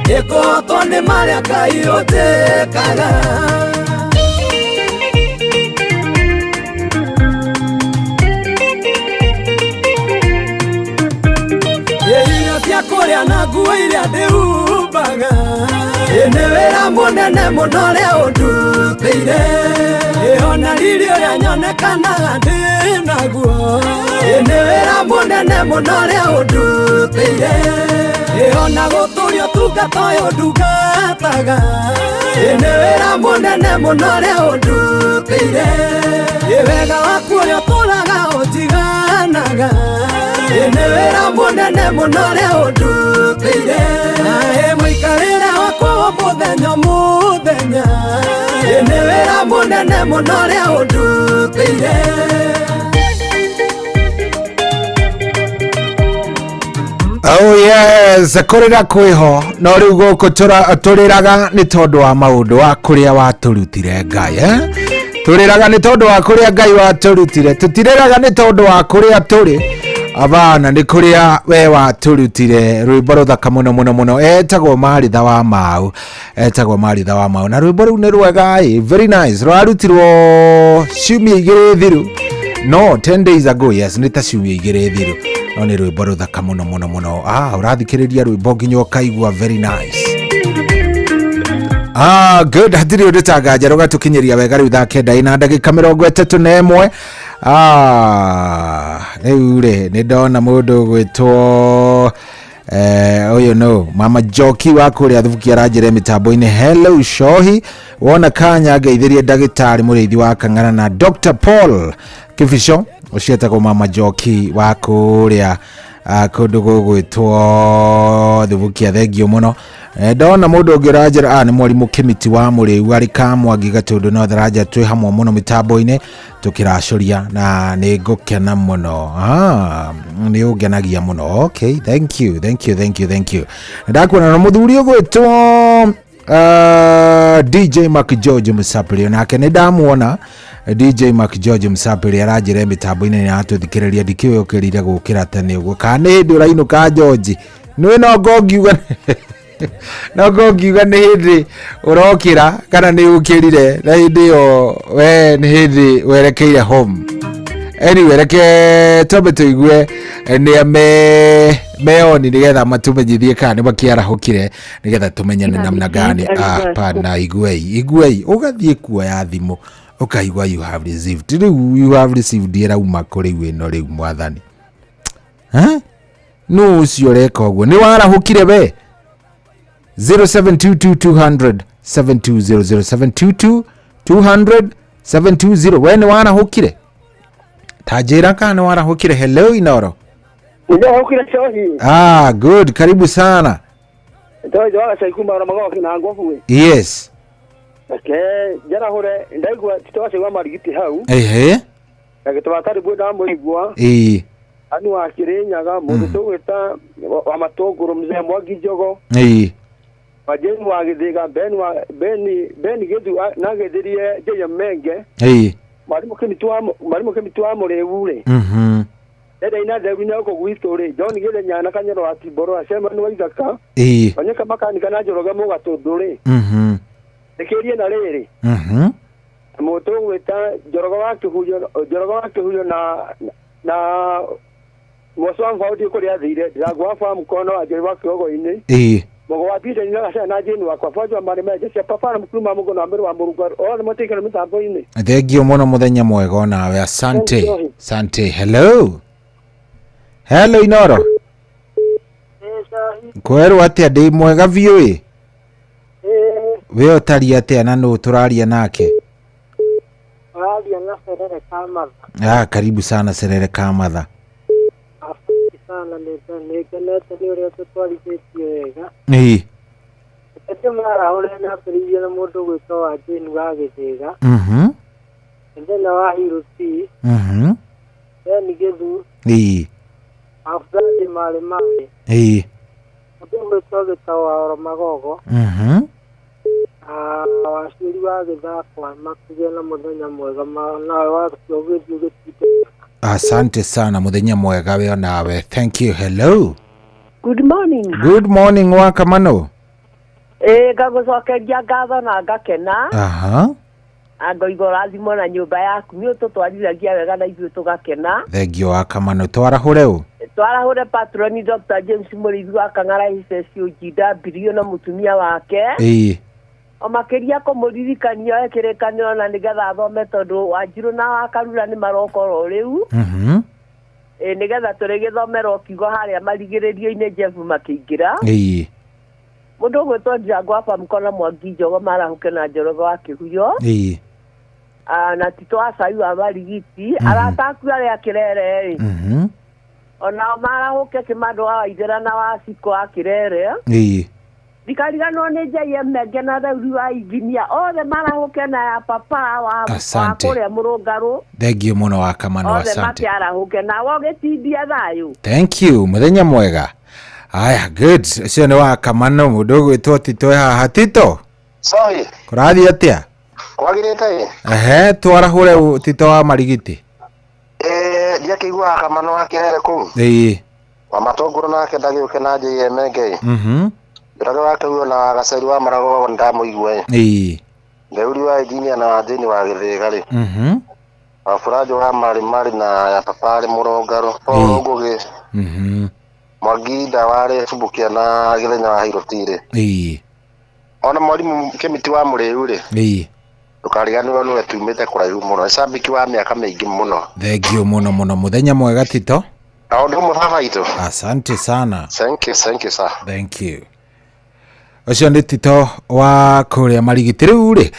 H: nĩkũhotwo nĩ marĩa Ngai ũnjĩkaga.
J: ndarĩa na nguo iria ndĩhumbaga. Ĩ nĩ wĩra mũnene mũno ũrĩa ũndutĩire. Ĩ ona riri ũrĩa nyonekanaga ndĩ naguo. Ĩ nĩ wĩra mũnene mũno ũrĩa ũndutĩire. Ĩ ona gũtũria ũtungata ũyũ ndungataga. Ĩ nĩ wĩra mũnene mũno ũrĩa ũndutĩire. Ĩ wega waku ũrĩa ũtũraga ũnjiganaga. Ĩ nĩ wĩra mũnene mũno ũrĩa ũndutĩire. Na ĩ mũikarĩre wakwa wa mũthenya mũthenya. Ĩ nĩ wĩra mũnene mũno ũrĩa ũndutĩire.
E: Oh yes, kũrĩra kwĩho no rĩu gũkũ tũrĩraga nĩ tondũ wa maũndũ wa kũrĩa watũrutire Ngai, eh? Tũrĩraga nĩ tondũ wa kũrĩa Ngai watũrutire, tũtirĩraga nĩ tondũ wa kũrĩa tũrĩ abana, nĩ kũrĩa we watũrutire. Rwĩmbo rũthaka mũno mũno mũno, etagwo Maritha wa Mau, etagwo Maritha wa Mau, na rwĩmbo rũu nĩ rwega ĩ, very nice. Rwarutirwo ciumia igĩrĩ thiru, no 10 days ago, yes, nĩ ta ciumia igĩrĩ thiru, no nĩ rwĩmbo rũthaka mũno mũno mũno. Ũrathikĩrĩria rwĩmbo nginya ũkaigua very nice. Good, hatirĩ ũndũ ta nganja rũgatũkinyĩria wega rĩu thaa 9 na ndagĩka 31. Rĩu rĩ nĩ ndona mũndũ ũgwĩtwo ũyũ no Mama Njoki wa kũrĩa Thubuki aranjĩra mĩtambo-inĩ. Hello Shohi, wona kanya ngeithĩrie ndagĩtarĩ mũrĩithi wa Kang'ara na Dr. Paul Kibico, ũcio etagwo Mama Njoki wa kũrĩa kũndũ gũgwĩtwo Thubukia, thengio mũno. Ndona mũndũ ũngĩ ũranjĩra nĩ mwarimũ Kĩmiti wa Mũrĩu arĩ Kamwangi Gatũndũ no tharanja, twĩ hamwe mũno mĩtambo-inĩ tũkĩracũria na nĩ ngũkena mũno. Nĩ ũngenagia mũno. Okay, thank you, thank you, thank you, thank you. Ndakuona na mũthuri ũgwĩtwo DJ Mark George Musapiri, nake nĩ ndamuona DJ Mark George Musapiri aranjĩra mĩtambo-inĩ nĩ aratũthikĩrĩria, ndikĩũĩ ũkĩrire gũkĩra tene ũguo kana nĩ hĩndĩ ũrainũka George, nĩwe no ngongiuga no ngongiuga nĩ hĩndĩ ũrokĩra kana nĩ ũkĩrire na hĩndĩ ĩyo we nĩ hĩndĩ werekeire home. Anyway, reke twambe tũigue nĩ meoni nĩgetha matũmenyithie kana nĩ makĩarahũkire nĩgetha tũmenye nĩ namna gani. Hapana, iguei iguei, ũgathiĩ kuoya thimũ ũkaigua you have received, rĩu you have received ĩrauma kũrĩ ĩno rĩu mwathani. Nũ ũcio ũreka ũguo? Nĩ warahũkire we? 0722 200 7200 722 200 720. We nĩ warahũkire? Ta njĩra kana nĩ warahũkire. Hello Inoro.
L: Nĩndahũkire Shohi.
E: Good, karibu sana. Yes.
L: Reke njarahũre ndaigua titwacigua marigiti hau.
E: Ehe.
L: Na gĩtũma karibu ndamũigua.
E: Ĩĩ.
L: Anu wa Kĩrĩnyaga mũndũ tũgwĩta wa Matũngũrũ mzee Mwangi Njogo.
E: Ĩĩ.
L: Wajeni wa Gĩthĩga Ben wa Ben Gĩthu na gĩthirie Jeyo Menge.
E: Ĩĩ.
L: Mwarimu Kĩmiti wa Mũrĩu rĩ. Enda ina theru nĩ gũkũ gwitũ rĩ John Gĩthenya na Kanyoro wa Timboro Acemani wa Ithaka.
E: Ĩĩ.
L: Wanyeka makanika na Njoroge Mũgatũndũ rĩ. Rĩkĩrie na rĩrĩ. Mũndũ ũgwĩta Njoroge wa Kĩhuyo na Mwoco wa Mbaũndi kũrĩa athire Ndirango wa Famu Kono wa Njeri wa Kĩogo-inĩ.
E: Ĩĩ.
L: Mũgo wa Bida nĩ gacana na Jane wakwa Bojo wa Marĩ Menje cia Papa na Mũkuru ma Mũgo na Mĩrũ wa Mũrunga othe matikare mĩtambo-inĩ.
E: Thengio mũno, mũthenya mwega onawe. Asante. Asante. Hello. Hello Inoro. Kwerwo atĩa? Ndĩ mwega biũ ĩ. We ũtariĩ atĩa na nũ tũraria nake?
M: Ũraria na Serere Kamatha.
E: Karibu sana Serere Kamatha.
M: Asante sana, nĩngenete nĩ ũrĩa tũtwarithĩtie wega.
E: Ĩĩ.
M: Reke ndĩmarahũre nambĩrĩirie na mũndũ ũgwĩtwo wa Jane wa Gĩthĩga. Mũthenya wa Hiruti. Ben Gĩthu.
E: Ĩĩ.
M: Abdali Marĩ Marĩ.
E: Ĩĩ.
M: Mũndũ ũgwĩtwo Gĩtaũ wa Oromagogo. Waciri wa Gĩthakwa makĩgĩa na mũthenya mwega nawe watua ũgĩthiĩ ũgĩtinde.
E: Asante sana, mũthenya mwega we onawe. Thank you. Hello.
N: Good morning.
E: Good morning Wakamano.
N: Ngagũcokeria ngatho na ngakena.
E: Aha.
N: Ngoiga ũrathimwo na nyũmba yaku nĩ ũtũtwarithagia wega na ithuĩ tũgakena.
E: Thengio Wakamano, twarahũre ũ?
N: Twarahũre patroni Dr. James Mũrĩithi wa Kang'ara HSUGW na mũtumia wake.
E: Ĩĩ.
N: O makĩria kũmũririkania oe kĩrĩkanĩro na nĩgetha athome tondũ Wanjirũ na Wakarura nĩ marokorwo rĩu. Ĩ nĩgetha tũrĩgĩthomerwo kiugo harĩa marigĩrĩrio-inĩ Jeff makĩingĩra.
E: Ĩĩ.
N: Mũndũ ũgwĩtwo Ndirango wa Bamko na Mwangi Njogo marahũke na Njoroge wa Kĩhuyo.
E: Ĩĩ.
N: Na Tito wa Cai wa Marigiti. Arata aku arĩa Kĩrere rĩ. Onao marahũke Kĩmandũ wa Waithĩra na wa Ciko wa Kĩrere.
E: Ĩĩ.
N: Ndikariganwo nĩ JM Menge na Theuri wa injinia othe marahũke na ya papa wa
E: Asante.
N: kũrĩa Mũrũngarũ.
E: Thank you mũno wa Kamano,
N: Othe
E: asante.
N: makĩarahũke nawe ũgĩtindia thayũ.
E: Thank you, mũthenya mwega. Aya, good. Ũcio nĩ wa Kamano, mũndũ ũgwĩtwo Tito e haha. Tito,
I: Sorry,
E: kũrathiĩ atĩa?
I: kwagĩrĩte ĩ?
E: Ehe, twarahũre Tito wa Marigiti.
I: Ndiakĩiguaga Kamano wa Kĩrere kũu.
E: Ĩĩ.
I: Wa Matũngũrũ nake ndagĩũke na JM Menge ĩ. Njoroge wa Kĩhuyo na wa Gaceri wa Marago ndamũigua ĩ.
E: Ĩĩ.
I: Theuri wa injinia na wa Jane wa Gĩthĩga rĩ. Wa Buranjũ wa Marĩ Marĩ na ya Papa rĩ Mũrũngarũ. Paul Ngũgĩ. Mwangi Ndawarĩ Subukia na Gĩthenya wa Hiroti rĩ.
E: Ĩĩ.
I: Ona mwarimũ Kĩmiti wa Mũrĩu rĩ.
E: Ĩĩ.
I: Ndũkariganĩrwo nĩwe tumĩte kũraihu mũno. Nĩ cambĩki wa mĩaka mĩingĩ mũno.
E: Thank you mũno mũno, mũthenya mwega Tito.
I: Na ũndũ ũmwe baba witũ.
E: Asante sana.
I: Thank you, thank you sir.
E: Thank you. Ũcio nĩ Tito wa kũrĩa Marigiti. Rĩu rĩ,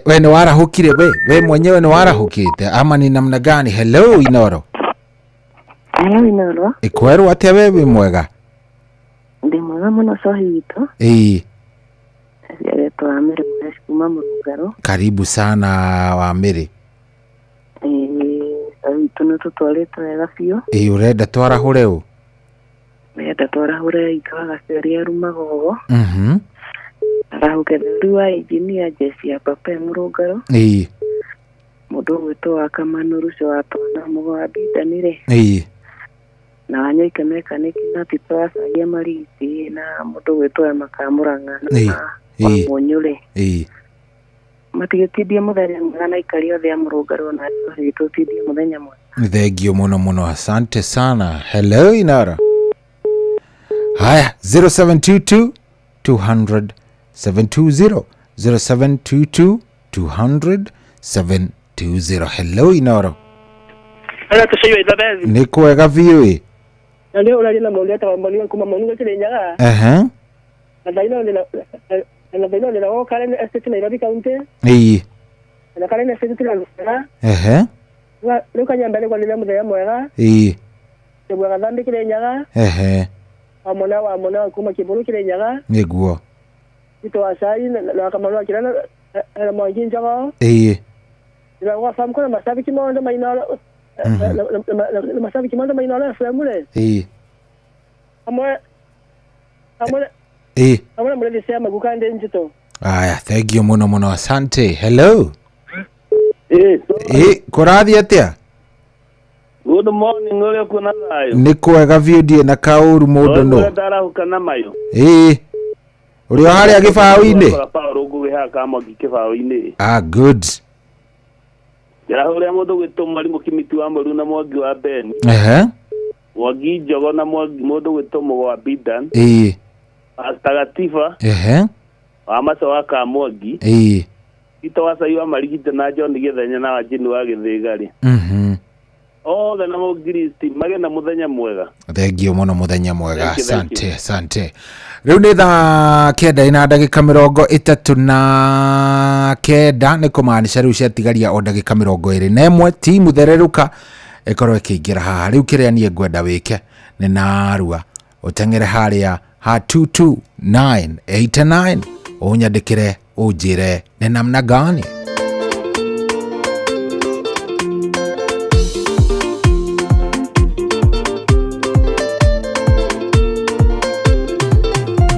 E: we nĩ warahũkire, we mwenyewe nĩ warahũkĩte ama ni namna gani? Hello Inoro.
O: Hello Inoro.
E: Ĩkwerwo atĩa, we wĩ mwega?
O: Ndĩ mwega mũno cohi witũ.
E: Ĩĩ.
O: Ciaretwo wa Mĩrĩ Mũreci kuma Mũrũngarũ.
E: Karibu sana wa Mĩrĩ.
O: Ĩĩ, cohi witũ nĩ tũtwarĩte wega biũ.
E: Ĩĩ, ũrenda twarahũre ũ?
O: Ndĩrenda twarahũre itũ wa Gaceri Arumagogo. Arahũke Theuri wa injinia Jesi ya Papa e Mũrũngarũ.
E: Ĩĩ.
O: Mũndũ ũgwĩtwo wa Kamano Ruco wa Twana Mũgo wa Bindani rĩ.
E: Ĩĩ.
O: Na Wanyoike Mekaniki na Tito wa Caia Marigiti na mũndũ ũgwĩtwo Emma Kamũrang'a na
E: Ĩĩ.
O: wa
E: Ĩĩ.
O: Mũnyũ rĩ.
E: Ĩĩ.
O: Matigĩtindie mũthenya mwega na aikari othe a Mũrũngarũ na cohi witũ ũtindie mũthenya mwega.
E: Thank you muno muno, asante sana. Hello Inara. Haya, 0722 200 720, 0722 200 720. Hello Inoro.
S: Hello tũcũi Elizabeth.
E: Nĩ kwega biũ ĩ.
S: Na nĩ ũraria na mũndũ etagwo Moni kuma Moni Kĩrĩnyaga.
E: Ehe.
S: Na thaa ino na thaa ino ndĩna gũkũ Karen Estate Nairobi County.
E: Ĩĩ.
S: Na Karen Estate tũrĩ mwega.
E: Ehe.
S: Rĩu kanyamba nĩ kwanĩria mũthenya mwega.
E: Ĩĩ.
S: Kĩbua Gathambi Kĩrĩnyaga.
E: Ehe.
S: Wa Mona wa Mona wa kuma Kĩbũrũ Kĩrĩnyaga.
E: Nĩguo.
S: Tito wa Cai na Kamano wa Kĩrĩa na Mwangi Njogo.
E: Ĩĩ.
S: Na gwa Sam kuna mashabiki mondo mainoro na mashabiki mondo mainoro FM rĩ.
E: Ĩĩ.
S: Amwe amwe
E: Ĩĩ.
S: amwe mũrĩthi cia maguka ndĩ njito.
E: Aya, thank you muno muno, asante. Hello.
T: Ĩĩ.
E: Ĩĩ, kũrathiĩ atĩa?
T: Good morning, ũrĩa kuona thayũ.
E: Nĩ kwega biũ, ndiĩ na kaũru mũndũ nũ.
T: Ndarahũka na mayũ.
E: Ĩĩ. Ũrĩ o harĩa gĩbaũ-inĩ?
T: Paũlũ Ngũgĩ haha Kamwangi kĩbaũ-inĩ.
E: Ah, good.
T: Ndĩrahũrĩra mũndũ gwĩtwo mwarimũ Kĩmiti wa Mũru na Mwangi wa Beni.
E: Ehe.
T: Mwangi Njogo na Mwangi mũndũ gwĩtwo Mũgo wa Bidan.
E: Ĩĩ.
T: Pastor Gatiba
E: Ehe.
T: wa Maco wa Kamwangi.
E: Ĩĩ.
T: Tito wa Cai wa Marigiti na John Gĩthenya na wa Jane wa Gĩthĩga rĩ. Othe na mũngiristi magĩe na mũthenya mwega.
E: Thank you mũno, mũthenya mwega.
T: Thank you, thank
E: Asante, asante. Rĩu nĩ thaa kenda ina ndagĩka 39, nĩ kũmaanisha rĩu ciatigaria o ndagĩka 21 timu thererũka ĩkorwo ĩkĩingĩra haha. Rĩu kĩrĩa niĩ ngwenda wĩke nĩ narua ũteng'ere harĩa ha 22989 ũnyandĩkĩre ũnjĩre nĩ namna gani.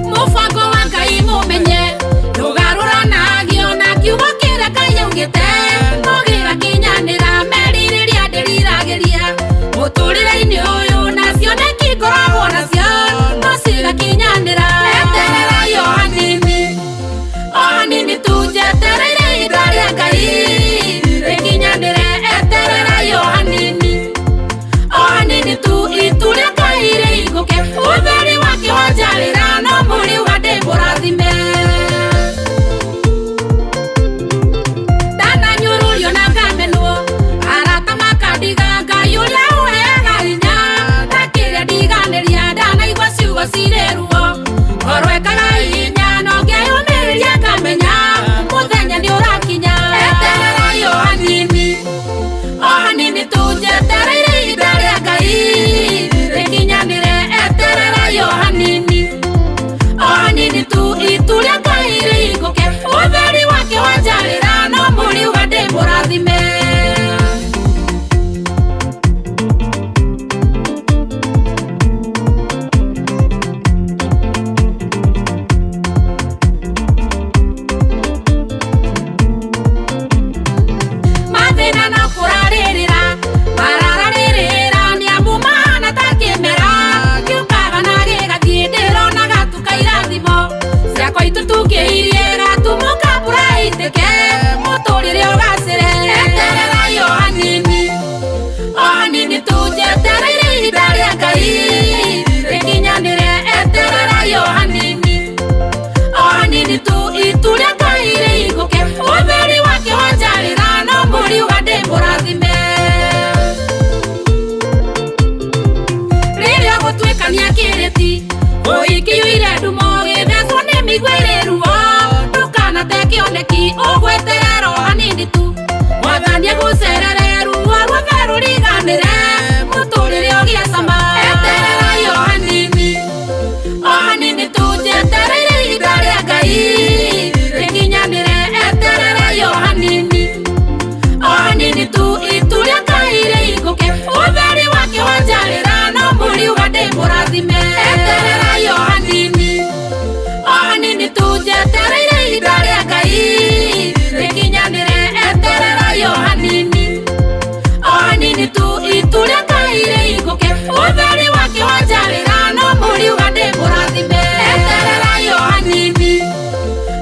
Q: Mũbango wa Ngai mũmenye ndũgarũranagio na kiugo kĩrĩa Ngai augĩte no gĩgakinyanĩra merirĩria ndĩriragĩria mũtũrĩre-inĩ ũyũ na cioneki ngoragwo nacio no cigakinyanĩra. Etererai o hanini, o hanini tu njetereire ihinda rĩa kĩrĩ ruo ndũkanate kĩoneki ũgweterera o hanini tu mwathani agũcerere ruo ruothe rũriganĩre mũtũrĩre ũgĩe cama etererai o hanini o hanini tu njetereire ihinda rĩa Ngai rĩkinyanĩre etererai o hanini o hanini tu itu rĩa Ngai rĩhingũke ũtheri wake wanjarĩra no mũriuga ndĩ mũrathime etererai o hanini o hanini tu njetereire ihinda rĩa Ngai rĩkinyanĩre etererai o hanini o hanini tu itu rĩa Ngai rĩhingũke ũtheri wake wanjarĩra no mũriuga ndĩ mũrathime etererai o hanini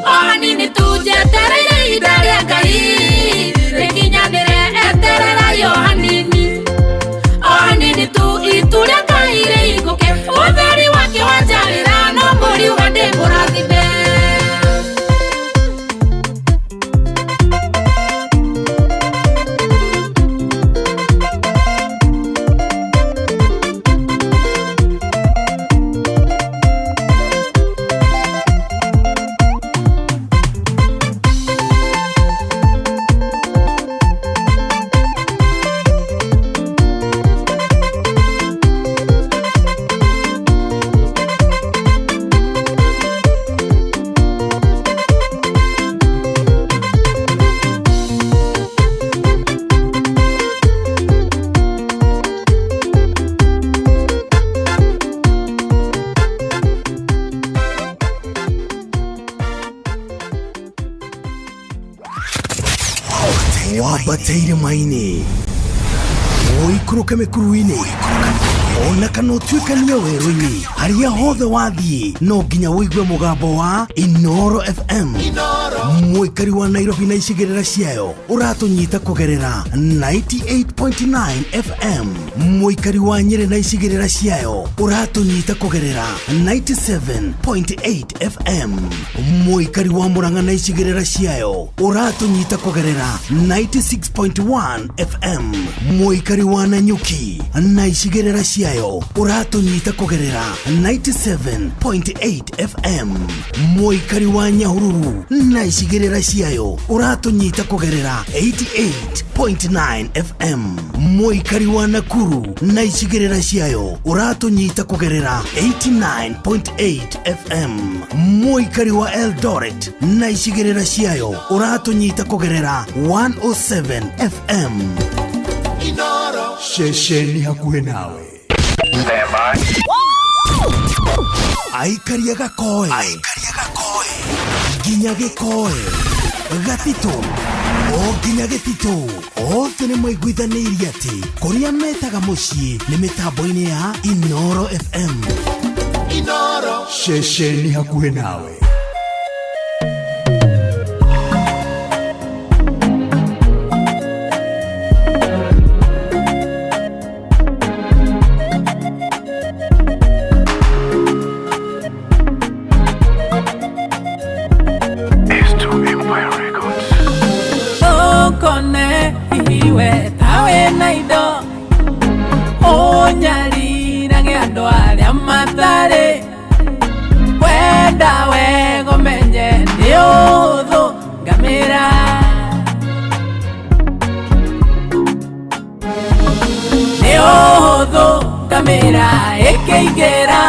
Q: o hanini tu njetereire ihinda rĩa Ngai rĩkinyanĩre etererai o hanini o hanini tu itu rĩa Ngai rĩhingũke ũtheri wake wanjarĩra no mũriuga ndĩ mũrathime.
C: Wambate irĩma-inĩ ũikũrũke mĩkuru-inĩ ona kana ũtuĩkanie werũ-inĩ harĩa hothe wathiĩ no nginya ũigue mũgambo wa Inoro FM. Mũikari wa Nairobi na icigĩrĩra ciayo ũratũnyita kũgerera 98.9 FM. Mũikari wa Nyĩrĩ na icigĩrĩra ciayo ũratũnyita kũgerera 97.8 FM. Mũikari wa Murang'a na icigĩrĩra ciayo ũratũnyita kũgerera 96.1 FM. Mũikari wa Nanyuki na icigĩrĩra ciayo ũratũnyita kũgerera 97.8 FM. Mũikari wa Nyahururu na icigĩrĩra ciayo ũratũnyita kũgerera 88.9 FM. Mũikari wa Nakuru na icigĩrĩra ciayo ũratũnyita kũgerera 89.8 FM. Mũikari wa Eldoret na icigĩrĩra ciayo ũratũnyita kũgerera 107 FM.
A: Inoro ceceni hakuhĩ nawe.
C: Aikaria gakoe nginya gĩkoe gatitũ o nginya gĩtitũ othe nĩ maiguithanĩirie atĩ kũrĩa metaga mũciĩ nĩ mĩtambo-inĩ ya Inoro FM.
A: Inoro ceceni hakuhĩ nawe.
B: Ndũkone iwe tawe na indo ũnyarirage andũ arĩa matarĩ wenda wega ũmenye nĩ ũhũthũ ngamĩra nĩ ũhũthũ ngamĩra ĩkĩingĩra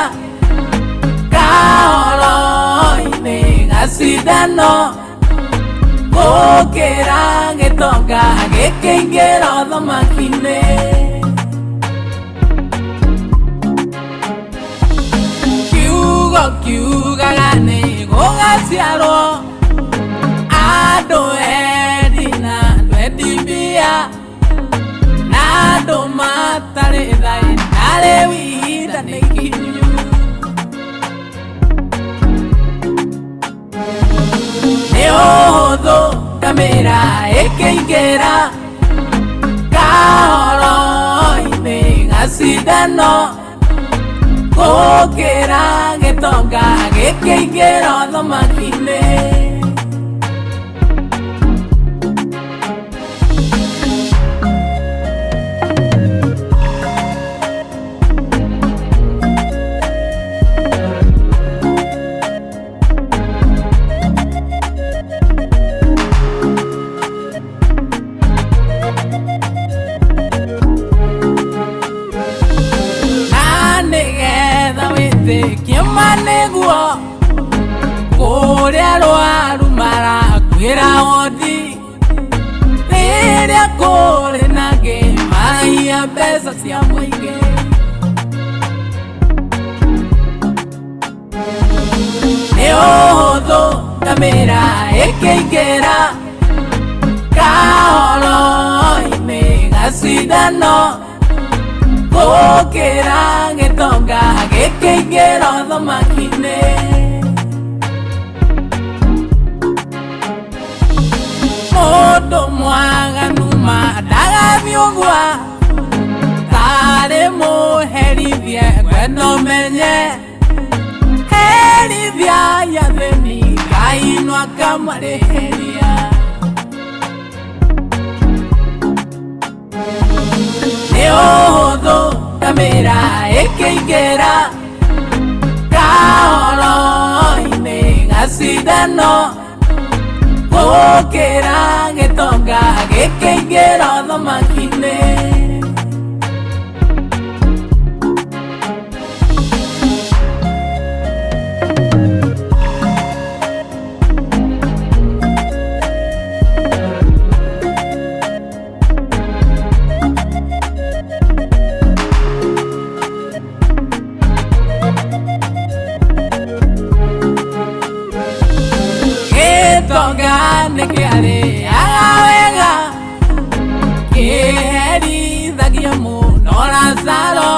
B: kahoro-inĩ gacindano gũkĩra gĩtonga gĩkĩingĩra ũthamaki-inĩ. Kiugo kiugaga nĩ gũgaciarwo andũ endi na andũ endi mbia na andũ matarĩ tha na rĩu ihinda nĩ ikinyu. Nĩ ũhũthũ ngamĩra ĩkĩingĩra kahoro-inĩ gacindano gũkĩra gĩtonga gĩkĩingĩra ũthamaki-inĩ. Kũrĩ arwaru marakuĩra wodi rĩrĩa kũrĩ na angĩ maraiya mbeca cia mũingĩ. Nĩ ũhũthũ ngamĩra ĩkĩingĩra kahoro-inĩ gacindano gũkĩra gĩtonga gĩkĩingĩra ũthamaki-inĩ. Mũndũ mwaganu ma ndagathiĩ ũguo tarĩ mũherithie ngwenda ũmenye herithia athĩni Ngai no akamarĩhĩria. Nĩ ũhũthũ ngamĩra ĩkĩingĩra kahoro-inĩ gacindano gũkĩra gĩtonga gĩkĩingĩra ũthamaki-inĩ. Gĩtonga nĩkĩarĩaga wega kĩherithagia mũno Lazaro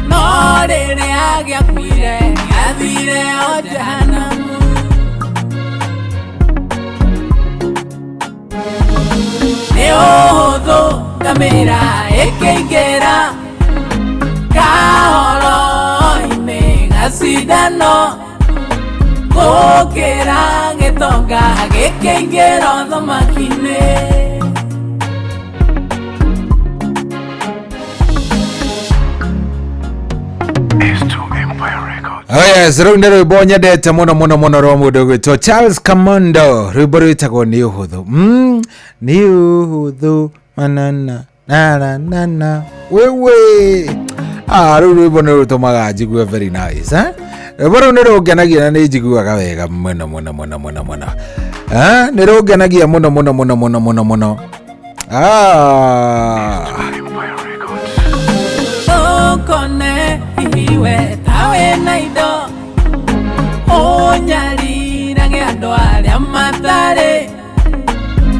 B: no rĩrĩa gĩakuire gĩathire o Jehanamu. Nĩ ũhũthũ ngamĩra ĩkĩingĩra kahoro-inĩ gacindano gũkĩra gĩtonga gĩkĩingĩra ũthamaki-inĩ.
E: Oh yes, rĩu nĩ rwĩmbo nyendete mũno mũno mũno rwa mũndũ ũgwĩtwo Charles Kamondo, rwĩmbo rwĩtagwo nĩ ũhũthũ. Nĩ ũhũthũ manana na na na wewe. Ah, rĩu rwĩmbo nĩ rũtũmaga njigue very nice, eh? Rwĩmbo rũu nĩ rũngenagia na nĩ njiguaga wega mũno mũno mũno mũno mũno. Eh, nĩ rũngenagia mũno mũno mũno mũno mũno mũno. Ah.
B: Ndũkone hihi we ta wĩna indo ũnyarirage andũ arĩa matarĩ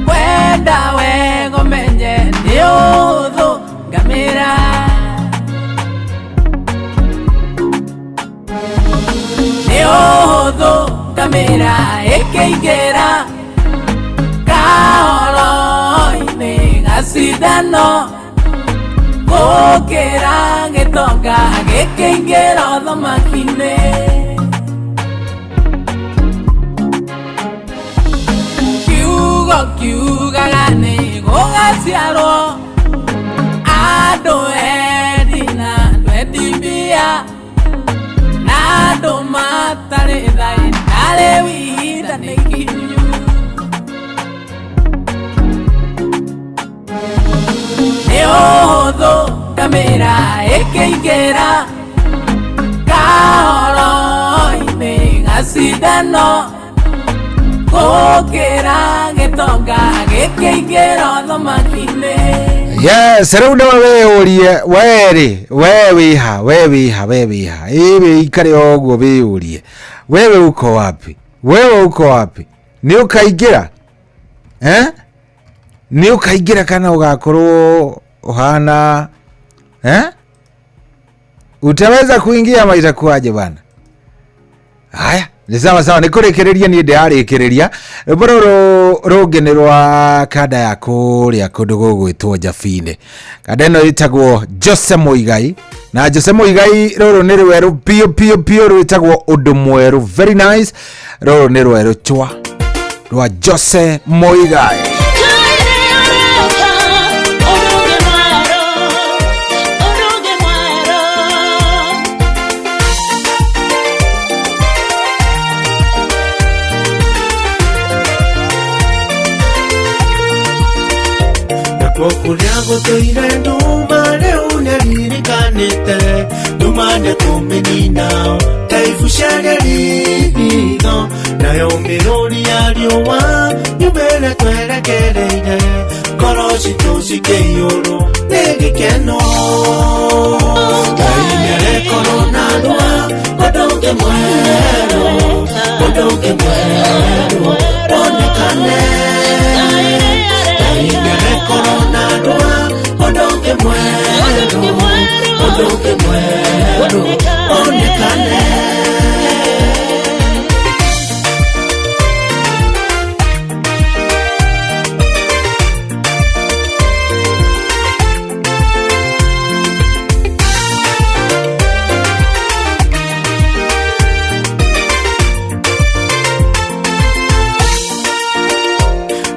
B: wenda wega ũmenye nĩ ũhũthũ ngamĩra. Nĩ ũhũthũ ngamĩra ĩkĩingĩra kahoro-inĩ gacindano gũkĩra gĩtonga gĩkĩingĩra ũthamaki-inĩ. Kiugo kiugaga nĩ gũgaciarwo andũ endi na andũ endi mbia na andũ matarĩ tha ndarĩ ihinda nĩ ikinyu. Nĩ ũhũthũ ngamĩra ĩkĩingĩra kahoro-inĩ gacindano gũkĩra gĩtonga gĩkĩingĩra ũthamaki-inĩ.
E: Yes, rĩu nĩwe wĩyũrie werĩ we wĩha we wĩha we wĩha ĩ wĩikare o ũguo wĩyũrie wewe uko wapi, wewe uko wapi, nĩ ũkaingĩra eh? Nĩ ũkaingĩra kana ũgakorwo ũhana eh? Utaweza kuingia ama itakuwaje bana? Haya, nĩ sawa sawa, nĩ kũrĩkĩrĩria niĩ ndĩrarĩkĩrĩria. Rwĩmbo rũrũ rũngĩ nĩ rwa kanda ya kũrĩa kũndũ gũgwĩtwo Jabinĩ. Kanda ĩno ĩtagwo Jose Muigai, na Jose Muigai rũrũ nĩ rwerũ piũ piũ piũ, rwĩtagwo ũndũ mwerũ, very nice. Rũrũ nĩ rwerũ chwa rwa Jose Muigai.
G: Nakuo kũrĩa gũtũire nduma rĩu nĩaririkanĩte nduma nĩekũmĩnina ta ibucia rĩa ritho. Nayo mĩrũri ya riũa yumĩre twerekereire, ngoro citũ cikĩiyũrwo nĩ gĩkeno. Ngai nĩarekorwo narua ũndũ ũngĩ mwerũ, ũndũ ũngĩ mwerũ wonekane. Ngai nĩarekorwo narua ũndũ ũngĩ mwerũ, ũndũ ũngĩ mwerũ wonekane.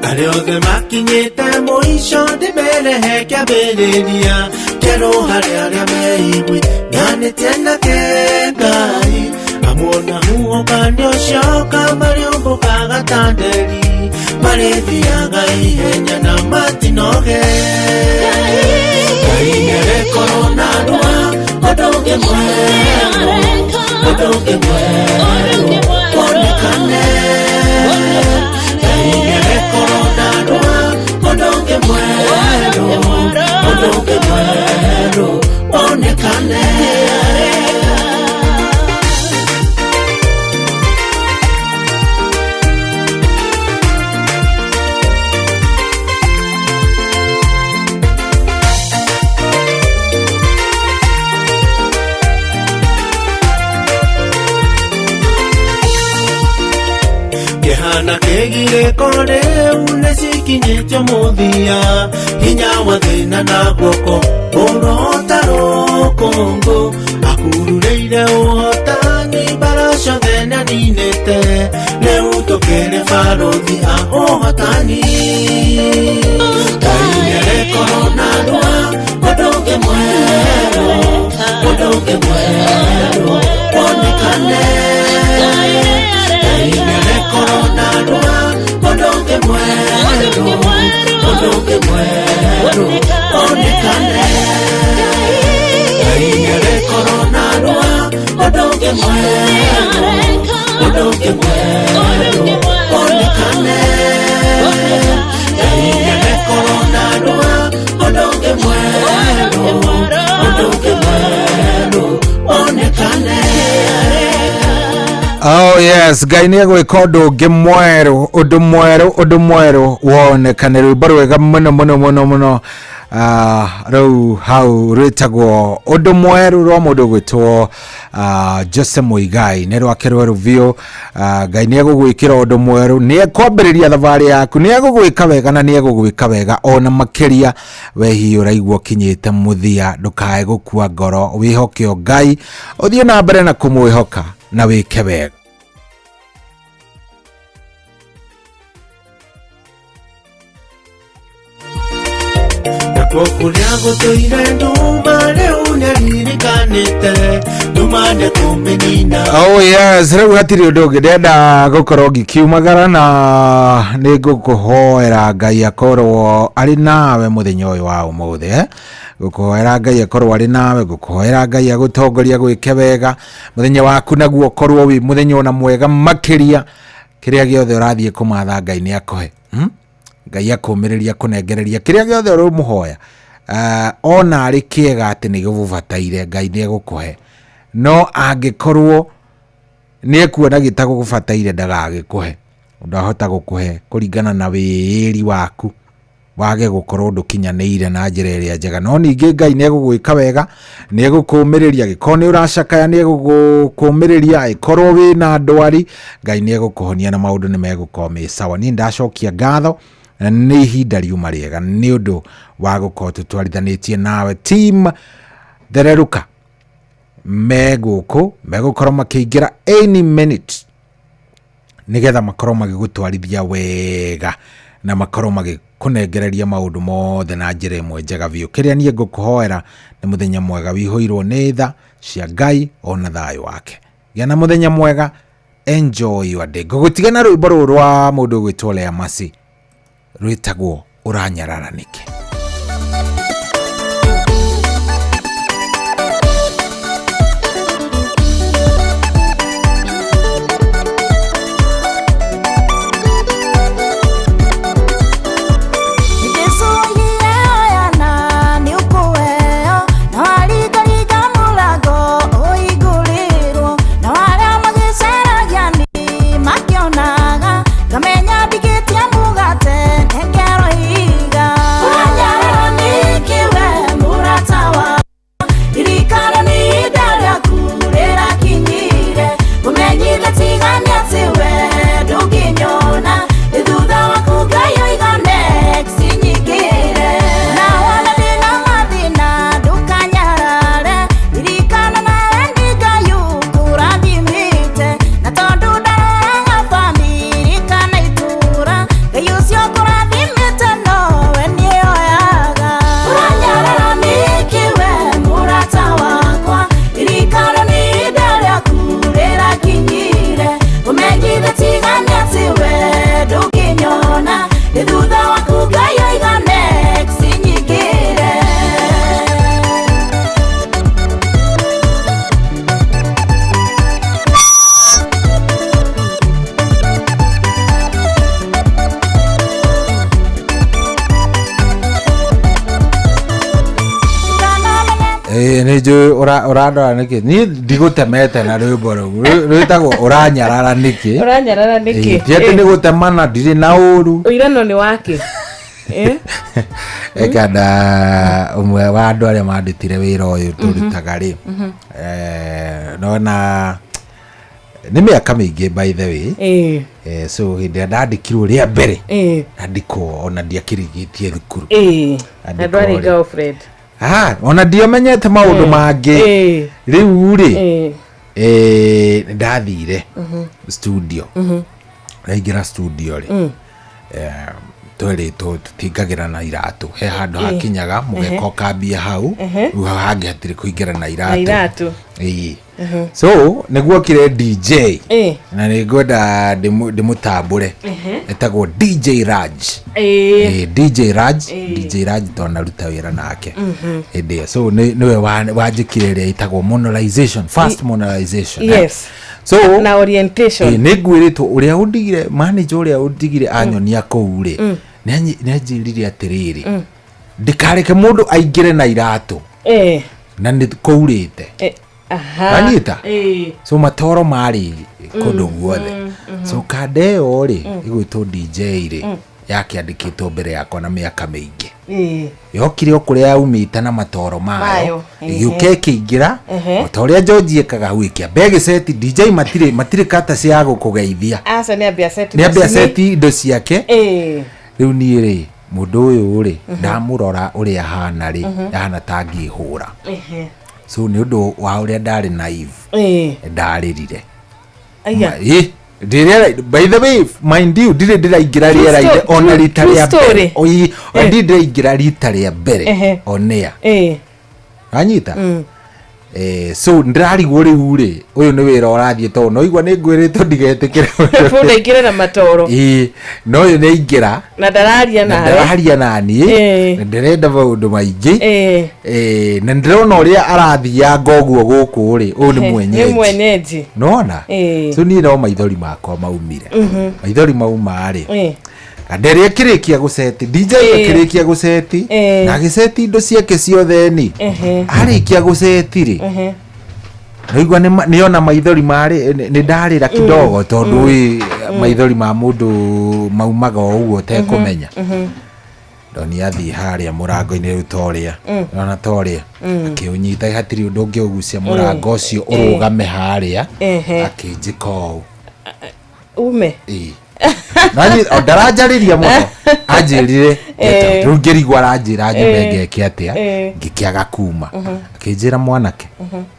G: Arĩa othe makinyĩte mũico ndĩmerehe kĩambĩrĩria kĩerũ harĩ arĩa meiguithanĩtie nake Ngai. Amuona huhũkanio cioka marĩũmbũkaga ta nderi, marĩthiaga ihenya na matinoge. Ngai nĩarekorwo narua ũndũ ũngĩ mwerũ, ũndũ ũngĩ mwerũ wonekane. Ngai nĩarekorwo narua ũndũ ũngĩ mwerũ, ũndũ ũngĩ mwerũ wonekane. Kĩhana kĩgirĩko rĩu nĩcikinyĩtio mũthia, hinya wa thĩna na guoko ũrota rũkũngũ. Akururĩire ũhotani mbara ciothe nĩaninĩte, rĩu tũkĩrĩ barũthi a ũhotani. Ngai nĩarekorwo narua ũndũ ũngĩ mwerũ, ũndũ ũngĩ mwerũ wonekane. Ngai nĩarekorwo narua ũndũ ũngĩ mwerũ, ũndũ ũngĩ mwerũ wonekane. Ngai nĩarekorwo narua ũndũ ũngĩ mwerũ, ũndũ ũngĩ mwerũ wonekane. Ngai nĩarekorwo narua ũndũ ũngĩ mwerũ, ũndũ ũngĩ mwerũ wonekane.
E: Oh yes, Ngai nĩ egwĩka ũndũ ũngĩ mwerũ, ũndũ mwerũ, ũndũ mwerũ wonekane. Rwĩmbo rwega mũno mũno mũno mũno. Rĩu hau rwĩtagwo ũndũ mwerũ rwa mũndũ ũgwĩtwo Jose Muigai, nĩ rwake rwerũ biũ. Ngai nĩ egũgwĩkĩra ũndũ mwerũ, nĩ ekwambĩrĩria thabarĩ yaku, nĩ egũgwĩka wega na nĩ egũgwĩka wega ona makĩria. We hihi ũraigua ũkinyĩte mũthia, ndũkae gũkua ngoro, wĩhoke o Ngai, ũthiĩ na mbere na kũmwĩhoka na wĩke wega.
G: Nakuo kũrĩa gũtũire nduma rĩu nĩaririkanĩte, nduma nĩekũmĩnina.
E: Oh yes, rĩu hatirĩ ũndũ ũngĩ ndĩrenda gũkorwo ngĩkiumagara, na nĩ ngũkũhoera Ngai akorwo arĩ nawe mũthenya ũyũ wa ũmũthĩ. Ngũkũhoera Ngai akorwo arĩ nawe, ngũkũhoera Ngai agũtongoria gwĩke wega mũthenya waku, naguo ũkorwo wĩ mũthenya ona mwega makĩria. Kĩrĩa gĩothe ũrathiĩ kũmatha Ngai nĩ akũhe. Ngai akũmĩrĩria kũnengereria kĩrĩa gĩothe ũrĩmũhoya, ona arĩ kĩega atĩ nĩ gĩgũbataire, Ngai nĩ egũkũhe. No angĩkorwo nĩ ekuona gĩtagũgũbataire, ndagagĩkũhe. Ndahota gũkũhe kũringana na wĩĩri waku, wage gũkorwo ndũkinyanĩire na njĩra ĩrĩa njega. No ningĩ Ngai nĩ egũgwĩka wega, nĩ egũkũmĩrĩria. Angĩkorwo nĩ ũracakaya, nĩ egũkũmĩrĩria. Angĩkorwo wĩna ndwari, Ngai nĩ egũkũhonia na maũndũ nĩ megũkorwo me sawa. Niĩ ndacokia ngatho nĩ ihinda riuma rĩega nĩ ũndũ wa gũkorwo tũtwarithanĩtie nawe. Team Thereruka me gũkũ, megũkorwo makĩingĩra any minute nĩgetha makorwo magĩgũtwarithia wega na makorwo magĩkũnengereria maũndũ mothe na njĩra ĩmwe njega biũ. Kĩrĩa niĩ ngũkũhoera nĩ mũthenya mwega wĩihũirwo nĩ tha cia Ngai ona thayũ wake. Gĩa na mũthenya mwega, enjoy your day. Ngũgũtiga na rwĩmbo rũrũ rwa mũndũ ũgwĩtwo Lea Mercy, rwĩtagwo Ũranyarara Nĩkĩ. Nĩ njũĩ ũrandora nĩkĩ. Niĩ ndigũtemete na rwĩmbo rũu. Rwĩtagwo ũranyarara nĩkĩ.
P: Ũranyarara nĩkĩ?
E: Ti atĩ nĩ gũtemana, ndirĩ na ũru.
P: Ũirano nĩ wake.
E: Ekana ũmwe wa andũ arĩa mandĩtire wĩra ũyũ tũrutaga rĩ, nona nĩ mĩaka mĩingĩ by the way. So hĩndĩ ĩrĩa ndandĩkirwo rĩa mbere, ndandĩkwo ona ndiakĩrĩkĩtie thukuru.
P: Na ndwarĩ girlfriend.
E: Ona ndiomenyete maũndũ mangĩ. Rĩu rĩ, ndathire studio. Ndaingĩra studio rĩ, twerĩtwo tũtingagĩra na iratũ. He handũ hakinyaga mũgeka ũkambia hau, rĩu hau hangĩ hatirĩ kũingĩra na iratũ. So nĩguokire DJ na nĩngwenda ndĩmũtambũre. Etagwo DJ Raj. DJ Raj, DJ Raj twanaruta wĩra nake hĩndĩ ĩyo. So nĩwe wanjĩkire ĩrĩa ĩtagwo monetization, first monetization.
P: Yes.
E: So
P: na orientation.
E: Nĩngwĩrĩtwo ũrĩa ũndigire, manager ũrĩa ũndigire anyonia kũu rĩ, nĩanjĩrire atĩrĩrĩ, ndikareke mũndũ aingĩre na iratũ. Na nĩ kũurĩte. Wanyita? So matoro marĩ kũndũ guothe. So kanda ĩyo rĩ, ĩgwĩtwo DJ rĩ, yakĩandĩkĩtwo mbere yakwa na mĩaka mĩingĩ. Yokire o kũrĩa yaumĩte na matoro mayo, ĩgĩũka ĩkĩingĩra, o ta ũrĩa George ekaga hau ĩkĩamba ĩgĩceti. DJ matirĩ kata cia gũkũgeithia.
P: Aca, nĩ
E: ambia ceti indo ciake. Rĩu niĩ rĩ, mũndũ ũyũ rĩ, ndamũrora ũrĩa ahana rĩ, ahana ta angĩhũra. So nĩ ũndũ wa ũrĩa ndarĩ naive, ndarĩrire. By the way, mind you, ndirĩ ndĩraingĩra rĩera-inĩ ona rita rĩa mbere. Ndirĩ ndĩraingĩra rita rĩa mbere on air. Wanyita? So ndĩrarigwo rĩu rĩ, ũyũ nĩ wĩra ũrathiĩ tondũ no igua nĩ ngwĩrĩtwo ndigetĩkĩre.
P: Mũndũ aingĩre na matoro.
E: No ũyũ nĩ aingĩra.
P: Na ndararia nawe.
E: Na ndararia naniĩ. Na ndĩrenda maũndũ maingĩ. Na ndĩrona ũrĩa arathianga ũguo gũkũ rĩ, ũyũ nĩ mwenyeji.
P: Nĩ mwenyeji.
E: Nĩwona? So niĩ no maithori makwa maumire. Maithori mauma rĩ, Nderĩa kĩrĩkia gũceti, DJ akĩrĩkia gũceti, na agĩceti indo ciake ciothe ni. Arĩkia gũceti rĩ, naigua nĩona maithori marĩ, nĩ ndarĩra kidogo tondũ maithori ma mũndũ maumaga o ũguo ũtekũmenya. Ndoni athiĩ harĩa mũrango-inĩ rĩu torĩa, ona torĩa, akĩũnyita hatirĩ ũndũ ũngĩũgucia mũrango ũcio ũrũgame harĩa, akĩnjĩka ũũ.
P: Ume.
E: Nani ndaranjarĩria mũno, anjĩrire rĩu ngĩrigwo aranjĩra nyume ngeke atĩa, ngĩkĩaga kuma. Akĩnjĩra mwanake,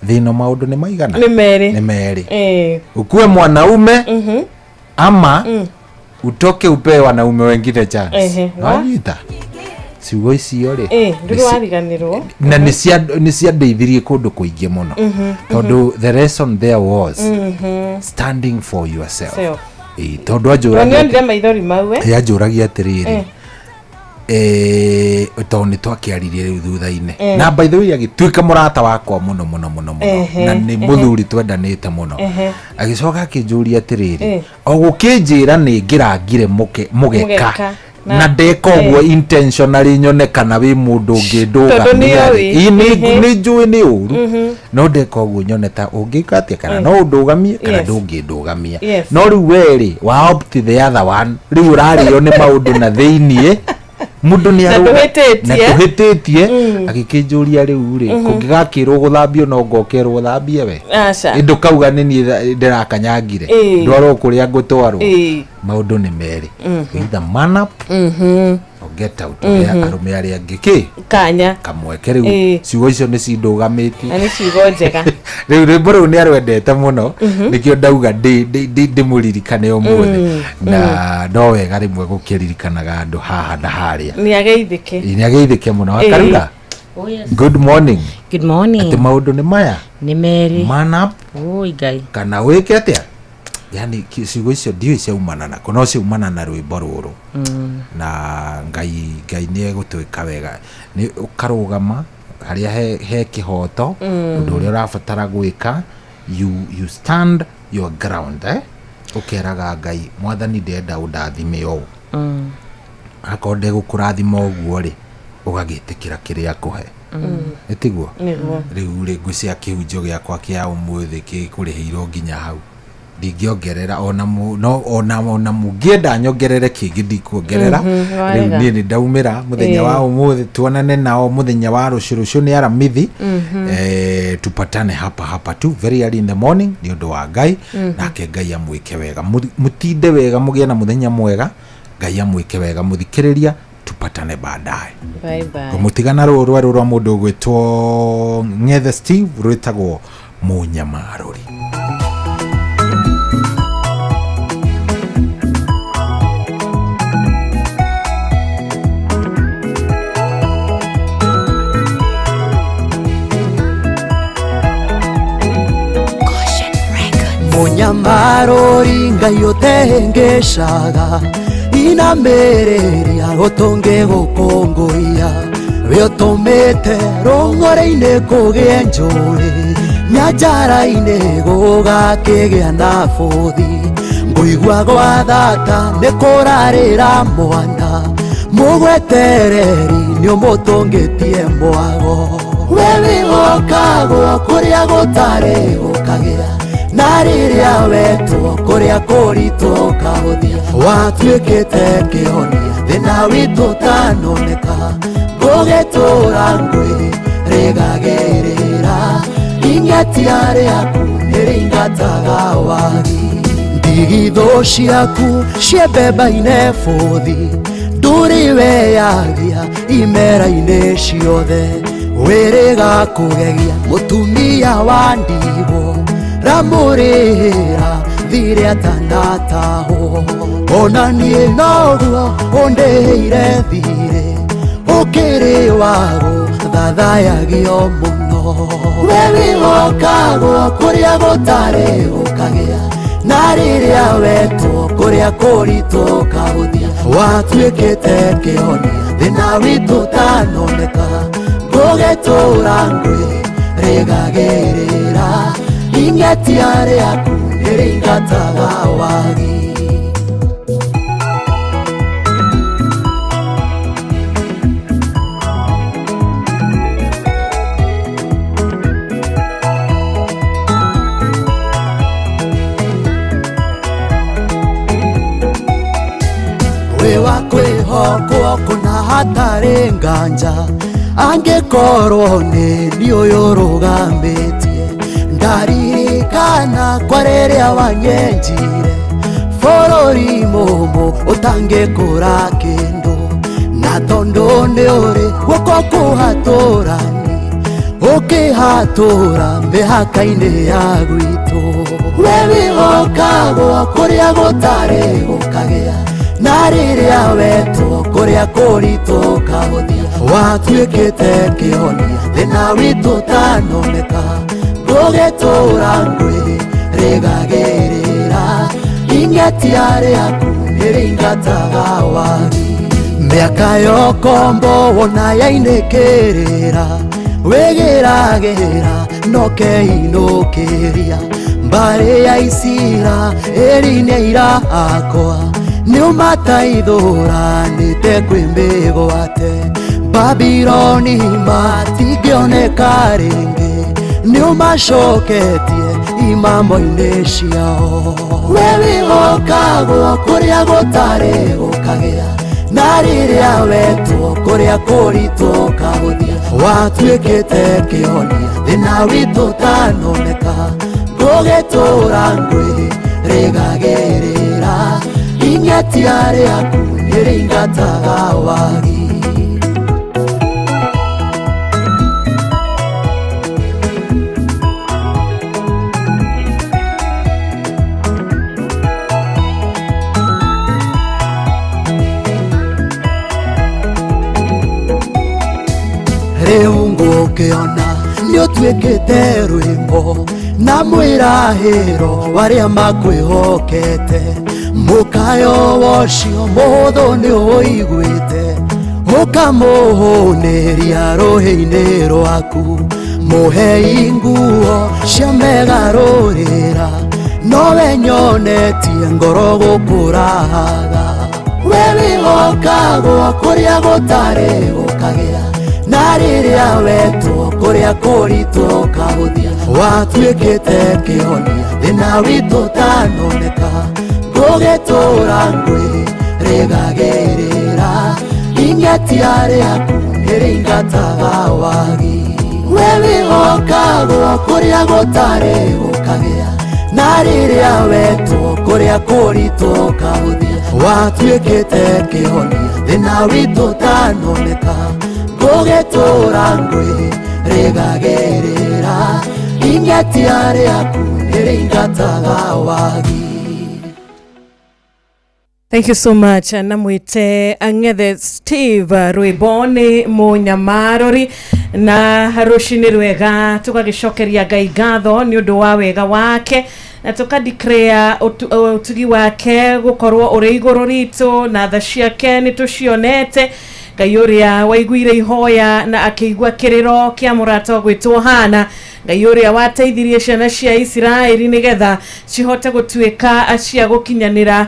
E: thĩna maũndũ nĩ maigana?
P: Nĩ merĩ.
E: Nĩ merĩ. Ukue mwanaume ama utoke upewe wanaume wengine chance. Wanyita? Ciugo icio rĩ,
P: ndũrĩ wariganĩrwo.
E: Na nĩ ciandeithirie kũndũ kũingĩ mũno. Tondũ the lesson there was standing for yourself. Tondũ anjũragia
P: maithori mau
E: anjũragia atĩrĩrĩ, tondũ nĩ twakĩaririe rĩu thutha-inĩ. Na by the way agĩtuĩka mũrata wakwa mũno mũno mũno mũno, na nĩ mũthuri twendanĩte mũno. Agĩcoka akĩnjũria atĩrĩrĩ, o gũkĩnjĩra nĩ ngĩrangire mũgeka na ndeka ũguo intentionally nyone kana wĩ mũndũ ũngĩndũgamia. Nĩ njũĩ nĩ ũru, no ndeka ũguo nyone ta ũngĩka atĩa, kana no ũndũgamie kana ndũngĩndũgamia. No rĩu we rĩ, wa opt the other one, rĩu ũrarĩo nĩ maũndũ na thĩiniĩ, mũndũ nĩ
P: na
E: ndũhĩtĩtie. Agĩkĩnjũria rĩu rĩ, kũngĩgakĩrwo gũthambio no ngokerwo gũthambie we? Ndũkauga nĩ niĩ ndĩrakanyangire, ndwarwo kũrĩa ngũtwarwo. Maũndũ nĩ merĩ, either man up or get out. Arũme arĩa angĩ kĩ
P: kanya
E: kamweke. Rĩu ciugo icio nĩ cindũgamĩtie,
P: na nĩ ciugo njega.
E: Rĩu rwĩmbo rũu nĩ arwendete mũno, nĩkĩo ndauga ndĩmũririkane ũmũthĩ. Na no wega rĩmwe gũkĩririkanaga andũ haha na harĩa.
P: Nĩ ageithĩke.
E: Nĩ ageithĩke mũno. Akarura. Good morning.
R: Good morning.
E: Atĩ maũndũ nĩ maya?
R: Nĩ merĩ.
E: Man up.
R: Oi Ngai.
E: Kana wĩke atĩa? Yani ciugo icio ndiũĩ ciaumana nako, no ciaumana na rwĩmbo rũrũ. Na Ngai nĩ egũtwĩka wega. Nĩ ũkarũgama harĩa he kĩhoto, ũndũ ũrĩa ũrabatara gwĩka, you stand your ground, ũkeraga Ngai, mwathani ndĩrenda ũndathime ũũ. Akorwo ndegũkũrathima ũguo rĩ, ũgagĩtĩkĩra kĩrĩa akũhe. Ĩtiguo?
P: Nĩguo.
E: Rĩu rĩ, ngwĩciria kĩhunjio gĩakwa kĩa ũmũthĩ gĩkũrĩhĩirwo nginya hau, ndingĩongerera ona no ona mũngĩenda nyongerere kĩngĩ, ndikuongerera. Rĩu
P: Warega.
E: Niĩ nĩ ndaumĩra mũthenya wa ũmũthĩ, tuonane nao mũthenya wa rũciũ. Rũciũ nĩ Aramithi. Tupatane hapa hapa tu very early in the morning nĩ ũndũ wa Ngai. Nake Ngai amwĩke wega. Mũtinde wega, mũgĩe na mũthenya mwega. Ngai amwĩke wega mũthikĩrĩria, tupatane baadaye.
P: Bye bye.
E: Ngũmũtigana rũũ rwerũ rwa mũndũ ũgwĩtwo Ng'ethe Steve, rwĩtagwo Mũnyamarũri.
J: Mũnyamarũri Ngai ũtehĩngĩcaga, inamĩrĩria ũtũngĩ gũkũngũiya, we ũtũmĩte rũng'ũrĩ-inĩ kũgĩe njũĩ, nyanjara-inĩ gũgakĩgĩa na bũthi. Ngũigua gwa thata nĩ kũrarĩra mwana, mũgwetereri nĩ ũmũtũngĩtie mwago. We wĩhokagwo kũrĩa gũtarĩ gũkagĩa, na rĩrĩa wetwo kũrĩa kũritũ ũkahũthia, watuĩkĩte kĩhonia thĩna witũ ũtanoneka. Ngũgĩtũra ngwĩ rĩgagĩrĩra, ing'etia rĩaku nĩrĩingataga wagi. Ndigithũ ciaku ciembemba-inĩ bũthi, ndũrĩ weyagia imera-inĩ ciothe. Wĩrĩga kũgegia mũtumia wa ndigwo, ramũrĩhĩra thirĩ atanatahwo. Ona niĩ noguo ũndĩhĩire thirĩ, ũkĩrĩ wago thathayagio mũno. We wĩhokagwo kũrĩa gũtarĩ gũkagĩa, na rĩrĩa wetwo kũrĩa kũritũ ũkahũthia, watuĩkĩte kĩhonia thĩna witũ ũtanoneka. Ngũgĩtũra ngwĩ rĩgagĩrĩra, ing'etia rĩaku nĩrĩingataga wagi. Wĩ wa kwĩhokwo kũna hatarĩ nganja, angĩkorwo nĩ niĩ ũyũ ũrũgamĩtie. Ndaririkana kwa rĩrĩa wanyenjire bũrũri mũmũ ũtangĩkũra kĩndũ, na tondũ nĩ ũrĩ guoko kũhatũrani, ũkĩhatũra mĩhaka-inĩ ya gwitũ. We wĩhokagwo kũrĩa gũtarĩ gũkagĩa, na rĩrĩa wetwo kũrĩa kũritũ ũkahũthia, watuĩkĩte kĩhonia thĩna witũ ũtanoneka. Ngũgĩtũra ngwĩ rĩgagĩrĩra, ing'etia rĩaku nĩrĩingataga wagi. Mĩaka yokombo wona yainĩkĩrĩra, wĩgĩragĩra nokeinũkĩria. Mbarĩ ya Isira ĩri nĩ aira akwa, nĩũmataithũranĩte kwĩ mĩgwate. Babiloni matingĩoneka rĩngĩ, nĩũmacoketie imamo-inĩ ciao. We wĩhokagwo kũrĩa gũtarĩ gũkagĩa, na rĩrĩa wetwo kũrĩa kũritũ ũkahũthia, watuĩkĩte kĩhonia thĩna witũ ũtanoneka. Ngũgĩtũra ngwĩ rĩgagĩrĩra, ing'etia rĩaku nĩrĩingataga wagi. Rĩu ngũkĩona nĩũtuĩkĩte rwĩmbo na mwĩrahĩro warĩa makwĩhokete. Mũkayo wocio mũhũthũ nĩũiguĩte, ũkamũhũnĩria rũhĩ-inĩ rwaku. Mũhei nguo cia megarũrĩra, nowe nyonetie ngoro gũkũrahaga. We wĩhokagwo kũrĩa gũtarĩ gũkagĩa, Na rĩrĩa wetwo kũrĩa kũritũ ũkahũthia, watuĩkĩte kĩhonia thĩna witũ ũtanoneka. Ngũgĩtũra ngwĩrĩgagĩrĩra, ing'etia rĩaku nĩrĩingataga wagi. We wĩhokagwo kũrĩa gũtarĩ gũkagĩa, na rĩrĩa wetwo kũrĩa kũritũ ũkahũthia, watuĩkĩte kĩhonia thĩna witũ ũtanoneka. Ngũgĩtũra ngwĩrĩgagĩrĩra, ing'etia rĩaku nĩrĩingataga wagi.
P: Thank you so much. Namwite Ang'ethe Steve, rwimbo nĩ Mũnyamarũri. Na rũcinĩ rwega, tũgagĩcokeria Ngai ngatho nĩ ũndũ wa wega wake, na tũka declare ũtugi wake gũkorwo ũrĩ igũrũ ritũ, na tha ciake nĩ tũcionete. Ngai ũrĩa waiguire ihoya na akĩigua kĩrĩro kĩa mũrata ũgwĩtwo Hana, Ngai ũrĩa wateithirie ciana cia Isiraeli nĩgetha cihote gũtuĩka cia gũkinyanĩra,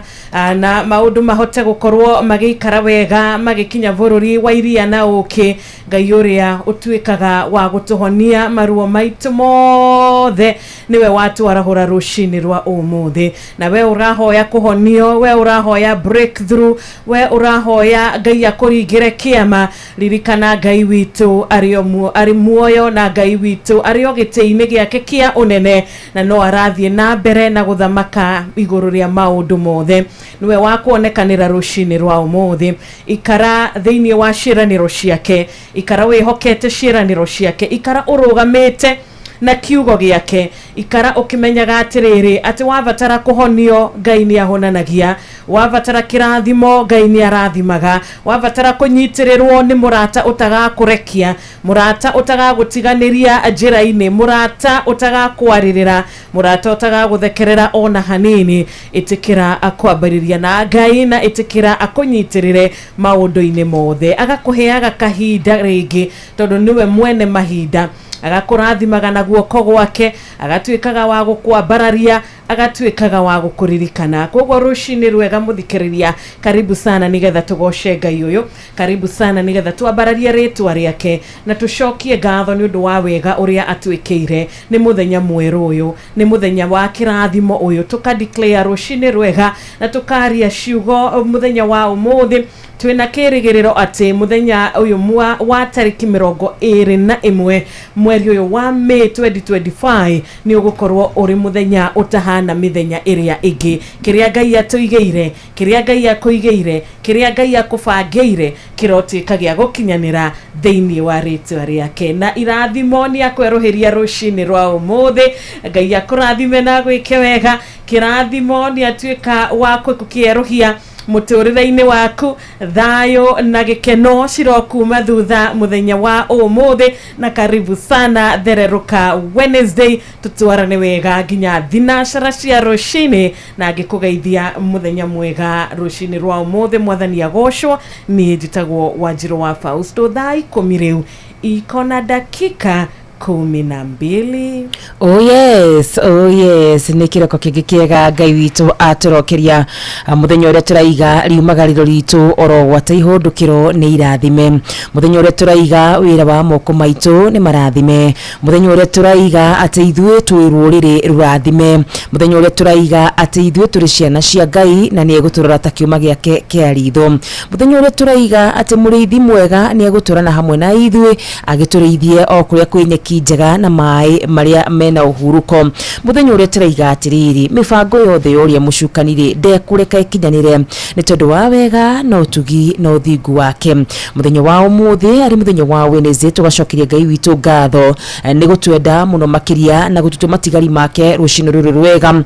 P: na maũndũ mahote gũkorwo magĩikara wega magĩkinya bũrũri wa iria na ũkĩ. Ngai ũrĩa ũtuĩkaga wa gũtũhonia maruo maitũ mothe, nĩwe watwarahũra rũcinĩ rwa ũmũthĩ. Na we ũrahoya kũhonio, we ũrahoya breakthrough, we ũrahoya Ngai akũringĩre kĩama, ririkana Ngai witũ arĩ muoyo, na Ngai witũ arĩ o gĩtĩ-inĩ gĩake kĩa ũnene, na no arathiĩ na mbere na gũthamaka igũrũ rĩa maũndũ mothe. Nĩwe wa kuonekanĩra rũcinĩ rwa ũmũthĩ. Ikara thĩinĩ wa ciĩranĩro ciake, ikara wĩhokete ciĩranĩro ciake, ikara ũrũgamĩte na kiugo gĩake, ikara ũkĩmenyaga atĩrĩrĩ, atĩ wabatara kũhonio, Ngai nĩ ahonanagia, wabatara kĩrathimo, Ngai nĩ arathimaga, wabatara kũnyitĩrĩrwo nĩ mũrata ũtagakũrekia, mũrata ũtagagũtiganĩria njĩra-inĩ, mũrata ũtagakwarĩrĩra, mũrata ũtagagũthekerera ona hanini. Ĩtĩkĩra akwambĩrĩria na Ngai, na ĩtĩkĩra akũnyitĩrĩre maũndũ-inĩ mothe, agakũheaga kahinda rĩngĩ, tondũ nĩwe mwene mahinda, agakũrathimaga na guoko gwake, agatuĩkaga wa gũkwambararia, agatuĩkaga wa gũkũririkana. Koguo rũcinĩ rwega mũthikĩrĩria, karibu sana nĩgetha tũgoce Ngai ũyũ, karibu sana nĩgetha twambararie rĩtwa rĩake na tũcokie ngatho nĩ ũndũ wa wega ũrĩa atwĩkĩire. Nĩ mũthenya mwerũ ũyũ, nĩ mũthenya wa kĩrathimo ũyũ, tũka declare rũcinĩ rwega na tũkaria ciugo mũthenya wa ũmũthĩ twĩna kĩrĩgĩrĩro atĩ mũthenya ũyũ wa tarĩki 21 mweri ũyũ wa May 2025 nĩ ũgũkorwo ũrĩ mũthenya ũtahana mĩthenya ĩrĩa ĩngĩ. Kĩrĩa Ngai atũigĩire, kĩrĩa Ngai akũigĩire, kĩrĩa Ngai akũbangĩire kĩrotuĩka gĩa gũkinyanĩra thĩinĩ wa rĩtwa rĩake, na irathimo nĩ akwerũhĩria rũcinĩ rwa ũmũthĩ. Ngai akũrathime na gwĩke wega. Kĩrathimo nĩ atuĩka wa gũkĩerũhia mũtũrĩre-inĩ waku. Thayũ na gĩkeno cirokuma thutha mũthenya wa ũmũthĩ. Na karibu sana thererũka Wednesday, tũtwarane wega nginya thinacara cia rũcinĩ, na ngĩkũgeithia mũthenya mwega rũcinĩ rwa ũmũthĩ. Mwathani agocwo. Niĩ njĩtagwo Wanjirũ wa Fausto. Thaa 10 rĩu iko na dakika 12.
R: Oh yes, oh yes, nĩ kĩroko kĩngĩ kĩega Ngai witũ atũrokeria. Mũthenya ũrĩa tũraiga riumagarĩro ritũ oro gwata ihũndũkĩro nĩ irathime, mũthenya ũrĩa tũraiga wĩra wa moko maitũ nĩ marathime, mũthenya ũrĩa tũraiga atĩ ithuĩ twĩ rũrĩrĩ rũrathime, mũthenya ũrĩa tũraiga atĩ ithuĩ tũrĩ ciana cia Ngai na nĩ egũtũrora ta kĩũma gĩake kĩa ritho, mũthenya ũrĩa tũraiga atĩ mũrĩithi mwega nĩ egũtũrana hamwe na ithuĩ agĩtũrĩithie o kũrĩa kwĩ nyeki njega na maĩ marĩa mena ũhurũko, mũthenya ũrĩa tũraiga atĩrĩrĩ, mĩbango yothe ya ũrĩa mũcukani rĩ ndekũreka ĩkinyanĩre nĩ tondũ wa wega na ũtugi na ũthingu wake. Mũthenya wa ũmũthĩ arĩ mũthenya wa Wednesday, tũgacokeria Ngai witũ ngatho nĩ gũtwenda mũno makĩria na gũtutua matigari make rũcinĩ rũrũ rwega.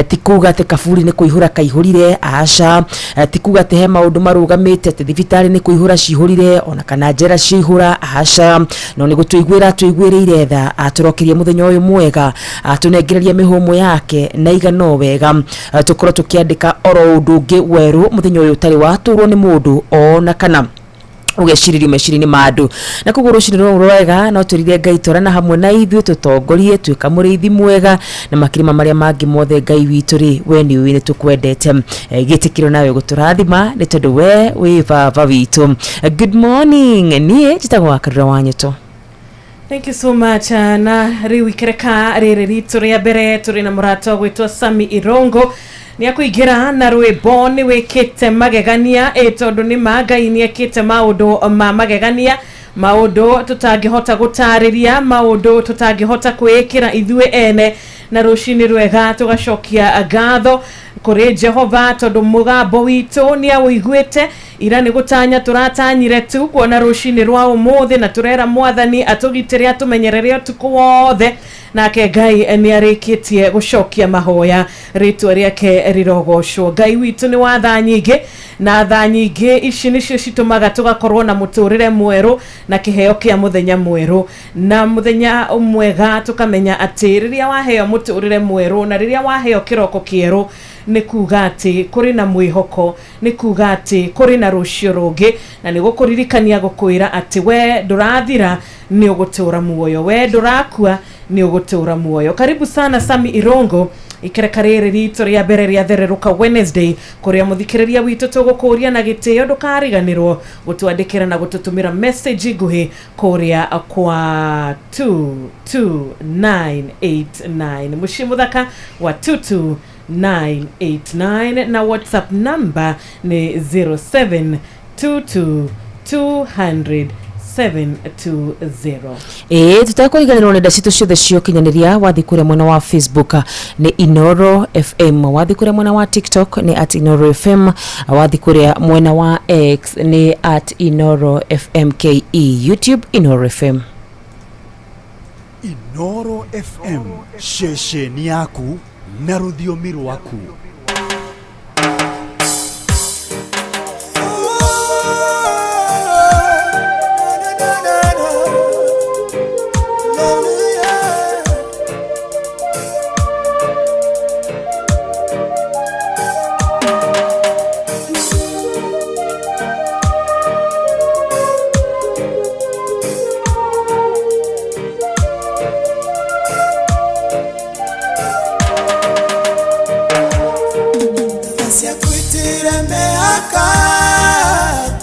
R: Ti kuga atĩ kaburi nĩ kũihũra kaihũrire, aca. Ti kuga atĩ he maũndũ marũgamĩte, atĩ thibitarĩ nĩ kũihũra cihũrire, ona kana njera ciaihũra, aca. No nĩ gũtũiguĩra atũiguĩrĩire tha, atũrokeria mũthenya ũyũ mwega, atũnengereria mĩhũmũ yake na igana o wega, tũkorwo tũkĩandĩka oro ũndũ ũngĩ werũ mũthenya ũyũ ũtarĩ watũrwo nĩ mũndũ ona kana. Ũgecirĩrio meciria-inĩ ma andũ. Na koguo rũcinĩ rũrũ rwega no twĩrire Ngai twarana hamwe na ithuĩ, tũtongorie, tuĩka mũrĩithi mwega, na makĩria ma marĩa mangĩ mothe Ngai witũ rĩ, we nĩ ũĩ nĩ tũkwendete. Gĩtĩkĩro nawe gũtũrathima nĩ tondũ we wĩ baba witũ. Good morning, niĩ njĩtagwo Wakarura wa Nyoto.
P: Thank you so much. Na rĩu ikereka rĩrĩ ritũ rĩa mbere tũrĩ na mũrata ũgwĩtwo Sami Irongo, nĩ akũingĩra na rwĩmbo nĩ wĩkĩte magegania. Ĩ tondũ nĩ ma Ngai nĩ ekĩte maũndũ ma magegania, maũndũ tũtangĩhota gũtarĩria, maũndũ tũtangĩhota kwĩĩkĩra ithuĩ ene. Na rũcinĩ rwega tũgacokia ngatho kũrĩ Jehova tondũ mũgambo witũ nĩ aũiguĩte. Ira nĩ gũtanya tũratanyire tu kuona rũcinĩ rwa ũmũthĩ, na tũrera Mwathani atũgitĩre, atũmenyerere ũtukũ wothe, nake Ngai nĩ arĩkĩtie gũcokia mahoya, rĩtwa rĩake rĩrogocwo. Ngai witũ nĩ wa tha nyingĩ, na tha nyingĩ ici nĩcio citũmaga tũgakorwo na mũtũrĩre mwerũ na kĩheo kĩa mũthenya mwerũ na mũthenya mwega. Tũkamenya atĩ rĩrĩa waheo mũtũrĩre mwerũ na rĩrĩa waheo kĩroko kĩerũ, nĩ kuga atĩ kũrĩ na mwĩhoko, nĩ kuga atĩ kũrĩ na rũciũ rũngĩ, na nĩ gũkũririkania gũkwĩra atĩ we ndũrathira, nĩ ũgũtũra muoyo, we ndũrakua, nĩ ũgũtũra muoyo. Karibu sana Sami Irongo, ikereka rĩrĩ ritũ rĩa mbere rĩa Thererũka Wednesday, kũrĩa mũthikĩrĩria witũ tũgũkũria na gĩtĩo ndũkariganĩrwo gũtwandĩkĩra na gũtũtũmĩra message nguhĩ kũrĩa kwa 22989, mũciĩ mũthaka wa 22989, na WhatsApp number nĩ 0722 200 720.
R: Ĩĩ, tũtekũriganĩrwo nenda citũ ciothe cia ũkinyanĩria. Wathiĩ kũrĩa mwena wa Facebook nĩ Inoro FM, wathiĩ kũrĩa mwena wa TikTok nĩ @InoroFM, wathiĩ kũrĩa mwena wa X nĩ @InoroFMKE, YouTube Inoro FM.
A: Inoro FM, ceceni yaku na rũthiomi rwaku.
G: Ciakwĩtire mĩaka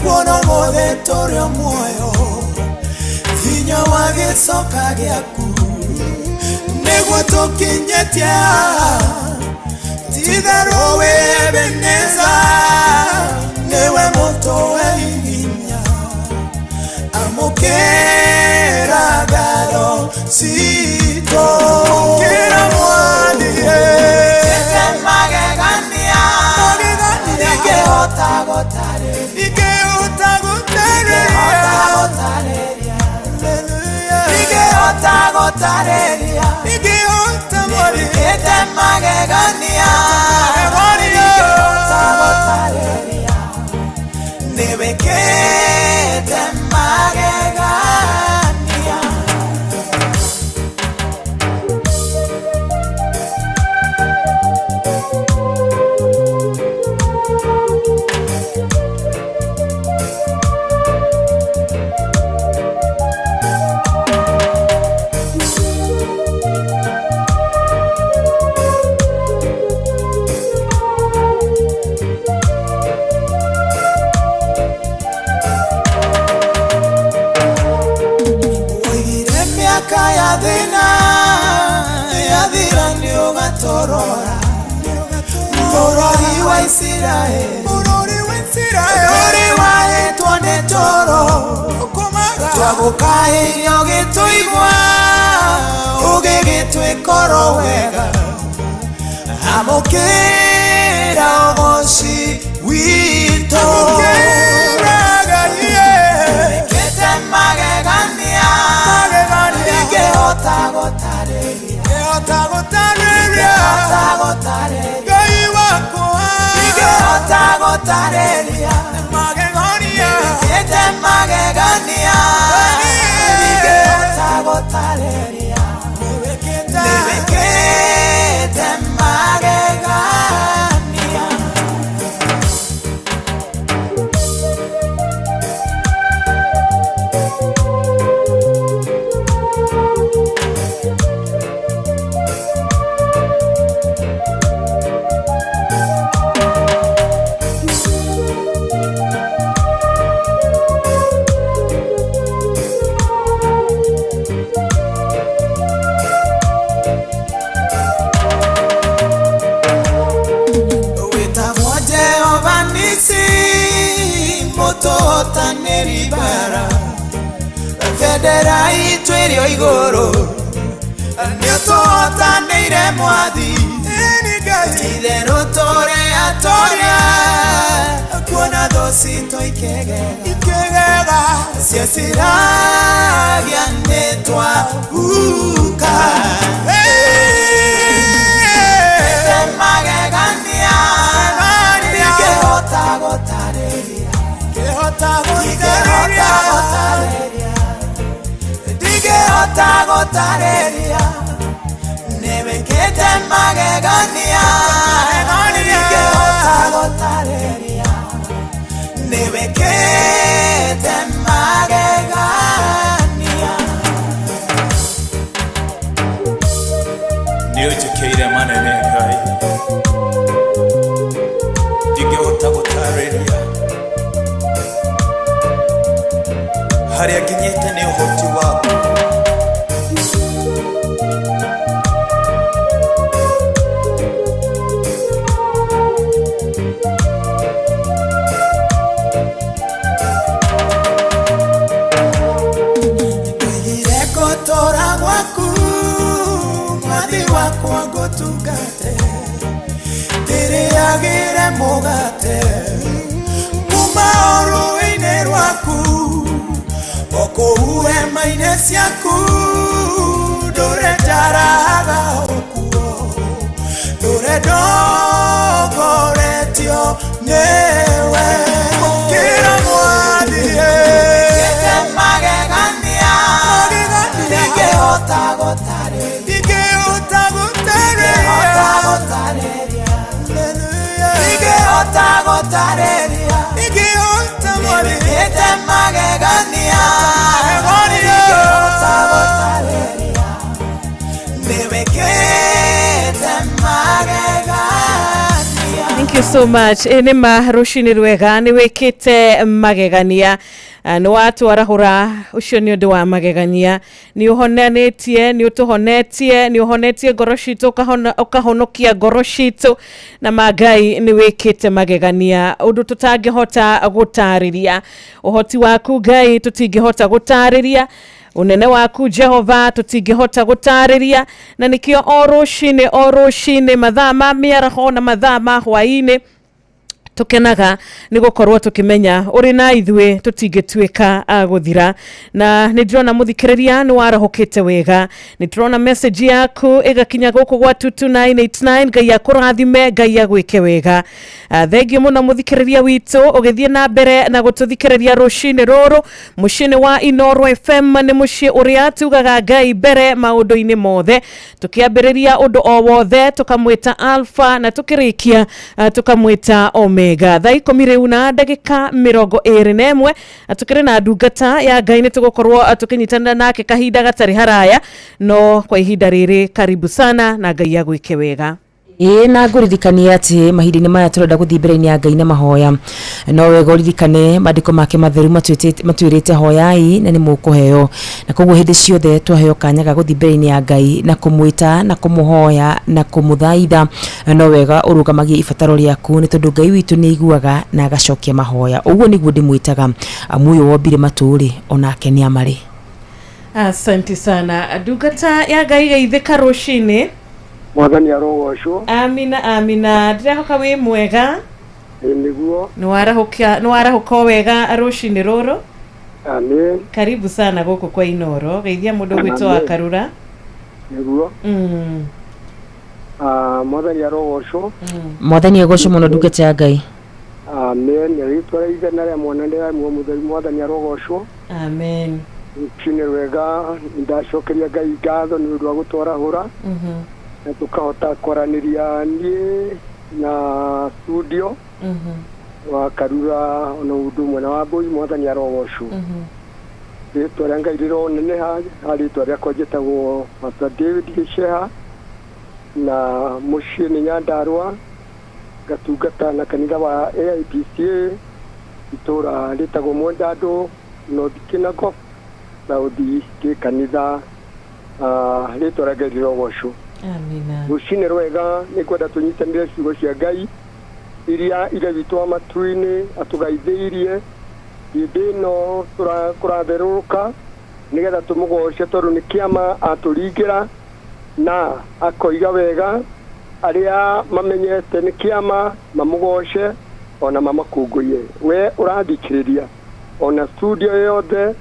G: kuona ũmũthĩ tũrĩ o muoyo, hinya wa gĩcoka gĩaku nĩguo tũkinyĩtie haha. Titherũ wĩ Ebeneza, nĩwe mũtũhe hinya, amũkĩra ngatho citũ. Amũkĩra Mwathani. Magegania ingĩhota gũtarĩria, ingĩhota gũtarĩria, ingĩhota gũtarĩria, ingĩhota Nĩwĩkĩte magegania, ingĩhota gũtarĩria, nĩwĩkĩte magegania. Woigire mĩaka ya thĩna yathira nĩ ũgatorora bũrũri wa Isiraeli, ũrĩ wahĩtwo nĩ toro, twagũkaĩire ũgĩtũigua, ũgĩgĩtwĩkoro wega. Amũkĩra ũgoci witũ. Wĩkĩte magegania, ingĩhota gũtarĩria, ingĩhota gũtarĩria, Ngai wakwa, ingĩhota gũtarĩria, nĩwĩkĩte magegania, ingĩhota gũtarĩria, nĩwĩkĩte magegania. Mũtũhotanĩri mbara, bendera itũ ĩrĩ o igũrũ, nĩũtũhotanĩire Mwathi. Itherũ tũrĩ atoria, kuona thũ citũ ikĩgega, cieciragia nĩtwahuka. Ĩte magegania, ndingĩhota gũtarĩria, ndingĩhota gũtarĩria, ndingĩhota gũtarĩria, nĩwĩkĩte magegania, ndingĩhota gũtarĩria, nĩwĩkĩte magegania.
U: Nĩũnjĩkĩire manene Ngai, ndingĩhota gũtarĩria harĩa nginyĩte nĩ ũhoti waku.
G: Ndoigire gũtũũra gwaku, Mwathi wakwa ngũtungate, ndĩrĩagĩre mũgate kuma o rũĩ-inĩ rwaku, o kũu hema-inĩ ciaku, ndũre njaraga o kuo, ndũre ndongoretio nĩwe. Ũkĩra Mwathi, ĩte magegania, ndingĩhota gũtarĩria, ndingĩhota gũtarĩria, ndingĩhota gũtarĩria, nĩwĩkĩte magegania, ndingĩhota gũtarĩria, nĩwĩkĩte magegania.
P: Thank you so much. Nĩ ma rũcinĩ rwega nĩ wĩkĩte magegania, nĩ watwarahũra, ũcio nĩ ũndũ wa magegania, nĩ ũhonanĩtie, nĩ ũtũhonetie, nĩ ũhonetie ngoro citũ, ũkahonokia ngoro citũ, na ma Ngai nĩ wĩkĩte magegania, ũndũ tũtangĩhota gũtarĩria. Ũhoti waku Ngai tũtingĩhota gũtarĩria, unene waku Jehova tũtingĩhota gũtarĩria, na nĩkĩo o rũcinĩ mathaa ma mĩaraho na mathaa ma hwaĩ-inĩ tukenaga nĩ gũkorwo tũkĩmenya ũrĩ na ithuĩ tũtingĩtuĩka a gũthira. Na nĩ ndĩrona mũthikĩrĩria nĩ warahũkĩte wega, nĩ ndĩrona message yaku ĩgakinya gũkũ gwa 22989. Ngai akũrathime, Ngai agwĩke wega. Thengiũ mũno mũthikĩrĩria witũ ũgĩthiĩ na mbere na gũtũthikĩrĩria rũcinĩ rũrũ. Mũciĩ-inĩ wa Inooro FM nĩ mũciĩ ũrĩa tugaga Ngai mbere maũndũ-inĩ mothe, tũkĩambĩrĩria ũndũ o wothe tũkamwĩta Alpha na tũkĩrĩkia tũkamwĩta Omega. Thaa 10 rĩu na ndagĩka 21 tukĩrĩ na ndungata ya Ngai nĩ tũgũkorwo tũkĩnyitanĩra nake kahinda gatarĩ haraya, no kwa ihinda rĩrĩ karibu sana na Ngai agwĩke wega.
R: Ĩĩ na ngũririkanie atĩ mahinda-inĩ maya tũrenda gũthiĩ mbere-inĩ ya Ngai na mahoya, no wega ũririkane maandĩko make matheru matwĩrĩte hoyai na nĩ mũkũheo, na koguo hĩndĩ ciothe twaheo kanya ga gũthiĩ mbere-inĩ ya Ngai na kũmwĩta na kũmũhoya na kũmũthaitha, no wega ũrũgamagie ibataro rĩaku nĩ tondũ Ngai witũ nĩ aiguaga na agacokia mahoya. Ũguo nĩguo ndĩmwĩtaga, amu ũyũ wombire matũ-rĩ onake nĩ amarĩ.
P: Asante sana ndungata ya Ngai geithĩka rũcinĩ.
L: Mwathani arogocwo.
P: Amina amina, ndĩrehoka wĩ mwega.
L: Ĩ nĩguo.
P: Nĩ warahũka o wega rũcinĩ rũrũ.
L: Amen.
P: Karibu sana gũkũ kwa Inooro, geithia mũndũ ũgwĩtwo wa Karura.
L: Nĩguo. Mwathani arogocwo.
R: Mwathani agocwo mũno ndungata ya Ngai.
L: Amen. Rĩtwa rĩa Ithe na rĩa Mwana na rĩa Muoyo Mũtheru, Mwathani arogocwo.
P: Amen.
L: Rũcinĩ rwega, ndacokeria Ngai ngatho nĩ ũndũ wa gũtwarahũra na tukahota kwaranĩria niĩ na studio wa Karura ona ũndũ ũmwe na wa Mbũi. Mwathani arogocwo. Rĩtwa rĩa Ngai rĩroneneha, rĩtwa rĩakwa njĩtagwo Pastor David Gĩceha na mũciĩ nĩ Nyandarũa, ngatungata na kanitha wa AIPCA itũra rĩtagwo Mwendandũ, North Kinangop, South gĩ kanitha. Rĩtwa rĩa Ngai rĩrogocwo.
P: Amina.
L: Rũcinĩ rwega, nĩ ngwenda tũnyitanĩre ciugo cia Ngai iria Ithe witũ wa matu-inĩ atũgaithĩirie Hĩndĩ ĩno kũratherũrũka nĩgetha tũmũgoce tondũ nĩ kĩama atũringĩra na akoiga wega arĩa mamenyete nĩ kĩama mamũgoce ona mamakũngũiye. We ũrathikĩrĩria ona studio yothe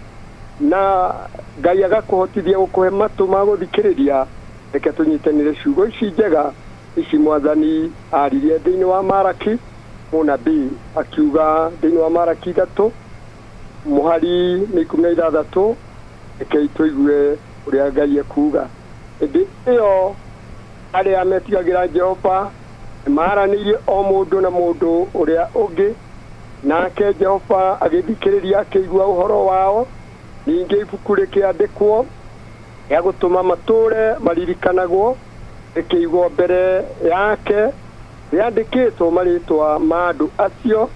L: na Ngai agakũhotithia gũkũhe matũ ma gũthikĩrĩria. Reke tũnyitanĩre ciugo ici njega ici Mwathani aririe thĩinĩ wa Maraki mũnabii akiuga thĩinĩ wa Maraki 3 mũhari nĩ 16. Rekei tũigue ũrĩa Ngai ekuuga. Hĩndĩ ĩyo arĩa metigagĩra Jehova nĩmaranĩirie o mũndũ na mũndũ ũrĩa ũngĩ, nake Jehova agĩthikĩrĩria akĩigua ũhoro wao. Ningĩ ibuku rĩkĩandĩkwo rĩa gũtũma matũũre maririkanagwo, rĩkĩigwo mbere yake, rĩandĩkĩtwo marĩtwa ma andũ acio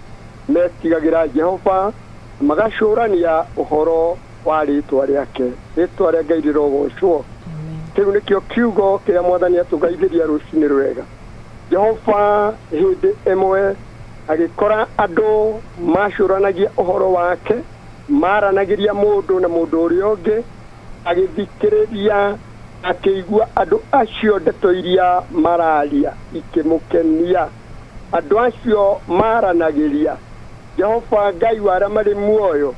L: metigagĩra Jehova, magacũrania ũhoro wa rĩtwa rĩake. Rĩtwa rĩa Ngai rĩrogocwo. Kĩu nĩkĩo kiugo kĩrĩa Mwathani atũgaithĩria rũcinĩ rwega. Jehova hĩndĩ ĩmwe agĩkora andũ macũranagia ũhoro wake, maranagĩria mũndũ na mũndũ ũrĩa ũngĩ, agĩthikĩrĩria akĩigua andũ acio ndeto iria mararia ikĩmũkenia. Andũ acio maranagĩria Jehova Ngai wa arĩa marĩ muoyo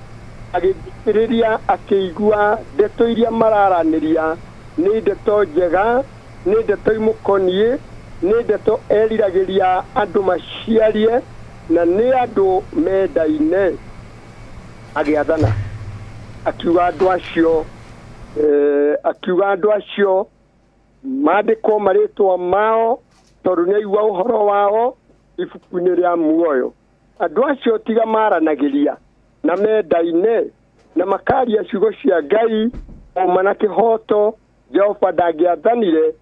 L: agĩthikĩrĩria akĩigua ndeto iria mararanĩria nĩ ndeto njega, nĩ ndeto imũkoniĩ, nĩ ndeto eriragĩria andũ maciarie, na nĩ andũ mendaine. Agĩathana akiuga andũ acio akiuga andũ acio mandĩkwo marĩtwa mao tondũ nĩaigua ũhoro wao ibuku-inĩ rĩa muoyo. Andũ acio tiga maranagĩria na mendaine na makaria ciugo cia Ngai ũma na kĩhoto, Jehova ndangĩathanire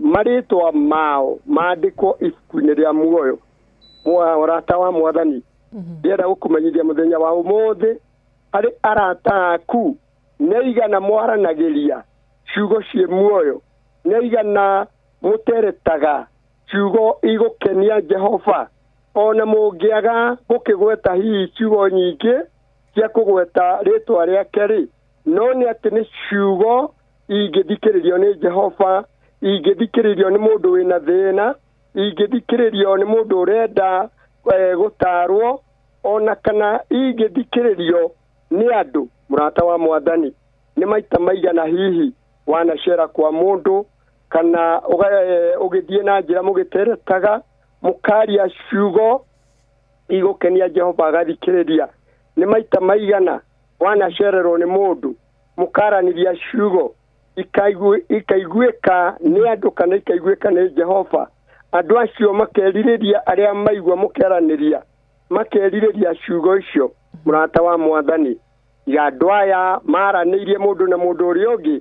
L: marĩtwa mao mandĩkwo ibuku-inĩ rĩa muoyo. Mũrata wa Mwathani, ndĩrenda gũkũmenyithia mũthenya wa ũmũthĩ harĩ arata aku nĩ igana mwaranagĩria ciugo ciĩ muoyo, nĩ igana mũteretaga ciugo igũkenia Jehova. Ona mũngĩaga gũkĩgweta hihi ciugo nyingĩ cia kũgweta rĩtwa rĩake rĩ, no nĩ atĩ nĩ ciugo ingĩthikĩrĩrio nĩ Jehova, ingĩthikĩrĩrio nĩ mũndũ wĩna thĩna, ingĩthikĩrĩrio nĩ mũndũ ũrenda gũtarwo, ona kana ingĩthikĩrĩrio nĩ andũ. Mũrata wa Mwathani, nĩ maita maigana hihi wanacera kwa mũndũ kana ũgĩthiĩ na njĩra mũgĩteretaga mũkaria ciugo igũkenia Jehova agathikĩrĩria. Nĩ maita maigana wanacererwo nĩ mũndũ mũkaranĩria ciugo ikaiguĩka nĩ andũ kana ikaiguĩka nĩ Jehova. Andũ acio makerirĩria arĩa maigua mũkeranĩria makerirĩria ciugo icio. Mũrata wa Mwathani, ya andũ aya maranĩirie mũndũ na mũndũ ũrĩa ũngĩ,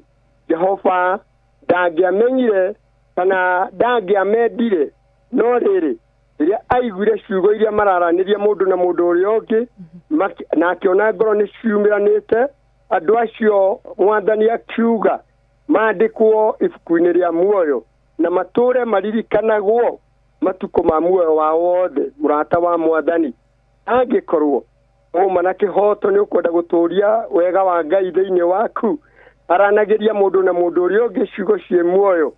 L: Jehova ndangĩamenyire kana ndangĩamendire, no rĩrĩ rĩrĩa aiguire ciugo iria mararanĩria mũndũ na mũndũ ũrĩa ũngĩ na akĩona ngoro nĩ ciumĩranĩte, andũ acio Mwathani akiuga mandĩkwo ibuku-inĩ rĩa muoyo na matũũre maririkanagwo matukũ ma muoyo wao wothe. Mũrata wa Mwathani, angĩkorwo ũma na kĩhoto nĩ ũkwenda gũtũũria wega wa Ngai thĩinĩ waku, aranagĩria mũndũ na mũndũ ũrĩa ũngĩ ciugo ciĩ muoyo.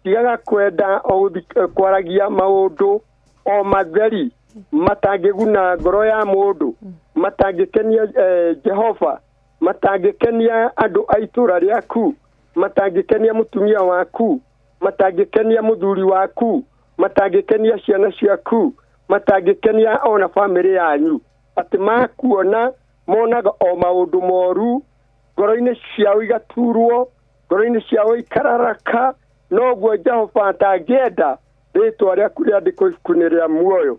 L: Tigaga kwenda kwaragia maũndũ o matheri matangĩguna ngoro ya mũndũ, matangĩkenia Jehova, matangĩkenia andũ a itũũra rĩaku, matangĩkenia mũtumia waku, matangĩkenia mũthuri waku, matangĩkenia ciana ciaku, matangĩkenia ona bamĩrĩ yanyu. Atĩ makuona monaga o maũndũ moru, ngoro-inĩ ciao igaturwo, ngoro-inĩ ciao ikararaka. Noguo Jehova atangĩenda rĩtwa rĩaku rĩandĩkwo ibuku-inĩ rĩa muoyo.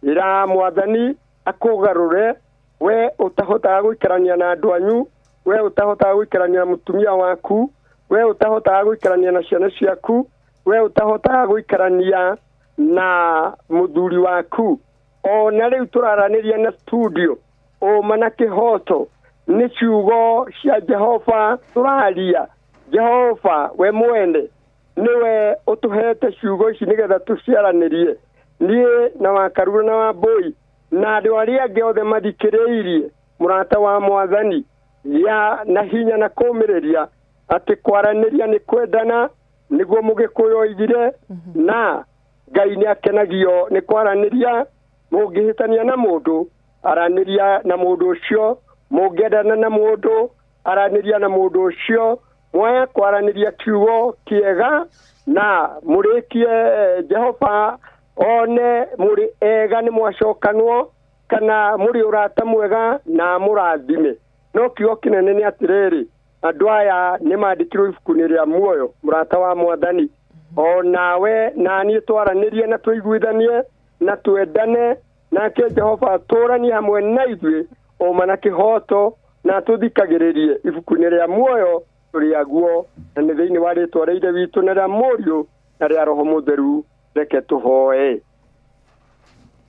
L: Ĩra Mwathani akũgarũre, we ũtahotaga gũikarania na andũ anyu, we ũtahotaga gũikarania na mũtumia waku, we ũtahotaga gũikarania na ciana ciaku, we ũtahotaga gũikarania na mũthuri waku. Ona rĩu tũraranĩria na studio ũma na kĩhoto nĩ ciugo cia Jehova tũraria. Jehova we mwene nĩwe ũtũhete ciugo ici nĩgetha tũciaranĩrie, niĩ na Wakarura na Wambũi na andũ arĩa angĩ othe mathikĩrĩirie. Mũrata wa Mwathani, gĩa na hinya na kũũmĩrĩria atĩ kwaranĩria nĩ kwendana, nĩguo Mũgĩkũyũ oigire, na Ngai nĩ akenagio nĩ kwaranĩria. Mũngĩhĩtania na mũndũ, aranĩria na mũndũ ũcio. Mũngĩendana na mũndũ, aranĩria na mũndũ ũcio. Mwaya kwaranĩria kiugo kĩega na mũrĩkie Jehova one mũrĩ ega nĩ mwacokanwo kana mũrĩ ũrata mwega na mũrathime. No kiugo kĩnene nĩ atĩrĩrĩ, andũ aya nĩ mandĩkirwo ibuku-inĩ rĩa muoyo. Mũrata wa Mwathani, o nawe na niĩ twaranĩrie na tũiguithanie na twendane, nake Jehova atũranie hamwe na ithuĩ ũma na kĩhoto na tũthikagĩrĩrie ibuku-inĩ rĩa muoyo tũrĩaguo, na nĩ thĩinĩ wa rĩtwa rĩa Ithe witũ na rĩa Mũriũ na rĩa Roho Mũtheru. Reke tũhoe.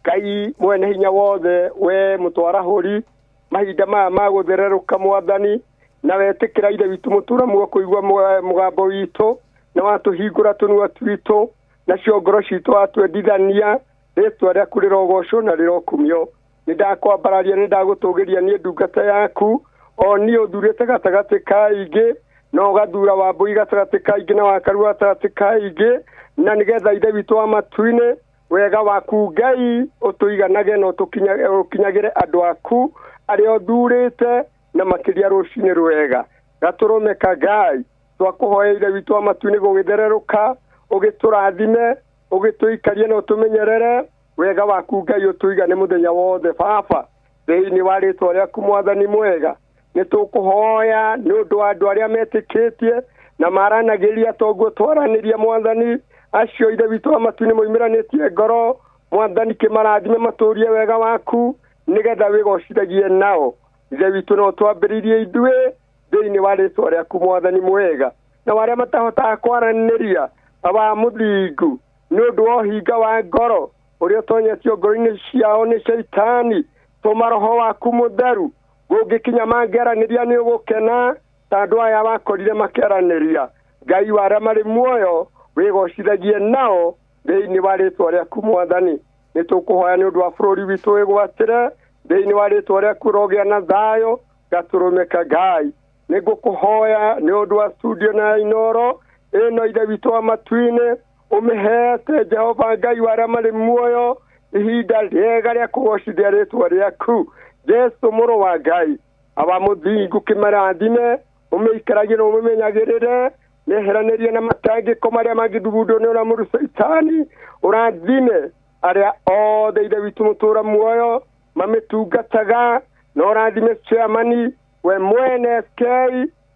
L: Ngai mwene hinya wothe, we mũtwarahũri mahinda maya ma gũthererũka Mwathani, na wetĩkĩra Ithe witũ mũtũra muoyo kũigua mũgambo witũ, na watũhingũra tũnua twitũ nacio ngoro citũ watwendithania, rĩtwa rĩaku rĩrogocwo na rĩrokumio. Nĩ ndakwambararia, nĩ ndagũtũgĩria niĩ ndungata yaku, o niĩ ũthurĩte gatagatĩ ka aingĩ, na ũgathura Wambũi gatagatĩ ka aingĩ na Wakarua gatagatĩ ka aingĩ, na nĩgetha Ithe witũ wa matu-inĩ wega waku Ngai ũtũiganage na ũkinyagĩre andũ aku arĩa ũthurĩte, na makĩria rũcinĩ rwega. Gatũrũme ka Ngai, twakũhoya Ithe witũ wa matu-inĩ gũgĩthererũka, ũgĩtũrathime, ũgĩtũikarie na ũtũmenyerere. Wega waku Ngai ũtũigane mũthenya wothe Baba, thĩinĩ wa rĩtwa rĩaku Mwathani mwega. Nĩ tũkũhoya nĩ ũndũ wa andũ arĩa metĩkĩtie na maranagĩria toguo twaranĩria Mwathani, acio Ithe witũ wa matu-inĩ moimĩranĩtie ngoro. Mwathani kĩmarathime, matũrie wega waku nĩgetha wĩgocithagie nao. Ithe witũ no twambĩrĩirie ithuĩ thĩinĩ wa rĩtwa rĩaku Mwathani mwega, na arĩa matahotaga kwaranĩria wa mũthingu nĩ ũndũ wa ũhinga wa ngoro ũrĩa ũtonyetio ngoro-inĩ ciao nĩ Shaitani, tũma Roho waku Mũtheru. Gũngĩkinya mangĩaranĩria nĩ ũgũkena ta andũ aya wakorire makĩaranĩria. Ngai wa arĩa marĩ muoyo, wĩgocithagie nao thĩinĩ wa rĩtwa rĩaku Mwathani. Nĩ tũkũhoya nĩ ũndũ wa bũrũri witũ wĩgwatĩre thĩinĩ wa rĩtwa rĩaku, ũrogĩa na thayũ. Gatũrũme ka Ngai, nĩ ngũkũhoya nĩ ũndũ wa studio na Inooro ĩno, Ithe witũ wa matu-inĩ, ũmĩheete Jehova Ngai wa arĩa marĩ muoyo ihinda rĩega rĩa kũgocithia rĩtwa rĩaku. Jesu mũrũ wa Ngai, awa mũthingu, kĩmarathime, ũmĩikaragie na ũmĩmenyagĩrĩre, meheranĩrie na matangĩko marĩa mangĩthugundwo nĩ ũrĩa mũru Caitani. Ũrathime arĩa othe Ithe witũ mũtũra muoyo mamĩtungataga, na ũrathime chairman we mwene SK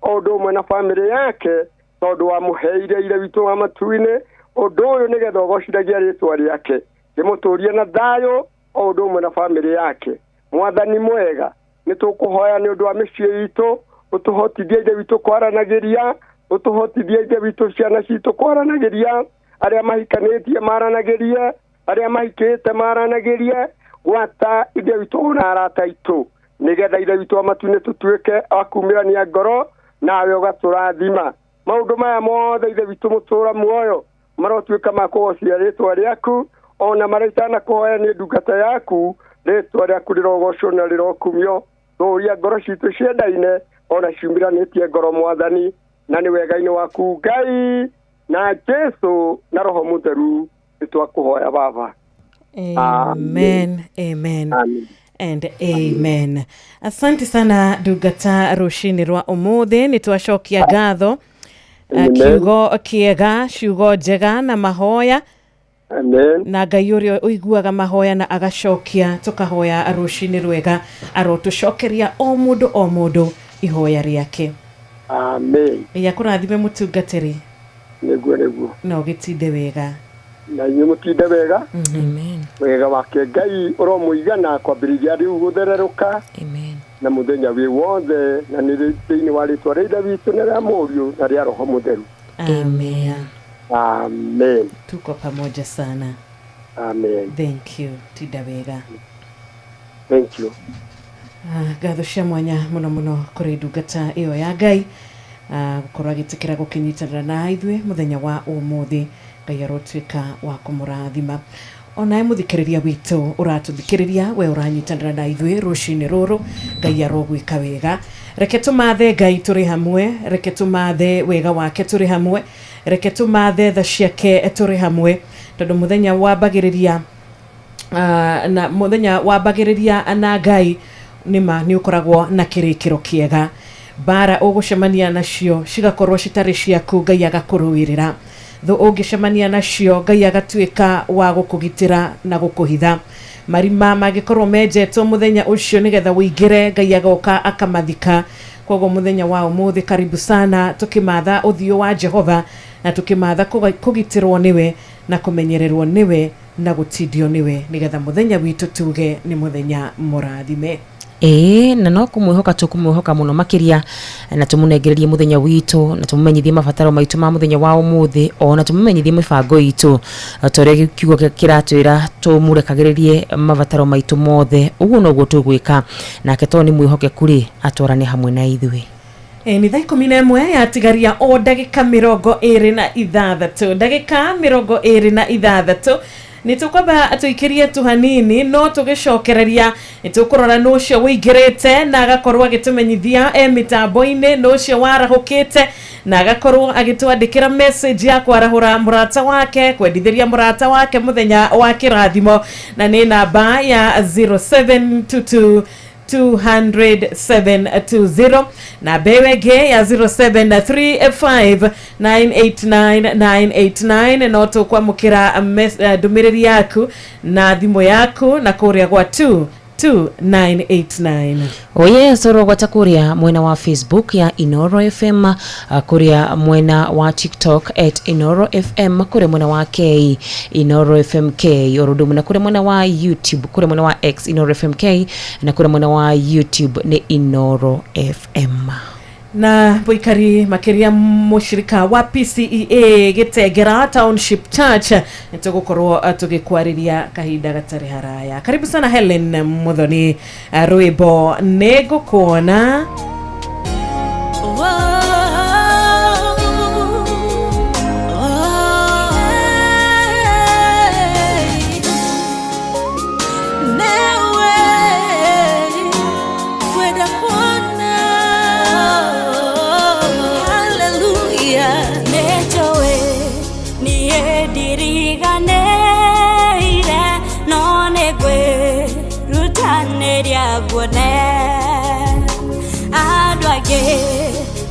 L: o ũndũ ũmwe na bamĩrĩ yake, tondũ wamũheire Ithe witũ wa matu-inĩ ũndũ ũyũ nĩgetha ũgocithagia rĩtwa rĩake. Kĩmũtũrie na thayũ o ũndũ ũmwe na bamĩrĩ yake. Mwathani mwega, nĩ tũkũhoya nĩ ũndũ wa mĩciĩ itũ, ũtũhotithie Ithe witũ kwaranagĩria, ũtũhotithie Ithe witũ ciana citũ kwaranagĩria, arĩa mahikanĩtie maranagĩrie, arĩa mahikĩte maranagĩrie, gwata Ithe witũ na arata aitũ, nĩgetha Ithe witũ wa matu-inĩ tũtuĩke a kumĩrania ngoro nawe ũgatũrathima. Maũndũ maya mothe Ithe witũ mũtũra muoyo marotuĩka ma kũgocia rĩtwa rĩaku, ona marĩa itanakũhoya nĩ ndungata yaku, rĩtwa rĩaku rĩrogocwo na rĩrokumio. Tũria ngoro citũ ciendaine ona ciumĩranĩtie ngoro Mwathani, na nĩ wega-inĩ waku Ngai na Jesu na Roho Mũtheru nĩ twakũhoya Baba.
P: Amen, amen.
L: Amen.
P: And amen. Asante sana ndungata, rũcinĩ rwa ũmũthĩ nĩ twacokia ngatho.
L: Amen.
P: Kiugo kĩega, ciugo njega na mahoya.
L: Amen.
P: Na Ngai ũrĩa ũiguaga mahoya na agacokia, tũkahoya rũcinĩ rwega arotũcokeria o mũndũ o mũndũ ihoya rĩake.
L: Amen.
P: Ya kũrathime mũtungatĩri.
L: Nĩguo, nĩguo.
P: Na ũgĩtinde wega.
L: Na inyuĩ mũtinde wega.
R: Amen.
L: Wega wake Ngai ũromũigana kwambĩrĩria rĩu gũthererũka.
R: Amen.
L: Na mũthenya wĩ wothe, na nĩ thĩinĩ wa rĩtwa rĩa Ithe witũ na rĩa Mũriũ na rĩa Roho Mũtheru.
P: Amen.
L: Amen.
P: Tuko pamoja sana.
L: Amen.
P: Thank you. Tinda wega.
L: Thank you.
P: Ngatho cia mwanya mũno mũno kũrĩ ndungata ĩyo ya Ngai, gũkorwo agĩtĩkĩra gũkĩnyitanĩra na ithuĩ mũthenya wa ũmũthĩ. Ngai arotuĩka wa kũmũrathima. Onawe mũthikĩrĩria witũ ũratũthikĩrĩria, we ũranyitanĩra na ithuĩ rũcinĩ rũrũ, Ngai arogwĩka wega. Reke tũmathe Ngai tũrĩ hamwe, reke tũmathe wega wake tũrĩ hamwe, reke tũmathe tha ciake tũrĩ hamwe, tondũ mũthenya wambagĩrĩria na mũthenya wambagĩrĩria na Ngai nĩma nĩ ũkoragwo na kĩrĩkĩro kĩega. Mbara ũgũcemania nacio cigakorwo citarĩ ciaku, Ngai agakũrũĩrĩra. Thũ ũngĩcemania nacio, Ngai agatuĩka wa gũkũgitĩra na gũkũhitha. Marima mangĩkorwo menjetwo mũthenya ũcio nĩgetha ũingĩre, Ngai agoka akamathika. Koguo mũthenya wa ũmũthĩ, karibu sana tũkĩmatha ũthiũ wa Jehova na tũkĩmatha kũgitĩrwo nĩwe na kũmenyererwo nĩwe na gũtindio nĩwe, nĩgetha mũthenya witũ tuge nĩ mũthenya mũrathime.
R: Ĩĩ, na no kũmwĩhoka tũkũmwĩhoka mũno makĩria, na tũmũnengererie mũthenya witũ, na tũmũmenyithie mabataro maitũ ma mũthenya wa ũmũthĩ, ona tũmũmenyithie mĩbango itũ, ta ũrĩa kiugo kĩratwĩra tũmũrekagĩrĩrie mabataro maitũ mothe. Ũguo noguo tũgwĩka, nake tondũ nĩ mwĩhokeku rĩ, atwarane hamwe na ithuĩ.
P: Nĩ thaa 11 yatigaria o ndagĩka 26, ndagĩka 26. Nĩ tũkwamba tũikĩrie tu hanini, no tũgĩcokereria nĩ tũkũrora nũ ũcio ũingĩrĩte na agakorwo agĩtũmenyithia e mĩtambo-inĩ, nũ ũcio warahũkĩte na agakorwo agĩtwandĩkĩra message ya kwarahũra mũrata wake, kwendithĩria mũrata wake mũthenya wa kĩrathimo, na nĩ namba ya 0722 200 720 na mbeũ ĩngĩ ya 0735 989 989. No tũkwamũkĩra ndũmĩrĩri yaku na thimũ yaku na kũrĩa gwa 22989.
R: Oye, soro gwata kũrĩa mwena wa Facebook ya Inoro FM, kũrĩa mwena wa TikTok @InoroFM, kũrĩa mwena wa K Inoro FM K, oro ũndũ na kũrĩa mwena wa YouTube, kũrĩa mwena wa X Inoro FM K, na kũrĩa mwena wa YouTube nĩ Inoro FM.
P: Na mũikari makĩria mũshirika wa PCEA Gĩtengera Township Church, nĩ tũgũkorwo tũgĩkwarĩria kahinda gatarĩ haraya. Karibu sana Helen Muthoni, rwĩmbo nĩ ngũkuona.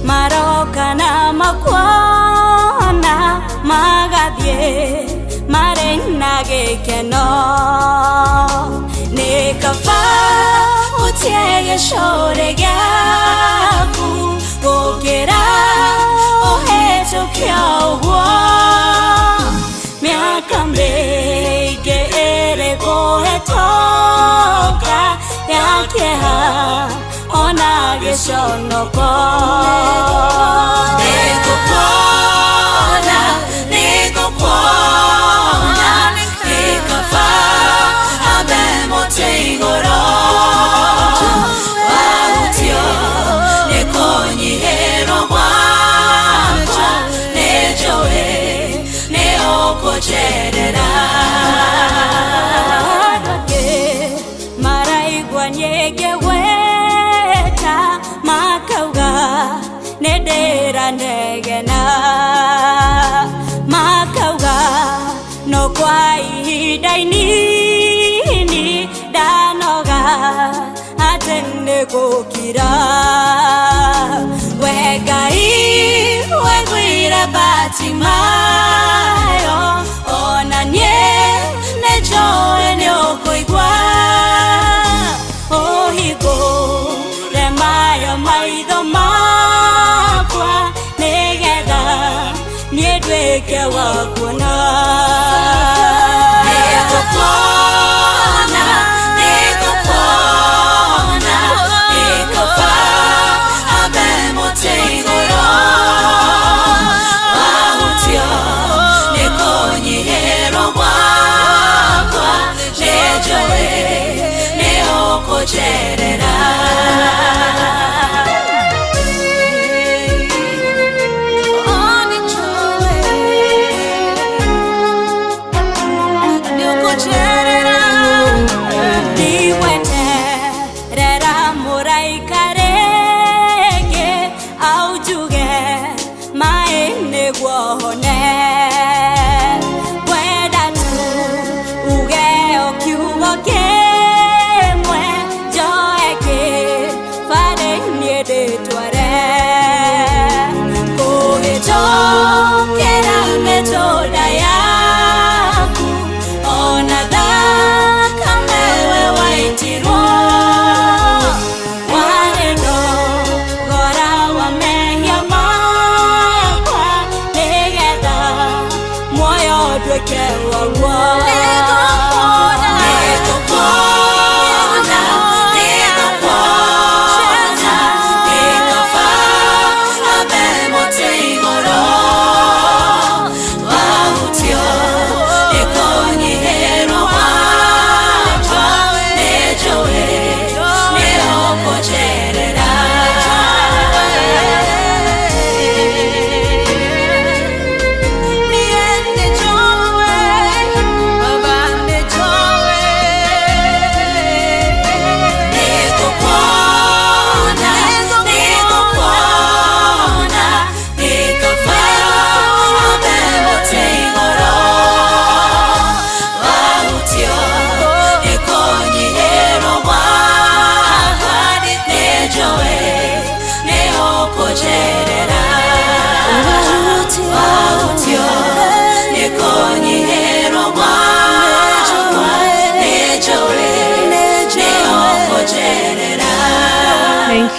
Q: Maroka na makuona magathiĩ marĩ na gĩkeno, nĩ kaba ũtie gĩcũrĩ gĩaku gũkĩra ũhĩtũke ũguo. Mĩaka mĩingĩ ĩrĩ kũhĩtũka ya kĩeha ona gĩconoko. Nĩngũkuona, nĩngũkuona, nĩ kaba ambe mũtĩ igũrũ wahutio nĩ kũnyihĩrwo gwakwa, nĩnjũĩ nĩ ũkũnjerera. Andũ angĩ maraigua nyingĩ makauga nĩ ndĩranegena, makauga no kwa ihinda inini ndanoga atĩ nĩ gũkira. We Ngai wengwire Batimayo, ona niĩ nĩnjũĩ nĩ ũkũigua ũhingũre mayo maitho makwa nĩgetha niĩ nduĩke wa kuona. Nĩngũkuona, nĩngũkuona, nĩ kaba ambe mũtĩ igũrũ wahutio nĩ kũnyihĩrwo gwakwa, nĩnjũĩ nĩ ũkũnjerera.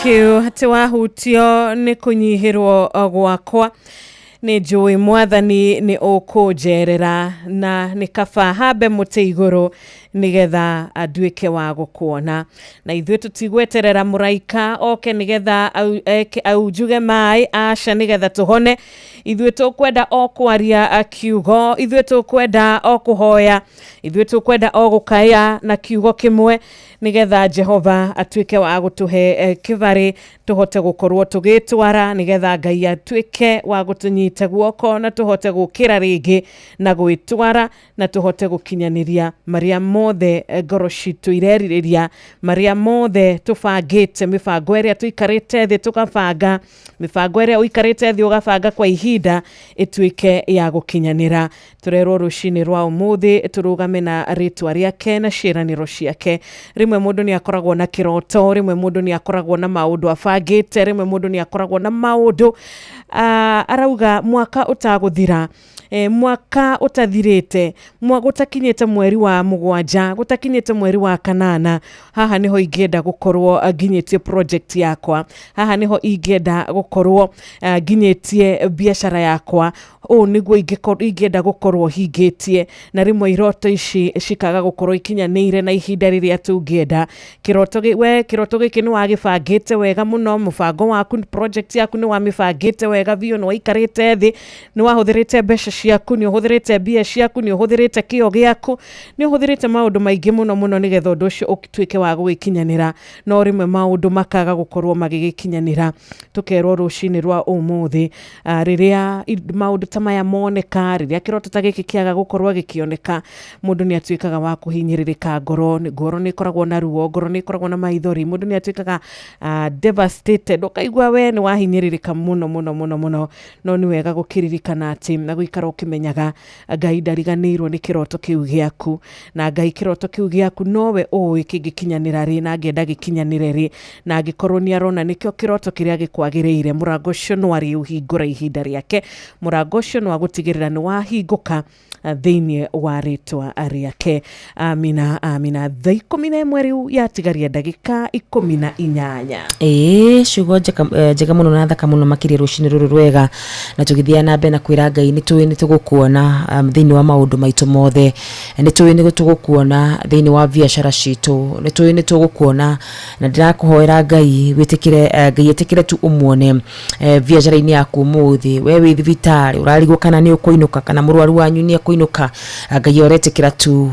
P: you. Atĩ wahutio nĩ kũnyihĩrwo gwakwa, nĩ njũĩ Mwathani nĩ ũkũnjerera, na nĩ kaba hambe mũtĩ igũrũ nĩgetha nduĩke wa gũkuona. Na ithuĩ tũtigweterera mũraika oke nĩgetha aunjuge maĩ, aca, nĩgetha tũhone. Ithuĩ tũkwenda o kwaria kiugo, ithuĩ tũkwenda o kũhoya, ithuĩ tũkwenda o gũkaya na kiugo kĩmwe, nĩgetha Jehova atuĩke wa gũtũhe kĩbarĩ tũhote gũkorwo tũgĩtwara, nĩgetha Ngai atuĩke wa gũtũnyita guoko na tũhote gũkĩra rĩngĩ na gwĩtwara, na tũhote gũkinyanĩria marĩa mothe ngoro citũ irerirĩria, marĩa mothe tũbangĩte, mĩbango ĩrĩa tũikarĩte thĩ tũgabanga, mĩbango ĩrĩa ũikarĩte thĩ ũgabanga kwa ihinda ĩtuĩke ya gũkinyanĩra. Tũrerwo rũcinĩ rwa ũmũthĩ tũrũgame na rĩtwa rĩake na ciĩranĩro ciake. Rĩmwe mũndũ nĩ akoragwo na kĩroto, rĩmwe mũndũ nĩ akoragwo na maũndũ abangĩte, rĩmwe mũndũ nĩ akoragwo na maũndũ arauga mwaka ũtagũthira, mwaka ũtathirĩte, gũtakinyĩte mweri wa 7, gũtakinyĩte mweri wa 8, haha nĩho ingĩenda gũkorwo nginyĩtie project yakwa, haha nĩho ingĩenda gũkorwo nginyĩtie biacara yakwa, ũũ nĩguo ingĩenda gũkorwo hingĩtie. Na rĩmwe iroto ici cikaga gũkorwo ikinyanĩire na ihinda rĩrĩa tũngĩenda. Kĩroto we kĩroto gĩkĩ nĩ wagĩbangĩte wega mũno, mũbango waku, project yaku nĩ wamĩbangĩte wega biũ, nĩ waikarĩte thĩ, nĩ wahũthĩrĩte mbeca ciaku, nĩ ũhũthĩrĩte mbia ciaku, nĩ ũhũthĩrĩte kĩo gĩaku, nĩ ũhũthĩrĩte maũndũ maingĩ mũno mũno nĩgetha ũndũ ũcio ũtuĩke wa gũgĩkinyanĩra, no rĩmwe maũndũ makaga gũkorwo magĩgĩkinyanĩra. Tũkerwo rũcinĩ rwa ũmũthĩ, rĩrĩa maũndũ ta maya moneka, rĩrĩa kĩroto ta gĩkĩ kĩaga gũkorwo gĩkĩoneka, mũndũ nĩ atuĩkaga wa kũhinyĩrĩrĩka ngoro, ngoro nĩ ĩkoragwo na ruo, ngoro nĩ ĩkoragwo na maithori, mũndũ nĩ atuĩkaga devastated, ũkaigua we nĩ wahinyĩrĩrĩka mũno mũno mũno mũno. No nĩ wega gũkĩririkana atĩ na gũikara ũkĩmenyaga Ngai ndariganĩirwo nĩ kĩroto kĩu gĩaku, na Ngai kĩroto kĩu gĩaku nowe ũĩ kĩngĩkinyanĩra rĩ, na angĩenda gĩkinyanĩre rĩ, na angĩkorwo nĩ arona nĩkĩo kĩroto kĩrĩa gĩkwagĩrĩire, mũrango ũcio no arĩũhingũra ihinda rĩake, mũrango ũcio no agũtigĩrĩra nĩ wahingũka thĩinĩ wa rĩtwa rĩake. Amina, amina. Thaa 11 rĩu yatigaria ndagĩka 18.
R: Ĩĩ, ciugo njega mũno na thaka mũno makĩria rũcinĩ rũrũ rwega, na tũgĩthiaga na mbere na kwĩra Ngai nĩ tũĩ nĩ tũgũkuona thĩinĩ wa maũndũ maitũ mothe, nĩ tũĩ nĩ tũgũkuona thĩinĩ wa biacara citũ, nĩ tũĩ nĩ tũgũkuona, na ndĩrakũhoera Ngai wĩtĩkĩre, Ngai ĩtĩkĩre tu ũmuone biacara-inĩ yaku ũmũthĩ. We wĩ thibitarĩ ũrarigwo kana nĩ ũkũinũka, kana mũrwaru wanyu nĩ ekũinũka, Ngai ũretĩkĩra tu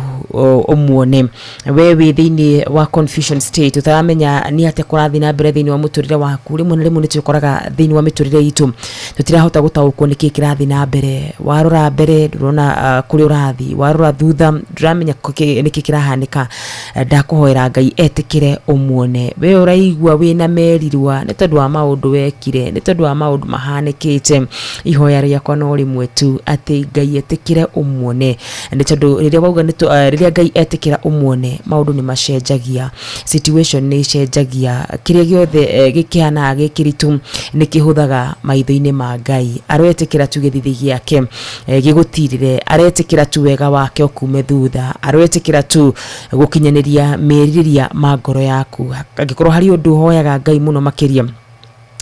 R: ũmuone. We wĩ thĩinĩ wa confusion state, ũtaramenya nĩ atĩa kũrathiĩ na mbere thĩinĩ wa mũtũrĩre waku. Rĩmwe na rĩmwe nĩ twĩkoraga thĩinĩ wa mĩtũrĩre itũ tũtirahota gũtaũkwo nĩkĩ kĩrathiĩ na mbere. Warora mbere ndũrona kũrĩa ũrathiĩ, warora thutha ndũramenya nĩkĩ kĩrahanĩka. Ndakũhoera Ngai etĩkĩre ũmuone. We ũraigua wĩna merirwa nĩ tondũ wa maũndũ wekire, nĩ tondũ wa maũndũ mahanĩkĩte, ihoya rĩakwa no rĩmwe tu, atĩ Ngai etĩkĩre ũmuone. Nĩ tondũ rĩrĩa wauga rĩrĩa Ngai etĩkĩra ũmuone, maũndũ nĩ macenjagia, situation nĩ icenjagia, kĩrĩa gĩothe gĩkĩhanaga gĩ kĩritũ nĩ kĩhũthaga maitho-inĩ ma Ngai. Aroetĩkĩra tu gĩthithi gĩake gĩgũtirĩre, aretĩkĩra tu wega wake ũkume thutha, aroetĩkĩra tu gũkinyanĩria merirĩria ma ngoro yaku. Angĩkorwo harĩ ũndũ ũhoyaga Ngai mũno makĩria,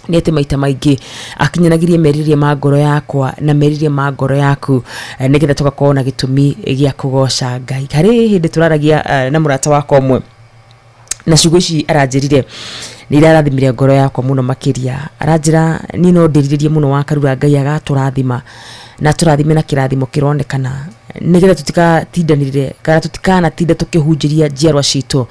R: nĩ atĩ maita maingĩ akinyanagĩrie merirĩria ma ngoro yakwa na merirĩria ma ngoro yaku, nĩgetha tũgakorwo na gĩtũmi gĩa kũgoca Ngai. Harĩ hĩndĩ tũraragia na mũrata wakwa ũmwe, na ciugo ici aranjĩrire nĩ irarathimire ngoro yakwa mũno makĩria. Aranjĩra niĩ no ndĩrirĩrie mũno wa Karura Ngai agatũrathima, na atũrathime na kĩrathimo kĩronekana, nĩgetha tũtikatindanĩrĩre kana tũtikanatinda tũkĩhunjĩria njiarwa citũ.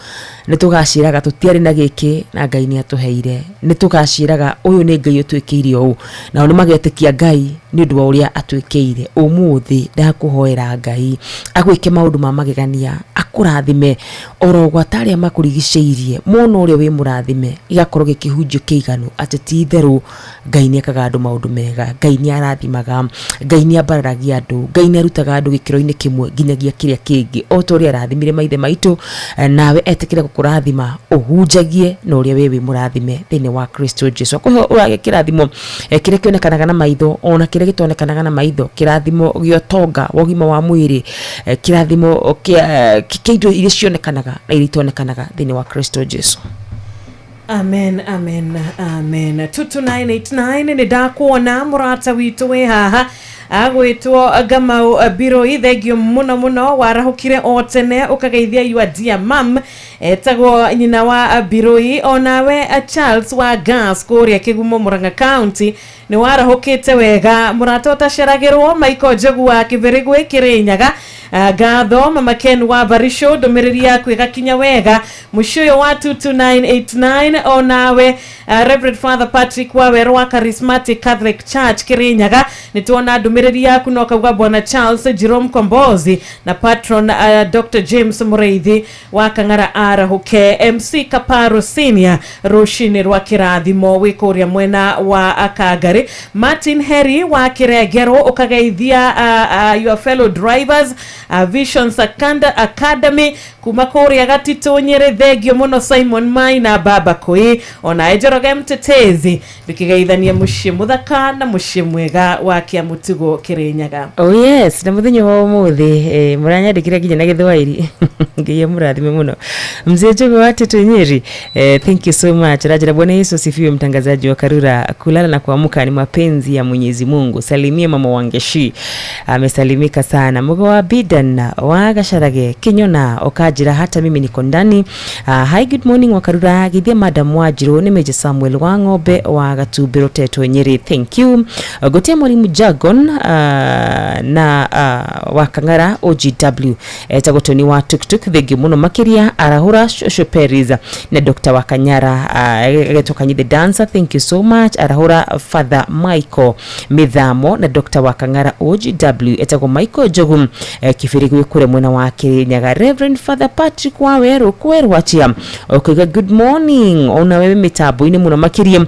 R: Nĩ tũgacĩraga tũtiarĩ na gĩkĩ na Ngai nĩ atũheire, nĩ tũgacĩraga ũyũ nĩ Ngai ũtwĩkĩire ũũ, nao nĩ magetĩkia Ngai nĩ ũndũ wa ũrĩa atwĩkĩire. Ũmũthĩ ndakũhoera Ngai agwĩke maũndũ ma magegania, akũrathime oro gwata arĩa makũrigicĩirie, mona ũrĩa wĩ mũrathime, gĩgakorwo gĩkĩhunjio kĩiganu atĩ ti itherũ Ngai nĩ ekaga andũ maũndũ mega, Ngai nĩ arathimaga, Ngai nĩ ambararagia andũ, Ngai nĩ arutaga andũ gĩkĩro-inĩ kĩmwe nginyagia kĩrĩa kĩngĩ, o ta ũrĩa arathimire maithe maitũ, nawe etĩkĩre gũkũrathima, ũhunjagie na ũrĩa we wĩ mũrathime thĩinĩ wa Kristo Jesu. Akũhe ũrage kĩrathimo kĩrĩa kĩonekanaga na maitho, ona kĩrĩa gĩtonekanaga na maitho, kĩrathimo gĩa ũtonga wa ũgima wa mwĩrĩ, kĩrathimo kĩa indo iria cionekanaga na iria itonekanaga thĩinĩ wa Kristo Jesu.
P: Amen, amen, amen. 22989 nĩ ndakuona mũrata witũ wĩ haha agwĩtwo Ngamau Biroi, thengio mũno mũno, warahũkire o tene ũkageithia your dear mam etagwo nyina wa Biroi. Onawe Charles wa Gas kũrĩa Kĩgumo, Murang'a County, nĩ warahũkĩte wega. Mũrata ũtaceragĩrwo Michael Njogu wa Kĩbĩrĩgwĩ, Kĩrĩnyaga. Ngatho Mama Ken wa Barisho, ndũmĩrĩri yaku ĩgakinya wega mũciĩ ũyũ wa 22989. Onawe Reverend Father Patrick wa Werũ wa Charismatic Catholic Church, Kĩrĩnyaga, nĩ tuona ndũmĩrĩri yaku na ũkauga Bwana Charles Jerome Kombozi na patron Dr James Mũreithi wa Kang'ara arahũke, MC Kaparo Senior, rũcinĩ rwa kĩrathimo wĩ kũrĩa mwena wa Kangari. Martin Harry wa Kĩrengerwo, ũkageithia your fellow drivers, Visions Academy kuma kũrĩa Gatitũ Nyĩrĩ, thengio mũno. Simon Mai na Baba Kũi, ona Njoroge Mtetezi, ndũkĩgeithania mũciĩ mũthaka na mũciĩ mwega wa Kĩamũtugo, Kĩrĩnyaga.
R: Oh yes, na muthenya wa umuthi muranyandikira nginya na Gĩthwaĩri. Ngai amurathime muno. Mzee Jogo wa Teto Nyeri, thank you so much. Rajara, Bwana Yesu asifiwe. Mtangazaji wa Karura, kulala na kuamka ni mapenzi ya Mwenyezi Mungu. Salimia mama Wangeshi, amesalimika sana. Mugo wa Bidan wa Gasharage Kinyona, okajira hata mimi niko ndani. Hi, good morning wa Karura, githia madam Wajiro ni Meja Samuel wa Ng'ombe wa Gatumbiro, Teto Nyeri, thank you. Gotia mwalimu Jagon na wa Kang'ara OGW etagwo Tony wa Tuktuk, thengiũ mũno makĩria. Arahũra Shosho Peris na Dr. wa Kanyara agetwo Kanyi the dancer, thank you so much. Arahũra Father Michael Mithamo na Dr. wa Kang'ara OGW etagwo Michael Jogu Kibirigwi kũrĩa mwena wa Kirinyaga. Reverend Father Patrick wa Werũ kwerwachia ũkauga good morning ona wewe mĩtambo-inĩ mũno makĩria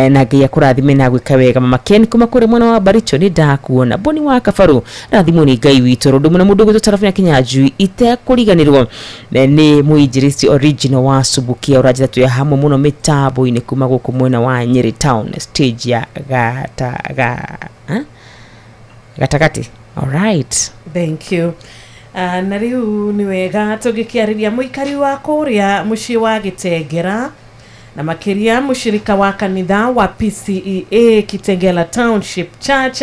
R: na Ngai akũrathime na gwĩka wega. Mama Ken kuma kũrĩa mwena wa Baricho, nĩ ndakuona. Boni wa Kabaru, rathimwo nĩ Ngai witũ. Rũndũ mũno mũndũ gwĩtwo Tarabina Kinyanjui, itekũriganĩrwo nĩ mũinjilisti original wa Subukia, ũranjĩra twĩ hamwe mũno mĩtambo-inĩ kuma gũkũ mwena wa Nyeri town, stage ya gata ga ha? Gatagatĩ. Alright.
P: Thank you. Na rĩu nĩ wega tũngĩkĩarĩria mũikari wa kũrĩa mũciĩ wa Gĩtengera na makĩria mũshirika wa kanitha wa PCEA Kitengela Township Church,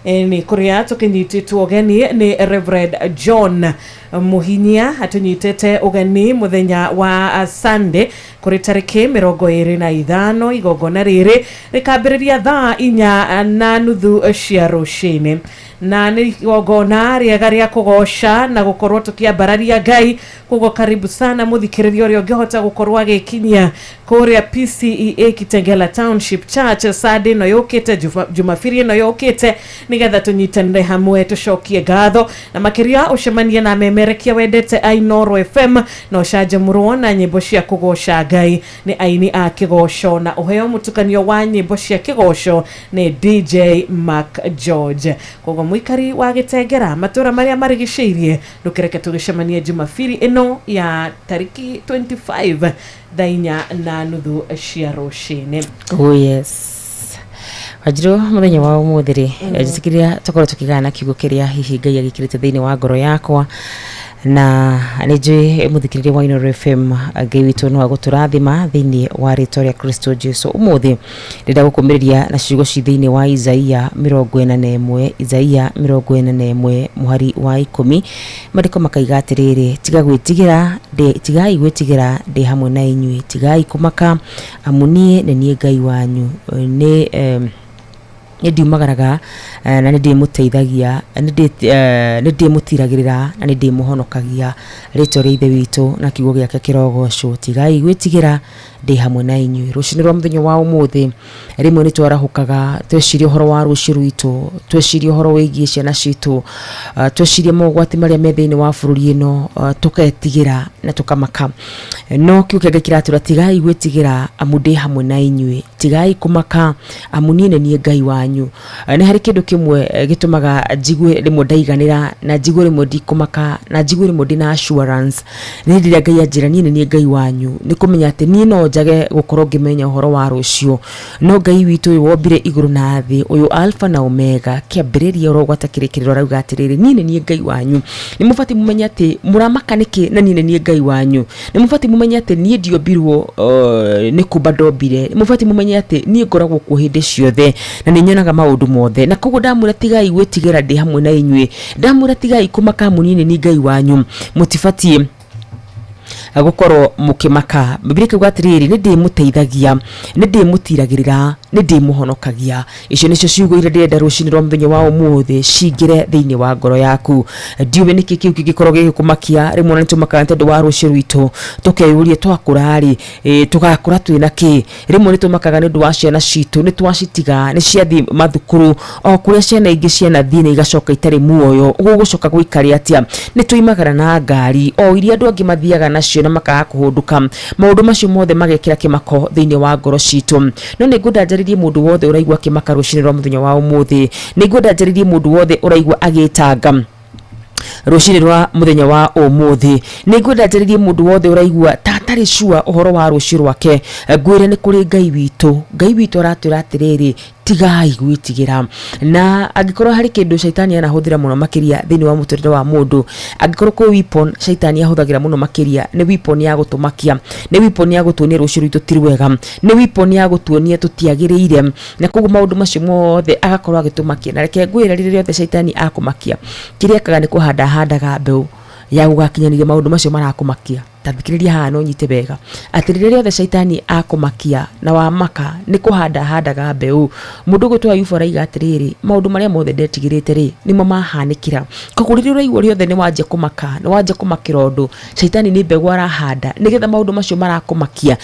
P: nĩ kũrĩa tũkĩnyitĩtwo ũgeni nĩ Reverend John Muhinyia, atũnyitĩte ũgeni mũthenya wa Sunday kũrĩ tarĩki 25. Igongona rĩrĩ rĩkambĩrĩria thaa 4:30 cia rũcinĩ na nĩ igongona rĩega rĩa kũgoca na gũkorwo tũkĩambararia Ngai. Koguo karibu sana mũthikĩrĩria ũrĩa ũngĩhota gũkorwo agĩkinyia kũrĩa PCEA Kitengela Township Church Sunday ĩno yũkĩte, Jumapili ĩno yũkĩte, nĩgetha tũnyitanĩre hamwe tũcokie ngatho na makĩria ũcemanie na memerekia wendete a Inooro FM na ũcanjamũrwo na nyĩmbo cia kũgoca Ngai nĩ aini a kĩgoco na ũheo mũtukanio wa nyĩmbo cia kĩgoco nĩ DJ Mark George. Koguo mũikari wa Gĩtengera, matũra marĩa marigicĩirie, ndũkĩreke tũgĩcemanie Jumapili ĩno ya tariki 25 thaa 4:30 cia rũcinĩ.
R: Oh yes, Wanjirũ, mũthenya wa ũmũthĩ rĩ, njĩtĩkĩria tũkorwo tũkĩgana kiugo kĩrĩa hihi Ngai agĩkĩrĩte thĩinĩ wa ngoro yakwa, na nĩ njũĩ mũthikĩrĩria wa Inooro FM, Ngai witũ no agũtũrathima thĩinĩ wa rĩtwa rĩa Kristo Jesu. Ũmũthĩ ndĩrenda gũkũmĩrĩria na ciugo ci thĩinĩ wa Isaia 41, Isaia 41 mũhari wa 10. Maandĩko makaiga atĩrĩrĩ, "Tiga gwĩtigĩra, tigai gwĩtigĩra, ndĩ hamwe na inyuĩ; tigai kũmaka, amu niĩ nĩ niĩ Ngai wanyu, nĩ ndiumagaraga na nĩ ndĩmũteithagia, nĩ ndĩmũtiragĩrĩra na nĩ ndĩmũhonokagia." Rĩtwa rĩa Ithe witũ na kiugo gĩake kĩrogocwo. Tigai gwĩtigĩra, ndĩ hamwe na inyuĩ. Rũcinĩ rwa mũthenya wa ũmũthĩ, rĩmwe nĩ twarahũkaga tweciria ũhoro wa rũciũ rwitũ, tweciria ũhoro wĩgiĩ ciana citũ, tweciria mogwati marĩa me thĩinĩ wa bũrũri ĩno, tũketigĩra na tũkamaka. No kiugo kĩa Ngai kĩratwĩra, "Tigai gwĩtigĩra, amu ndĩ hamwe na inyuĩ; tigai kũmaka, amu niĩ nĩ niĩ Ngai wanyu." Wanyu. Nĩ harĩ kĩndũ kĩmwe gĩtũmaga njigue rĩmwe ndaiganĩra, na njigue rĩmwe ndikũmaka, na njigue rĩmwe ndĩna assurance. Nĩ hĩndĩ ĩrĩa Ngai anjĩra niĩ nĩ niĩ Ngai wanyu, nĩ kũmenya atĩ niĩ no njage gũkorwo ngĩmenya ũhoro wa rũciũ, no Ngai witũ ũyũ wombire igũrũ na thĩ, ũyũ Alpha na Omega, kĩambĩrĩria oro gwata kĩrĩkĩrĩro, arauga atĩrĩrĩ, niĩ nĩ niĩ Ngai wanyu. Nĩ mũbatiĩ mũmenye atĩ mũramaka nĩkĩ na niĩ nĩ niĩ Ngai wanyu. Nĩ mũbatiĩ mũmenye atĩ niĩ ndiombirwo nĩ kũmba ndombire. Nĩ mũbatiĩ mũmenye atĩ niĩ ngoragwo kuo hĩndĩ ciothe na nĩ nyonaga maũndũ mothe. Na koguo ndamwĩra tigai gwĩtigĩra, ndĩ hamwe na inyuĩ. Ndamwĩra tigai kũmaka, amu niĩ nĩ niĩ Ngai wanyu. Mũtibatiĩ gũkorwo mũkĩmaka. Bibilia ĩkauga atĩrĩrĩ, nĩ ndĩmũteithagia, nĩ ndĩmũtiragĩrĩra, nĩ ndĩmũhonokagia. Icio nĩcio ciugo iria ndĩrenda rũcinĩ rwa mũthenya wa ũmũthĩ cingĩre thĩinĩ wa ngoro yaku. Ndiũĩ nĩkĩ kĩu kĩngĩkorwo gĩgĩkũmakia. Rĩmwe ona nĩtũmakaga nĩ tondũ wa rũciũ rwitũ, tũkeyũria twakũra rĩ, tũgakũra twĩna kĩ. Rĩmwe nĩtũmakaga nĩ ũndũ wa ciana citũ, nĩ twacitiga nĩ ciathiĩ mathukuru, o kũrĩa ciana ingĩ cianathiĩ na igacoka itarĩ muoyo, gũgũcoka gũikare atĩa? Nĩ tũimagara na ngari o iria andũ angĩ mathiaga nacio na makaga kũhũndũka. Maũndũ macio mothe magekĩra kĩmako thĩinĩ wa ngoro citũ. No nĩ ngwenda njarĩrie mũndũ wothe ũraigua akĩmaka rũcinĩ rwa mũthenya wa ũmũthĩ. Nĩ ngwenda njarĩrie mũndũ wothe ũraigua agĩtanga rũcinĩ rwa mũthenya wa ũmũthĩ. Nĩ ngwenda njarĩrie mũndũ wothe ũraigua ta atarĩ sure ũhoro wa rũciũ rwake. Ngwĩre nĩ kũrĩ Ngai witũ. Ngai witũ aratwĩra atĩrĩrĩ, tigai gwĩtigĩra. Na angĩkorwo harĩ kĩndũ caitani anahũthĩra mũno makĩria thĩinĩ wa mũtũrĩre wa mũndũ, angĩkorwo kwĩ weapon caitani ahũthagĩra mũno makĩria, nĩ weapon ya gũtũmakia, nĩ weapon ya gũtuonia rũciũ rwitũ ti rwega, nĩ weapon ya gũtuonia tũtiagĩrĩire. Na koguo maũndũ macio mothe agakorwo agĩtũmakia. Na reke ngwĩre, rĩrĩa rĩothe caitani akũmakia, kĩrĩa ekaga nĩ kũhanda ahandaga mbeũ ya gũgakinyanĩria maũndũ macio marakũmakia. Ta thikĩrĩria haha na ũnyite wega, atĩ rĩrĩa rĩothe caitani akũmakia na wamaka, nĩ kũhanda ahandaga mbeũ. Mũndũ ũgwĩtwo Ayubu araiga atĩrĩrĩ, maũndũ marĩa mothe ndetigĩrĩte rĩ, nĩmo mahanĩkĩra. Koguo rĩrĩa ũraigua rĩothe nĩ wanjia kũmaka, nĩ wanjia kũmakĩra ũndũ, caitani nĩ mbegũ arahanda nĩgetha maũndũ macio marakũmakia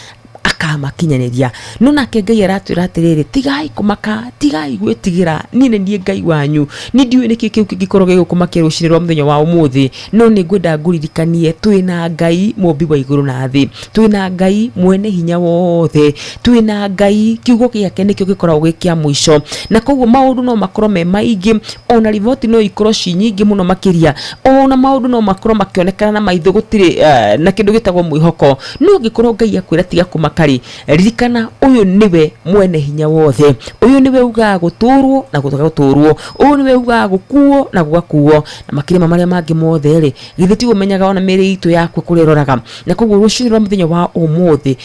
R: akamakinyanĩria. No nake Ngai aratwĩra atĩrĩrĩ, tigai kũmaka, tigai gwĩtigĩra, niĩ nĩ niĩ Ngai wanyu. Niĩ ndiũĩ nĩkĩ kĩu kĩngĩkorwo gĩgũkũmakia rũcinĩ rwa mũthenya wa ũmũthĩ, no nĩ ngwenda ngũririkanie twĩna Ngai mũmbi wa igũrũ na thĩ, twĩna Ngai mwene hinya wothe, twĩna Ngai kiugo gĩake nĩkĩo gĩkoragwo gĩ kĩa mũico. Na koguo maũndũ no makorwo me maingĩ, ona riboti no ikorwo ci nyingĩ mũno makĩria, ona maũndũ no makorwo makĩonekana na maitho gũtirĩ na kĩndũ gĩtagwo mwĩhoko. No angĩkorwo Ngai akwĩra tiga kũmaka rĩ, ririkana ũyũ nĩwe mwene hinya wothe, ũyũ nĩwe ugaga gũtũrwo na gũtũrwo, ũyũ nĩwe ugaga gũkuo na gũgakuo. Na makĩria ma marĩa mangĩ mothe rĩ, githĩ ti ũmenyaga ona mĩĩrĩ itũ yakua kũrĩa ĩroraga? Na koguo rũcinĩ rwa mũthenya wa ũmũthĩ,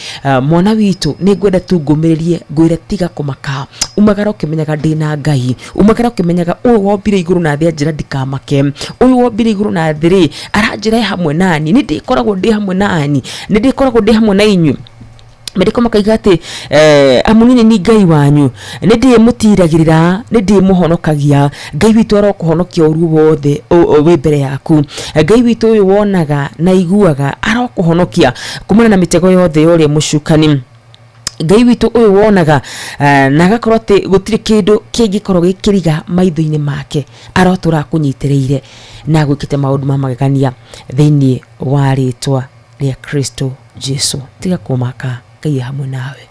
R: mwana witũ, nĩ ngwenda tu ngũmĩrĩrie ngwĩre tiga kũmaka. Umagara ũkĩmenyaga ndĩna Ngai, umagara ũkĩmenyaga ũyũ wombire igũrũ na thĩ anjĩra ndikamake, ũyũ wombire igũrũ na thĩ rĩ, aranjĩra e hamwe nani, nĩ ndĩkoragwo ndĩ hamwe nani, nĩ ndĩkoragwo ndĩ hamwe na inyuĩ. Maandĩko makaiga atĩ amu niĩ nĩ niĩ Ngai wanyu, nĩ ndĩmũtiragĩrĩra, nĩ ndĩmũhonokagia. Ngai witũ arokũhonokia ũru wothe wĩ mbere yaku. Ngai witũ ũyũ wonaga na aiguaga arokũhonokia kumana na mĩtego yothe ya ũrĩa mũcukani. Ngai witũ ũyũ wonaga na agakorwo atĩ gũtirĩ kĩndũ kĩngĩkorwo gĩkĩriga maitho-inĩ make, arotũra akũnyitĩrĩire na agwĩkĩte maũndũ ma magegania thĩinĩ wa rĩtwa rĩa Kristo Jesu. Tiga kũmaka, Ngai e hamwe nawe.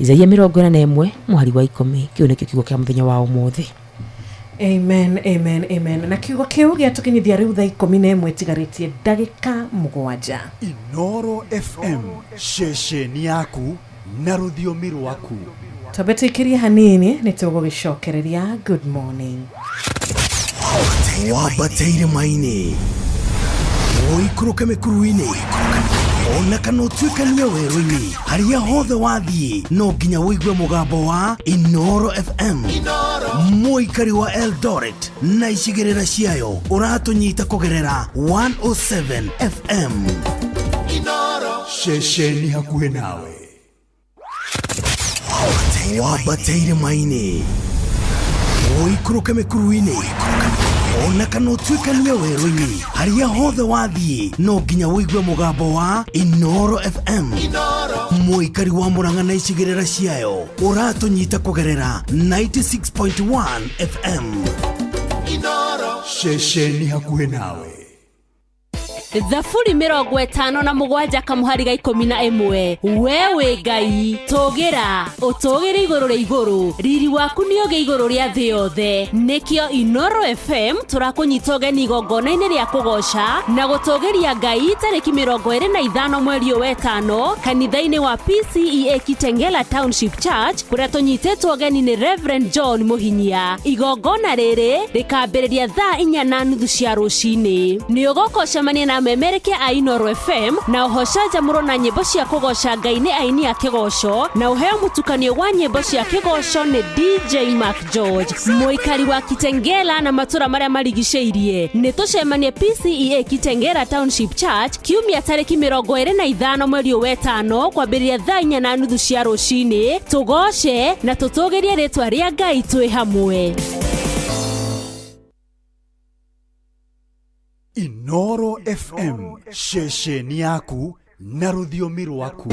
R: Isaia 41 mũhari wa 10, kĩu nĩkĩo kiugo kĩa mũthenya wa ũmũthĩ.
P: Amen, amen, amen. Na kiugo kĩu gĩatũkinyithia rĩu thaa 11 tigarĩtie ndagĩka 7.
A: Inoro FM, ceceni yaku na rũthiomi rwaku.
P: Twambe tũikĩrie hanini nĩ tũgũgĩcokereria. Good morning.
C: Wambate irĩma-inĩ, ũikũrũke mĩkuru-inĩ, ona kana ũtuĩkanie werũ-inĩ, harĩa hothe wathiĩ no nginya ũigue mũgambo wa Inoro FM. Mũikari wa Eldoret na icigĩrĩra ciayo ũratũnyita kũgerera 107 FM.
A: Ceceni hakuhĩ nawe.
C: Wambate irĩma-inĩ, ũikũrũke mĩkuru-inĩ, ona kana ũtuĩkanie werũ-inĩ, harĩa hothe wathiĩ no nginya ũigue mũgambo wa Inoro FM. Mũikari wa Murang'a na icigĩrĩra ciayo ũratũnyita kũgerera 96.1 FM.
A: Ceceni hakuhĩ nawe.
D: Thaburi 57 kamuhari ga 11. We wĩ Ngai, tũgĩra, ũtũgĩre igũrũ rĩa igũrũ, riri waku nĩ ũgĩ igũrũ rĩa thĩ yothe. Nĩkĩo Inoro FM tũrakũnyita ũgeni igongona-inĩ rĩa kũgoca na gũtũgĩria Ngai tarĩki 25 mweri ũyũ wetano kanitha-inĩ wa PCEA Kitengela Township Church kũrĩa tũnyitĩtwo ũgeni nĩ Reverend John Mũhinyia. Igongona rĩrĩ rĩkambĩrĩria thaa 4:30 cia rũcinĩ. Nĩ ũgoka ũcemanie na amemerekia a Inoro FM na ũhocanjamũrwo na nyĩmbo cia kũgoca Ngai nĩ aini a kĩgoco na ũheo mũtukanio wa nyĩmbo cia kĩgoco nĩ DJ Mark George, mũikari wa Kitengela na matũra marĩa marigicĩirie. Nĩ tũcemanie PCEA Kitengela Township Church kiumia tarĩki 25 mweri ũyũ wetano kwambĩrĩria thaa 4:30 cia rũcinĩ. Tũgoce na tũtũgĩrie rĩtwa rĩa Ngai twĩ hamwe.
F: Inoro FM, ceceni yaku na rũthiomi rwaku.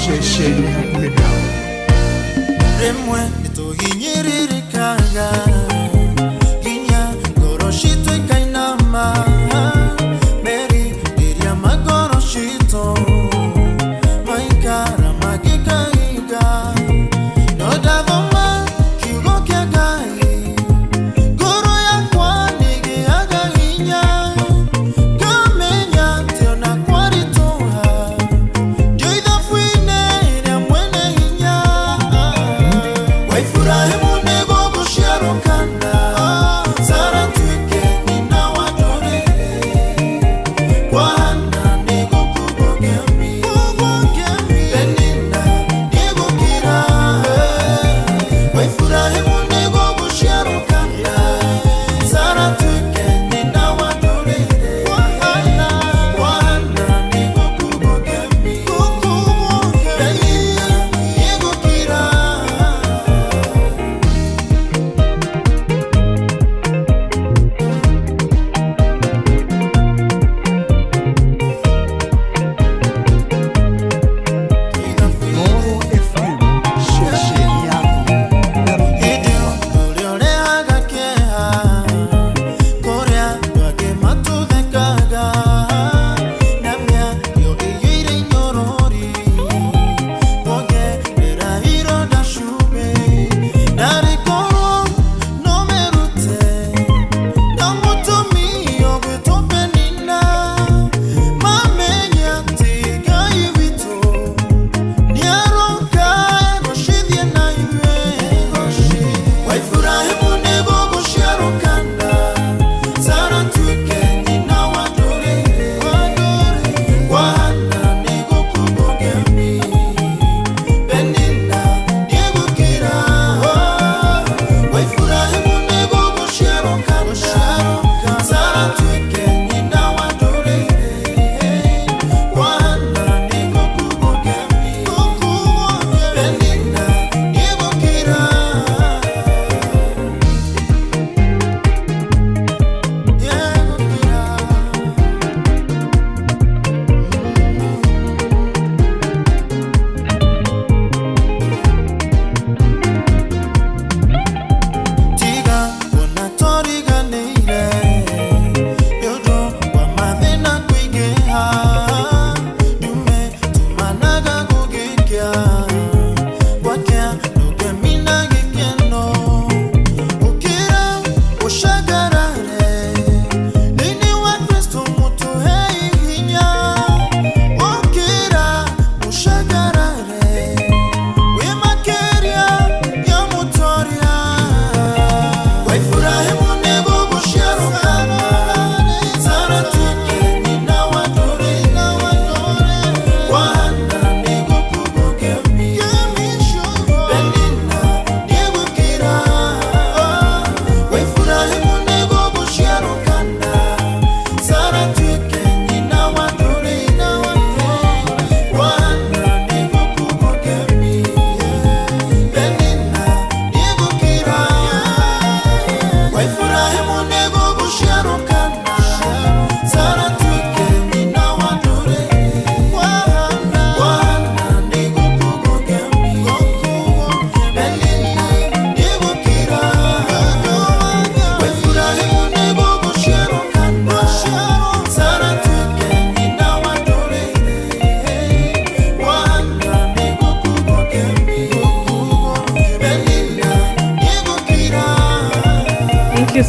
F: Ceceni hakuhĩ nawe.
G: Rĩmwe nĩtũhinyĩrĩrĩkaga nginya ngoro citũ ikainama, merirĩria ma ngoro citũ maikara magĩkaiga. No ndathoma kiugo kĩa Ngai, ngoro yakwa nĩĩgĩaga hinya, ngamenya atĩ ona kwaritũha ndio ithabu-inĩ rĩa mwene hinya. Wa Iburahĩmu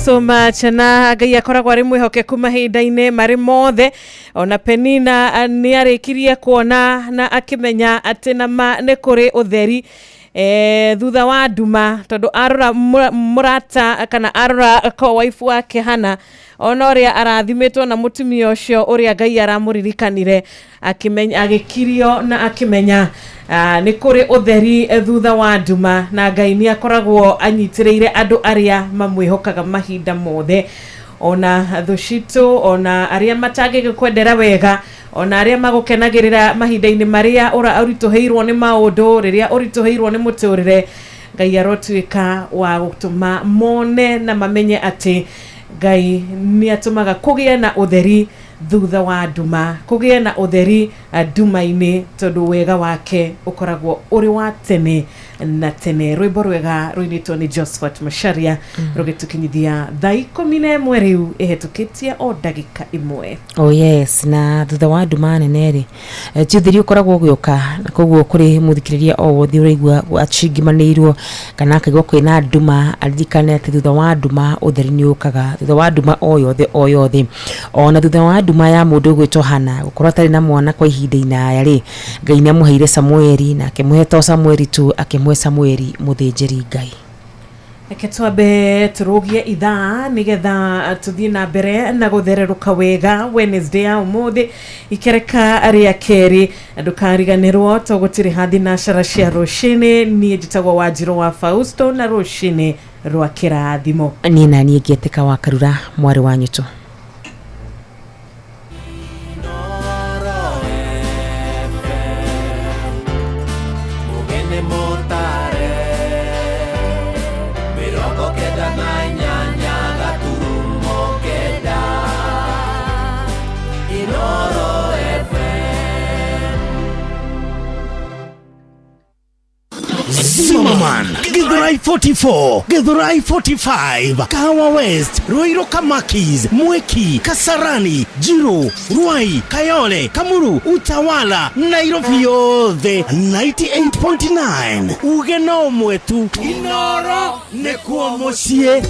P: so much. Na Ngai akoragwo arĩ mwĩhokeku mahinda-inĩ marĩ mothe. Ona Penina nĩ arĩkirie kuona na akĩmenya atĩ nama nĩ kũrĩ ũtheri thutha wa nduma, tondũ arora mũrata kana arora co-wife wake Hana, ona ũrĩa arathimĩtwo na mũtumia ũcio ũrĩa Ngai aramũririkanire, akĩmenya, agĩkirio na akĩmenya nĩ kũrĩ ũtheri thutha wa nduma, na Ngai nĩ akoragwo anyitĩrĩire andũ arĩa mamwĩhokaga mahinda mothe, ona thũ citũ, ona arĩa matangĩgĩkwendera wega, ona arĩa magũkenagĩrĩra mahinda-inĩ marĩa ũritũhĩirwo nĩ maũndũ, rĩrĩa ũritũhĩirwo nĩ mũtũrĩre. Ngai arotuĩka wa gũtũma mone na mamenye atĩ Ngai nĩ atũmaga kũgĩe na ũtheri thutha wa nduma, kũgĩe na ũtheri nduma-inĩ, tondũ wega wake ũkoragwo ũrĩ wa tene na tene. Rwĩmbo rwega rũinĩtwo nĩ Josephat Macharia, rũgĩtũkinyithia thaa 11 rĩu ĩhetũkĩtie o ndagĩka 1.
R: Oh yes, na thutha wa nduma nene rĩ, ti ũtheri ũkoragwo ũgĩũka, na koguo kũrĩ mũthikĩrĩria o wothe ũraigua acingimanĩirwo kana akaigua kwĩna nduma, aririkane atĩ thutha wa nduma ũtheri nĩ ũkaga, thutha wa nduma o yothe o yothe, ona thutha wa nduma ya mũndũ ũgwĩtwo Hana gũkorwo atarĩ na mwana kwa ihinda inaya rĩ, Ngai nĩ amũheire Samueli, na akĩmũhe to Samueli tu, akĩmũhe Samueli mũthĩnjĩri Ngai.
P: Reke twambe tũrũgie ithaa nĩgetha tũthiĩ na mbere na gũthererũka wega Wednesday ya ũmũthĩ, ikereka rĩa kerĩ. Ndũkariganĩrwo to gũtirĩ ha thinacara cia rũcinĩ. Niĩ njĩtagwo Wanjirũ wa Fausto, na rũcinĩ rwa kĩrathimo.
R: Niĩ na niĩ ngĩetĩka wa Karura, mwarĩ wa nyũtũ.
H: Mugene motare 98 gaturumo kenda Inoro FM.
C: Zimmerman, Githurai 44, Githurai 45, Kahawa West, Ruiru Kamakis, Mwiki, Kasarani, Jiru, Ruai, Kayole, Kamuru, Utawala, Nairobi yothe 98.9. Uge no mwetu Inoro nĩkuo mũciĩ.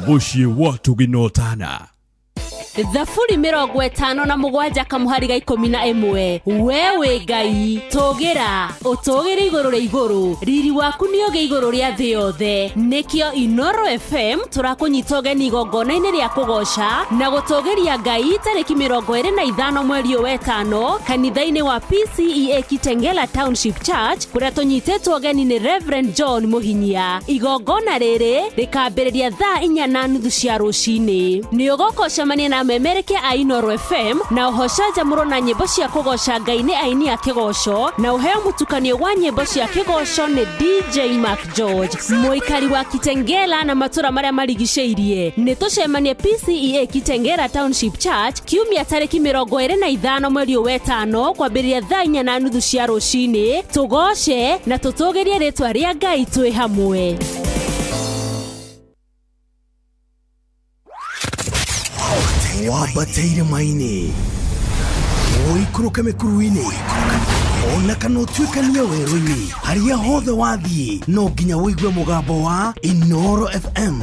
F: Mũciĩ wa tũginotana.
D: Thaburi 57 kamuhari ga 11. We wĩ Ngai tũgĩra ũtũgĩre igũrũ rĩa igũrũ, riri waku nĩ ũgĩ igũrũ rĩa thĩ yothe. Nĩkĩo Inoro FM tũrakũnyita ũgeni igongona-inĩ rĩa kũgoca na gũtũgĩria Ngai tarĩki 25 mweri ũyũ wetano kanitha-inĩ wa PCEA Kitengela Township Church, kũrĩa tũnyitĩtwo ũgeni nĩ Reverend John Mũhinyia. Igongona rĩrĩ rĩkambĩrĩria thaa 4:30 cia rũcinĩ. Nĩ ũgoka ũcemanie na memerekia a Inoro FM na ũhocanjamũrwo na nyĩmbo cia kũgoca Ngai nĩ aini a kĩgoco, na ũheo mũtukanio wa nyĩmbo cia kĩgoco nĩ DJ Mark George, mũikari wa Kitengela na matũra marĩa marigicĩirie. Nĩ tũcemanie PCEA Kitengela Township Church kiumia tarĩki 25 mweri ũyũ wetano kwambĩrĩria thaa 4:30 cia rũcinĩ. Tũgoce na tũtũgĩrie rĩtwa rĩa Ngai twĩ hamwe.
C: Wambate irĩma-inĩ, ũikũrũke mĩkuru-inĩ, ona kana ũtuĩkanie werũ-inĩ, harĩa hothe wathiĩ no nginya ũigue mũgambo wa Inoro FM.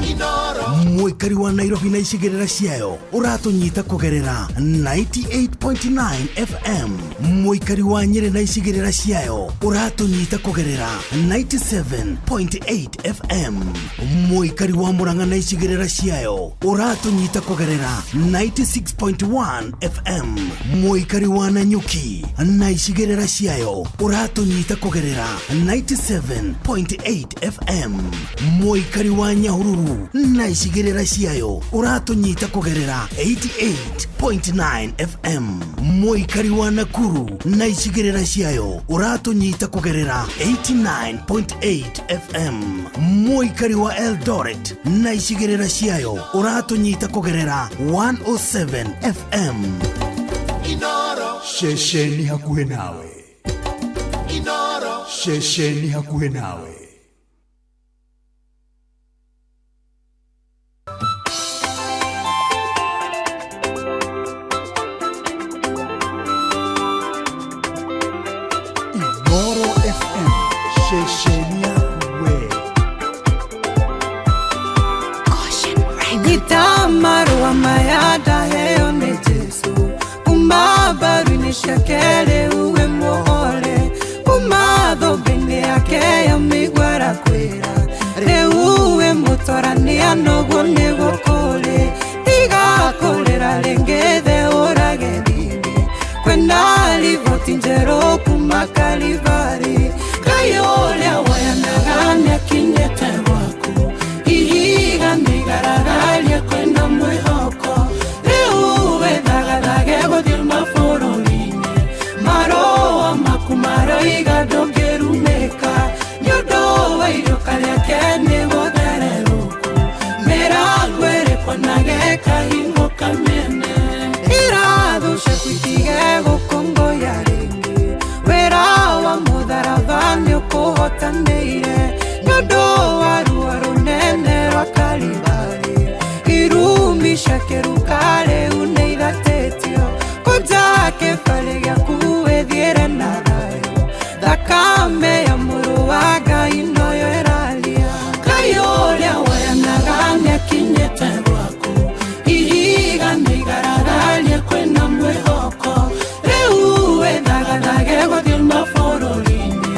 C: Mũikari wa Nairobi na icigĩrĩra ciayo ũratũnyita kũgerera 98.9 FM. Mũikari wa Nyĩrĩ na icigĩrĩra ciayo ũratũnyita kũgerera 97.8 FM. Mũikari wa Murang'a na icigĩrĩra ciayo ũratũnyita kũgerera 96.1 FM. Mũikari wa Nanyuki na icigĩrĩra ciayo ũratũnyita kũgerera 97.8 FM. Mũikari wa Nyahururu na icigĩrĩra ciayo ũratũnyita kũgerera 88.9 FM. Mũikari wa Nakuru na icigĩrĩra ciayo ũratũnyita kũgerera 89.8 FM. Mũikari wa Eldoret na icigĩrĩra ciayo ũratũnyita kũgerera 107 FM.
F: Ceceni hakuhĩ nawe. Ceceni hakuhĩ nawe. Inoro FM, ceceni yaku we.
K: Noguo nĩguo kũrĩ tiga kũrĩra rĩngĩ the ũrage thithi kwĩna riboti njerũ kuma Kalivari Ngai ũrĩa woyanaga nĩakinyĩte gwaku ihiga nĩigaragaria kwĩna mwĩhoko rĩu wĩthagathage gũthiĩ mabũrũri-inĩ marũa maku maroiga ndũngĩrumĩka nĩũndũ wa iriũka rĩake nĩ gũthererũku mĩrango ĩrĩkwanage kahingũka mĩene irathu ciaku itige gũkũngũya rĩngĩ wĩra wa mũtharaba nĩũkũhotanĩire nĩũndũ wa ruo rũnene rwa Kalivari irumi cia kĩruka rĩu nĩithatĩtio kũnja kĩbarĩ gĩaku wĩthiĩre na thayũ thakame ya mũrũ wa Ngai noyo ĩraria Ngai ũrĩa woyanaga nĩakinyĩte gwaku ihiga nĩigaragaria kwĩna mwĩhoko rĩu wĩthagathage gũthiĩ mabũrũri-inĩ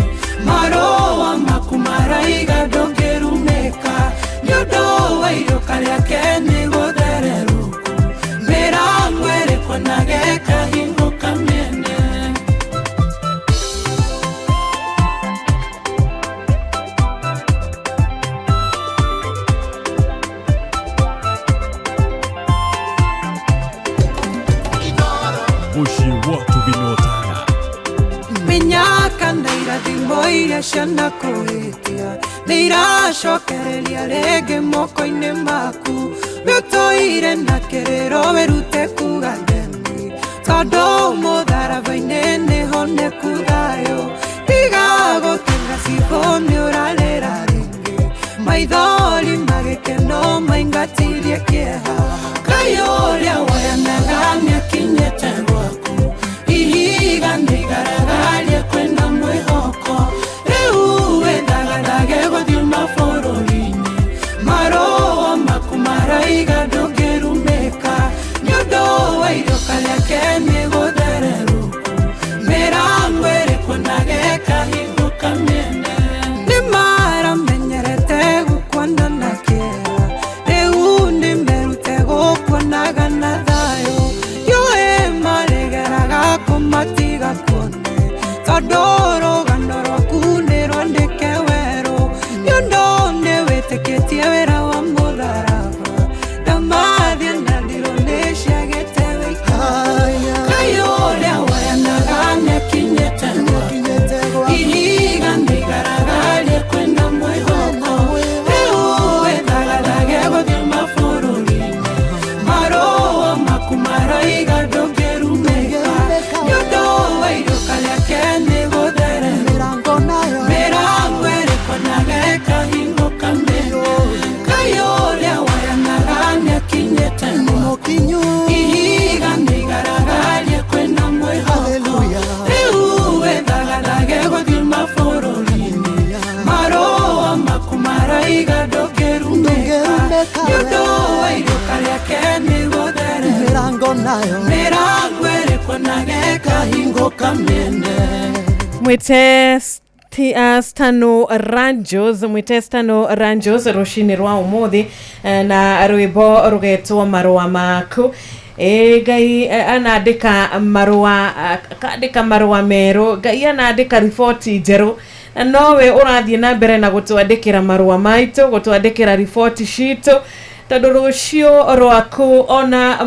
K: marũa maku maraiga ndũngĩrumĩka nĩũndũ wa iriũka rĩake nĩ gũthererũku mĩrango ĩrĩkwanage kahingũka mĩene.
F: Mũciĩ wa Tũgĩ na Ũtana.
K: Mĩnyaka na irathimo iria cianakũhĩtia nĩ iracokereria rĩngĩ moko-inĩ maku wĩũtũire na kĩrĩro wĩrute kuga ndemi tondũ mũtharaba-inĩ nĩho nĩku thayũ tiga gũtĩra cibũ nĩ ũrarĩra rĩngĩ maithori magĩkeno maingatirie kĩeha Ngai ũrĩa woyanaga nĩakinyĩte gwaku ihiga nĩigaragaria kwĩna mwĩhoko rĩu wĩthagathage gũthiĩ mabũrũri-inĩ marũa maku maraiga ndũngĩrumĩka nĩũndũ wa iriũka rĩake nĩ gũthererũku mĩrango ĩrĩkwanage kahingũka mĩene nĩmaramenyerete gũkuona na kĩeha rĩu nĩmerute gũkuonaga na thayũ yũĩ marĩgeraga kũmatiga kuone tondũ rũgano rwaku nĩ rwandĩke werũ nĩũndũ nĩwĩtĩkĩtie wĩra wa mũtharaba ndamathia na ndirũ nĩciagĩte wĩikaro Ngai ũrĩa woyanaga nĩakinyĩte gwaku ihiga nĩigaragaria kwĩna mwĩhoko rĩu wĩthagathage gũthiĩ mabũrũri-inĩ marũa maku maroiga ndũngĩrumĩka nĩũndũ wa iriũka rĩake nĩ gũthererũka mĩrango ĩrĩkwanage kahingũka mĩene Ngai ũrĩa woyanaga nĩakinyĩte gwaku ihiga nĩigaragaria kwĩna mwĩhoko rĩu wĩthagathage gũthiĩ mabũrũri-inĩ marũa maku maraiga ndũngĩrumĩka nĩũndũ wa iriũka rĩake nĩ gũthererũka mĩrango ĩrĩkwanage kahingũka mĩene.
P: Mwĩte Stano Ranjos, mwĩte Stano Ranjos rũcinĩ rwa ũmũthĩ na rwĩmbo rũgetwo marũa maku. Ngai anandĩka marũa, akandĩka marũa merũ, Ngai anandĩka riboti njerũ na nowe ũrathiĩ na mbere na gũtwandĩkĩra marũa maitũ, gũtwandĩkĩra riboti citũ tondũ rũciũ rwaku ona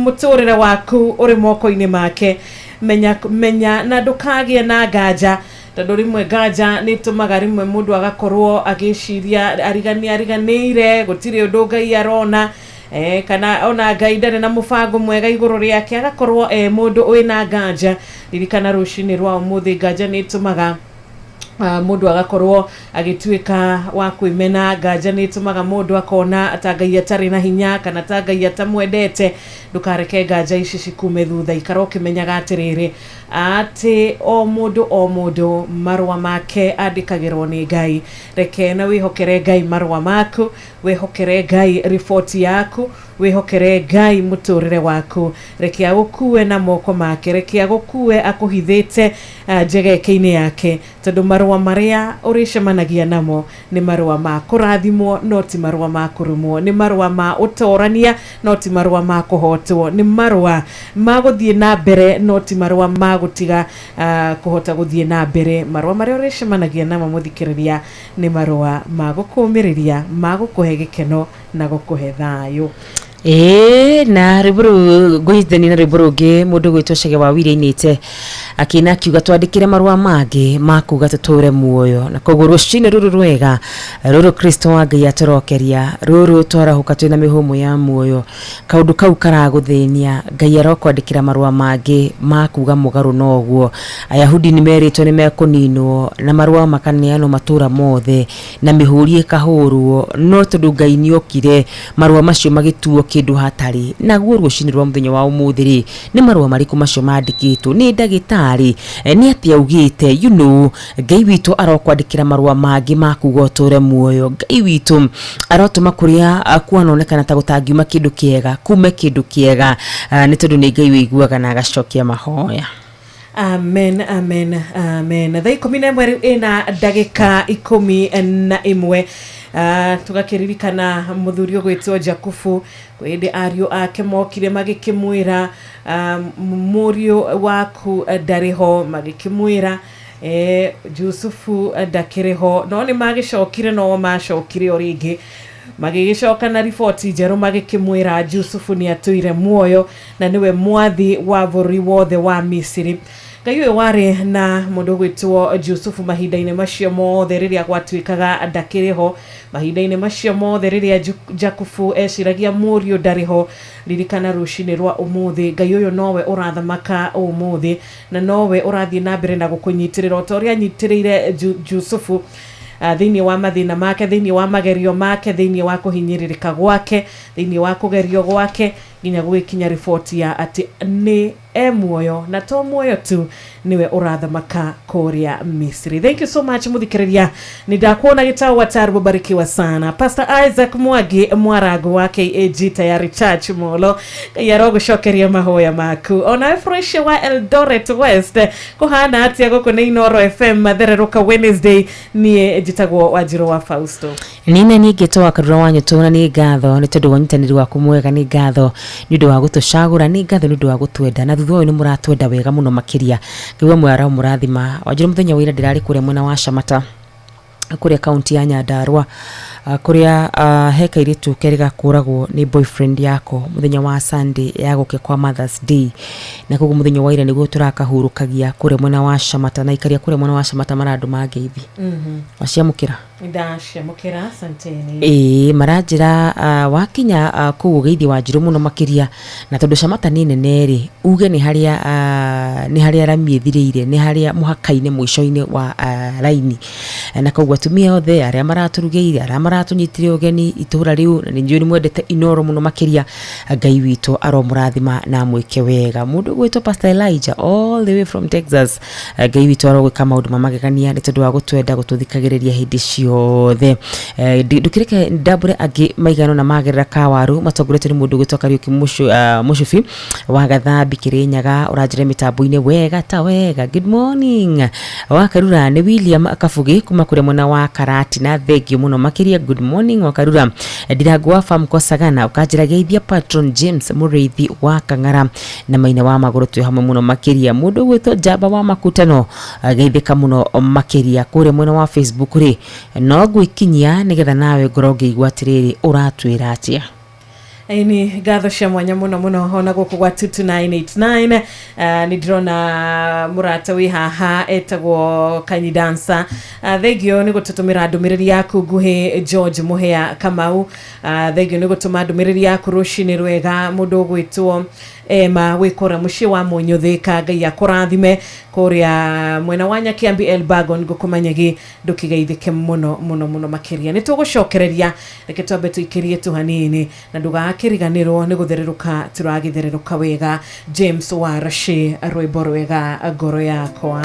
P: mũtũrĩre waku ũrĩ moko-inĩ make. Menya menya na ndũkagĩe na nganja tondũ rĩmwe nganja nĩ ĩtũmaga rĩmwe mũndũ agakorwo agĩciria ariganĩire gũtirĩ ũndũ Ngai arona kana ona Ngai ndarĩ na mũbango mwega igũrũ rĩake agakorwo mũndũ wĩna nganja. Ririkana rũcinĩ rwa ũmũthĩ nganja nĩ ĩtũmaga mũndũ agakorwo agĩtuĩka wa kwĩmena. Nganja nĩ ĩtũmaga mũndũ akona ta Ngai atarĩ na hinya kana ta Ngai atamwendete. Ndũkareke nganja ici cikume thutha, ikara ũkĩmenyaga atĩrĩrĩ atĩ o mũndũ marũa make andĩkagĩrwo nĩ Ngai. Reke na wĩhokere Ngai marũa maku, wĩhokere Ngai riboti yaku Wĩhokere Ngai mũtũrĩre waku, reke agũkue na moko make, reke agũkue akũhithĩte njegeke-inĩ yake, tondũ marũa marĩa ũrĩcemanagia namo nĩ marũa ma kũrathimwo no ti marũa ma kũrumwo, nĩ marũa ma ũtorania no ti marũa ma kũhotwo, nĩ marũa ma gũthiĩ na mbere no ti marũa ma gũtiga kũhota gũthiĩ na mbere. Marũa marĩa ũrĩcemanagia namo mũthikĩrĩria nĩ marũa ma gũkũmĩrĩria, ma gũkũhe gĩkeno na gũkũhe thayũ.
R: Ĩĩ, na rwĩmbo rũu ngũnyitithania na rwĩmbo rũngĩ mũndũ gwĩtwo Chege wa Wire ainĩte akĩina akiuga twandĩkĩre marũa mangĩ ma kuga tũtũre muoyo, na koguo rũcinĩ rũrũ rwega rũrũ Kristo wa Ngai atũrokeria, rũrũ twarahũka twĩna mĩhũmũ ya muoyo, kaũndũ kau karagũthĩnia, Ngai arokwandĩkĩra marũa mangĩ ma kuga mũgarũ noguo. Ayahudi nĩ merĩtwo nĩ mekũninwo na marũa makaneanwo matũra mothe na mĩhũri ĩkahũrwo, no tondũ Ngai nĩokire marũa macio magĩtuo kĩndũ hatarĩ. Naguo rũcinĩ rwa mũthenya wa ũmũthĩ rĩ, nĩ marũa marĩkũ macio mandĩkĩtwo nĩ ndagĩtarĩ, nĩ atĩa augĩte? You know, Ngai witũ arokwandĩkĩra marũa mangĩ ma kuga ũtũre muoyo. Ngai witũ arotũma kũrĩa kwanonekana ta gũtangiuma kĩndũ kĩega kume kĩndũ kĩega, nĩ tondũ nĩ Ngai wĩiguaga na agacokia mahoya.
P: Amen, amen, amen. Thaa 11 rĩu ĩna ndagĩka 11. Tũgakĩririkana mũthuri ũgwĩtwo Jakubu, kwĩ hĩndĩ ariũ ake mokire magĩkĩmwĩra, mũriũ waku ndarĩ ho, magĩkĩmwĩra Jusufu ndakĩrĩ ho, no nĩ magĩcokire, no macokire o rĩngĩ magĩgĩcoka na riboti njerũ magĩkĩmwĩra Jusufu nĩ atũire muoyo na nĩwe mwathi wa bũrũri wothe wa Misiri. Ngai ũyũ warĩ na mũndũ ũgwĩtwo Jusufu mahinda-inĩ macio mothe rĩrĩa gwatuĩkaga ndakĩrĩ ho, mahinda-inĩ macio mothe rĩrĩa Jakubu eciragia mũriũ ndarĩ ho. Ririkana rũcinĩ rwa ũmũthĩ, Ngai ũyũ nowe ũrathamaka ũmũthĩ na nowe ũrathiĩ na mbere na gũkũnyitĩrĩra o ta ũrĩa anyitĩrĩire Jusufu thĩinĩ wa mathĩna make, thĩinĩ wa magerio make, thĩinĩ wa kũhinyĩrĩrĩka gwake, thĩinĩ wa kũgerio gwake, nginya gũgĩkinya riboti ya atĩ nĩ e muoyo na to muoyo tu, niwe ũrathamaka kũrĩa Misri. Thank you so much mũthikĩrĩria, nĩ ndakuona gĩtau wataru, barikiwa sana. Pastor Isaac Mwangi Mwarangu wa KAG Tayari Church Molo, Ngai arogũcokeria mahoya maku. Ona fresh wa Eldoret West, kũhana atĩa gũkũ nĩ Inooro FM mathererũka Wednesday. Niĩ njĩtagwo Wanjirũ wa Fausto.
R: Nina ningĩ twa Karura wa Nyũtũ, na nĩ ngatho nĩ tondũ wa ũnyitanĩri waku mwega, nĩ ngatho nĩ ũndũ wa gũtũcagũra, nĩ ngatho nĩ ũndũ wa gũtwenda, na thutha ũyũ nĩ mũratwenda wega mũno makĩria. Ngai wa muoyo mũrathima. Wanjirũ, mũthenya wa ira ndĩrarĩ kũrĩa mwena wa Shamata, kũrĩa kaunti ya Nyandarua, kũrĩa he kairĩtu kerĩ gakũragwo nĩ boyfriend yako mũthenya wa Sunday ya gũke kwa Mother's Day, na koguo mũthenya wa ira nĩguo tũrakahurũkagia kũrĩa mwena wa Shamata, na ikaria kũrĩa mwena wa Shamata marandũma ngeithi. Waciamũkĩra?
P: Ndaciamũkĩra, asanteni.
R: Ĩĩ, maranjĩra wakinya kũu ũgeithie Wanjirũ mũno makĩria, na tondũ Shamata nĩ nene rĩ, uge nĩ harĩa nĩ harĩa rami ĩthirĩire, nĩ harĩa mũhaka-inĩ mũico-inĩ wa raini, na koguo atumia othe arĩa maratũrugĩire, arĩa maratũnyitire ũgeni itũra rĩu, na nĩ njũĩ nĩ mwendete Inooro mũno makĩria. Ngai witũ aromũrathima na amwĩke wega. Mũndũ ũgwĩtwo Pastor Elijah all the way from Texas, Ngai witũ arogwĩka maũndũ ma magegania nĩ tondũ wa gũtwenda gũtũthikagĩrĩria hĩndĩ ciothe. Ndũkĩreke ndambũre angĩ maigana na magerera kawaru matongoretio nĩ mũndũ ũgwĩtwo Kariũki Mũcubi wa Gathambi Kĩrĩnyaga, ũranjĩra mĩtambo-inĩ wega ta wega. Good morning wa Karura nĩ William Kabugi kuma kũrĩa mwena wa Karatina, thengio mũno makĩria. Good morning wa Karura. Ndirango wa Farm Kosagana ũkanjĩra geithia Patron James Mũrĩithi wa Kang'ara na Maina wa Magũrũ, twĩ hamwe mũno makĩria. Mũndũ ũgwĩtwo Njamba wa Makutano, geithĩka mũno makĩria. Kũrĩa mwena wa Facebook rĩ, no ngwĩkinyia nĩgetha nawe ngorwo ngĩigua atĩrĩrĩ, ũratwĩra atĩa.
P: Ĩni ngatho cia mwanya mũno mũno ona gũkũ gwa 22989. Nĩ ndĩrona mũrata wĩ haha etagwo Kanyi Dancer. Thengio nĩ gũtũtũmĩra ndũmĩrĩri yaku nguhĩ. George Mũhĩa Kamau, thengio nĩ gũtũma ndũmĩrĩri yaku rũcinĩ rwega. Mũndũ ũgwĩtwo Ema wĩkũra mũciĩ wa Mũnyũthĩka, Ngai akũrathime kũrĩa mwena wa Nyakiambi Elbagon, ngũkũmanyagi ndũkĩgeithĩke mũno mũno mũno makĩria. Nĩ tũgũcokereria, reke twambe tũikĩrie tu hanini na ndũgakĩriganĩrwo nĩ gũthererũka, tũragĩthererũka wega. James wa Rashi, rwĩmbo rwega ngoro yakwa.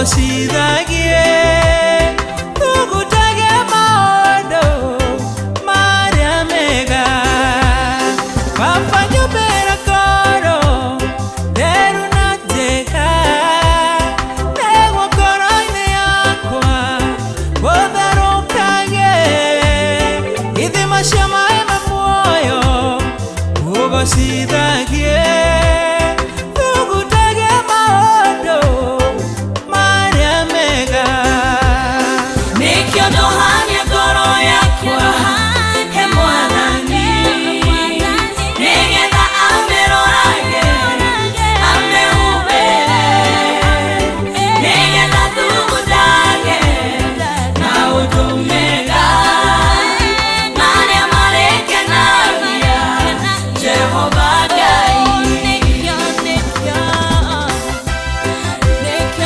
B: Ũgocithagie Thugutage maũndũ marĩa mega Baba nyũmbĩra ngoro theru na njega Nĩguo ngoro-inĩ yakwa gũtherũkage Ithima cia maĩ ma muoyo ũgocithagie Thugutage maũndũ marĩa mega
M: Nĩkĩo ndohania ngoro yakwa he Mwathani nĩgetha amĩrorage amĩhumbĩre nĩgetha thugundage maũndũ mega marĩa marĩkenagia Jehova Ngai.
Q: Nĩkĩo nĩkĩo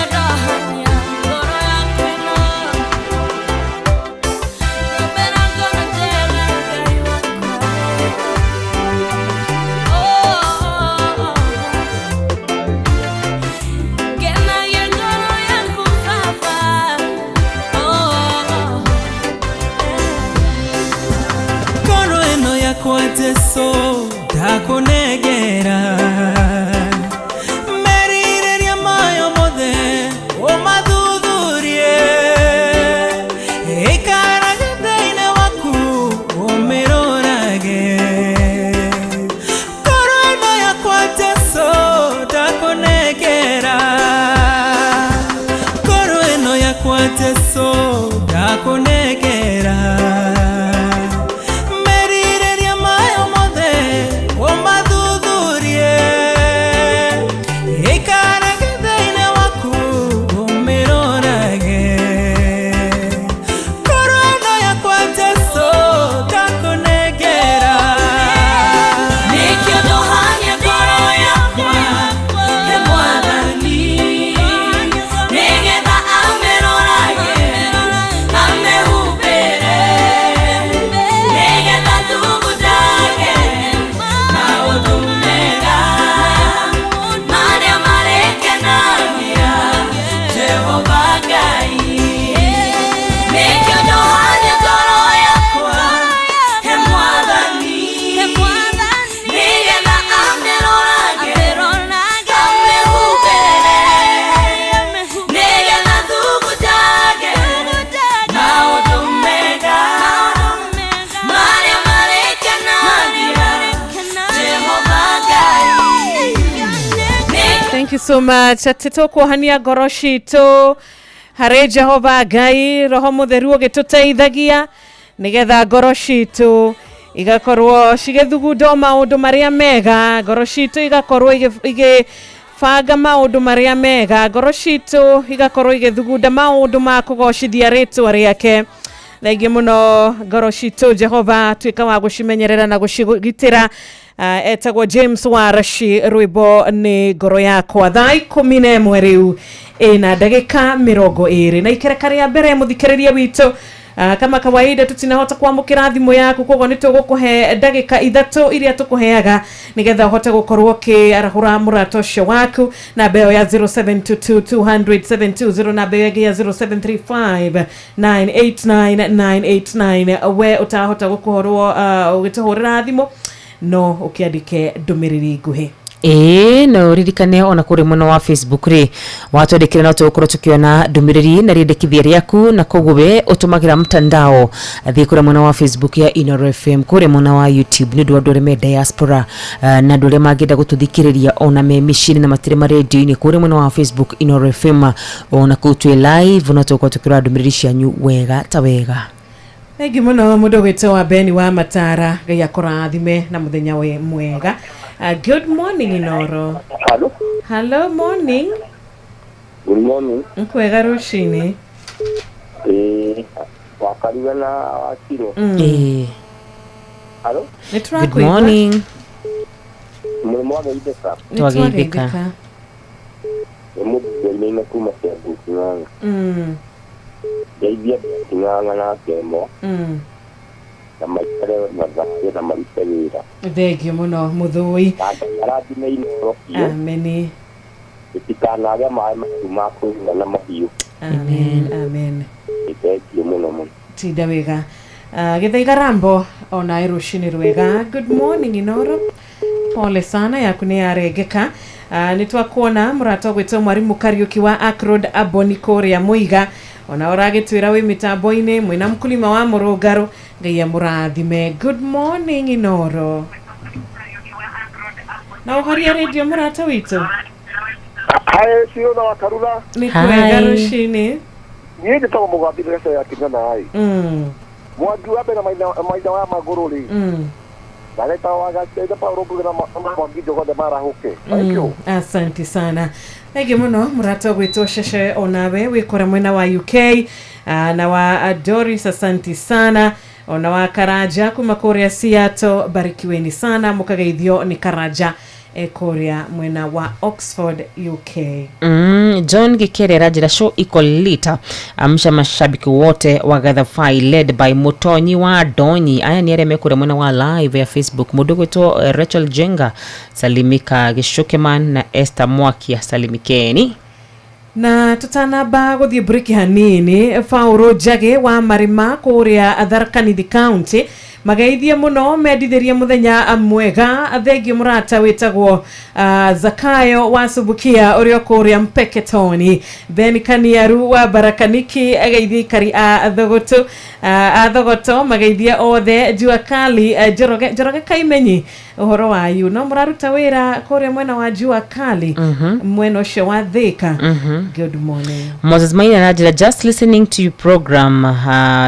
Q: ndohania ngoro yakwa ĩno Nyũmbĩra ngoro njega Ngai wakwa Ngenagia ngoro yaku Baba
B: Ngoro ĩno yakwa Jesũ ndakũnengera Merirĩria mayo mothe ũmathuthurie Ĩikaraga thĩinĩ waku ũmĩrorage Ngoro ĩno yakwa Jesũ ndakũnengera Ngoro ĩno yakwa Jesũ ndakũnengera Merirĩria mayo mothe ũmathuthurie Ĩikaraga thĩinĩ waku ũmĩrorage Ngoro ĩno yakwa Jesũ ndakũnengera
M: Nĩkĩo ndohania ngoro yakwa he Mwathani nĩgetha amĩrorage amĩhumbĩre nĩgetha thugundage maũndũ mega marĩa marĩkenagia Jehova Ngai. Nĩkĩo ndohania ngoro yakwa he Mwathani nĩgetha amĩrorage amĩhumbĩre nĩgetha thugundage maũndũ mega marĩa marĩkenagia Jehova Ngai.
P: Thank you so much atä tåkuohania ngoro citå harä Jehova Ngai roho mũtheru ũgĩtũteithagia nĩgetha ngoro citũ igakorwo cigĩthugunda o maũndũ marĩa mega ngoro citũ igakorwo igĩbanga maũndũ marĩa mega ngoro citũ igakorwo igĩthugunda maũndũ ma kũgocithia rĩtwa rĩake thengi muno ngoro citũ Jehova tuĩka wa gũcimenyerera na gũcigitĩra. Etagwo James Waraci rwĩmbo nĩ ngoro yakwa thaa 11 rĩu ĩna ndagĩka 20 na ikereka rĩa mbere mũthikĩrĩria witũ. Kama kawaida tutinahota kwamũkĩra thimũ yaku koguo nĩ tũgũkũhe ndagĩka 3 iria tũkũheaga nĩgetha ũhote gũkorwo ũkĩarahũra mũrata ũcio waku namba ĩyo ya 0722 200 720 namba ĩyo ĩngĩ ya 0735 989 989 we ũtahota gũkorwo ũgĩtũhũrĩra thimũ no ũkĩandĩke ndũmĩrĩri nguhĩ.
R: Ĩĩ no ririkane ona kũrĩ mwena wa Facebook rĩ watwandĩkĩra no tũgũkorwo tũkĩona ndũmĩrĩri na rĩendekithia rĩaku na koguo we ũtũmagĩra mtandao thiĩ kũrĩa mwena wa Facebook ya Inooro FM kũrĩa mwena wa YouTube nĩ ũndũ wa andũ arĩa me diaspora na andũ arĩa mangĩenda gũtũthikĩrĩria ona me mĩciĩ-inĩ na matirĩ marendio-inĩ kũrĩa mwena wa Facebook Inooro FM ona kũu twĩ live no tũgũkorwo tũkĩrora ndũmĩrĩri cianyu wega ta wega.
P: Thengi muno mũndũ wĩtwo wa Beni wa Matara Ngai akũrathime na mũthenya we mwega. Good morning Inooro.
L: Hello.
P: Hello morning.
L: Good morning.
P: Nkwega rũcinĩ.
L: Wakariga na Wakiro. Hello.
R: Good morning.
L: Mũrĩ mwageithĩka?
R: Twageithĩka.
L: Nĩ mũthenya kuma Kiambu King'ang'a. Ngeithia King'ang'a na Kemo. Na maikare na thayũ na marute wĩra.
P: Thengio mũno mũthũi.
L: Na Ngai arathime Inooro biũ.
P: Ameni.
I: Itikanage maĩ matheru ma kũnyua na mahiũ.
P: Amen, amen.
I: Thengiũ mũno mũno.
P: Tinda wega. Githaiga Rambo onawe rũcinĩ rwega. Good morning Inoro, pole sana yaku nĩ yarengeka. Nĩ twakuona mũrata ũgwĩtwo Mwarimu Kariuki wa Akrod Aboni kũrĩa Mũiga, ona ũragĩtwĩra wĩ mĩtambo-inĩ mwĩna mkulima wa mũrũngarũ. Ngai amũrathime. Good morning Inoro, na ũhoria radio mũrata witũ.
L: Hae cio na wakarura.
P: Nĩ kwega rũcinĩ.
L: Niĩ njĩtagwo Mũgambi Ndĩreca ya Kĩng'ana ĩ. Mwangi wa mbere maina wa magũrũ rĩ. Na wagaceja Paulo Ngugi na Mwangi Njogothe marahũke. Thank you.
P: Asante sana. Thengiũ mũno mũrata ũgwĩtwo Cece onawe wĩkũra mwena wa UK, na wa Doris asanti sana, ona wa Karaja kuma kũrĩa Seattle, barikiweni sana mũkageithio nĩ Karaja kũrĩa mwena wa Oxford UK.
R: John Gikere arajira show iko lita, amsha mashabiki wote wa Gathafai led by Mutonyi wa Donyi. Aya ni arĩa mekũrĩa mwena wa live ya Facebook. Mũndũ ũgwĩtwo Rachel Jenga salimika, Gĩcukeman na Esther Mwakia salimikeni.
P: Na tutanamba guthie break hanini, Fauro Njage wa Marima kuria Tharaka Nithi County mageithie muno mendithirie muthenya mwega. Thengio murata witagwo Zakayo wa Subukia uria kuria Mpeketoni, Ben Kaniaru wa Barakaniki ageithie ikari a Thogoto a Thogoto mageithie othe. Jua Kali Njoroge Kaimenyi uhoro wayu no muraruta wira kuria mwena wa Jua Kali, mwena ucio wa Thika. Good morning.
R: Moses Maina arajira just listening to your program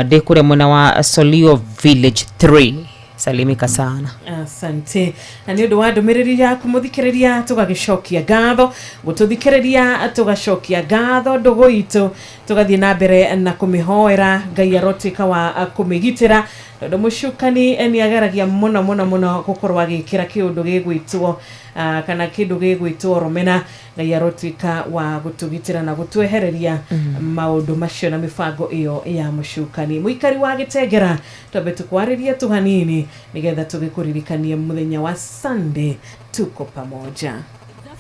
R: de kuria mwena wa Solio Village 3 salimika sana.
P: Asante. Na nĩ ũndũ wa ndũmĩrĩri yaku mũthikĩrĩria, tũgagĩcokia ngatho gũtũthikĩrĩria, tũgacokia ngatho ndũgũ itũ, tũgathiĩ na mbere na kũmĩhoera Ngai arotuĩka wa kũmĩgitĩra, tondũ mũcukani nĩ ageragia mũno mũno mũno gũkorwo agĩkĩra kĩũndũ gĩgwĩtwo kana kĩndũ gĩgwĩtwo rũmena. Ngai arotuĩka wa gũtũgitĩra na gũtwehereria maũndũ macio na mĩbango ĩyo ya mũcukani. Mũikari wa Gĩtengera, twambe tũkwarĩrie tu hanini nĩgetha tũgĩkũririkanie mũthenya wa Sunday tuko pamoja.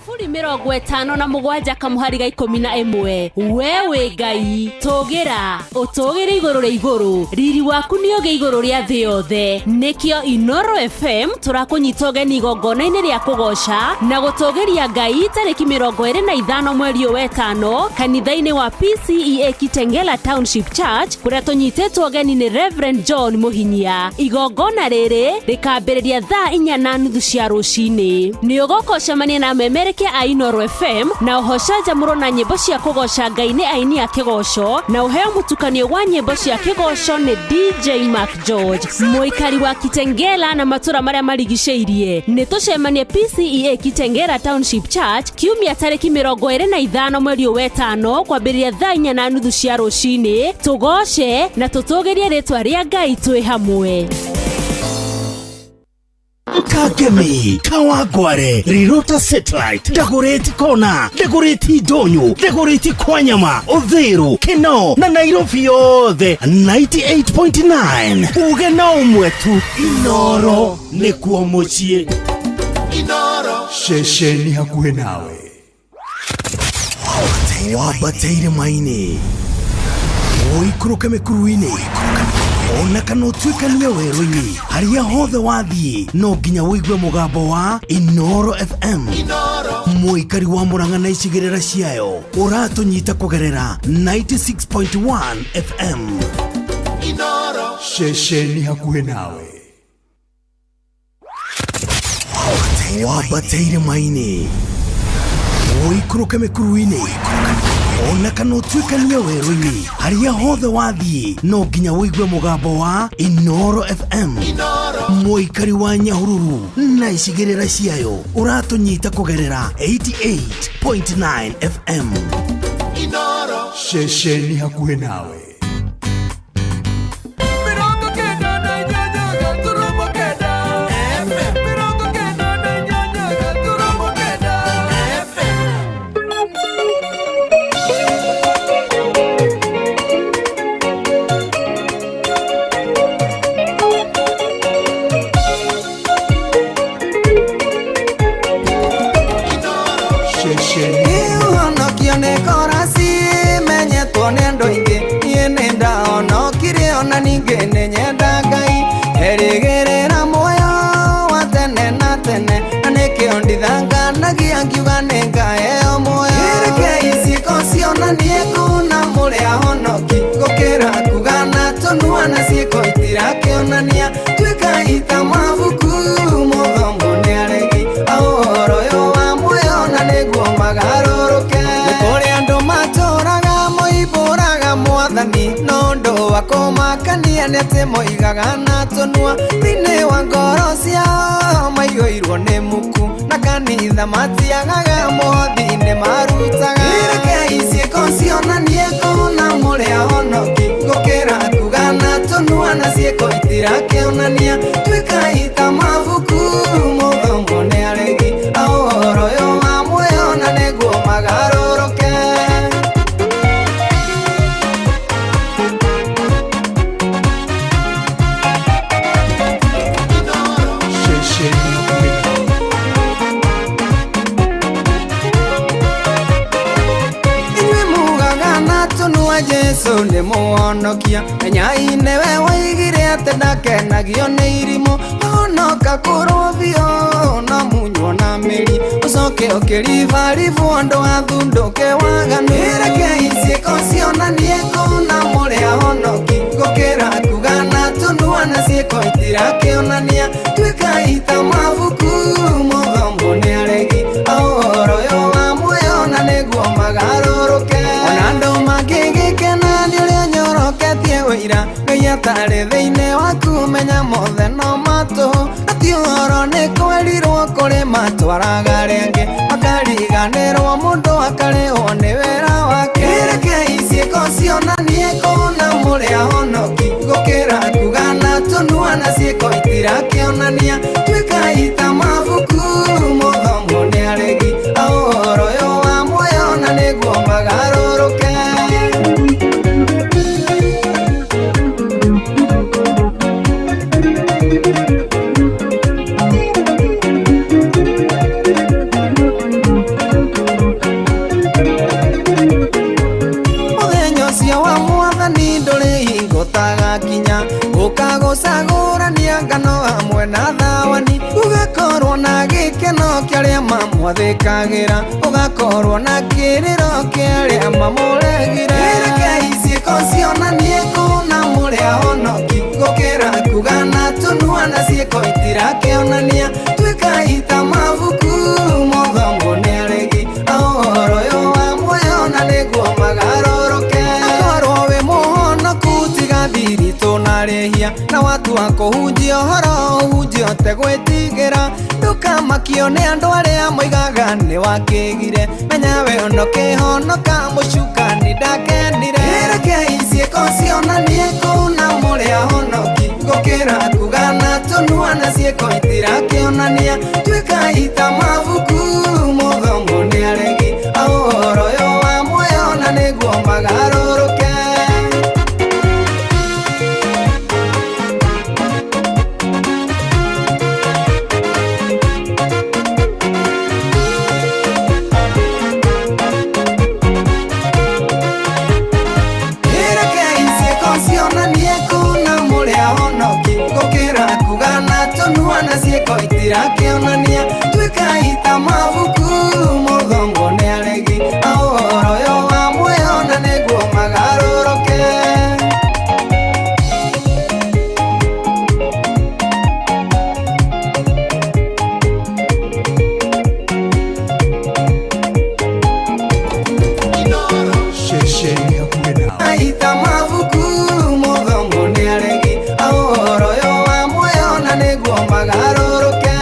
D: Thaburi 57 kamuhari ga 11. Wewe Ngai tũgĩra ũtũgĩre igũrũ rĩa igũrũ, riri waku nĩ ũgĩ igũrũ rĩa thĩ yothe. Nĩkĩo Inoro FM tũrakũnyita ũgeni igongona-inĩ rĩa kũgoca na gũtũgĩria Ngai tarĩki 25 mweri wa 5 kanitha-inĩ wa PCEA Kitengela Township Church, kũrĩa tũnyitĩtwo ũgeni nĩ Reverend John Muhinyia. Igongona rĩrĩ rĩkambĩrĩria thaa 4:30 cia rũcinĩ. Nĩ ũgoka ũcemanie na memereke a Inoro FM na ũhocanjamũrwo na nyĩmbo cia kũgoca Ngai nĩ aini a kĩgoco, na ũheo mũtukanio wa nyĩmbo cia kĩgoco nĩ DJ Mark George. Mũikari wa Kitengela na matũra marĩa marigicĩirie, nĩ tũcemanie PCEA Kitengela Township Church kiumia tarĩki 25 mweri wa 5 kwambĩrĩria thaa 4:30 cia rũcinĩ. Tũgoce na tũtũgĩrie rĩtwa rĩa Ngai twĩ hamwe.
C: Kagemi, Kawangware, Rirota Satellite, Dagoretti Kona, Dagoretti Donyo, Dagoretti Kwanyama, Uthiru, Kinoo na Nairobi yothe 98.9. Uge na ũmwe tu, Inoro nĩkuo mũciĩ.
F: Inoro ceceni hakuhĩ nawe.
C: Wambate irĩma-inĩ, ũikũrũke mĩkuru-inĩ, ona kana ũtuĩkanie werũ-inĩ, harĩa hothe wathiĩ no nginya ũigue mũgambo wa Inoro FM. Mũikari wa Murang'a na icigĩrĩra ciayo ũratũnyita kũgerera 96.1 FM.
F: Inoro ceceni hakuhĩ nawe.
C: Wambate irĩma-inĩ, ũikũrũke mĩkuru-inĩ, ona kana ũtuĩkanie werũ-inĩ, harĩa hothe wathiĩ no nginya ũigue mũgambo wa Inoro FM. Mũikari wa Nyahururu na icigĩrĩra ciayo ũratũnyita kũgerera 88.9 FM.
F: Inoro ceceni hakuhĩ nawe.
M: Shit.
G: Ĩyo nĩ korasi menyetwo nĩ andũ aingĩ. Niĩ nĩ ndahonokire ona ningĩ nĩ nyenda Ngai. Erĩgĩrĩra muoyo wa tene na tene, na nĩkĩo ndithanganagia ngiuga nĩ ngaheo muoyo. Rekei ciĩko cionanie kuona mũrĩ ahonoki, gũkĩra kuga na tũnua na ciĩko itirakĩonania. Tuĩkai ta mabuku mũthomwo nĩ aregi a ũhoro ũyũ wa muoyo, na nĩguo magarũrũke. Nĩ kũrĩ andũ matũraga moimbũraga mwathani, no ũndũ wa kũmakania nĩ atĩ moigaga na tũnua. Thĩinĩ wa ngoro ciao maiyũirwo nĩ muku, na kanitha matiagaga mũhothi nĩ marutaga. Rekei ciĩko cionanie kuona mũrĩ ahonoki, gũkĩra kuga na tũnua na ciĩko itirakĩonania. Tuĩkai ta mabuku mũthomwo nĩ aregi a ũhoro ũyũ wa muoyo, na nĩguo magarũrũke.
F: Ceceni hakuhĩ nawe.
G: Inyuĩ mugaga na tũnua Jesũ nĩ mũhonokia, menyai nĩwe woigire atĩ ndakenagio nĩ irimũ. Honoka kũrwo biũ no munywo na mĩri, ũcoke ũkĩribaribwo andũ athundũke waganu. Rekei ciĩko cionanie kuona mũrĩ ahonoki, gũkĩra kuga na tũnua na ciĩko itirakĩonania. Tuĩkai ta mabuku mũthomwo nĩ aregi a ũhoro ũyũ wa muoyo, na nĩguo magarũrũke. Ona andũ mangĩgĩkena nĩ ũrĩa nyoroketie ũira, Ngai atarĩ thĩinĩ waku menya mothe no matũhũ. Na ti ũhoro nĩ kwerirwo kũrĩ matwaraga arĩa angĩ, makariganĩrwo mũndũ akarĩhwo nĩ wĩra wake. Rekei ciĩko cionanie kuona mũrĩ ahonoki, gũkĩra kuga na tũnua na ciĩko itirakĩonania. Tuĩkai ta mabuku mũthomwo nĩ aregi a ũhoro ũyũ wa muoyo, na nĩguo magarũrũke. Mũthenya ũcio wa mwathani ndũrĩ hingo ũtagakinya, ũkagũcagũrania ngano hamwe na thawani. Ũgakorwo na gĩkeno kĩa arĩa mamwathĩkagĩra, ũgakorwo na kĩrĩro kĩa arĩa mamũregire. Rekei ciĩko cionanie kuona mũrĩ ahonoki, gũkĩra kuga na tũnua na ciĩko itirakĩonania. Tuĩkai ta mabuku mũthomwo nĩ aregi a ũhoro ũyũ wa muoyo, na nĩguo magarũrũke. Akorwo wĩ mũhonoku tiga thiritũ na rĩhia, na watua kũhunjia ũhoro ũhunjie ũtegwĩtigĩra. Ndũkamakio nĩ andũ arĩa moigaga nĩ wakĩgire, menya we ũnokĩhonoka mũcukani ndakenire. Rekei ciĩko cionanie kuona mũrĩ ahonoki, gũkĩra kuga na tũnua na ciĩko itirakĩonania. Tuĩkai ta mabuku mũthomwo nĩ aregi a ũhoro ũyũ wa muoyo, na nĩguo magarũrũke. Rekei ciĩko cionanie kuona mũrĩ ahonoki, gũkĩra kuga na tũnua na ciĩko itirakĩonania. Tuĩkai ta mabuku mũthomwo nĩ aregi a ũhoro ũyũ wa muoyo, na nĩguo magarũrũke.
F: Ceceni hakuhĩ nawe.
G: Aita mabuku mũthomwo nĩ aregi a ũhoro ũyũ wa muoyo, na nĩguo magarũrũke.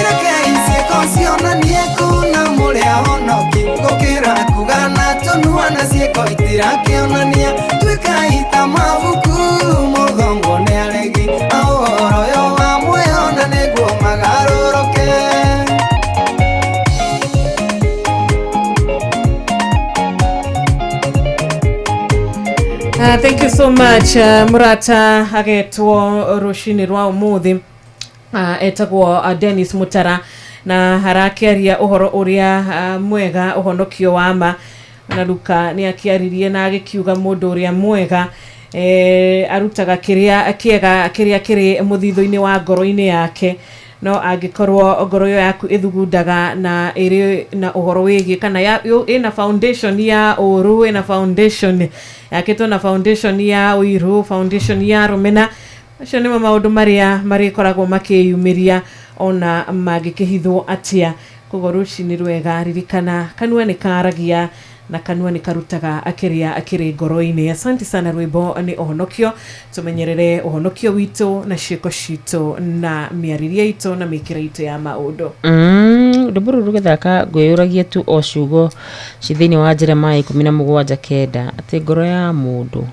G: Rekei ciĩko cionanie kuona mũrĩ ahonoki, gũkĩra kuga na tũnua na ciĩko itirakĩonania. Tuĩkai ta mabuku mũthomwo nĩ aregi a ũhoro ũyũ wa muoyo, na nĩguo magarũrũke.
P: Thank you so much murata agetwo rucini rwa umuthi etagwo Dennis Mutara na harakiaria uhoro uria mwega uhonokio wa ma na Luka ni akiaririe na agikiuga mundu uria mwega arutaga kiria kiega kiria kiri muthitho-ini wa ngoro-ini yake no angikorwo ngoro yaku ithugundaga na iri na uhoro wigi kana ya ina foundation ya uru ina foundation yakitwo na foundation ya uiru foundation ya rumena acio nimo maundu maria marikoragwo makiyumiria ona mangikihithwo atia koguo rucini rwega ririkana kanua ni karagia na kanua ni karutaga akiria akiri ngoro-ini. Asante sana rwimbo ni uhonokio tumenyerere uhonokio witu na ciiko citu na miaririe itu na mikire itu ya maundu.
R: Rwimbo ruru rugithaka ngwiyuragia tu o ciugo ci thiini wa Jeremiah 17:9 ati ngoro ya mundu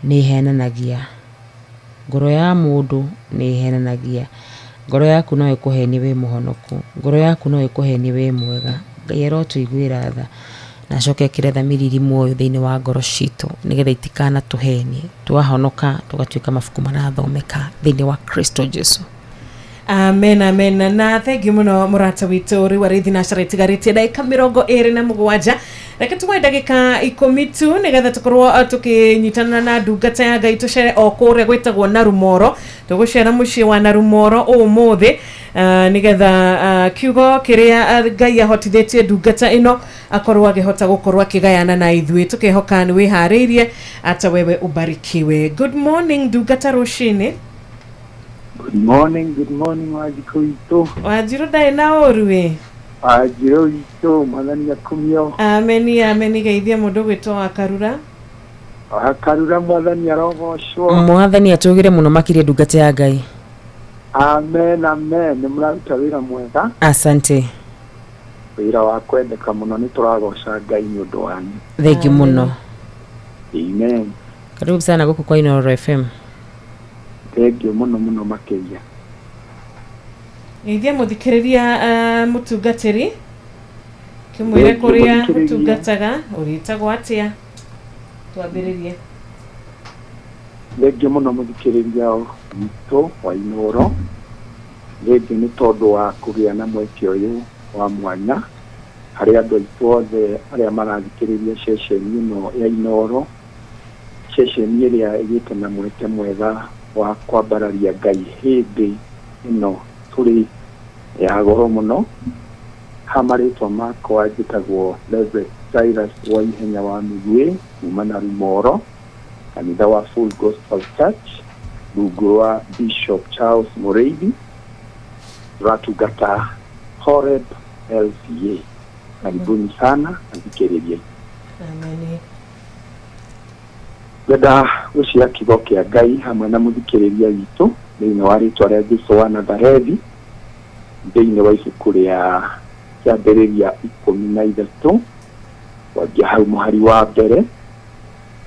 R: ni ihenanagia, ngoro ya mundu ni ihenanagia, ngoro yaku no ikuhenie wi muhonoku, ngoro yaku no ikuhenie wi mwega. Ngai arotuiguira tha na acoke ekire thamiri iri muoyo thiini wa ngoro citu nigetha itikana tuhenie twahonoka tugatuika mabuku marathomeka thiini wa Kristo Jesu.
P: Amen, amen. Na thank you muno murata witu riu ari thinacara itigarĩtie ndagĩka 27 reke tuwe ndagĩka 10 tu nigetha tukorwo tukinyitana na ndungata ya Ngai tucere o kũrĩa gwĩtagwo Narumoro. Tũgũcera mũciĩ wa Narumoro ũmũthĩ nigetha kiugo kĩrĩa Ngai ahotithĩtie ndungata ĩno akorwo agĩhota gũkorwo akĩgayana na ithuĩ tukihoka nĩ wĩharĩirie ata wewe ubarikiwe. Good morning ndungata rũcinĩ.
N: Good morning, Wanjikũ witũ.
P: Wanjirũ ndarĩ na ũru ĩ.
N: Wanjirũ witũ, mwathani akumio.
P: Ameni, ameni. Geithia mũndũ gwĩtwo Wakarura.
N: Wakarura, mwathani arogocwo.
R: Mwathani atũgĩre mũno makĩria ndungata ya Ngai.
N: Amen, amen. Nĩ mũraruta wĩra mwega.
R: Asante.
N: Wĩra wa kwendeka mũno, nĩ tũragoca Ngai nĩ ũndũ wanyu.
R: Thank you mũno.
N: Amen.
R: Karibu sana gũkũ kwa Inooro FM.
N: Thank you muno muno makiria.
P: Geithia muthikiriria mutungatiri kimwire kuria mutungataga uritagwo atia twambiririe.
N: Thank you muno muthikiriria witũ wa Inooro. Thank you ni tondu wa kugia na mweke uyu wa mwanya harĩ andũ aitũ othe arĩa marathikĩrĩria ceceni ĩno ya Inooro, ceceni ĩrĩa ĩgĩte na mweke mwega wa kwambararia Ngai hĩndĩ ĩno tũrĩ ya goro mũno. Ha marĩtwa makwa njĩtagwo Reverend Cyrus Waihenya wa Mĩguĩ kuma Narumoro, kanitha wa Full Gospel Church rungu rwa Bishop Charles Mũrĩithi, tũratungata Horeb LCA. Karibuni sana athikĩrĩria.
P: Amen.
N: Ngwenda gũcia kiugo kĩa Ngai hamwe na mũthikĩrĩria witũ thĩinĩ wa rĩtwa rĩa Jesũ wa Nazarethi thĩinĩ wa ibuku rĩa kĩambĩrĩria 13 kwanjia hau mũhari wa mbere,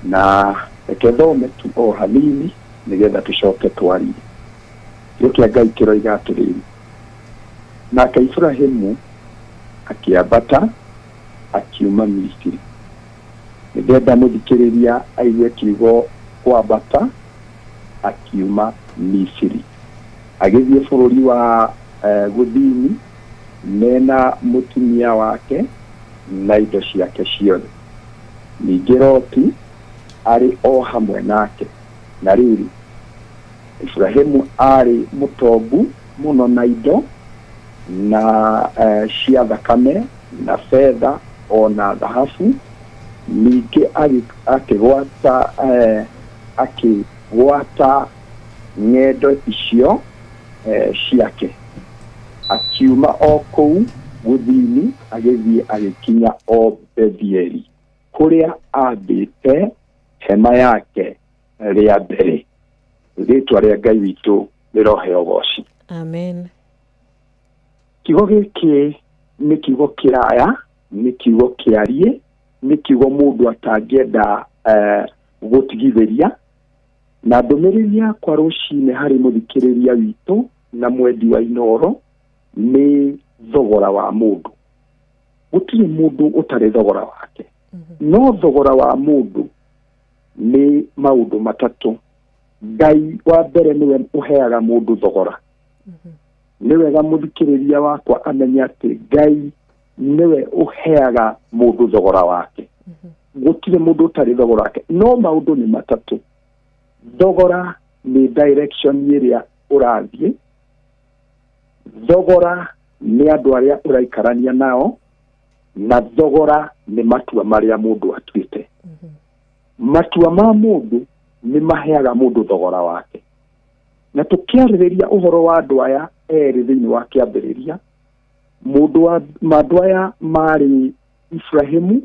N: na reke thome tu o hanini nĩgetha tũcoke twarie. Kiugo kĩa Ngai kĩroiga atĩrĩrĩ, nake Iburahĩmu akĩambata akiuma Misiri. Nĩndenda mũthikĩrĩria aigue kiugo kwambata akiuma Misiri agĩthiĩ bũrũri wa gũthini mena mũtumia wake na indo ciake ciothe. Ningĩ Loti arĩ o hamwe nake. Na rĩrĩ, Iburahĩmu aarĩ mũtongu mũno na indo na cia thakame na betha o na thahabu. Ningĩ akĩgwata ng'endo icio ciake akiuma o kũu gũthini agĩthiĩ agĩkinya o Bethieli kũrĩa ambĩte hema yake rĩa mbere. Rĩtwa rĩa Ngai witũ rĩroheo ũgoci.
P: Amen.
N: Kiugo gĩkĩ nĩ kiugo kĩraya, nĩ kiugo kĩarie, nĩ kiugo mũndũ atangĩenda gũtigithĩria. Na ndũmĩrĩri yakwa rũcinĩ harĩ mũthikĩrĩria witũ na mwendi wa Inooro nĩ thogora wa mũndũ. Gũtirĩ mũndũ ũtarĩ thogora wake, no thogora wa mũndũ Nĩ maũndũ matatũ. Ngai wa mbere nĩwe ũheaga mũndũ thogora. Nĩ wega mũthikĩrĩria wakwa amenye atĩ Ngai nĩwe ũheaga mũndũ thogora wake. Gũtirĩ mũndũ ũtarĩ thogora wake. No maũndũ nĩ matatũ. Thogora nĩ direction ĩrĩa ũrathiĩ. Thogora nĩ andũ arĩa ũraikarania nao, na thogora nĩ matua marĩa mũndũ atuĩte. Matua ma mũndũ nĩ maheaga mũndũ thogora wake. Na tũkĩarĩrĩria ũhoro wa andũ aya erĩ thĩinĩ wa kĩambĩrĩria, mũndũ wa andũ aya marĩ Ibrahimu,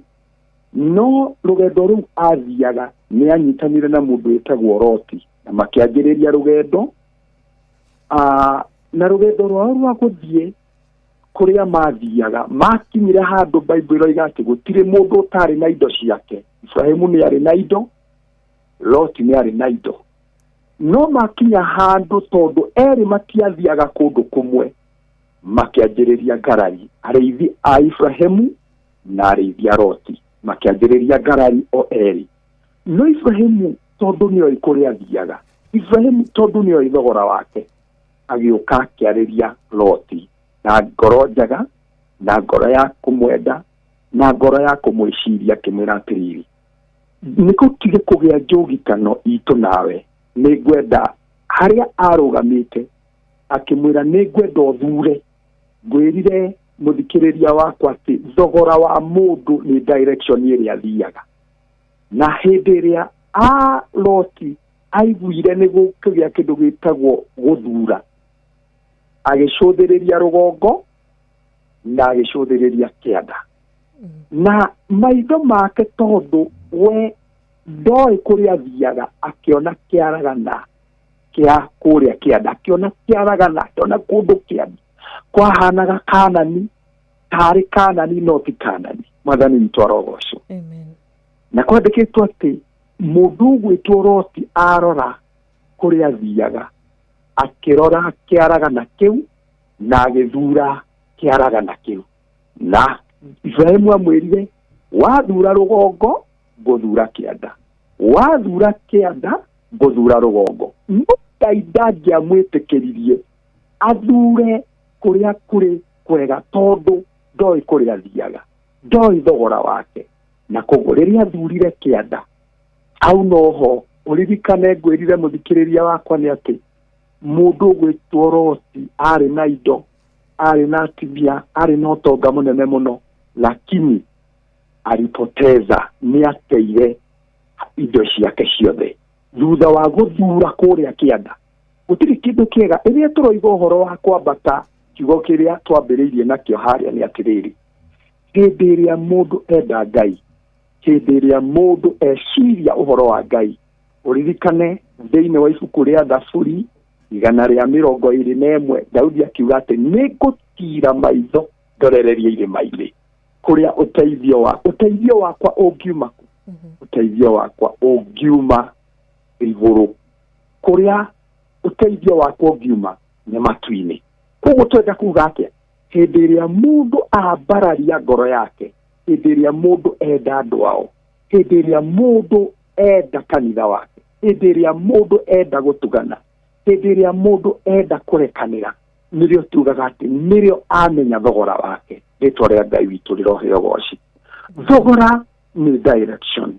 N: no rũgendo rũu athiaga nĩ anyitanire na mũndũ wĩtagwo Loti, na makĩanjĩrĩria rũgendo. Na rũgendo rwao rwa gũthiĩ kũrĩa mathiaga, makinyire handũ Bible ĩroiga atĩ gũtirĩ mũndũ ũtarĩ na indo ciake. Ibrahimu nĩ arĩ na indo, Loti nĩ arĩ na indo. No makinya handũ tondũ erĩ matiathiaga kũndũ kũmwe, makĩanjĩrĩria ngarari. Arĩithi a Ibrahimu na arĩithi a Loti makĩanjĩrĩria ngarari o erĩ. No Ibrahimu tondũ nĩoĩ kũrĩa athiaga, Ibrahimu tondũ nĩoĩ thogora wake, agĩũka akĩarĩria Loti na ngoro njega, na ngoro ya kũmwenda, na ngoro ya kũmwĩciria, akĩmwĩra atĩrĩrĩ, nĩ gũtige kũgĩa njũgitano itũ nawe, nĩ ngwenda. Harĩa arũgamĩte akĩmwĩra nĩ ngwenda ũthure. Ngwĩrire mũthikĩrĩria wakwa atĩ thogora wa mũndũ nĩ direction ĩrĩa athiaga. Na hĩndĩ ĩrĩa a Loti aiguire nĩ gũkĩgĩa kĩndũ gĩtagwo gũthura, agĩcũthĩrĩria rũgongo na agĩcũthĩrĩria kĩanda. Na maitho make tondũ we ndoĩ kũrĩa athiaga, akĩona kĩaragana kĩa kũrĩa kĩanda, akĩona kĩaragana, akĩona kũndũ kĩanda kwahanaga Kanani, tarĩ Kanani no ti Kanani. Mwathani witũ arogocwo. Na kwandĩkĩtwo atĩ mũndũ ũgwĩtwo Loti arora kũrĩa athiaga, akĩrora kĩaragana kĩu na agĩthura kĩaragana kĩu. Na Ibrahimu amwĩrire, wathura rũgongo ngũthura kĩanda, wathura kĩanda ngũthura rũgongo. No Ngai ndangĩamwĩtĩkĩririe athure kũrĩa kũrĩ kwega tondũ ndoĩ kũrĩa athiaga, ndoĩ thogora wake. Na koguo rĩrĩa athurire kĩanda, hau noho ũririkane ngwĩrire mũthikĩrĩria wakwa nĩ atĩ mũndũ ũgwĩtwo Loti arĩ na indo, arĩ na atumia, arĩ na ũtonga mũnene mũno, lakini alipoteza, nĩ ateire indo ciake ciothe thutha wa gũthura kũrĩa kĩanda. Gũtirĩ kĩndũ kĩega. Rĩrĩa tũroiga ũhoro wa kwambata, kiugo kĩrĩa twambĩrĩirie nakĩo harĩa nĩ atĩrĩrĩ, hĩndĩ ĩrĩa mũndũ enda Ngai, hĩndĩ ĩrĩa mũndũ eciria ũhoro wa Ngai, ũririkane thĩinĩ wa ibuku rĩa Thaburi 121, Daudi akiuga atĩ nĩ ngũtiira maitho ndorererie irĩma-inĩ kũrĩa ũteithio wakwa ũngiuma kũ? Ũteithio wakwa ũngiuma igũrũ, kũrĩa ũteithio wakwa ũngiuma nĩ matu-inĩ. Koguo twenda kuga atĩa? Hĩndĩ ĩrĩa mũndũ ambararia ngoro yake, hĩndĩ ĩrĩa mũndũ enda andũ ao, hĩndĩ ĩrĩa mũndũ enda kanitha wake, hĩndĩ ĩrĩa mũndũ enda gũtugana, hĩndĩ ĩrĩa mũndũ enda kũrekanĩra, nĩrĩo tugaga atĩ nĩrĩo amenya thogora wake. Rĩtwa rĩa Ngai witũ rĩroheo goci. Thogora nĩ direction.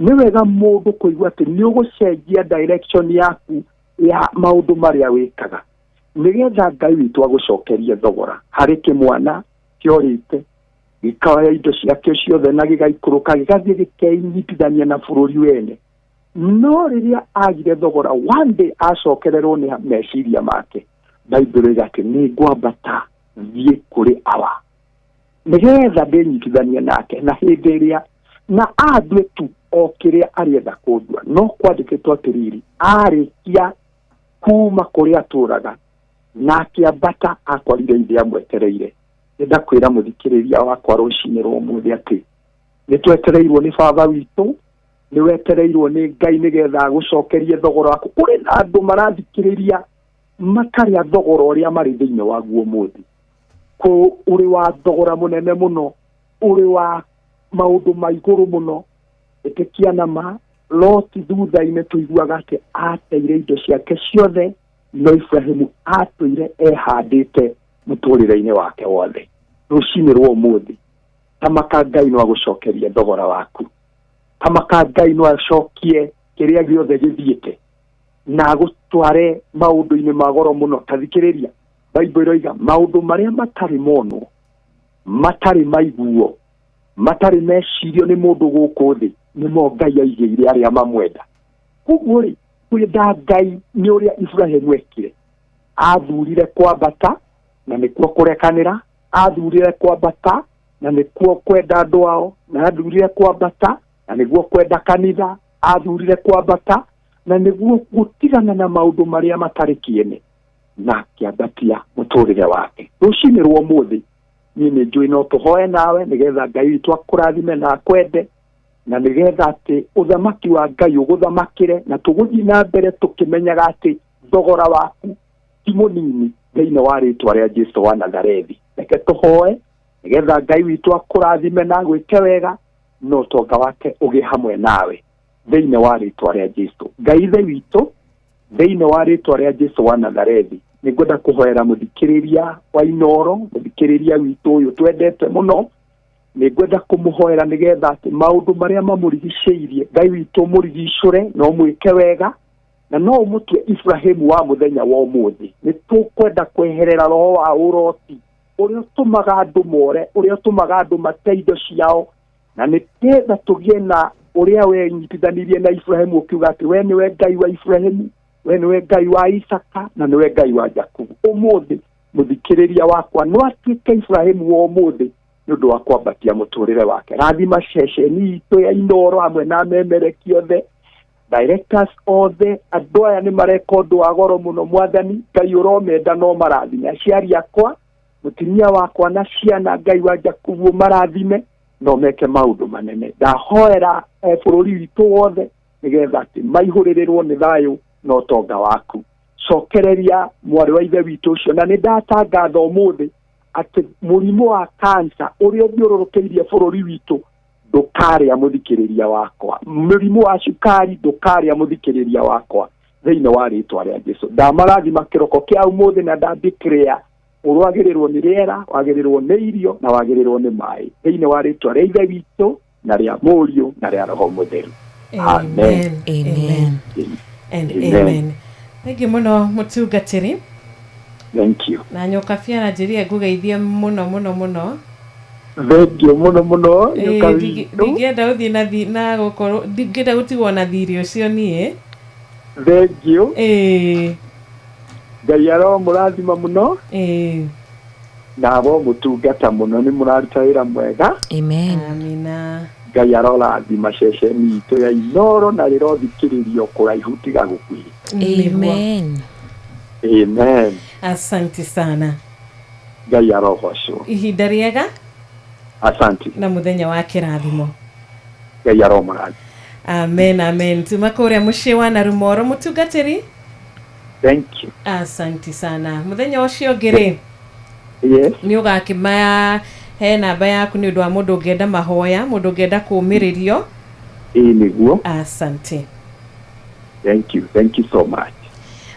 N: Nĩ wega mũndũ kũigua atĩ nĩ ũgũcenjia direction yaku ya maũndũ marĩa wĩkaga, nĩgetha Ngai witũ agũcokerie thogora. Harĩ kĩmwana kĩorĩte gĩkoya indo ciakĩo ciothe na gĩgaikũrũka gĩgathiĩ gĩkeinyitithania na bũrũri wene. No rĩrĩa agire thogora, one day acokererwo nĩ meciria make. Bible ĩroiga atĩ nĩ ngwambata thiĩ kũrĩ awa nĩgetha ndĩnyitithanie nake, na hĩndĩ ĩrĩa na andue tu o kĩrĩa arĩenda kũndua. No kwandĩkĩtwo atĩrĩrĩ, arĩkia kuma kũrĩa atũraga na akĩambata akorire ithe amwetereire. Nĩndakwĩra mũthikĩrĩria wakwa rũcinĩ rwa ũmũthĩ atĩ nĩ twetereirwo nĩ baba witũ, nĩ wetereirwo nĩ Ngai nĩgetha agũcokerie thogora waku. Kũrĩ na andũ marathikĩrĩria matarĩ a thogora ũrĩa marĩ thĩinĩ waguo ũmũthĩ. Ũrĩ wa thogora mũnene mũno, ũrĩ wa maũndũ ma igũrũ mũno. Ĩtĩkia na ma Loti thutha-inĩ tũiguaga atĩ ateire indo ciake ciothe, no Ibrahimu atũire ehandĩte mũtũrĩre-inĩ wake wothe. Rũcinĩ rwa ũmũthĩ, tamaka Ngai no agũcokerie thogora waku, tamaka Ngai no acokie kĩrĩa gĩothe gĩthiĩte na agũtware maũndũ-inĩ ma goro mũno. Ta thikĩrĩria, Bible ĩroiga maũndũ marĩa matarĩ monwo, matarĩ maiguo, matarĩ mecirio nĩ mũndũ gũkũ thĩ, nĩmo Ngai aigĩire arĩa mamwenda. Koguo rĩ, kwenda Ngai nĩ ũrĩa Ibrahimu ekire. Athurire kwambata na nĩkuo kũrekanĩra, athurire kwambata na nĩkuo kwenda andũ ao, na athurire kwambata na nĩguo kwenda kanitha, athurire kwambata na nĩguo gũtigana na maũndũ marĩa matarĩ kĩene, na akĩambatia mũtũrĩre wake. Rũcinĩ rwa ũmũthĩ, niĩ nĩ njũĩ no tũhoe nawe nĩgetha Ngai witũ akũrathime na akwende, na nĩgetha atĩ ũthamaki wa Ngai ũgũthamakĩre, na tũgũthiĩ na mbere tũkĩmenyaga atĩ thogora waku ti mũnini thĩinĩ wa rĩtwa rĩa Jesu wa Nazarethi. Reke tũhoe nĩgetha Ngai witũ akũrathime na agwĩke wega, na ũtonga wake ũgĩe hamwe nawe thĩinĩ wa rĩtwa rĩa Jesu. Ngai Ithe witũ, thĩinĩ wa rĩtwa rĩa Jesu wa Nazarethi, nĩngwenda kũhoera mũthikĩrĩria wa Inooro, mũthikĩrĩria witũ ũyũ twendete mũno. Nĩngwenda kũmũhoera nĩgetha atĩ maũndũ marĩa mamũrigicĩirie Ngai witũ ũmũrigicũre na ũmwĩke wega, na no ũmũtue Ibrahimu wa mũthenya wa ũmũthĩ. Nĩ tũkwenda kweherera roho wa ũroti ũrĩa ũtũmaga andũ more, ũrĩa ũtũmaga andũ mate indo ciao, na nĩgetha tũgĩe na ũrĩa wenyitithanirie na Ibrahimu ũkiuga atĩ we nĩwe Ngai wa Ibrahimu, we nĩwe Ngai wa Isaka, na nĩwe Ngai wa Jakubu. Ũmũthĩ mũthikĩrĩria wakwa no atuĩke Ibrahimu wa ũmũthĩ nĩ ũndũ wa kwambatia mũtũrĩre wake. Rathima ceceni itũ ya Inooro hamwe na memereki othe, directors othe, andũ aya nĩ mareka ũndũ wa goro mũno. Mwathani Ngai ũromenda no marathime aciari akwa, mũtumia wakwa na ciana, Ngai wa Jakubu marathime no meke maũndũ manene. Ndahoera bũrũri witũ wothe nĩgetha atĩ maihũrĩrĩrwo nĩ thayũ na ũtonga waku. Cokereria mwarĩ wa ithe witũ ũcio, na nĩ ndatangatha ũmũthĩ atĩ mũrimũ wa kansa ũrĩa ũthiũrũrũkĩirie bũrũri witũ ndũkarĩa mũthikĩrĩria wakwa, mũrimũ wa cukari ndũkarĩa mũthikĩrĩria wakwa thĩinĩ wa rĩtwa rĩa Jesu. Ndamarathima kĩroko kĩa ũmũthĩ na ndandeclare ũrwagĩrĩrwo nĩ rĩera, wagĩrĩrwo nĩ irio na wagĩrĩrwo nĩ maĩ thĩinĩ wa rĩtwa rĩa Ithe witũ na rĩa Mũriũ na rĩa Roho Mũtheru. Amen.
P: Amen. And amen. Thank you mũno mũtungatĩri.
N: Thank you.
P: Na nyoka biara njĩrire ngũgeithie mũno mũno mũno.
N: Thank you mũno mũno nyoka witũ.
P: Ndingĩenda gũthiĩ na na gũkorwo ndingĩenda gũtigwo na thirĩ ũcio niĩ.
N: Thank you. Ngai aromũrathima mũno. Na aromũtungata mũno, nĩ mũraruta wĩra mwega.
R: Amen.
P: Amina.
N: Ngai arorathima ceceni itũ ya Inooro na rĩrothikĩrĩrio kũraihu tiga gũkuhĩ.
R: Amen.
N: Amen.
P: Asante sana.
N: Ngai arogocwo.
P: Ihinda rĩega.
N: Asante.
P: Na mũthenya wa kĩrathimo.
N: Ngai aromũrathima.
P: Amen, amen. Tuma kũrĩa mũciĩ wa Narumoro mũtungatĩri.
N: Thank you.
P: Asante sana. Mũthenya ũcio ũngĩ rĩ,
N: Yes.
P: nĩ ũgakĩmaya he namba yaku nĩ ũndũ wa mũndũ ũngĩenda mahoya, mũndũ ũngĩenda kũũmĩrĩrio.
N: Ĩĩ nĩguo.
P: Asante.
N: Thank you. Thank you so much.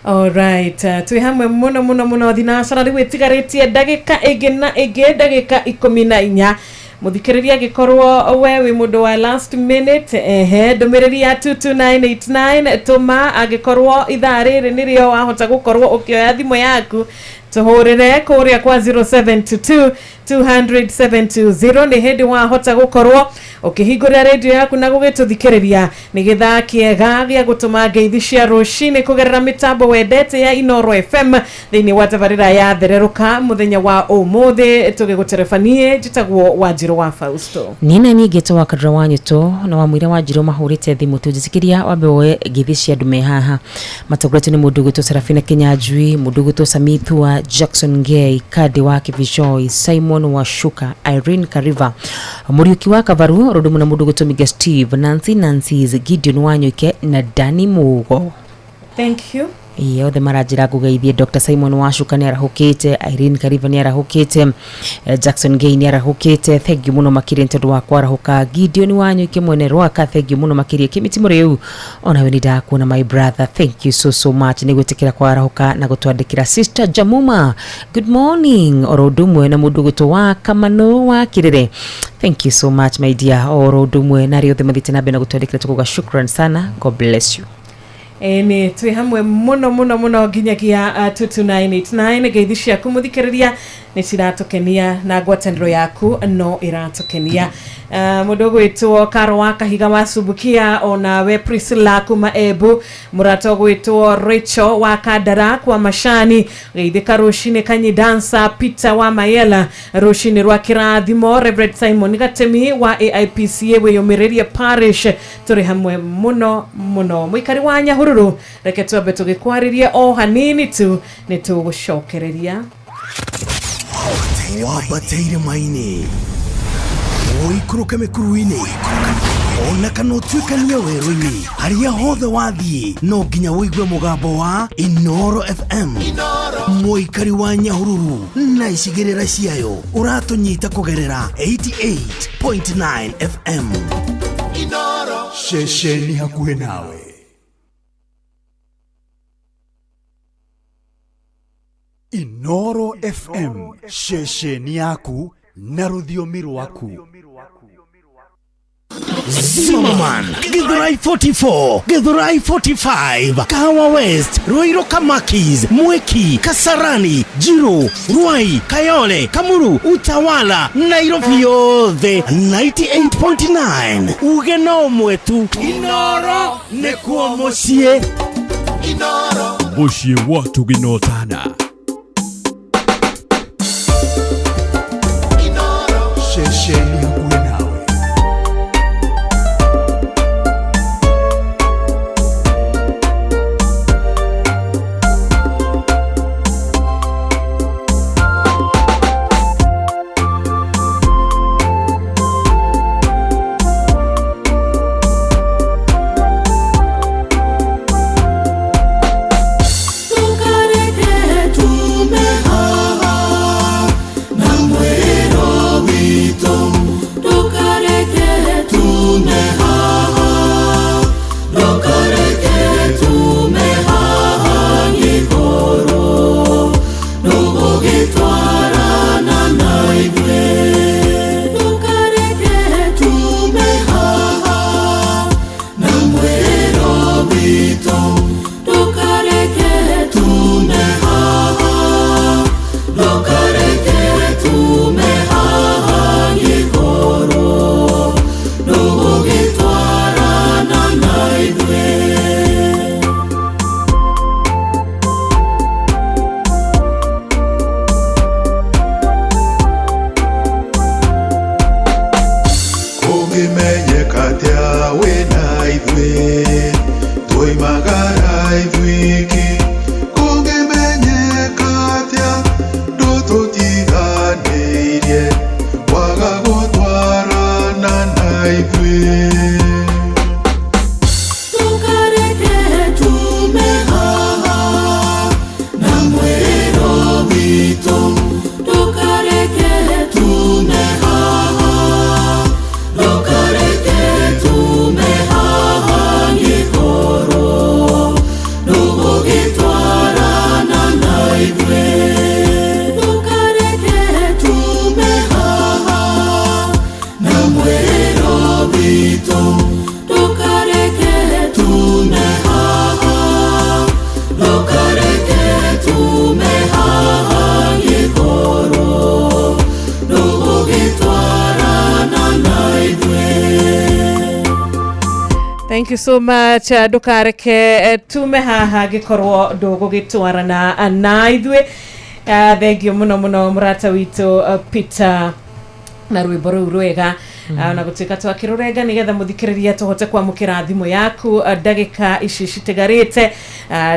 P: All right. Twĩ hamwe mũno mũno mũno thinacara rĩu ĩtigarĩtie ndagĩka ĩngĩ na ĩngĩ ndagĩka 14. Mũthikĩrĩria angĩkorwo we wĩ mũndũ wa last minute, ehe, ndũmĩrĩri ya 22989 tũma angĩkorwo ithaa rĩrĩ nĩrĩo wahota gũkorwo ũkĩoya thimũ yaku, tũhũrĩre kũrĩa kwa 0722 200 720 nĩ hĩndĩ wahota gũkorwo ũkĩhingũrĩra radio yaku na gũgĩtũthikĩrĩria nĩ gĩthaa kĩega gĩa gũtũma ngeithi cia rũcinĩ kũgerera mĩtambo wendete ya Inooro FM thĩinĩ wa tabarĩra ya thererũka mũthenya wa ũmũthĩ tũgĩgũterebanie. Njĩtagwo Wanjirũ wa Fausto.
R: Nina niĩ ngĩtwo wa Kadra wa Nyũtũ na wa mũira wa Njirũ mahũrĩte thimũ tũnjĩtĩkĩria wambe woe ngeithi cia andũ me haha matongoretio nĩ mũndũ ũgwĩtwo Serafina Kinyanjui, mũndũ ũgwĩtwo Samithua, Jackson Ngei, Kadi wa Kivijoi, Simon Washuka, Irene Kariva, Mũriũki wa Kavaru, Rũndũmũ na mũndũ ũgwĩtwo Miga Steve, Nancy Nancy's, Gideon Wanyuike na Danny Mugo.
P: Thank you.
R: Ĩĩ, othe maranjĩra ngũgeithie. Dr Simon Wacuka nĩ arahũkĩte, Irene Kariva nĩ arahũkĩte, Jackson Gay nĩ arahũkĩte. Thank you mũno makĩria nĩ tondũ wa kwarahũka. Gideon Wanyuike mwene Rwaka, thank you mũno makĩria. Kĩmiti Mũrĩu, onawe nĩ ndakuona my brother, thank you so so much nĩ gwĩtĩkĩra kwarahũka na gũtwandĩkĩra. Sister Jamuma, good morning, oro ũndũ ũmwe na mũndũ ũgwĩtwo wa Kamano wa Kĩrĩre, thank you so much my dear, oro ũndũ ũmwe na arĩa othe mathiĩte na mbere na gũtwandĩkĩra, tũkauga shukran sana, God bless you.
P: Ĩni twĩ hamwe mũno mũno mũno nginyagia 22989. Ngeithi ciaku mũthikĩrĩria nĩ ciratũkenia na ngwatanĩro yaku no ĩratũkenia. Mũndũ ũgwĩtwo Karo wa Kahiga wa Subukia, onawe Priscilla kuma Embu, mũrata ũgwĩtwo Rachel wa Kandara kwa Macani, geithĩka rũcinĩ. Kanyi Dansa Peter wa Mayela, rũcinĩ rwa kĩrathimo. Reverend Simon Gatemi wa AIPCA wĩyũmĩrĩrie Parish, tũrĩ hamwe mũno mũno. Mũikari wa Nyahururu, reke twambe tũgĩkwarĩrie o hanini tu, nĩ tũgũcokereria.
C: Wambate irĩma-inĩ, ũikũrũke mĩkuru-inĩ, ona kana ũtuĩkanie werũ-inĩ, harĩa hothe wathiĩ no nginya ũigue mũgambo wa Inoro FM. Mũikari wa Nyahururu na icigĩrĩra ciayo, ũratũnyita kũgerera 88.9 FM.
F: Ceceni hakuhĩ nawe. Inoro FM, ceceni yaku na rũthiomi rwaku.
C: Zimmerman, Githurai 44, Githurai 45, Kahawa West, Ruiru Kamakis, Mwiki, Kasarani, Jiro, Ruai, Kayole, Kamuru, Utawala, Nairobi yothe 98.9. Uge no mwetu Inoro nĩkuo mũciĩ.
F: Mũciĩ wa tũginotana. Ceceni hakuhĩ nawe.
M: Ndũkareke tume haha na mwĩro witũ, ndũkareke tume haha, ndũkareke tume haha ngĩkorwo ndũgũgĩtwarana na ithuĩ. Ndũkareke tume haha na mwĩro witũ, ndũkareke tume haha, ndũkareke tume haha ngĩkorwo ndũgũgĩtwarana na ithuĩ.
F: Kũngĩmenyeka atĩa wĩna ithuĩ, twoimagara ithuiki? Kũngĩmenyeka atĩa ndũtũtiganĩirie, waga gũtwarana na ithuĩ?
M: Ndũkareke tume haha na mwĩro witũ, ndũkareke tume haha, ndũkareke tume haha ngĩkorwo ndũgũgĩtwarana na ithuĩ. Ndũkareke tume haha na mwĩro witũ, ndũkareke tume haha, ndũkareke tume haha ngĩkorwo ndũgũgĩtwarana na ithuĩ.
P: Thank you so much. Ndũkareke tume haha ngĩkorwo ndũgũgĩtwarana na ithuĩ. Thank you mũno mũno mũrata witũ Peter na rwĩmbo rũu rwega. Na gũtuĩka twakĩrũrenga nĩgetha mũthikĩrĩria tũhote kwamũkĩra thimũ yaku. Ndagĩka ici citigarĩte,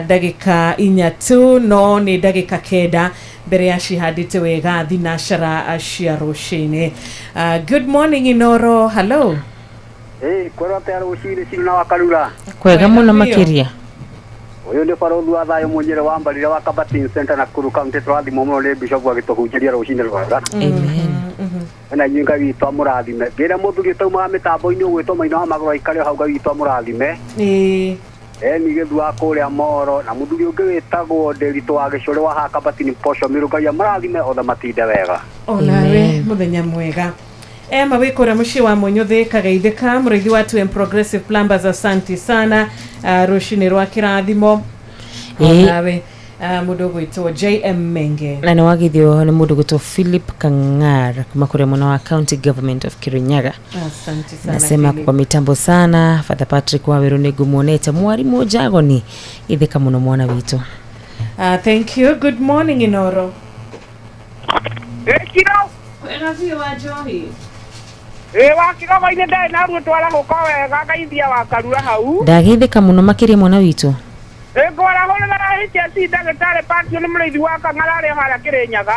P: ndagĩka 4 tu, no nĩ ndagĩka 9 mbere ya cihandĩte wega thinacara cia rũcinĩ. Good morning Inoro, hello.
L: Ĩĩ, kwĩrwo atĩa rũcinĩ cinu na wakarura?
R: Kwega mũno makĩria.
O: Uyu nĩ barũthi wa thayũ mũnyĩrĩ wa mbarire wa Kabatin Center Nakuru County tũrathimwo mũno nĩ bishop agĩtũhunjĩria rũcinĩ rwega.
R: Amen.
O: Na inyuĩ Ngai witũ amũrathime. Ngĩra mũthuri ũtaumaga mĩtambo-inĩ ũgwĩtwo Maina wa Magũrũ aikare hau Ngai witũ amũrathime.
P: Ĩĩ.
O: Eni gĩthu wa kũrĩa Moro na mũthuri ũngĩ wĩtagwo Ndĩritũ wa Gĩcũrĩ wa haha Kabatini Posho Miru Ngai amũrathime othe matinde wega.
P: Onawe muthenya mwega. Emma wikura muciĩ wa Munyuthi kageithĩka mũrĩithi wa 2M Progressive Plumbers asanti sana rũcinĩ rwa kĩrathimo. Onawe mũndũ ũgwĩtwo JM Menge.
R: Na nĩ wagithio nĩ mũndũ gwĩtwo Philip Kang'ara kuma kũrĩa mwena wa County Government of Kirinyaga.
P: Asante sana.
R: Nasema
P: Philip.
R: Kwa mitambo sana Father Patrick Waweru nĩ ngũmuonete mwarimũ Jagoni ithĩka mũno mwana witũ.
P: Thank you. Good morning Inoro.
V: Ĩkiro.
P: Wega biũ wa Njohi.
V: Ĩ wa kirogo-inĩ ndarĩ na ruo twarahũka wega ngaithia wa Karura hau.
R: Ndagĩthĩka mũno makĩria mwana witũ.
V: Ĩ ngwarahũrĩra HSC ndagĩtarĩ Patio nĩ mũrĩithi wa Kang'ara arĩ harĩa Kĩrĩnyaga.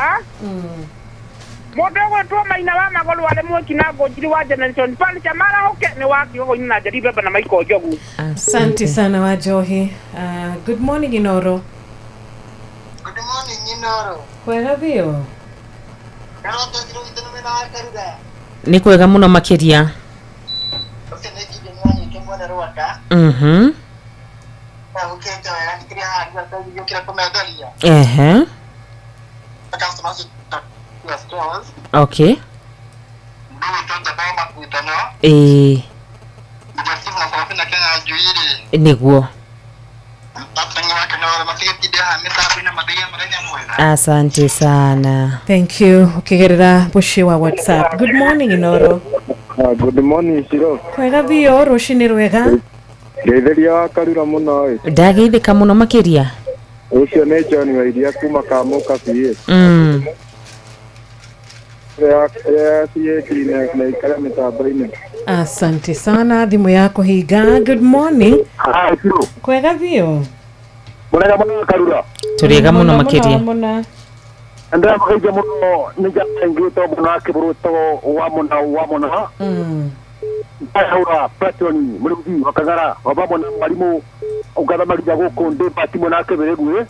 V: Mũndũ ũgwĩtwo Maina wa Magũrũ arĩ mwĩki na ngũnjiri wa Generation Furniture marahũke nĩ wa kirogo-inĩ na Njeri Mbembe na Michael Njogu.
P: Asante sana wa Njohi. Good morning Inoro.
W: Good morning Inoro.
P: Kwega biũ.
R: Nĩ kwega mũno makĩria. Mhm. Ehe. Okay. Ĩĩ. Nĩguo. Asante sana.
P: Thank you. Ukigerera muciĩ wa WhatsApp. Good morning Inoro.
X: Good morning Shiro.
P: Kwega biũ rũcinĩ rwega.
X: Ngeithĩria wa Karura mũno ĩ.
R: Ndagĩithĩka mũno makĩria.
X: Ũcio nĩ John wa Iria kuma Kamũka PA.
P: Asante sana thimũ ya kũhinga. Good morning. Kwega biũ.
X: Mũrega mũno Karura.
R: Tũrĩega mũno makĩria.
P: Mũno.
X: Ndĩramũgeithia mũno nĩ njaengĩtwo mũno akĩbũrũtwo wa mũna wa mũna. Ndahaura Patron mũrĩithi wa Kang'ara wa vamwe na mwarimũ ũngathamagia gũkũ ndĩ Bati mwena wa Kĩbĩrĩguĩ.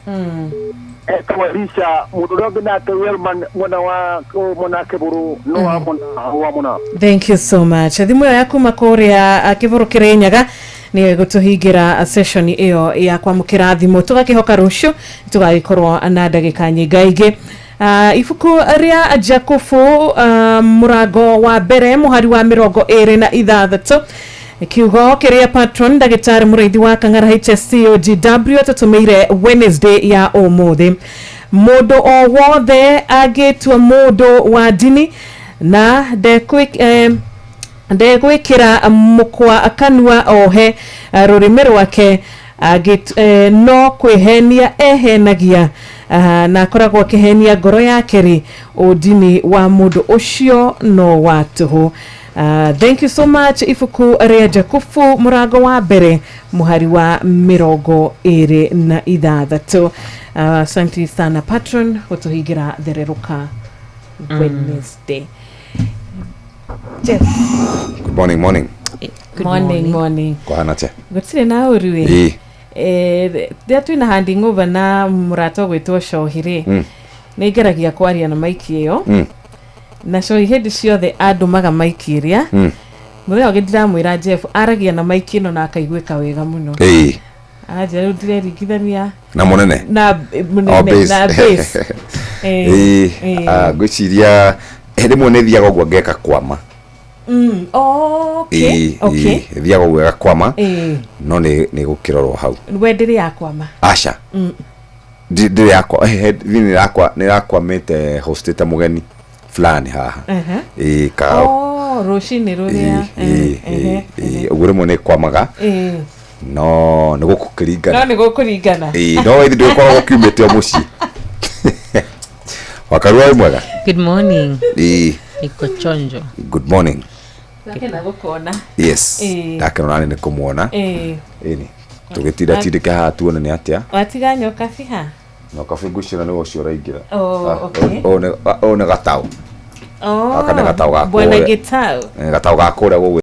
X: Etagwo Elisha mũndũ ũrĩa ũngĩ nake Wellman mwena wa mwena wa Kĩbũrũ no wa mũna wa mũna.
P: Thank you so much. Thimũ ĩyo ya kuma kũrĩa Kĩbũrũ Kĩrĩnyaga nĩyo ĩgũtũhingĩra session ĩyo ya kwamũkĩra thimũ. Tũgakĩhoka rũciũ tũgagĩkorwo na ndagĩka nyingaingĩ. Ibuku rĩa Jakubu mũrango wa mbere mũhari wa 26 kiugo kĩrĩa patron ndagĩtarĩ mũrĩithi wa Kang'ara HSC OGW atũtũmĩire Wednesday ya ũmũthĩ. Mũndũ o wothe angĩtua mũndũ wa ndini na ndegwĩkĩra mũkwa kanua ohe rũrĩmĩ rwake no kwĩhenia ehenagia na akoragwo akĩhenia ngoro yake rĩ ũndini wa mũndũ ũcio no wa tũhũ. Thank you so much. Ibuku rĩa Jakubu mũrango wa mbere mũhari wa 26. Asante sana patron gũtũhingĩra thererũka Wednesday. Jeff.
Y: Good morning, morning.
P: Good morning, morning.
Y: Kwahana atia?
P: Gũtirĩ na ũru ĩ. Rĩrĩa twĩna handing over na mũrata ũgwĩtwo Cohi rĩ, nĩ ngeragia kwaria na maiki ĩyo. Na Cohi hĩndĩ ciothe andũmaga maiki ĩrĩa. Mũthenya ũngĩ ndiramwĩra Jeff aragia na maiki ĩno na akaiguĩka wega mũno. Aranjĩra rĩu ndireringithania
Y: na mũnene
P: na mũnene na bass.
Y: Ngwĩciria rĩmwe nĩ thiaga ũguo ngeka kwama.
P: Okay. Okay.
Y: Thiaga ũguo gakwama no nĩ gũkĩrorwo hau.
P: We ndĩrĩ yakwama?
Y: Aca. Ndĩrĩ yakwa nĩ rakwamĩte hostĩte mũgeni fulani haha. Ĩĩ ka.
P: Oh, rũcinĩ rũrĩa.
Y: Ũguo rĩmwe nĩ kwamaga. No nĩ gũkũringana.
P: No nĩ gũkũringana.
Y: Ĩĩ no ithuĩ ndũgĩkoragwo kiumĩte o mũciĩ. Wakarua wĩ mwega?
R: Good morning.
Y: Ĩĩ.
R: Niko chonjo.
Y: Good morning.
P: Ndakena gũkuona.
Y: Yes. Ndakena nani nĩ kũmuona. Ĩni. Tũgĩtinda tindĩke haha tuone nĩ atĩa.
P: Watiga nyoka biha?
Y: Nyoka bi ngwĩciria nĩwe ũcio ũraingĩra.
P: Oh, okay.
Y: Ũyũ nĩ gataũ.
P: Oh.
Y: Gaka nĩ gataũ ga
P: Bwana
Y: kũrĩa.
P: Gĩtaũ.
Y: Gataũ ga kũrĩa gũgwĩtwo